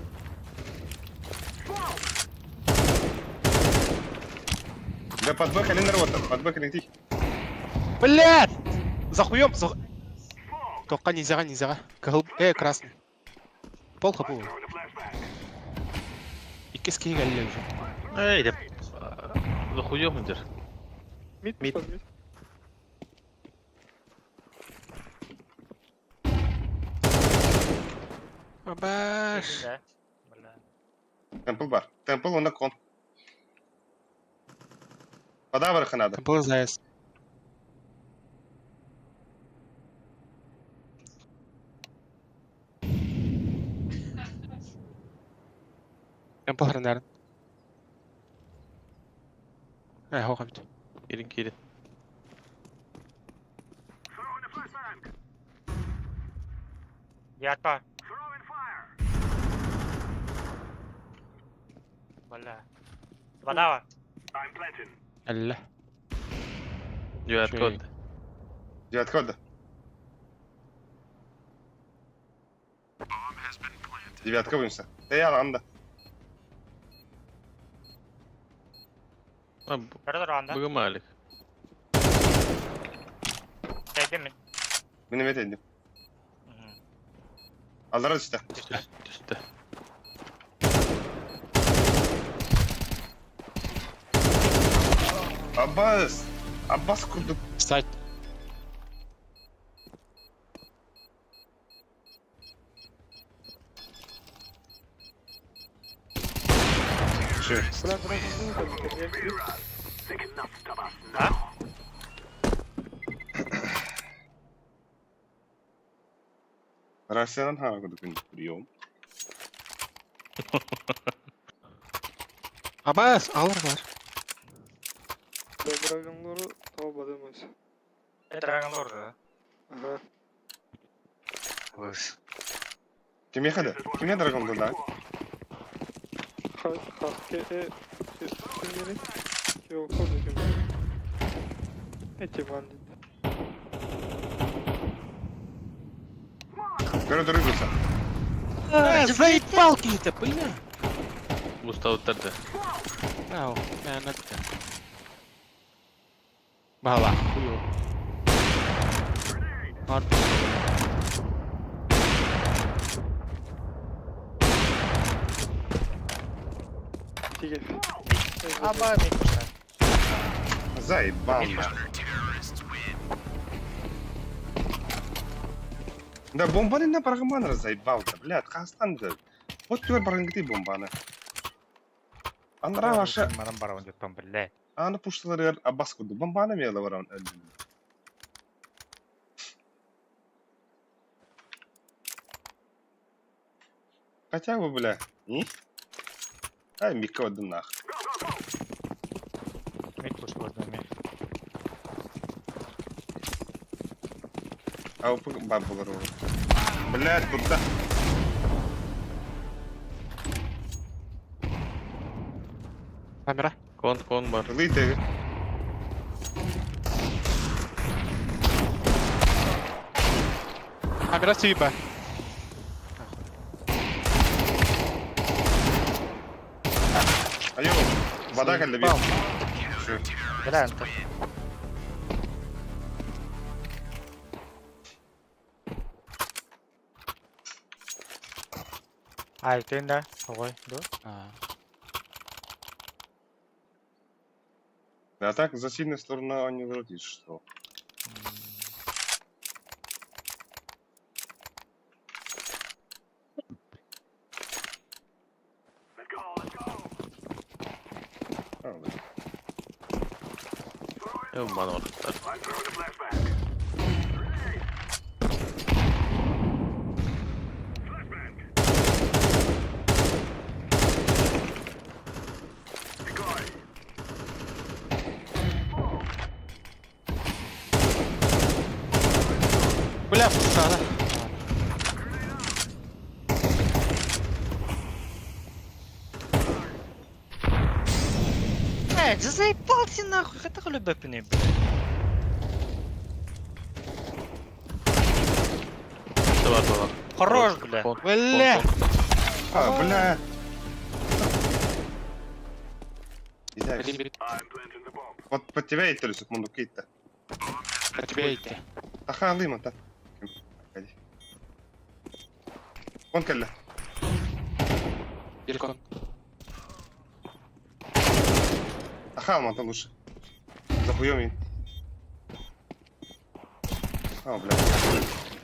Да под Б калин работа, под Б калин тих. Блядь! За хуем, за... Тока нельзя, нельзя. Кол... красный. Пол хапу. Икки скига уже. Эй, да... Захуем идешь. Мид, Мид. мид. мид. Абаш. Да. Бля. Темпл бар. Темпл онда кон. Вода барыха надо. Был заяц. Темпл хренерн. Эй, хохамт. Кирин, кирин. Ятпа. Бля. Вода. Алла. Девятка Чей. от. Девятка да. Девятка буйымса. Эй, анда. А, Көрдөр анда. Быгымалик. Тәйдем мен. Минемет едим. Алдар işte. Түстэ, түстэ. Abbas. Abbas kurduk. Сайт. Şu. Бля, Драгон А? Rusya'dan ha kurduk. Прием. Абас, алар бар. Бля, Драгон Лору, того бадымыз. Драгон Лорд, да? Ага. Ким ехады? Кимге драгонду да? Хаске, ким Кио коды ким. Эти бандиты. Көрө дөрү булса. Заебал какие-то, бля. Устал тарды. Ау, надо. Бала, хуё. Арт. Тиге. Аба, мен пушта. Заебал. Да бомбаны на баргаман заебал да, блядь, кастанды. Вот түгөр барган бомбаны. Андра ваша Манам барабан деп бля. аны пушталар Аббас курду. Бомбаны мела баран. Хотя бы, бля, не? Ай, микка один нах. Мен пуш болды мен. А бар булар. Блядь, куда? Камера. Кон, кон бар. Лыйты. Камера сүйбі. Айо, вода калды бир. Şu. Бля, анта. Ай, ты да? Ой, да? А. А так за сильную сторону они вроде что. А, да. Обманывал. Бля, пустана. Э, да заебался нахуй, это любопытный, блядь. Давай, давай. Хорош, бля. Кон, Бля! кон, кон. А, бля! Иди, Один бит. Вот под тебя и төлөсөк мундук кейтті. А тебе идти. Аха, алыйм ата. Ходи. Вон кэллэ. Иркон. Аха, алмантан лучше. За хуем А, бля.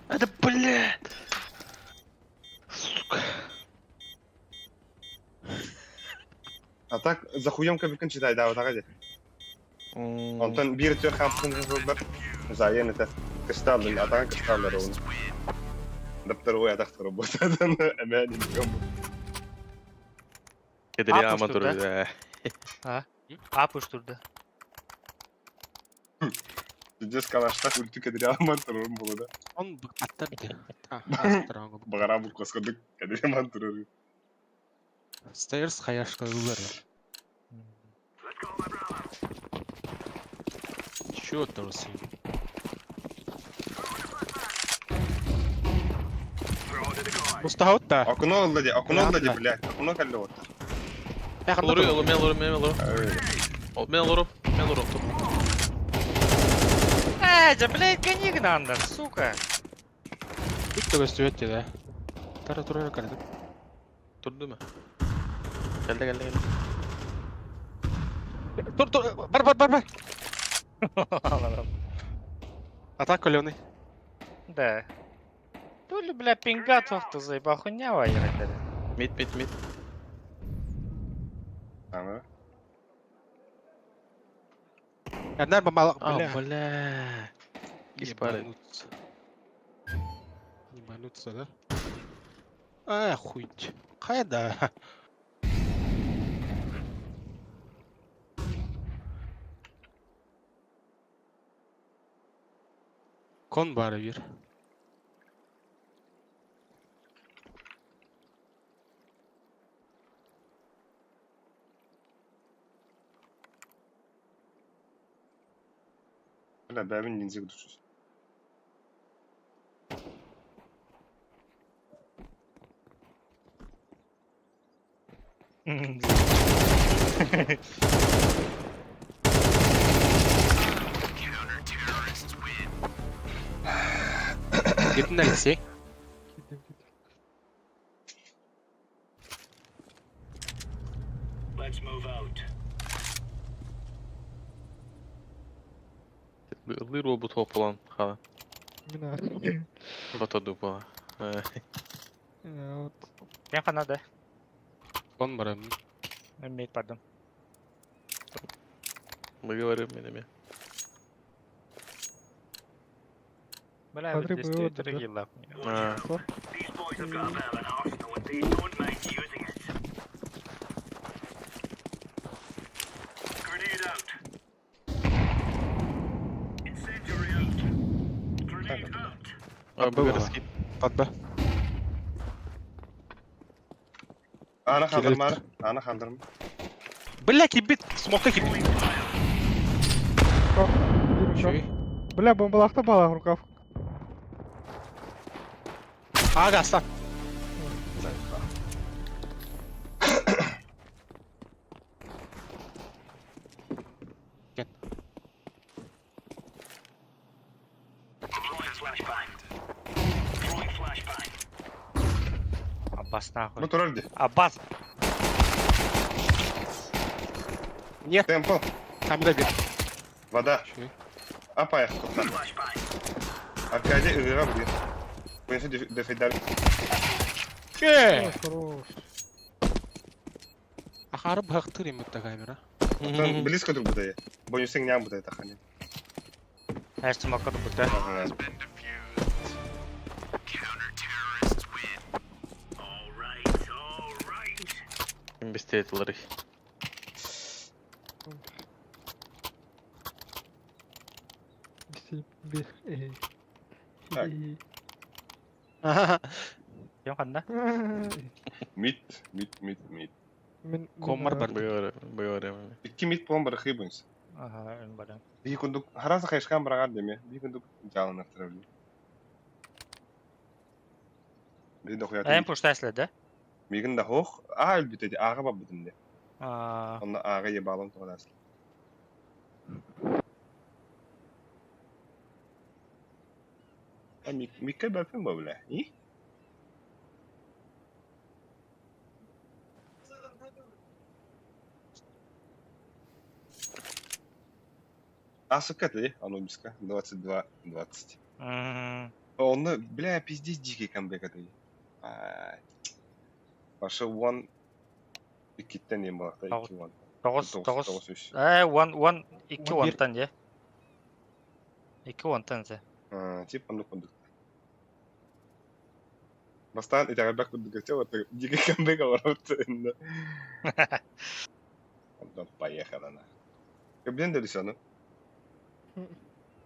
Это, блядь! Сука. А так, за хуем кабикын читай, да, вот агади. Онтон бир төр хампын бар. Заен это кристаллы, а так кристаллы ровно. Доптор ой, атах работает. Амани Кедри А, ама пусть тут, да? турда. А? А пусть да. Здесь калаштах ульту кедри аман турурум было, да? Он аттарды. А, Багара бу коскодук кедри аман турурум. Stairs хаяшка ылар. Чё турсын? Мустаутта. Окно оллади, окно оллади, блядь. Окно каллы вот. Лору, лору, мен лору, мен лору. Мен лору, мен лору. Э, да, блядь, гони гнанда, сука. Тут көстүбөт да. Тара тура карды. Турду ма? Келди, келди, келди. Тур, тур, бар, бар, бар, бар. Атака левный. Да. То ли, бля, пинга то заебал, хуйня воевать. Мид, мид, мид. Ага. Одна мало, А, бля. бля. Киспары. Ебануться. Ебануться, да? А, хуй. Хайда. Кон бары бир. Бля, бәбин ниндзя душус. Gittin Alexey. Кидем, кидем. Лыру бу топлан хала. Мина. Бата дупа. Вот. Я хана, да. Кон бары. Имеет, пардон. Мы говорим менеме. Бля, Смотри, здесь было, ты да. дорогие А, Что? а Было. бугарский. Татба. Ана Кирилл. хандырма, ана хандырма. Бля, кибит. Смока кибит. Бир Бля, бомбалахта бала рукав. Ага, стак. Аббас нахуй. Бу турар ди. Аббас! Нет. Темпо. Камера бир. Вода. Апаях тоқтар. Аркадий ыгыга билир. Буенсы дөфейдар. Че? Хорош. Ахары быһахтыр иммитта камера. Близко друг бутая. Бонусың ням бутая тахани. Әр смокка бутта. Ким бестетилер. Так. Кем ханна? Мид, мид, мид, мид. Комар бар. Быйор, быйор. Икки мид болон барахы бонус. Ага, эн баран. Бии кундук хараса хайшкан барагар деме. Бии кундук жалын артырабли. Бии дохуя. Эн пуштайсылар да? Мигин да хох. Аа өлбүтэ ага бабытым де. Аа, Онно ага ебалым тоҕо А Микка бәпин ба бля? И? А, сука, ты, Анубиска, 22-20. Он, бля, пиздец дикий камбэк это. Ай. Пошел one. Иккиттен ем балақта, икки one. Тоғыз, тоғыз. Тоғыз үш. Э, one, one, икки Он бир. онтан де. Икки онтан де. А, типа, ну, кундук. Бастаан итэҕэйбэт курдук этэ, вот дикий камбэк олорбут. Онтон поехала на. Блин, да ну?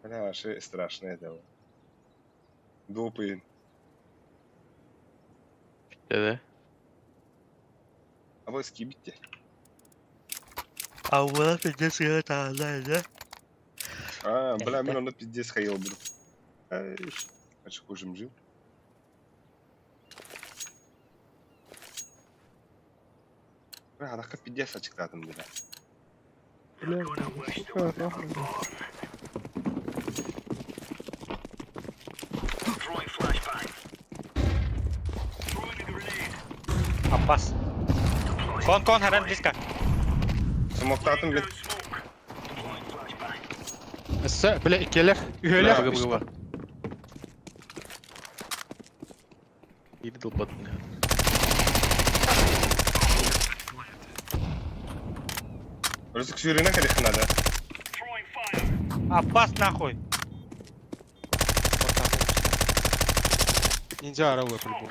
Бля, вообще страшное дело. Глупые. Деде. А вы скибите. А вот пиздец это, да, да. А, бля, Это. мен оны пиздец хотел бы. Ачы хуже жил. Бля, анака пиздец ачыктадым, бля. Бля, сука, нахуй. Аппас. Кон, кон, харан близко. Смоктатым, бля. Эссе, бля, иккиэлэр. Үһүөлэр. Быга быга бар. Иди долбатын. Русик сүйріне кәдех надо. Аппас нахуй. Ниндзя аралы по-любому.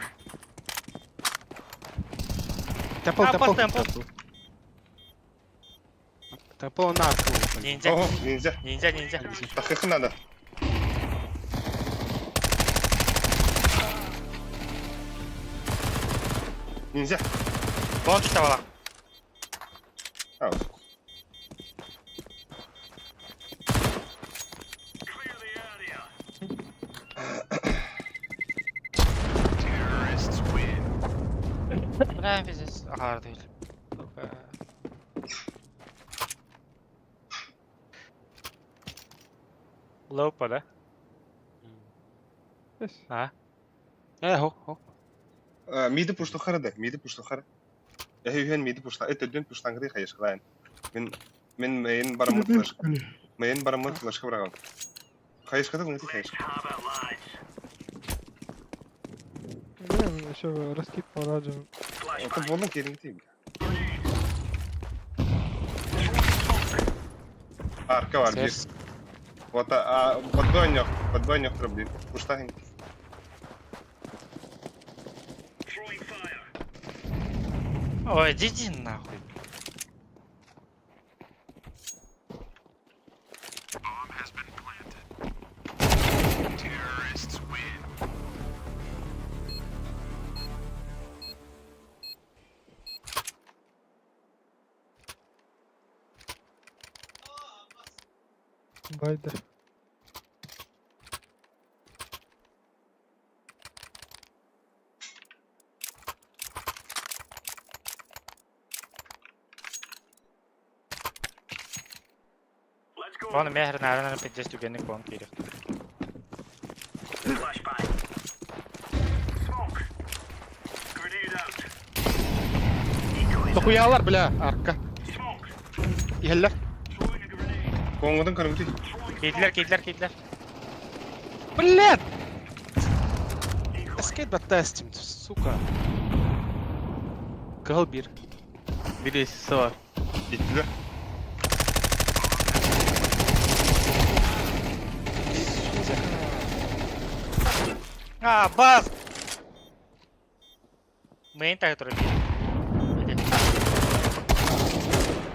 Темпл, Аппас темпл. темпл. Темпл на арку. Ниндзя. О, ниндзя. Ниндзя, ниндзя. Тахых надо. Ниндзя. Кон түстә бала. А, Бля, пиздец. Ага, değil. Сука. Лоупа, да? Эс. А? Э, хо, хо. Миди пуштухара да, миди пуштухара. Эһүһэн миди пушта, эт өдүн пуштаңгы хайышкалайн. Мен мен мейин барамыт флеш. Мейин барамыт флешка бараган. Хайышкада гыңты хайышка. Бля, еще раскид по радио. Это болон кериңти. Арка бар бир. Сес. Вот а подгоньох, подгоньох трубли. Пуштахин. Ой, иди нахуй. Байда. Оны мехр нарынан пиздец түгенник болон керек. Тохуялар, бля, арка. Иһэллэр. Конготун көрүҥүтүй. Киирдилэр, киирдилэр, киирдилэр. Блядь! Эскейт баттастим, сука. Кыһыл биир. Биир эсисе бар. Иттилер. А, бас! Мейн таһы турар биир.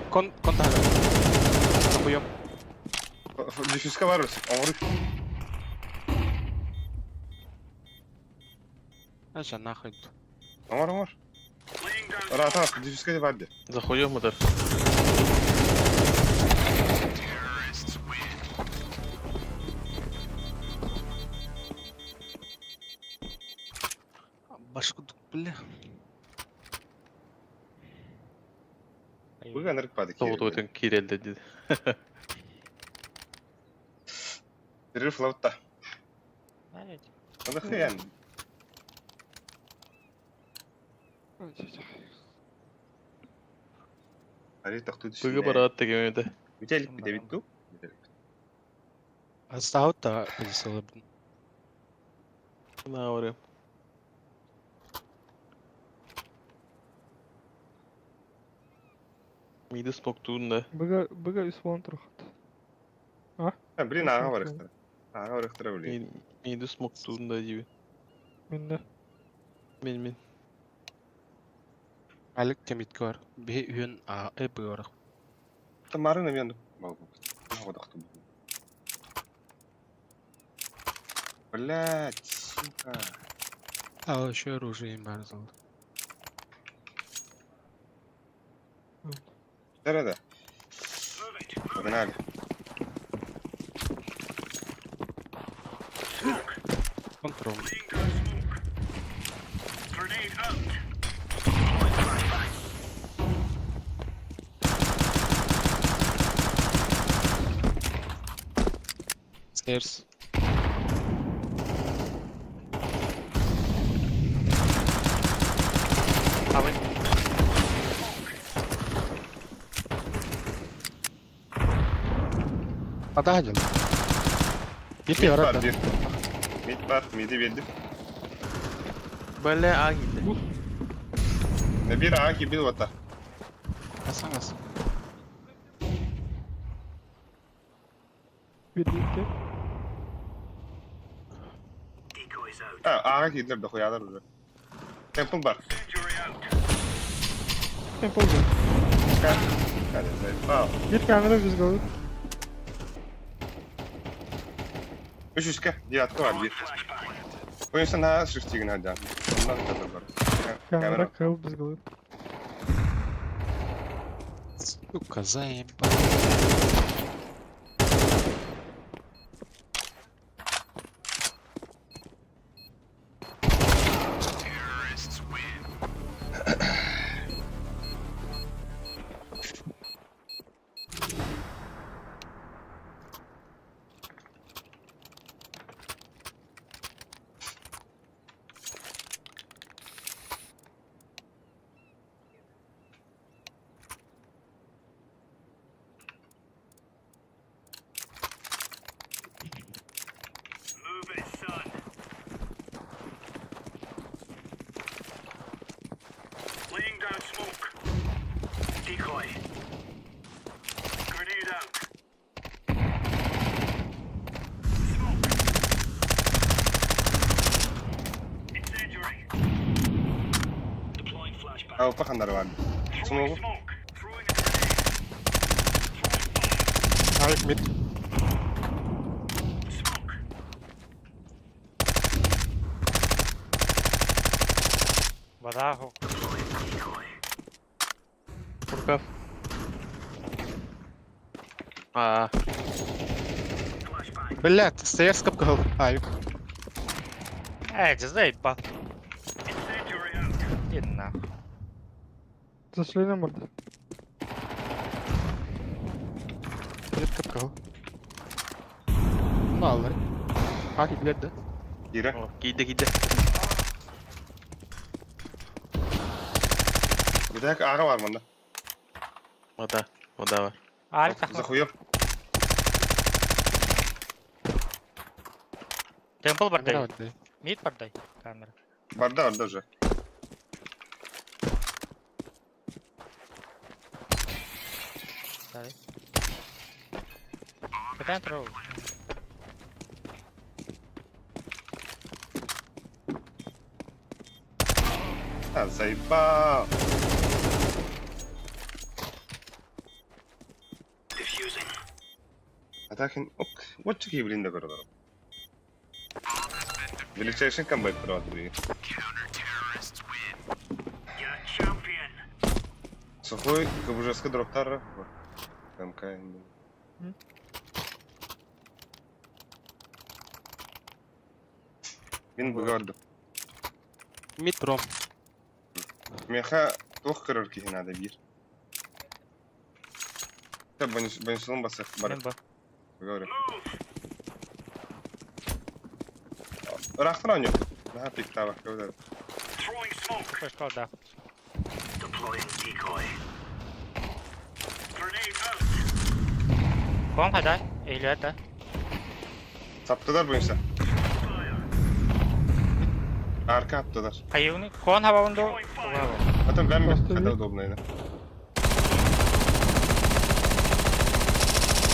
Кон, кон таһыгар. Охуем. Диффузка бар оҥору. Аша нахуй. Оҥор оҥор. Ыраата диффузка бар де. Заходим мыдыр. Башку бля. Быга нырк бады. Тоғыту кирелді dedi. Перерыв лавта. Надо хрен. Ари тохтуу Быгы бараат деген еді. Бүтелик бит ту. Астаут та позициялабын. На барыам. Миди смоктуун да. Быга, быга үс болан турахат. Блин, ага барыктара. Ага барыктара блин. Миди смоктуун да дейбин. Минде. Мен мен. Алик темитке бар. Бе үйін а э бар. Тамарын мен Блять, сука. А еще оружие им бар зал. Да-да-да. Погнали. Контрол. Stairs. Абы. Ата хадил. Бир Мид бар бар, да. бир. Мид бар, миди бердим. Бля, а гидди. Бир ага кибил вата. Асаңас. Bir iki. А, ага кидлер да хуялар уже. Темпл бар. Temple бар. Hadi, заебал. Bir камера biz kalır. Үш үске, девятка бар, бир. Ойынса на шифтигін хадя. Ондан қазір бар. Камера Камера. кыл biz kalır. Сука, заебал. Алпа хандар бар. Смогу. Алик мид. Вода. Рукав. А, Блядь, stairs капкал. Авик. Эй, ты заебал. Иди нахуй. Зашли на морду. Бир капкал. Ну аллар. А, кидлер да. Кире. о, кийди кийди. Bir dakika ага бар мында. Вода, вода бар. Алик тахма. Захуев. Темпл бардай. Камера бардай. Мид бардай. Камера. Барда барда уже. Дай. Капитан троу. А, заебал. А так, ок, вот чеки, блин, да көрөр. Величайший камбэк провод, блин. Сухой КБЖСК дроптар. МК. Мин быгарды. Мид пром. Меха туох көрөр киһи наада биир. Бонусун басах бар. Мен бу. Говорю. Ыраахтан оонньуу. Наһаа пиктаабакка быдар. Пошел, да. Кон қайда? Эйлер да. Саптылар буюнса. Арка аттылар. Хайыуны кон хабаундо. Потом бәм Просто когда вид. удобно. ина.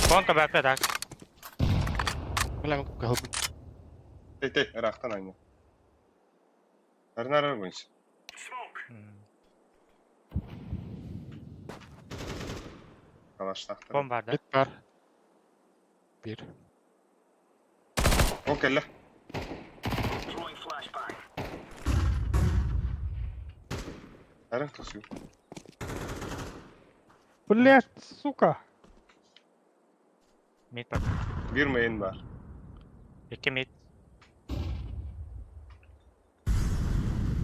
Кон кабапта да. Бля, калбы. Тей тей, ыраахтан оонньуу. Арнара буюнса. Калаштахтар. Кон бар да. Мид бар. Бир. Ол кэллэ. Арын косу. Блять, сука. Мид бар. Бир мейн бар. Эки мид.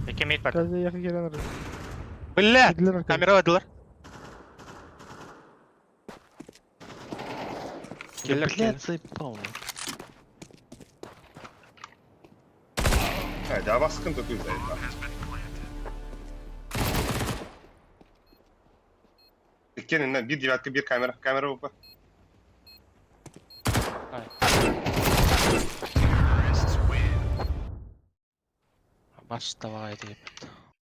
Эки мид бар. Қазір екі келен Бля! Кидлер Камера бардылар. Келлер, Блядь, заебал. Ha, daha baskın tutuyor заебал. Иккенинен бир девятка, бир камера. Камера опа. Бас давай деп.